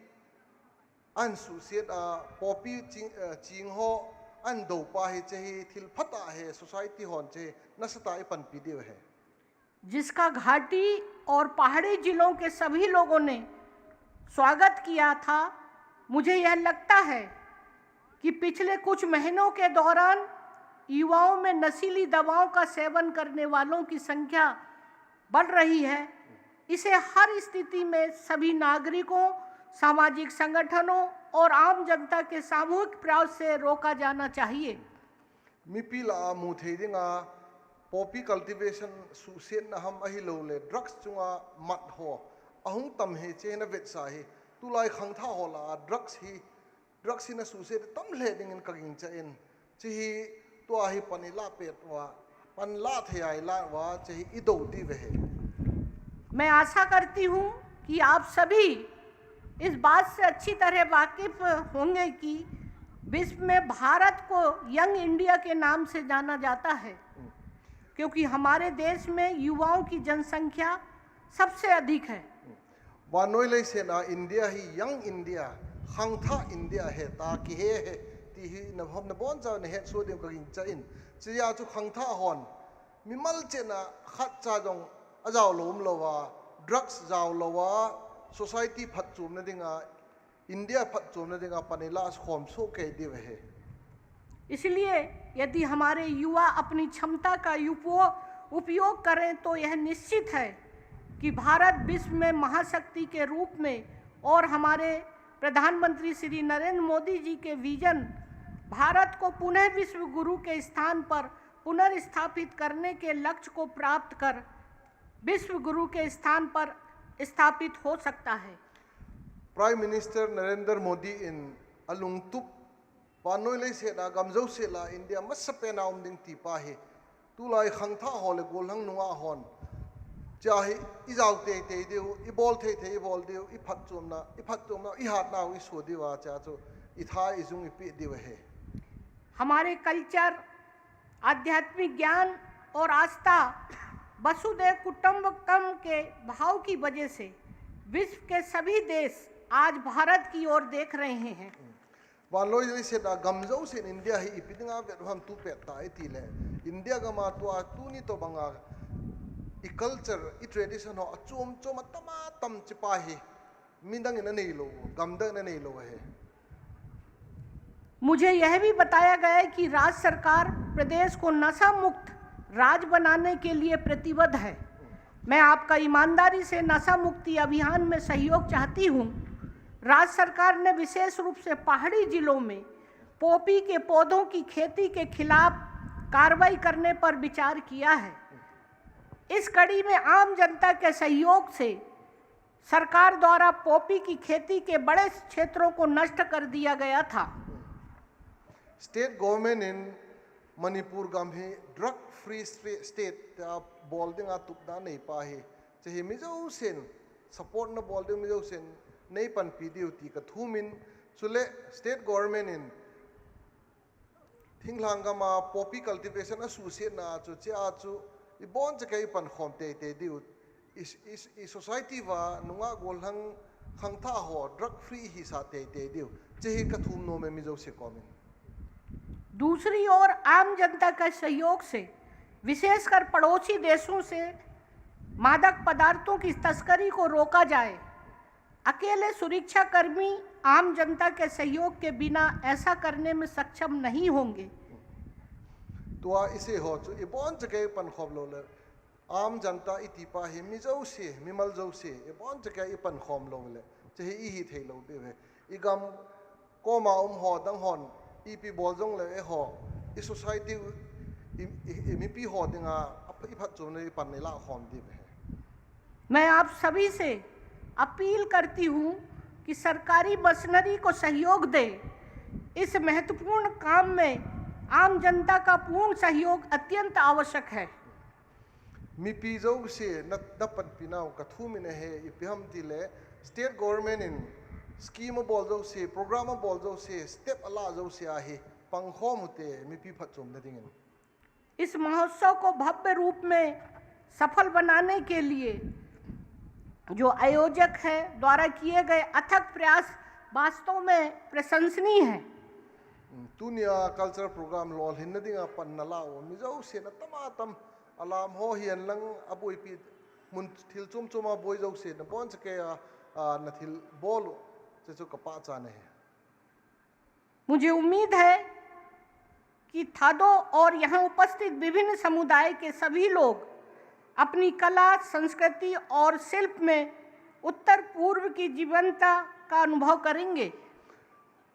ahin suhset a, poppy ching, eh, ching ho ahin dou pa hi, hiche hi thil phatah ahi, society hon hiche hi nasatah a ipanpi diu ahi. जिसका घाटी और पहाड़ी जिलों के सभी लोगों ने स्वागत किया था। मुझे यह लगता है कि पिछले कुछ महीनों के दौरान युवाओं में नशीली दवाओं का सेवन करने वालों की संख्या बढ़ रही है। इसे हर स्थिति में सभी नागरिकों, सामाजिक संगठनों और आम जनता के सामूहिक प्रयास से रोका जाना चाहिए। Mipi lah a mu thei dinga poppy cultivation suhsetna ham ahilou le drugs chunga mat ho ahung tam hi, hiche hi ana vetsa hi. Tulai khangthah ho lah a drugs hi, drugs hi ana suhset tam lheh dingin kagingchan, hiche hi tua hi pan ilah pet uva, pan lah thei a ilah uva, hiche hi idou diu ahi. मैं आशा करती हूँ कि आप सभी इस बात से अच्छी तरह वाकिफ होंगे कि विश्व में भारत को यंग इंडिया के नाम से जाना जाता है, क्योंकि हमारे देश में युवाओं की जनसंख्या सबसे अधिक है। Vannoi leiset a India hi Young India, khangthah India ahi tia kihe ahi, ti hi na, nabonchauvin nahet soh diu kagingchan. Hiche jeh a chu khangthah hon mimal chetna khatcha jong ajao lou umlouva, drugs jao louva, society phatchomna dinga, India phatchomna dinga pan ilah khom soh kei diu ahi. इसलिए यदि हमारे युवा अपनी क्षमता का उपो-, उपयोग करें तो यह निश्चित है कि भारत विश्व में महाशक्ति के रूप में और हमारे प्रधानमंत्री श्री नरेंद्र मोदी जी के विजन भारत को पुनः विश्व गुरु के स्थान पर पुनर्स्थापित करने के लक्ष्य को प्राप्त कर विश्व गुरु के स्थान पर स्थापित हो सकता है। Prime Minister Narendra Modi in alungtup vannoi leiset a gam jouse lah a India masapen a um ding ti pa hi tulai khangthah ho le gollhang nungah hon chia hi i jao teitei diu, i bol theithei i bol diu, i phatchomna, i phatchomna, i hatnau i so diu a chia chu i tha i jung i peh diu ahi. हमारे कल्चर, आध्यात्मिक ज्ञान और आस्था, वसुधैव कुटुंबकम के भाव की वजह से विश्व के सभी देश आज भारत की ओर देख रहे हैं। Vannoi leiset a gam jousen India hi ipi dinga vet ham tu pet ta i ti le, India gam a tua tuni tobang a i culture, i tradition ho achom chom a tam a tam chi pa hi midang in anei lou, gamdang in anei lou ahi. मुझे यह भी बताया गया है कि राज्य सरकार प्रदेश को नशा मुक्त राज्य बनाने के लिए प्रतिबद्ध है। मैं आपका ईमानदारी से नशा मुक्ति अभियान में सहयोग चाहती हूँ। राज्य सरकार ने विशेष रूप से पहाड़ी जिलों में पॉपी के पौधों की खेती के खिलाफ कार्रवाई करने पर विचार किया है। इस कड़ी में आम जनता के सहयोग से सरकार द्वारा पॉपी की खेती के बड़े क्षेत्रों को नष्ट कर दिया गया था। State government in Manipur gam hi drug free stra- state a bol dinga tupna nei pa hi, che hi mi jousen support na bol diu, mi jousen nei panpi diu ti ka thum in, chule state government in thinglhang gam a poppy cultivation a suhsetna chu, che a chu i boncha kei i pankhom teitei diu, i, i, i society va nungah gollhang khangthah ho drug free i hisah teitei diu, che hi ka thum nom e mi jouse kom in. दूसरी ओर आम जनता के सहयोग से विशेषकर पड़ोसी देशों से मादक पदार्थों की तस्करी को रोका जाए। अकेले सुरक्षाकर्मी आम जनता के सहयोग के बिना ऐसा करने में सक्षम नहीं होंगे। Tua i sei ho chu i boncha kei i pankhom lou le, aam janata i ti pa hi mi jouse, mimal jouse, i boncha kei i pankhom lou le, che hi i hithei lou diu ahi. I gam koma um ho dang hon ipi bol jongle eiho, i society, i, i, i mipi ho dinga i phatchomna i pan i lakhom diu ahi. मैं आप सभी से अपील करती हूँ कि सरकारी मशीनरी को सहयोग दें। इस महत्वपूर्ण काम में आम जनता का पूर्ण सहयोग अत्यंत आवश्यक है। Mipi jouse na, na panpinau ka thum in ahi, ipi ham tile state government in scheme a bol jouse, program a bol jouse, step a la jouse a hi pangkhom u hite, mipi phatchomna dingin. इस महोत्सव को भव्य रूप में सफल बनाने के लिए जो आयोजक है द्वारा किए गए अथक प्रयास वास्तव में प्रशंसनीय है। Tunia cultural program lolhinna dinga panna la u mi jouse na tam a tam, alam ho hihen lang, aboipi mun thil chom chom a boi jouse na boncha kei a, a, na thil bol u, che chu ka pachat ahi. मुझे उम्मीद है कि थादो और यहाँ उपस्थित विभिन्न समुदाय के सभी लोग अपनी कला, संस्कृति और शिल्प में उत्तर पूर्व की जीवंतता का अनुभव करेंगे।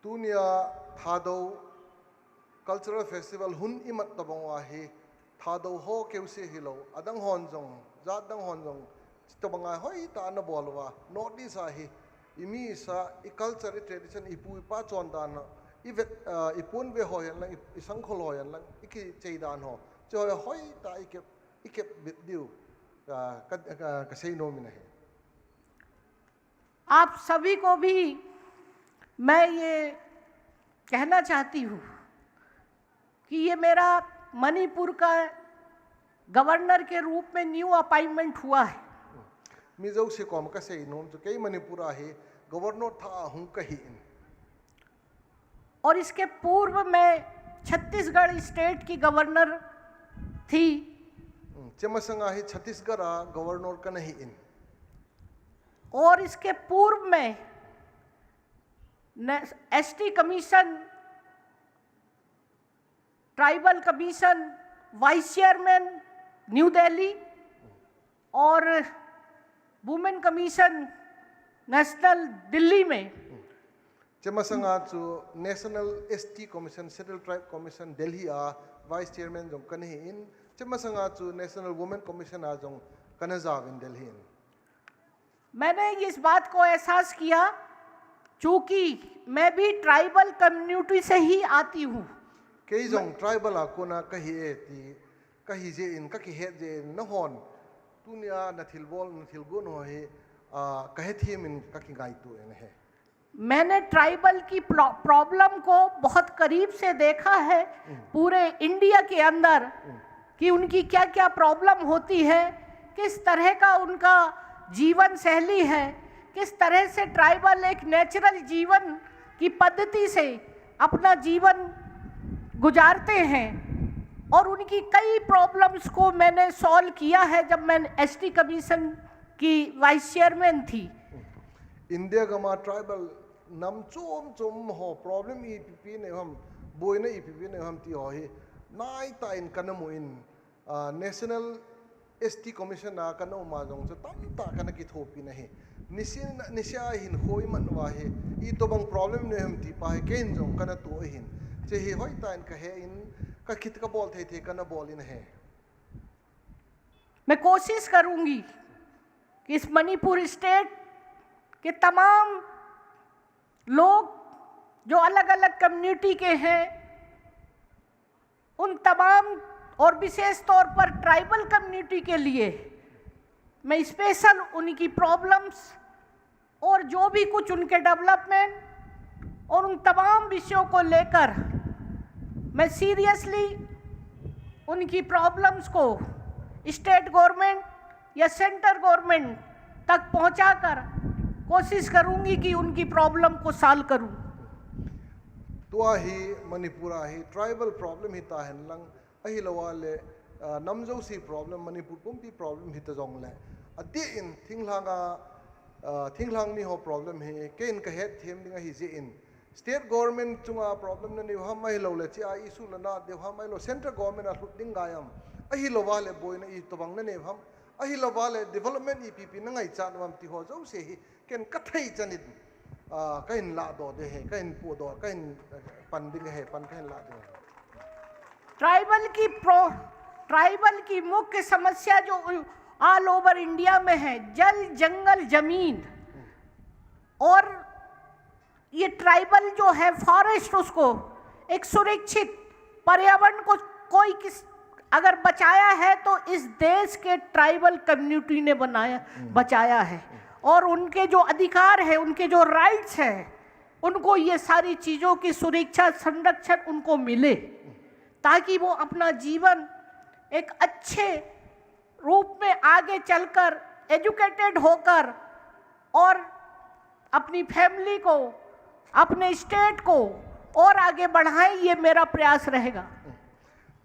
Tunia Thadou Cultural Festival hun imat tobang u ahi, Thadou ho keuse hilou, adang hon jong, jat dang hon jong, chutobang a hoitah a na bol uva, North East a hi, i mi sa, i culture, i tradition, i pu i pa chondan ho, i vet, ah, i pon ve ho hihen lang, i, i sangkhol ho hihen lang, i kichei dan ho, che ho hoitah a i kep, i kep bit diu, ah, ka, ka, ka sei nom in ahi. आप सभी को भी मैं ये कहना चाहती हूँ कि ये मेरा मणिपुर का गवर्नर के रूप में न्यू अपॉइंटमेंट हुआ है। Mi jouse kom ka sei nom chu kei Manipur a hi governor thah a hung ka hi in. और इसके पूर्व मैं छत्तीसगढ़ स्टेट की गवर्नर थी। Hmm, che masanga hi Chhattisgarh a governor ka na hi in. और इसके पूर्व में ST commission, tribal commission, vice chairman new Delhi और वुमेन कमीशन नेशनल दिल्ली में। Che masanga chu National S T Commission, Scheduled Tribe Commission Delhi a vice chairman jong ka na hi in, che masanga chu National Women Commission a jong ka na jao in Delhi in. मैंने इस बात को एहसास किया, चूंकि मैं भी tribal community से ही आती हूँ। Kei jong tribal a kona kahi e ti, kahi jeh in, kakihet jeh in, nahon tunia nathilbol, nathilgon ho hi, ah, kahethem in kakingaito in ahi. मैंने ट्राइबल की प्रॉब्लम को बहुत करीब से देखा है, पूरे इंडिया के अंदर, कि उनकी क्या क्या प्रॉब्लम होती है, किस तरह का उनका जीवन शैली है, किस तरह से ट्राइबल एक नेचुरल जीवन की पद्धति से अपना जीवन गुजारते हैं, और उनकी कई प्रॉब्लम्स को मैंने सॉल्व किया है जब मैं एसटी कमीशन की वाइस चेयरमैन थी। India gam a tribal nam chom chom ho problem ipi ipi nei ham, boina ipi ipi nei ham ti ho hi naitah in kana mu in, ah, National S T Commission a kana um a jong chu tamtah kana kithopi in ahi. Niseh, niseh a hin khoi man uva hi, itobang problem nei ham ti pa hi kei in jong kana to ahin. Hiche hi hoitah in kahe in, kakit kabol thei thei kana bol in ahi. मैं कोशिश करूंगी कि इस मणिपुर स्टेट के तमाम लोग जो अलग-अलग कम्युनिटी के हैं, उन तमाम, और विशेष तौर पर ट्राइबल कम्युनिटी के लिए मैं स्पेशल उनकी प्रॉब्लम्स और जो भी कुछ उनके डेवलपमेंट और उन तमाम विषयों को लेकर मैं सीरियसली उनकी प्रॉब्लम्स को स्टेट गवर्नमेंट या सेंटर गवर्नमेंट तक पहुंचाकर कोशिश करूंगी कि उनकी प्रॉब्लम को सॉल्व करूं। Tua hi Manipur a hi tribal problem hita henlang, ahilou a le, ah, nam jouse problem, Manipur pumpi problem hita jongle, adeh in thinglhang a, ah, thinglhang mi ho problem hi kei in kahet them ding ahi jeh in, state government chunga problem nanei u ham, ahilou le hiche a issue nana deu ham, ahilou central government a lhut ding ngai am, ahilou a le boina itobang nanei u ham, ahilou a le development ipi ipi nangaichat u ham ti ho jouse hi kei in kathei chan in, ah, kahin lahdoh ding ahi, kahin pohdoh, kahin, eh, pan ding ahi, pan kahin lah ding ahi. Tribal की pro tribal की मुख्य समस्या जो all over India में है, जल, जंगल, जमीन, और ये ट्राइबल जो है फॉरेस्ट, उसको एक सुरक्षित पर्यावरण को कोई किस अगर बचाया है तो इस देश के ट्राइबल कम्युनिटी ने बनाया, बचाया है, और उनके जो अधिकार है, उनके जो राइट्स हैं, उनको ये सारी चीज़ों की सुरक्षा, संरक्षण उनको मिले, ताकि वो अपना जीवन एक अच्छे रूप में आगे चलकर एजुकेटेड होकर और अपनी फैमिली को, अपने स्टेट को और आगे बढ़ाएं, ये मेरा प्रयास रहेगा।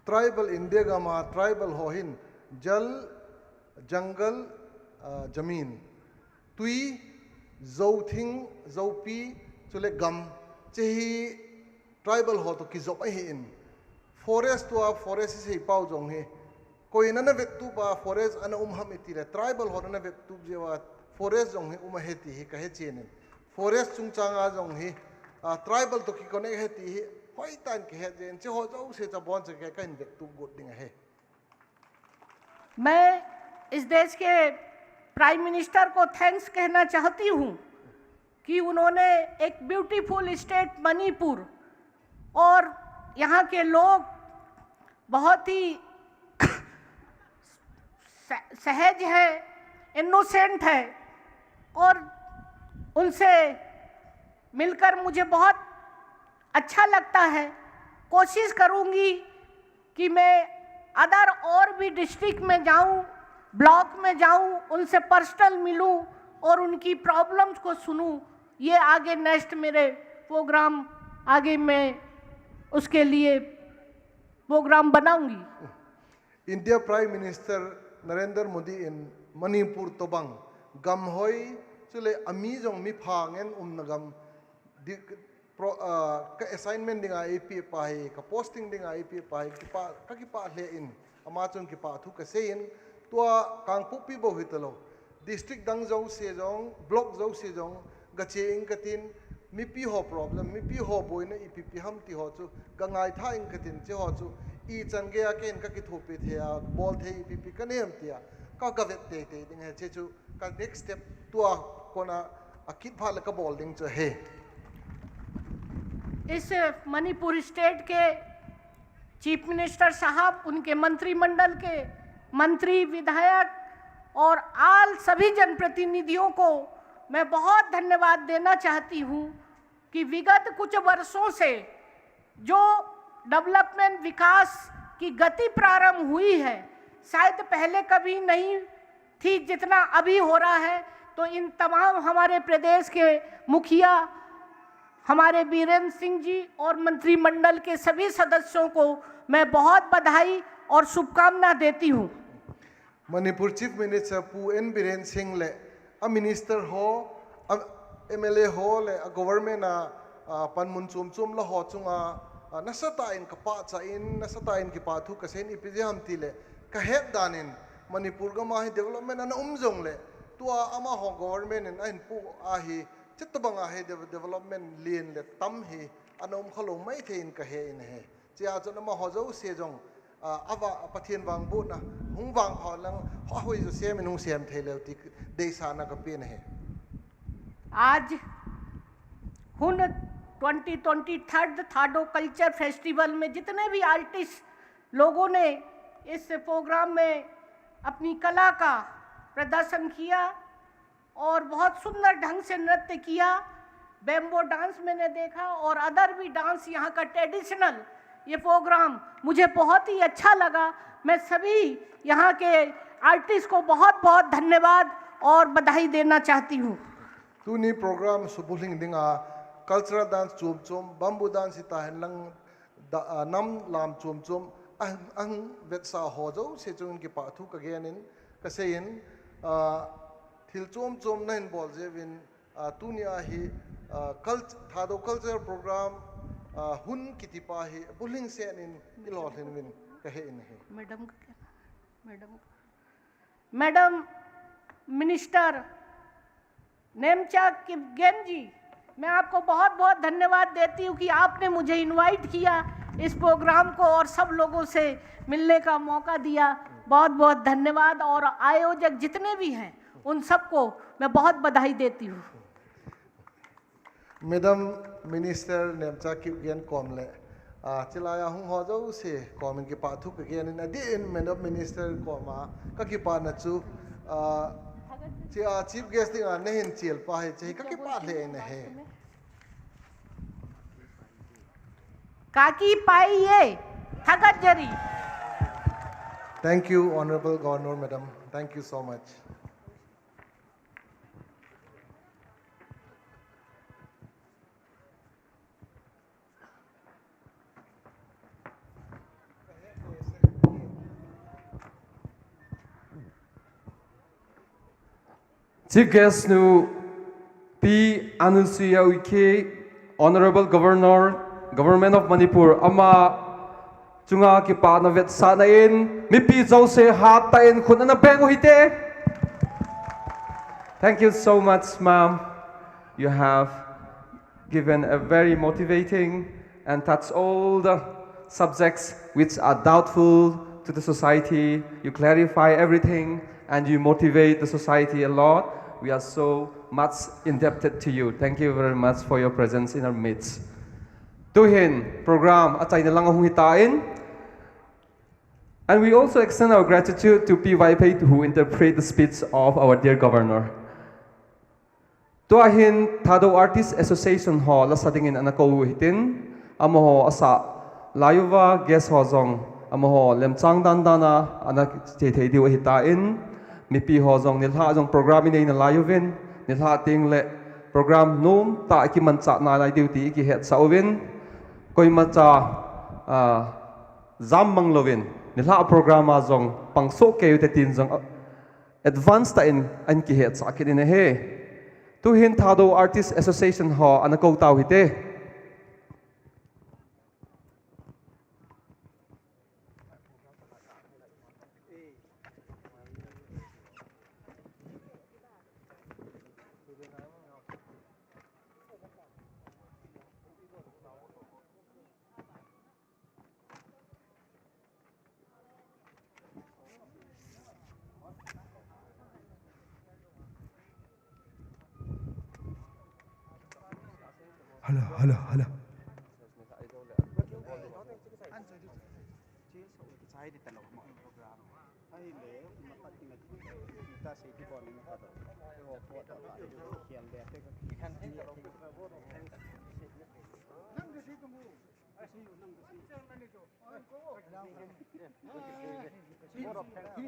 Tribal India gam a tribal ho hin jal, jungle, ah, jamin, tui, jou thing, joupi, chule gam, hiche hi tribal ho toh kijop ahin, forest tua forest isei pau jong hi, koi in ana vettup a forest ana um ham iti le, tribal hon ana vettup jeh uva forest jong hi um ahi ti hi kahe chen in, forest chungchang a jong hi, ah, tribal toh kiconnect ahi ti hi hoitah in kahet jeh in, hiche ho jouse chu abon chu kei kahin vettup got ding ahi. मैं इस देश के prime minister को थैंक्स कहना चाहती हूँ कि उन्होंने एक ब्यूटीफुल स्टेट मणिपुर और यहाँ के लोग बहुत ही स- सहज है, इनोसेंट है, और उनसे मिलकर मुझे बहुत अच्छा लगता है। कोशिश करूँगी कि मैं अदर और भी डिस्ट्रिक्ट में जाऊँ, ब्लॉक में जाऊँ, उनसे पर्सनल मिलूँ और उनकी प्रॉब्लम्स को सुनूँ। ये आगे नेक्स्ट मेरे प्रोग्राम, आगे मैं उसके लिए प्रोग्राम बनाऊँगी। India Prime Minister Narendra Modi in Manipur tobang gam hoi, chule ami jong mi pha ngen umna gam, di- pro- ah, ka assignment dinga eipeh pa hi, ka posting dinga eipeh pa hi, kipa, kakipah lheh in, ama chunga kipah thu kasei in, tua Kangpokpi bou hitalou, district dang jouse jong, block jouse jong, gache inge katin, mipi ho problem, mipi ho boina ipi ipi ham ti ho chu kangaithah inge katin, hiche ho chu ichan geiya kei in kakithopi thei a, bol thei ipi ipi kanei em tia, ka, kavet teitei ding ahi, hiche chu ka next step Tua kona akit phat le kabol ding chu ahi. इस मणिपुर स्टेट के chief minister साहब, उनके मंत्रिमंडल के मंत्री, विधायक और आल सभी जनप्रतिनिधियों को मैं बहुत धन्यवाद देना चाहती हूँ कि विगत कुछ वर्षों से जो डेवलपमेंट, विकास की गति प्रारंभ हुई है, शायद पहले कभी नहीं थी जितना अभी हो रहा है। तो इन तमाम हमारे प्रदेश के मुखिया, हमारे बीरेंद्र सिंह जी और मंत्रिमंडल के सभी सदस्यों को मैं बहुत बधाई और शुभकामना देती हूँ। Manipur Chief Minister Pu N Biren Singh le a minister ho, a M L A ho le a government a, a, panmun chom chom la ho chunga, a, nasatah in kapachat in, nasatah in kipathu kasei in, ipi jeh ham tile, kahet dan in Manipur gam a hi development ana um jongle, tua amaho government in ahin pu a hi, chutobang a hi de-, development lien le tam hi ana um khalou maithei in kahe in ahi. Chea chun amaho jouse jong, a, ava, Pathen vangbohna, hung vangpha lang, ahoi jouse min hung sem thei leu ti deisahna kapen ahi. आज हुन twenty twenty third थाडो culture festival में जितने भी आर्टिस्ट लोगों ने इस प्रोग्राम में अपनी कला का प्रदर्शन किया, और बहुत सुंदर ढंग से नृत्य किया। बैम्बो डांस मैंने देखा और अदर भी डांस, यहाँ का ट्रेडिशनल ये प्रोग्राम मुझे बहुत ही अच्छा लगा। मैं सभी यहाँ के आर्टिस्ट को बहुत बहुत धन्यवाद और बधाई देना चाहती हूँ। Tuni program subulhing dinga cultural dance chom chom, bamboo dance hita hen lang, da, a, nam lam chom chom, ang, ang vetsa ho jouse chungin kipathu kagen in, kasei in, a, thil chom chom nahin bol jeh uvin, a, tuni a hi, a, cult-, Thadou Cultural Program, a, hun kiti pa hi bulhing sen in ilolhin uvin kahe in ahi. Madam का क्या नाम है? मैडम का। Madam minister नेमचा किपगेन जी, मैं आपको बहुत बहुत धन्यवाद देती हूँ कि आपने मुझे इनवाइट किया इस प्रोग्राम को और सब लोगों से मिलने का मौका दिया। बहुत बहुत धन्यवाद। और आयोजक जितने भी हैं, उन सबको मैं बहुत बधाई देती हूँ। Madam Minister Nemcha Kipgen kom le, a, chilai a hung ho jouse kom in kipathu kagen in, adeh in Madam Minister kom a kakipana chu, a, chi, a, chief guest ding a nahin chil pa hi, chi hi kakipah lheh in ahi. Kaki pai ye, thagat jari. Thank you, Honorable Governor Madam. Thank you so much. Chief Guest nu Pi Anusuiya Uikey, Honorable Governor, Government of Manipur, ama chunga kipana vetsahna in, mipi jouse hattah in khut ana beng u hite. Thank you so much, ma'am. You have given a very motivating and touch all the subjects which are doubtful to the society. You clarify everything and you motivate the society a lot. We are so much indebted to you. Thank you very much for your presence in our midst. Tuhin program achaina lang ahung hitan. And we also extend our gratitude to Pi Vaiphei who interpret the speech of our dear governor. Tua hin Thadou Artist Association ho lasa dingin ana kou u hitin, amaho asah lai uva guest ho jong amaho lemchang dan dan a ana che thei diu ahitan, mipi ho jong nilhah jong program inei nalai uvin, nilhah teng le program nomtah a kimanchah nalai diu ti ikihetsah uvin, koimacha, ah, jam mang louvin, nilhah program a jong pangsoh kei ute tin jong, ah, advance tah in ahin kihetsah kit in ahi. Tuhin Thadou Artist Association ho ana kou tau hite. Hello, hello, hello.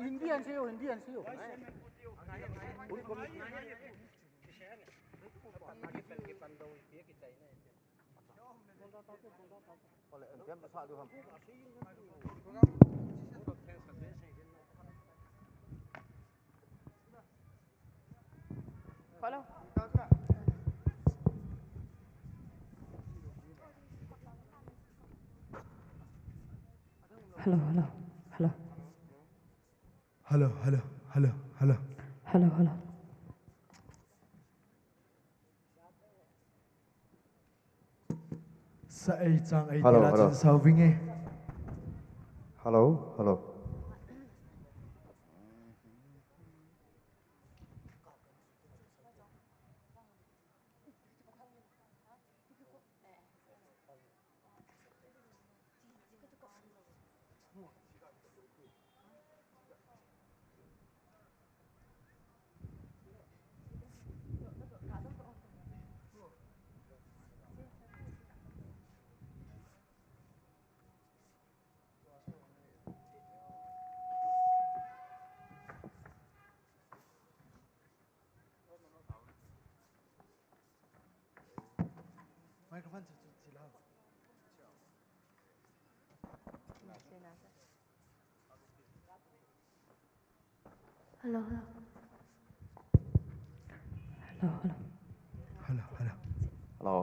Hindi yan sa'yo, hindi yan sa'yo. Hello. Hello, hello, hello. Hello, hello, hello, hello. Hello, hello. Sa ei chang ei Hello, tila hello. Chin sao ving e. Hello, hello. Microphone chu, chu, chu la. Hello, hello. Hello, hello. Hello, hello. Hello.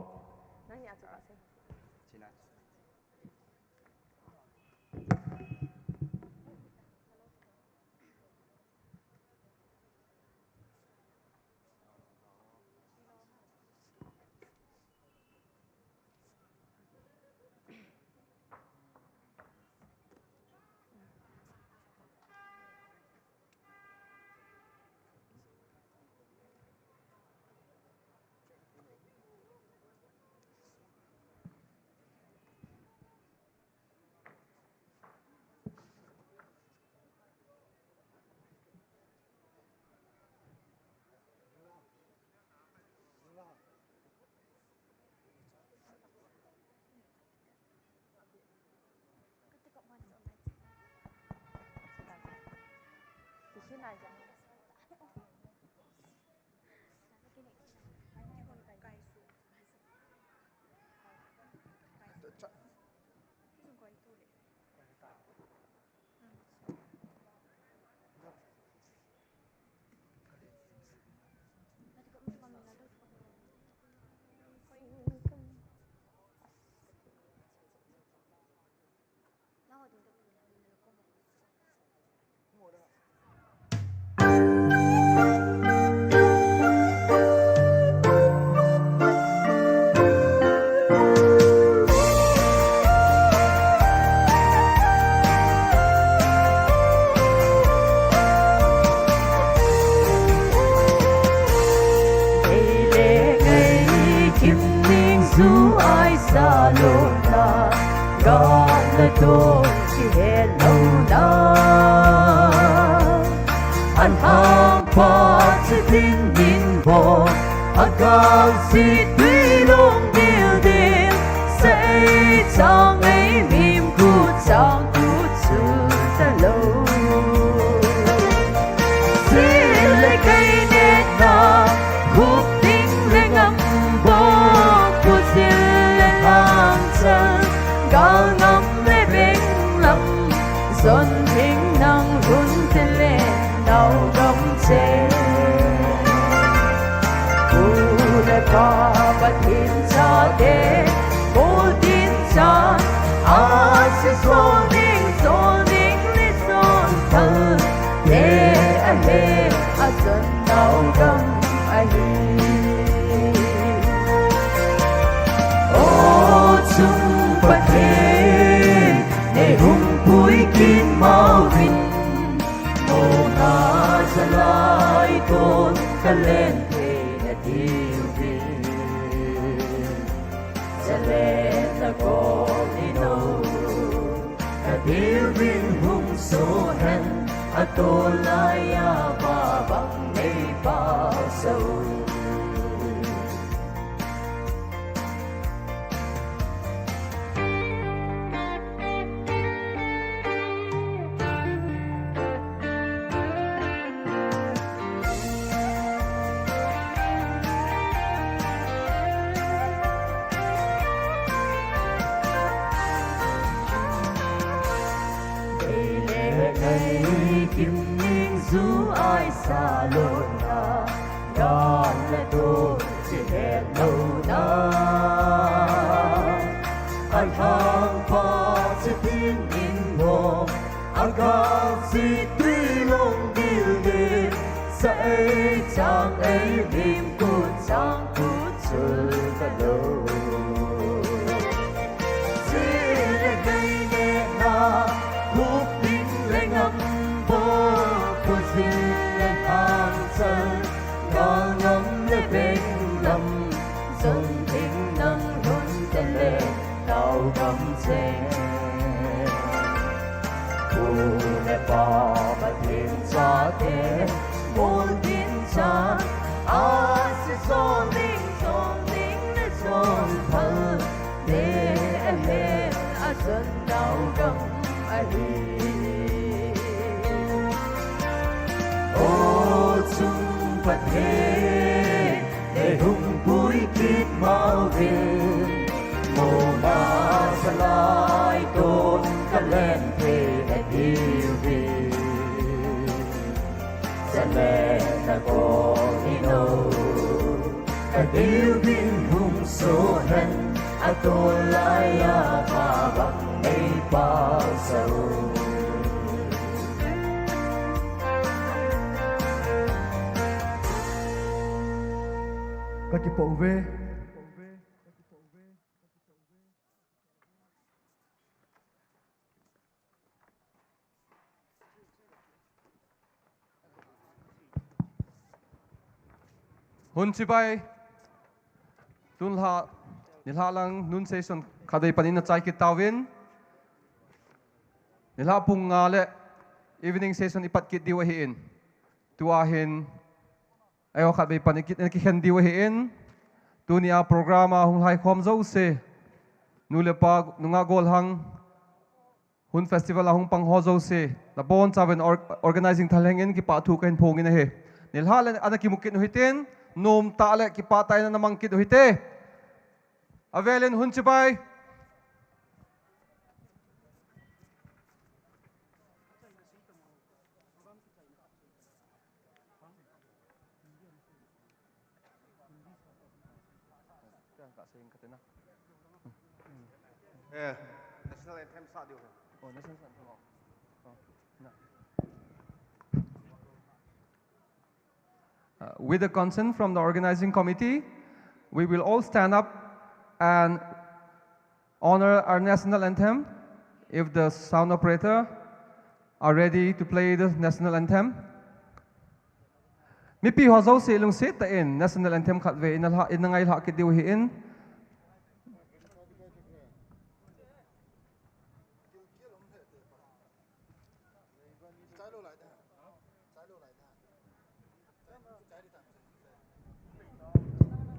Ei le ngei kim ning zu ai sa lo na, ga na to chi he lo na. An hang pa chi ding ding bo, a ga si tui long dil dil, sei chang ei mim ku chang ku chu ta lo. Sil le kai ne na, hup ding le ngam bo, ku sil le hang chang, gal ngam le beng lam, zon ding nang hun te le nau gam che. U le pa Pathen chate, Pathen cha, a si so ding, so ding le so thal, te a le a son nau gam ahi. O chung Pathen, nei hung pui kin mau vin, mo na sa lai kon ka len thei na diu vin. Vin hung so hen, atol lai a ba bang nei pa so. Ei le ei kim ning zu ai sa lo na, gan le to chi het lo na. A thang pa chi tin in mo, a ka chi tui long dil de, sa ei chang ei lim ku chang ku chul ta lo. Zile gei le na, hupin le ngam bo, pu zin le hang chal, ga ngam le beng ngam, zong ding nang hun te le, tau gam cheng. Pu le pa Pathen chate, mol din cha, a si zon ding, zon ding le zon phal. Le a le a zon dau gam ahi. O chung Pathen, le hung pui kit mau vin, mo na sa lai ton ka len the a diu vin. Sa len na ko hi no. Ka diu vin hung so hen, a to lai a pa bang nei pa sa u. Ka kipo ve. Hun chibai, tun lha, nilhah lang noon session khatvei panin a chai kit tauvin. Nilhah pung nga le evening session i pat kit diu ahi in. Tua hin, eiho khatvei pan i kit, i kikhen diu ahi in. Tuni a program a hung lhai khom jouse, nu le pa, nungah golhang, Hun Festival a hung pang ho jouse, na bonchauvin or-, organizing thalheng in kipa thu kahin phong in ahi. Nilhah le ana kimu kit u hitin, nom tah le kipah tah in ana mang kit u hite. Avel in hun chibai. Eh, national anthem sa diu. Oh, national anthem. Oh. Oh, na. Uh, with the consent from the organizing committee, we will all stand up and honor our national anthem if the sound operator are ready to play the national anthem. Mipi ho jouse lungset tah in national anthem khatvei in a lha, in a ngailhah kit diu ahi in.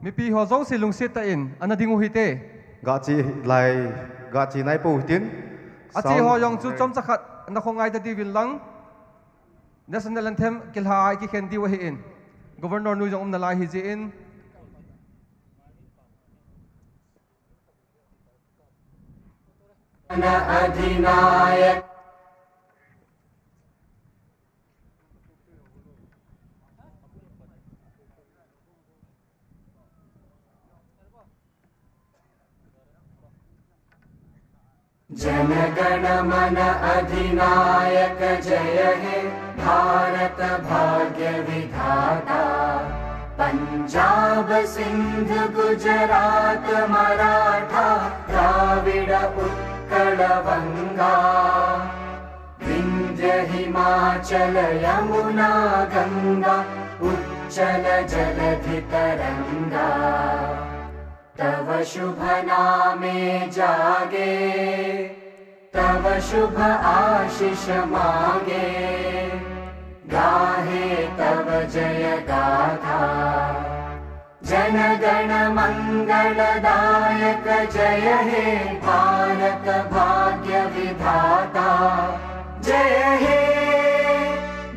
Mipi ho jouse lungset tah in ana ding u hite. Gachi lai, gachi nai pou hitin. Achi ho jong chu chomcha khat na khongai ta diuvin lang. National anthem kilha a i kikhen diu ahi in. Governor nu jong um nalai ahi jeh in. Adhinayak. Jana गण मन अधिनायक जय हे भारत भाग्य विधाता। पंजाब सिंध गुजरात मराठा द्राविड़ उत्कल बंगा। विंध्य हिमाचल यमुना गंगा उच्चल जलधि तरंगा। तव शुभ नामे जागे, तव शुभ आशिष मागे, गाहे तव जय गाथा। जन गण मंगलदायक जय हे भारत भाग्य विधाता। जय हे,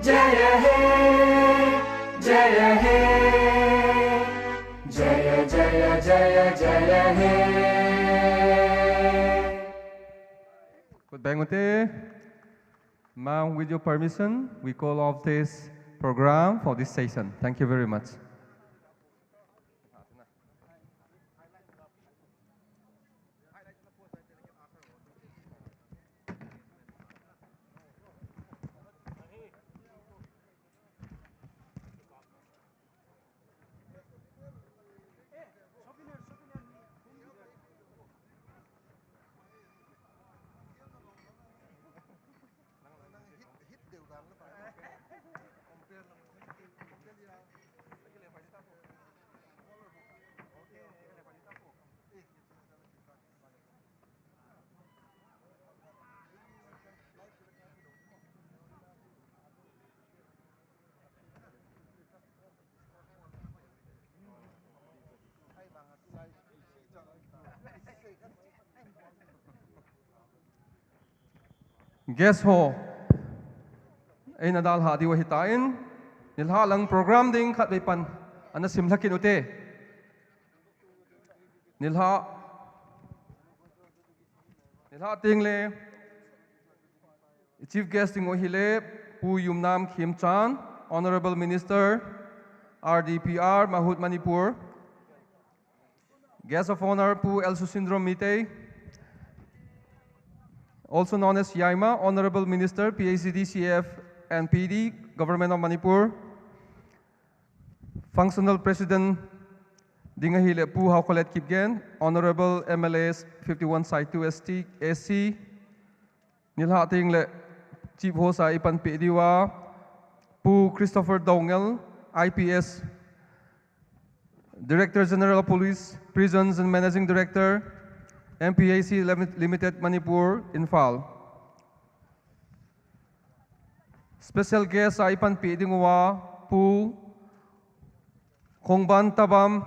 जय हे, जय हे, जय जय जय जय हे। Kut beng ute. Ma'am, with your permission, we call off this program for this session. Thank you very much. Guest ho, eina dalha diu ahitan, nilhah lang program ding khatvei pan ana simlha kit ute. Nilhah, nilhah tengle, i chief guest ding u ahile, Pu Yumnam Khemchand, Honorable Minister, R D P R, MAHUD Manipur. Guest of Honor, Pu L Susindrom Meitei, also known as Yaima, Honorable Minister, P H E D, C F and P D, Government of Manipur. Functional President ding ahile Pu Haokholet Kipgen, Honorable M L A fifty-one Saitu S T, A C. Nilhah tengle chief host a i panpi diu a, Pu Christopher Doungel, I P S, Director General of Police, Prisons and Managing Director, M P A C Limited, Manipur, Imphal. Special guest a i panpi diu a, Pu Khongban Tabam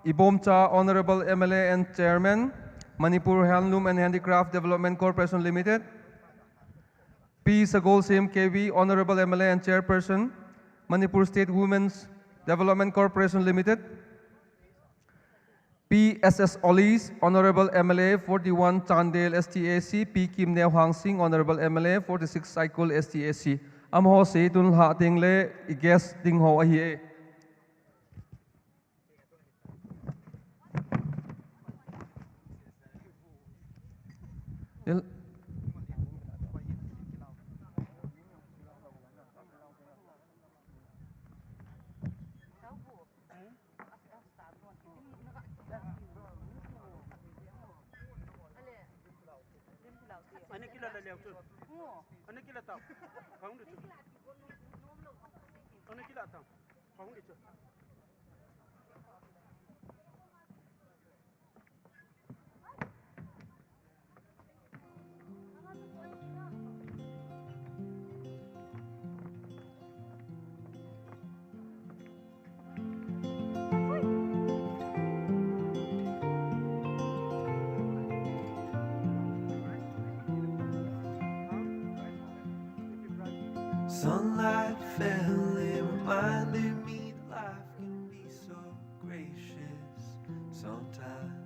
Ibomcha, Honorable M L A and Chairman, Manipur Handloom and Handicraft Development Corporation Limited. Pi Sagolsem K V, Honorable M L A and Chairperson, Manipur State Women's Development Corporation Limited. Pi S S Olis, Honorable M L A forty-one Chandel S T A C, Pi Kimneo Hangsing, Honorable M L A forty-six Saikul S T A C. Amaho sei tun lhah tengle i guest ding ho ahi e. Ani kila la leo chu. Ani kila ta. Phang de chu. Ani kila ta. Phang de chu. Sunlight fell, it reminded me that life can be so gracious. Sometimes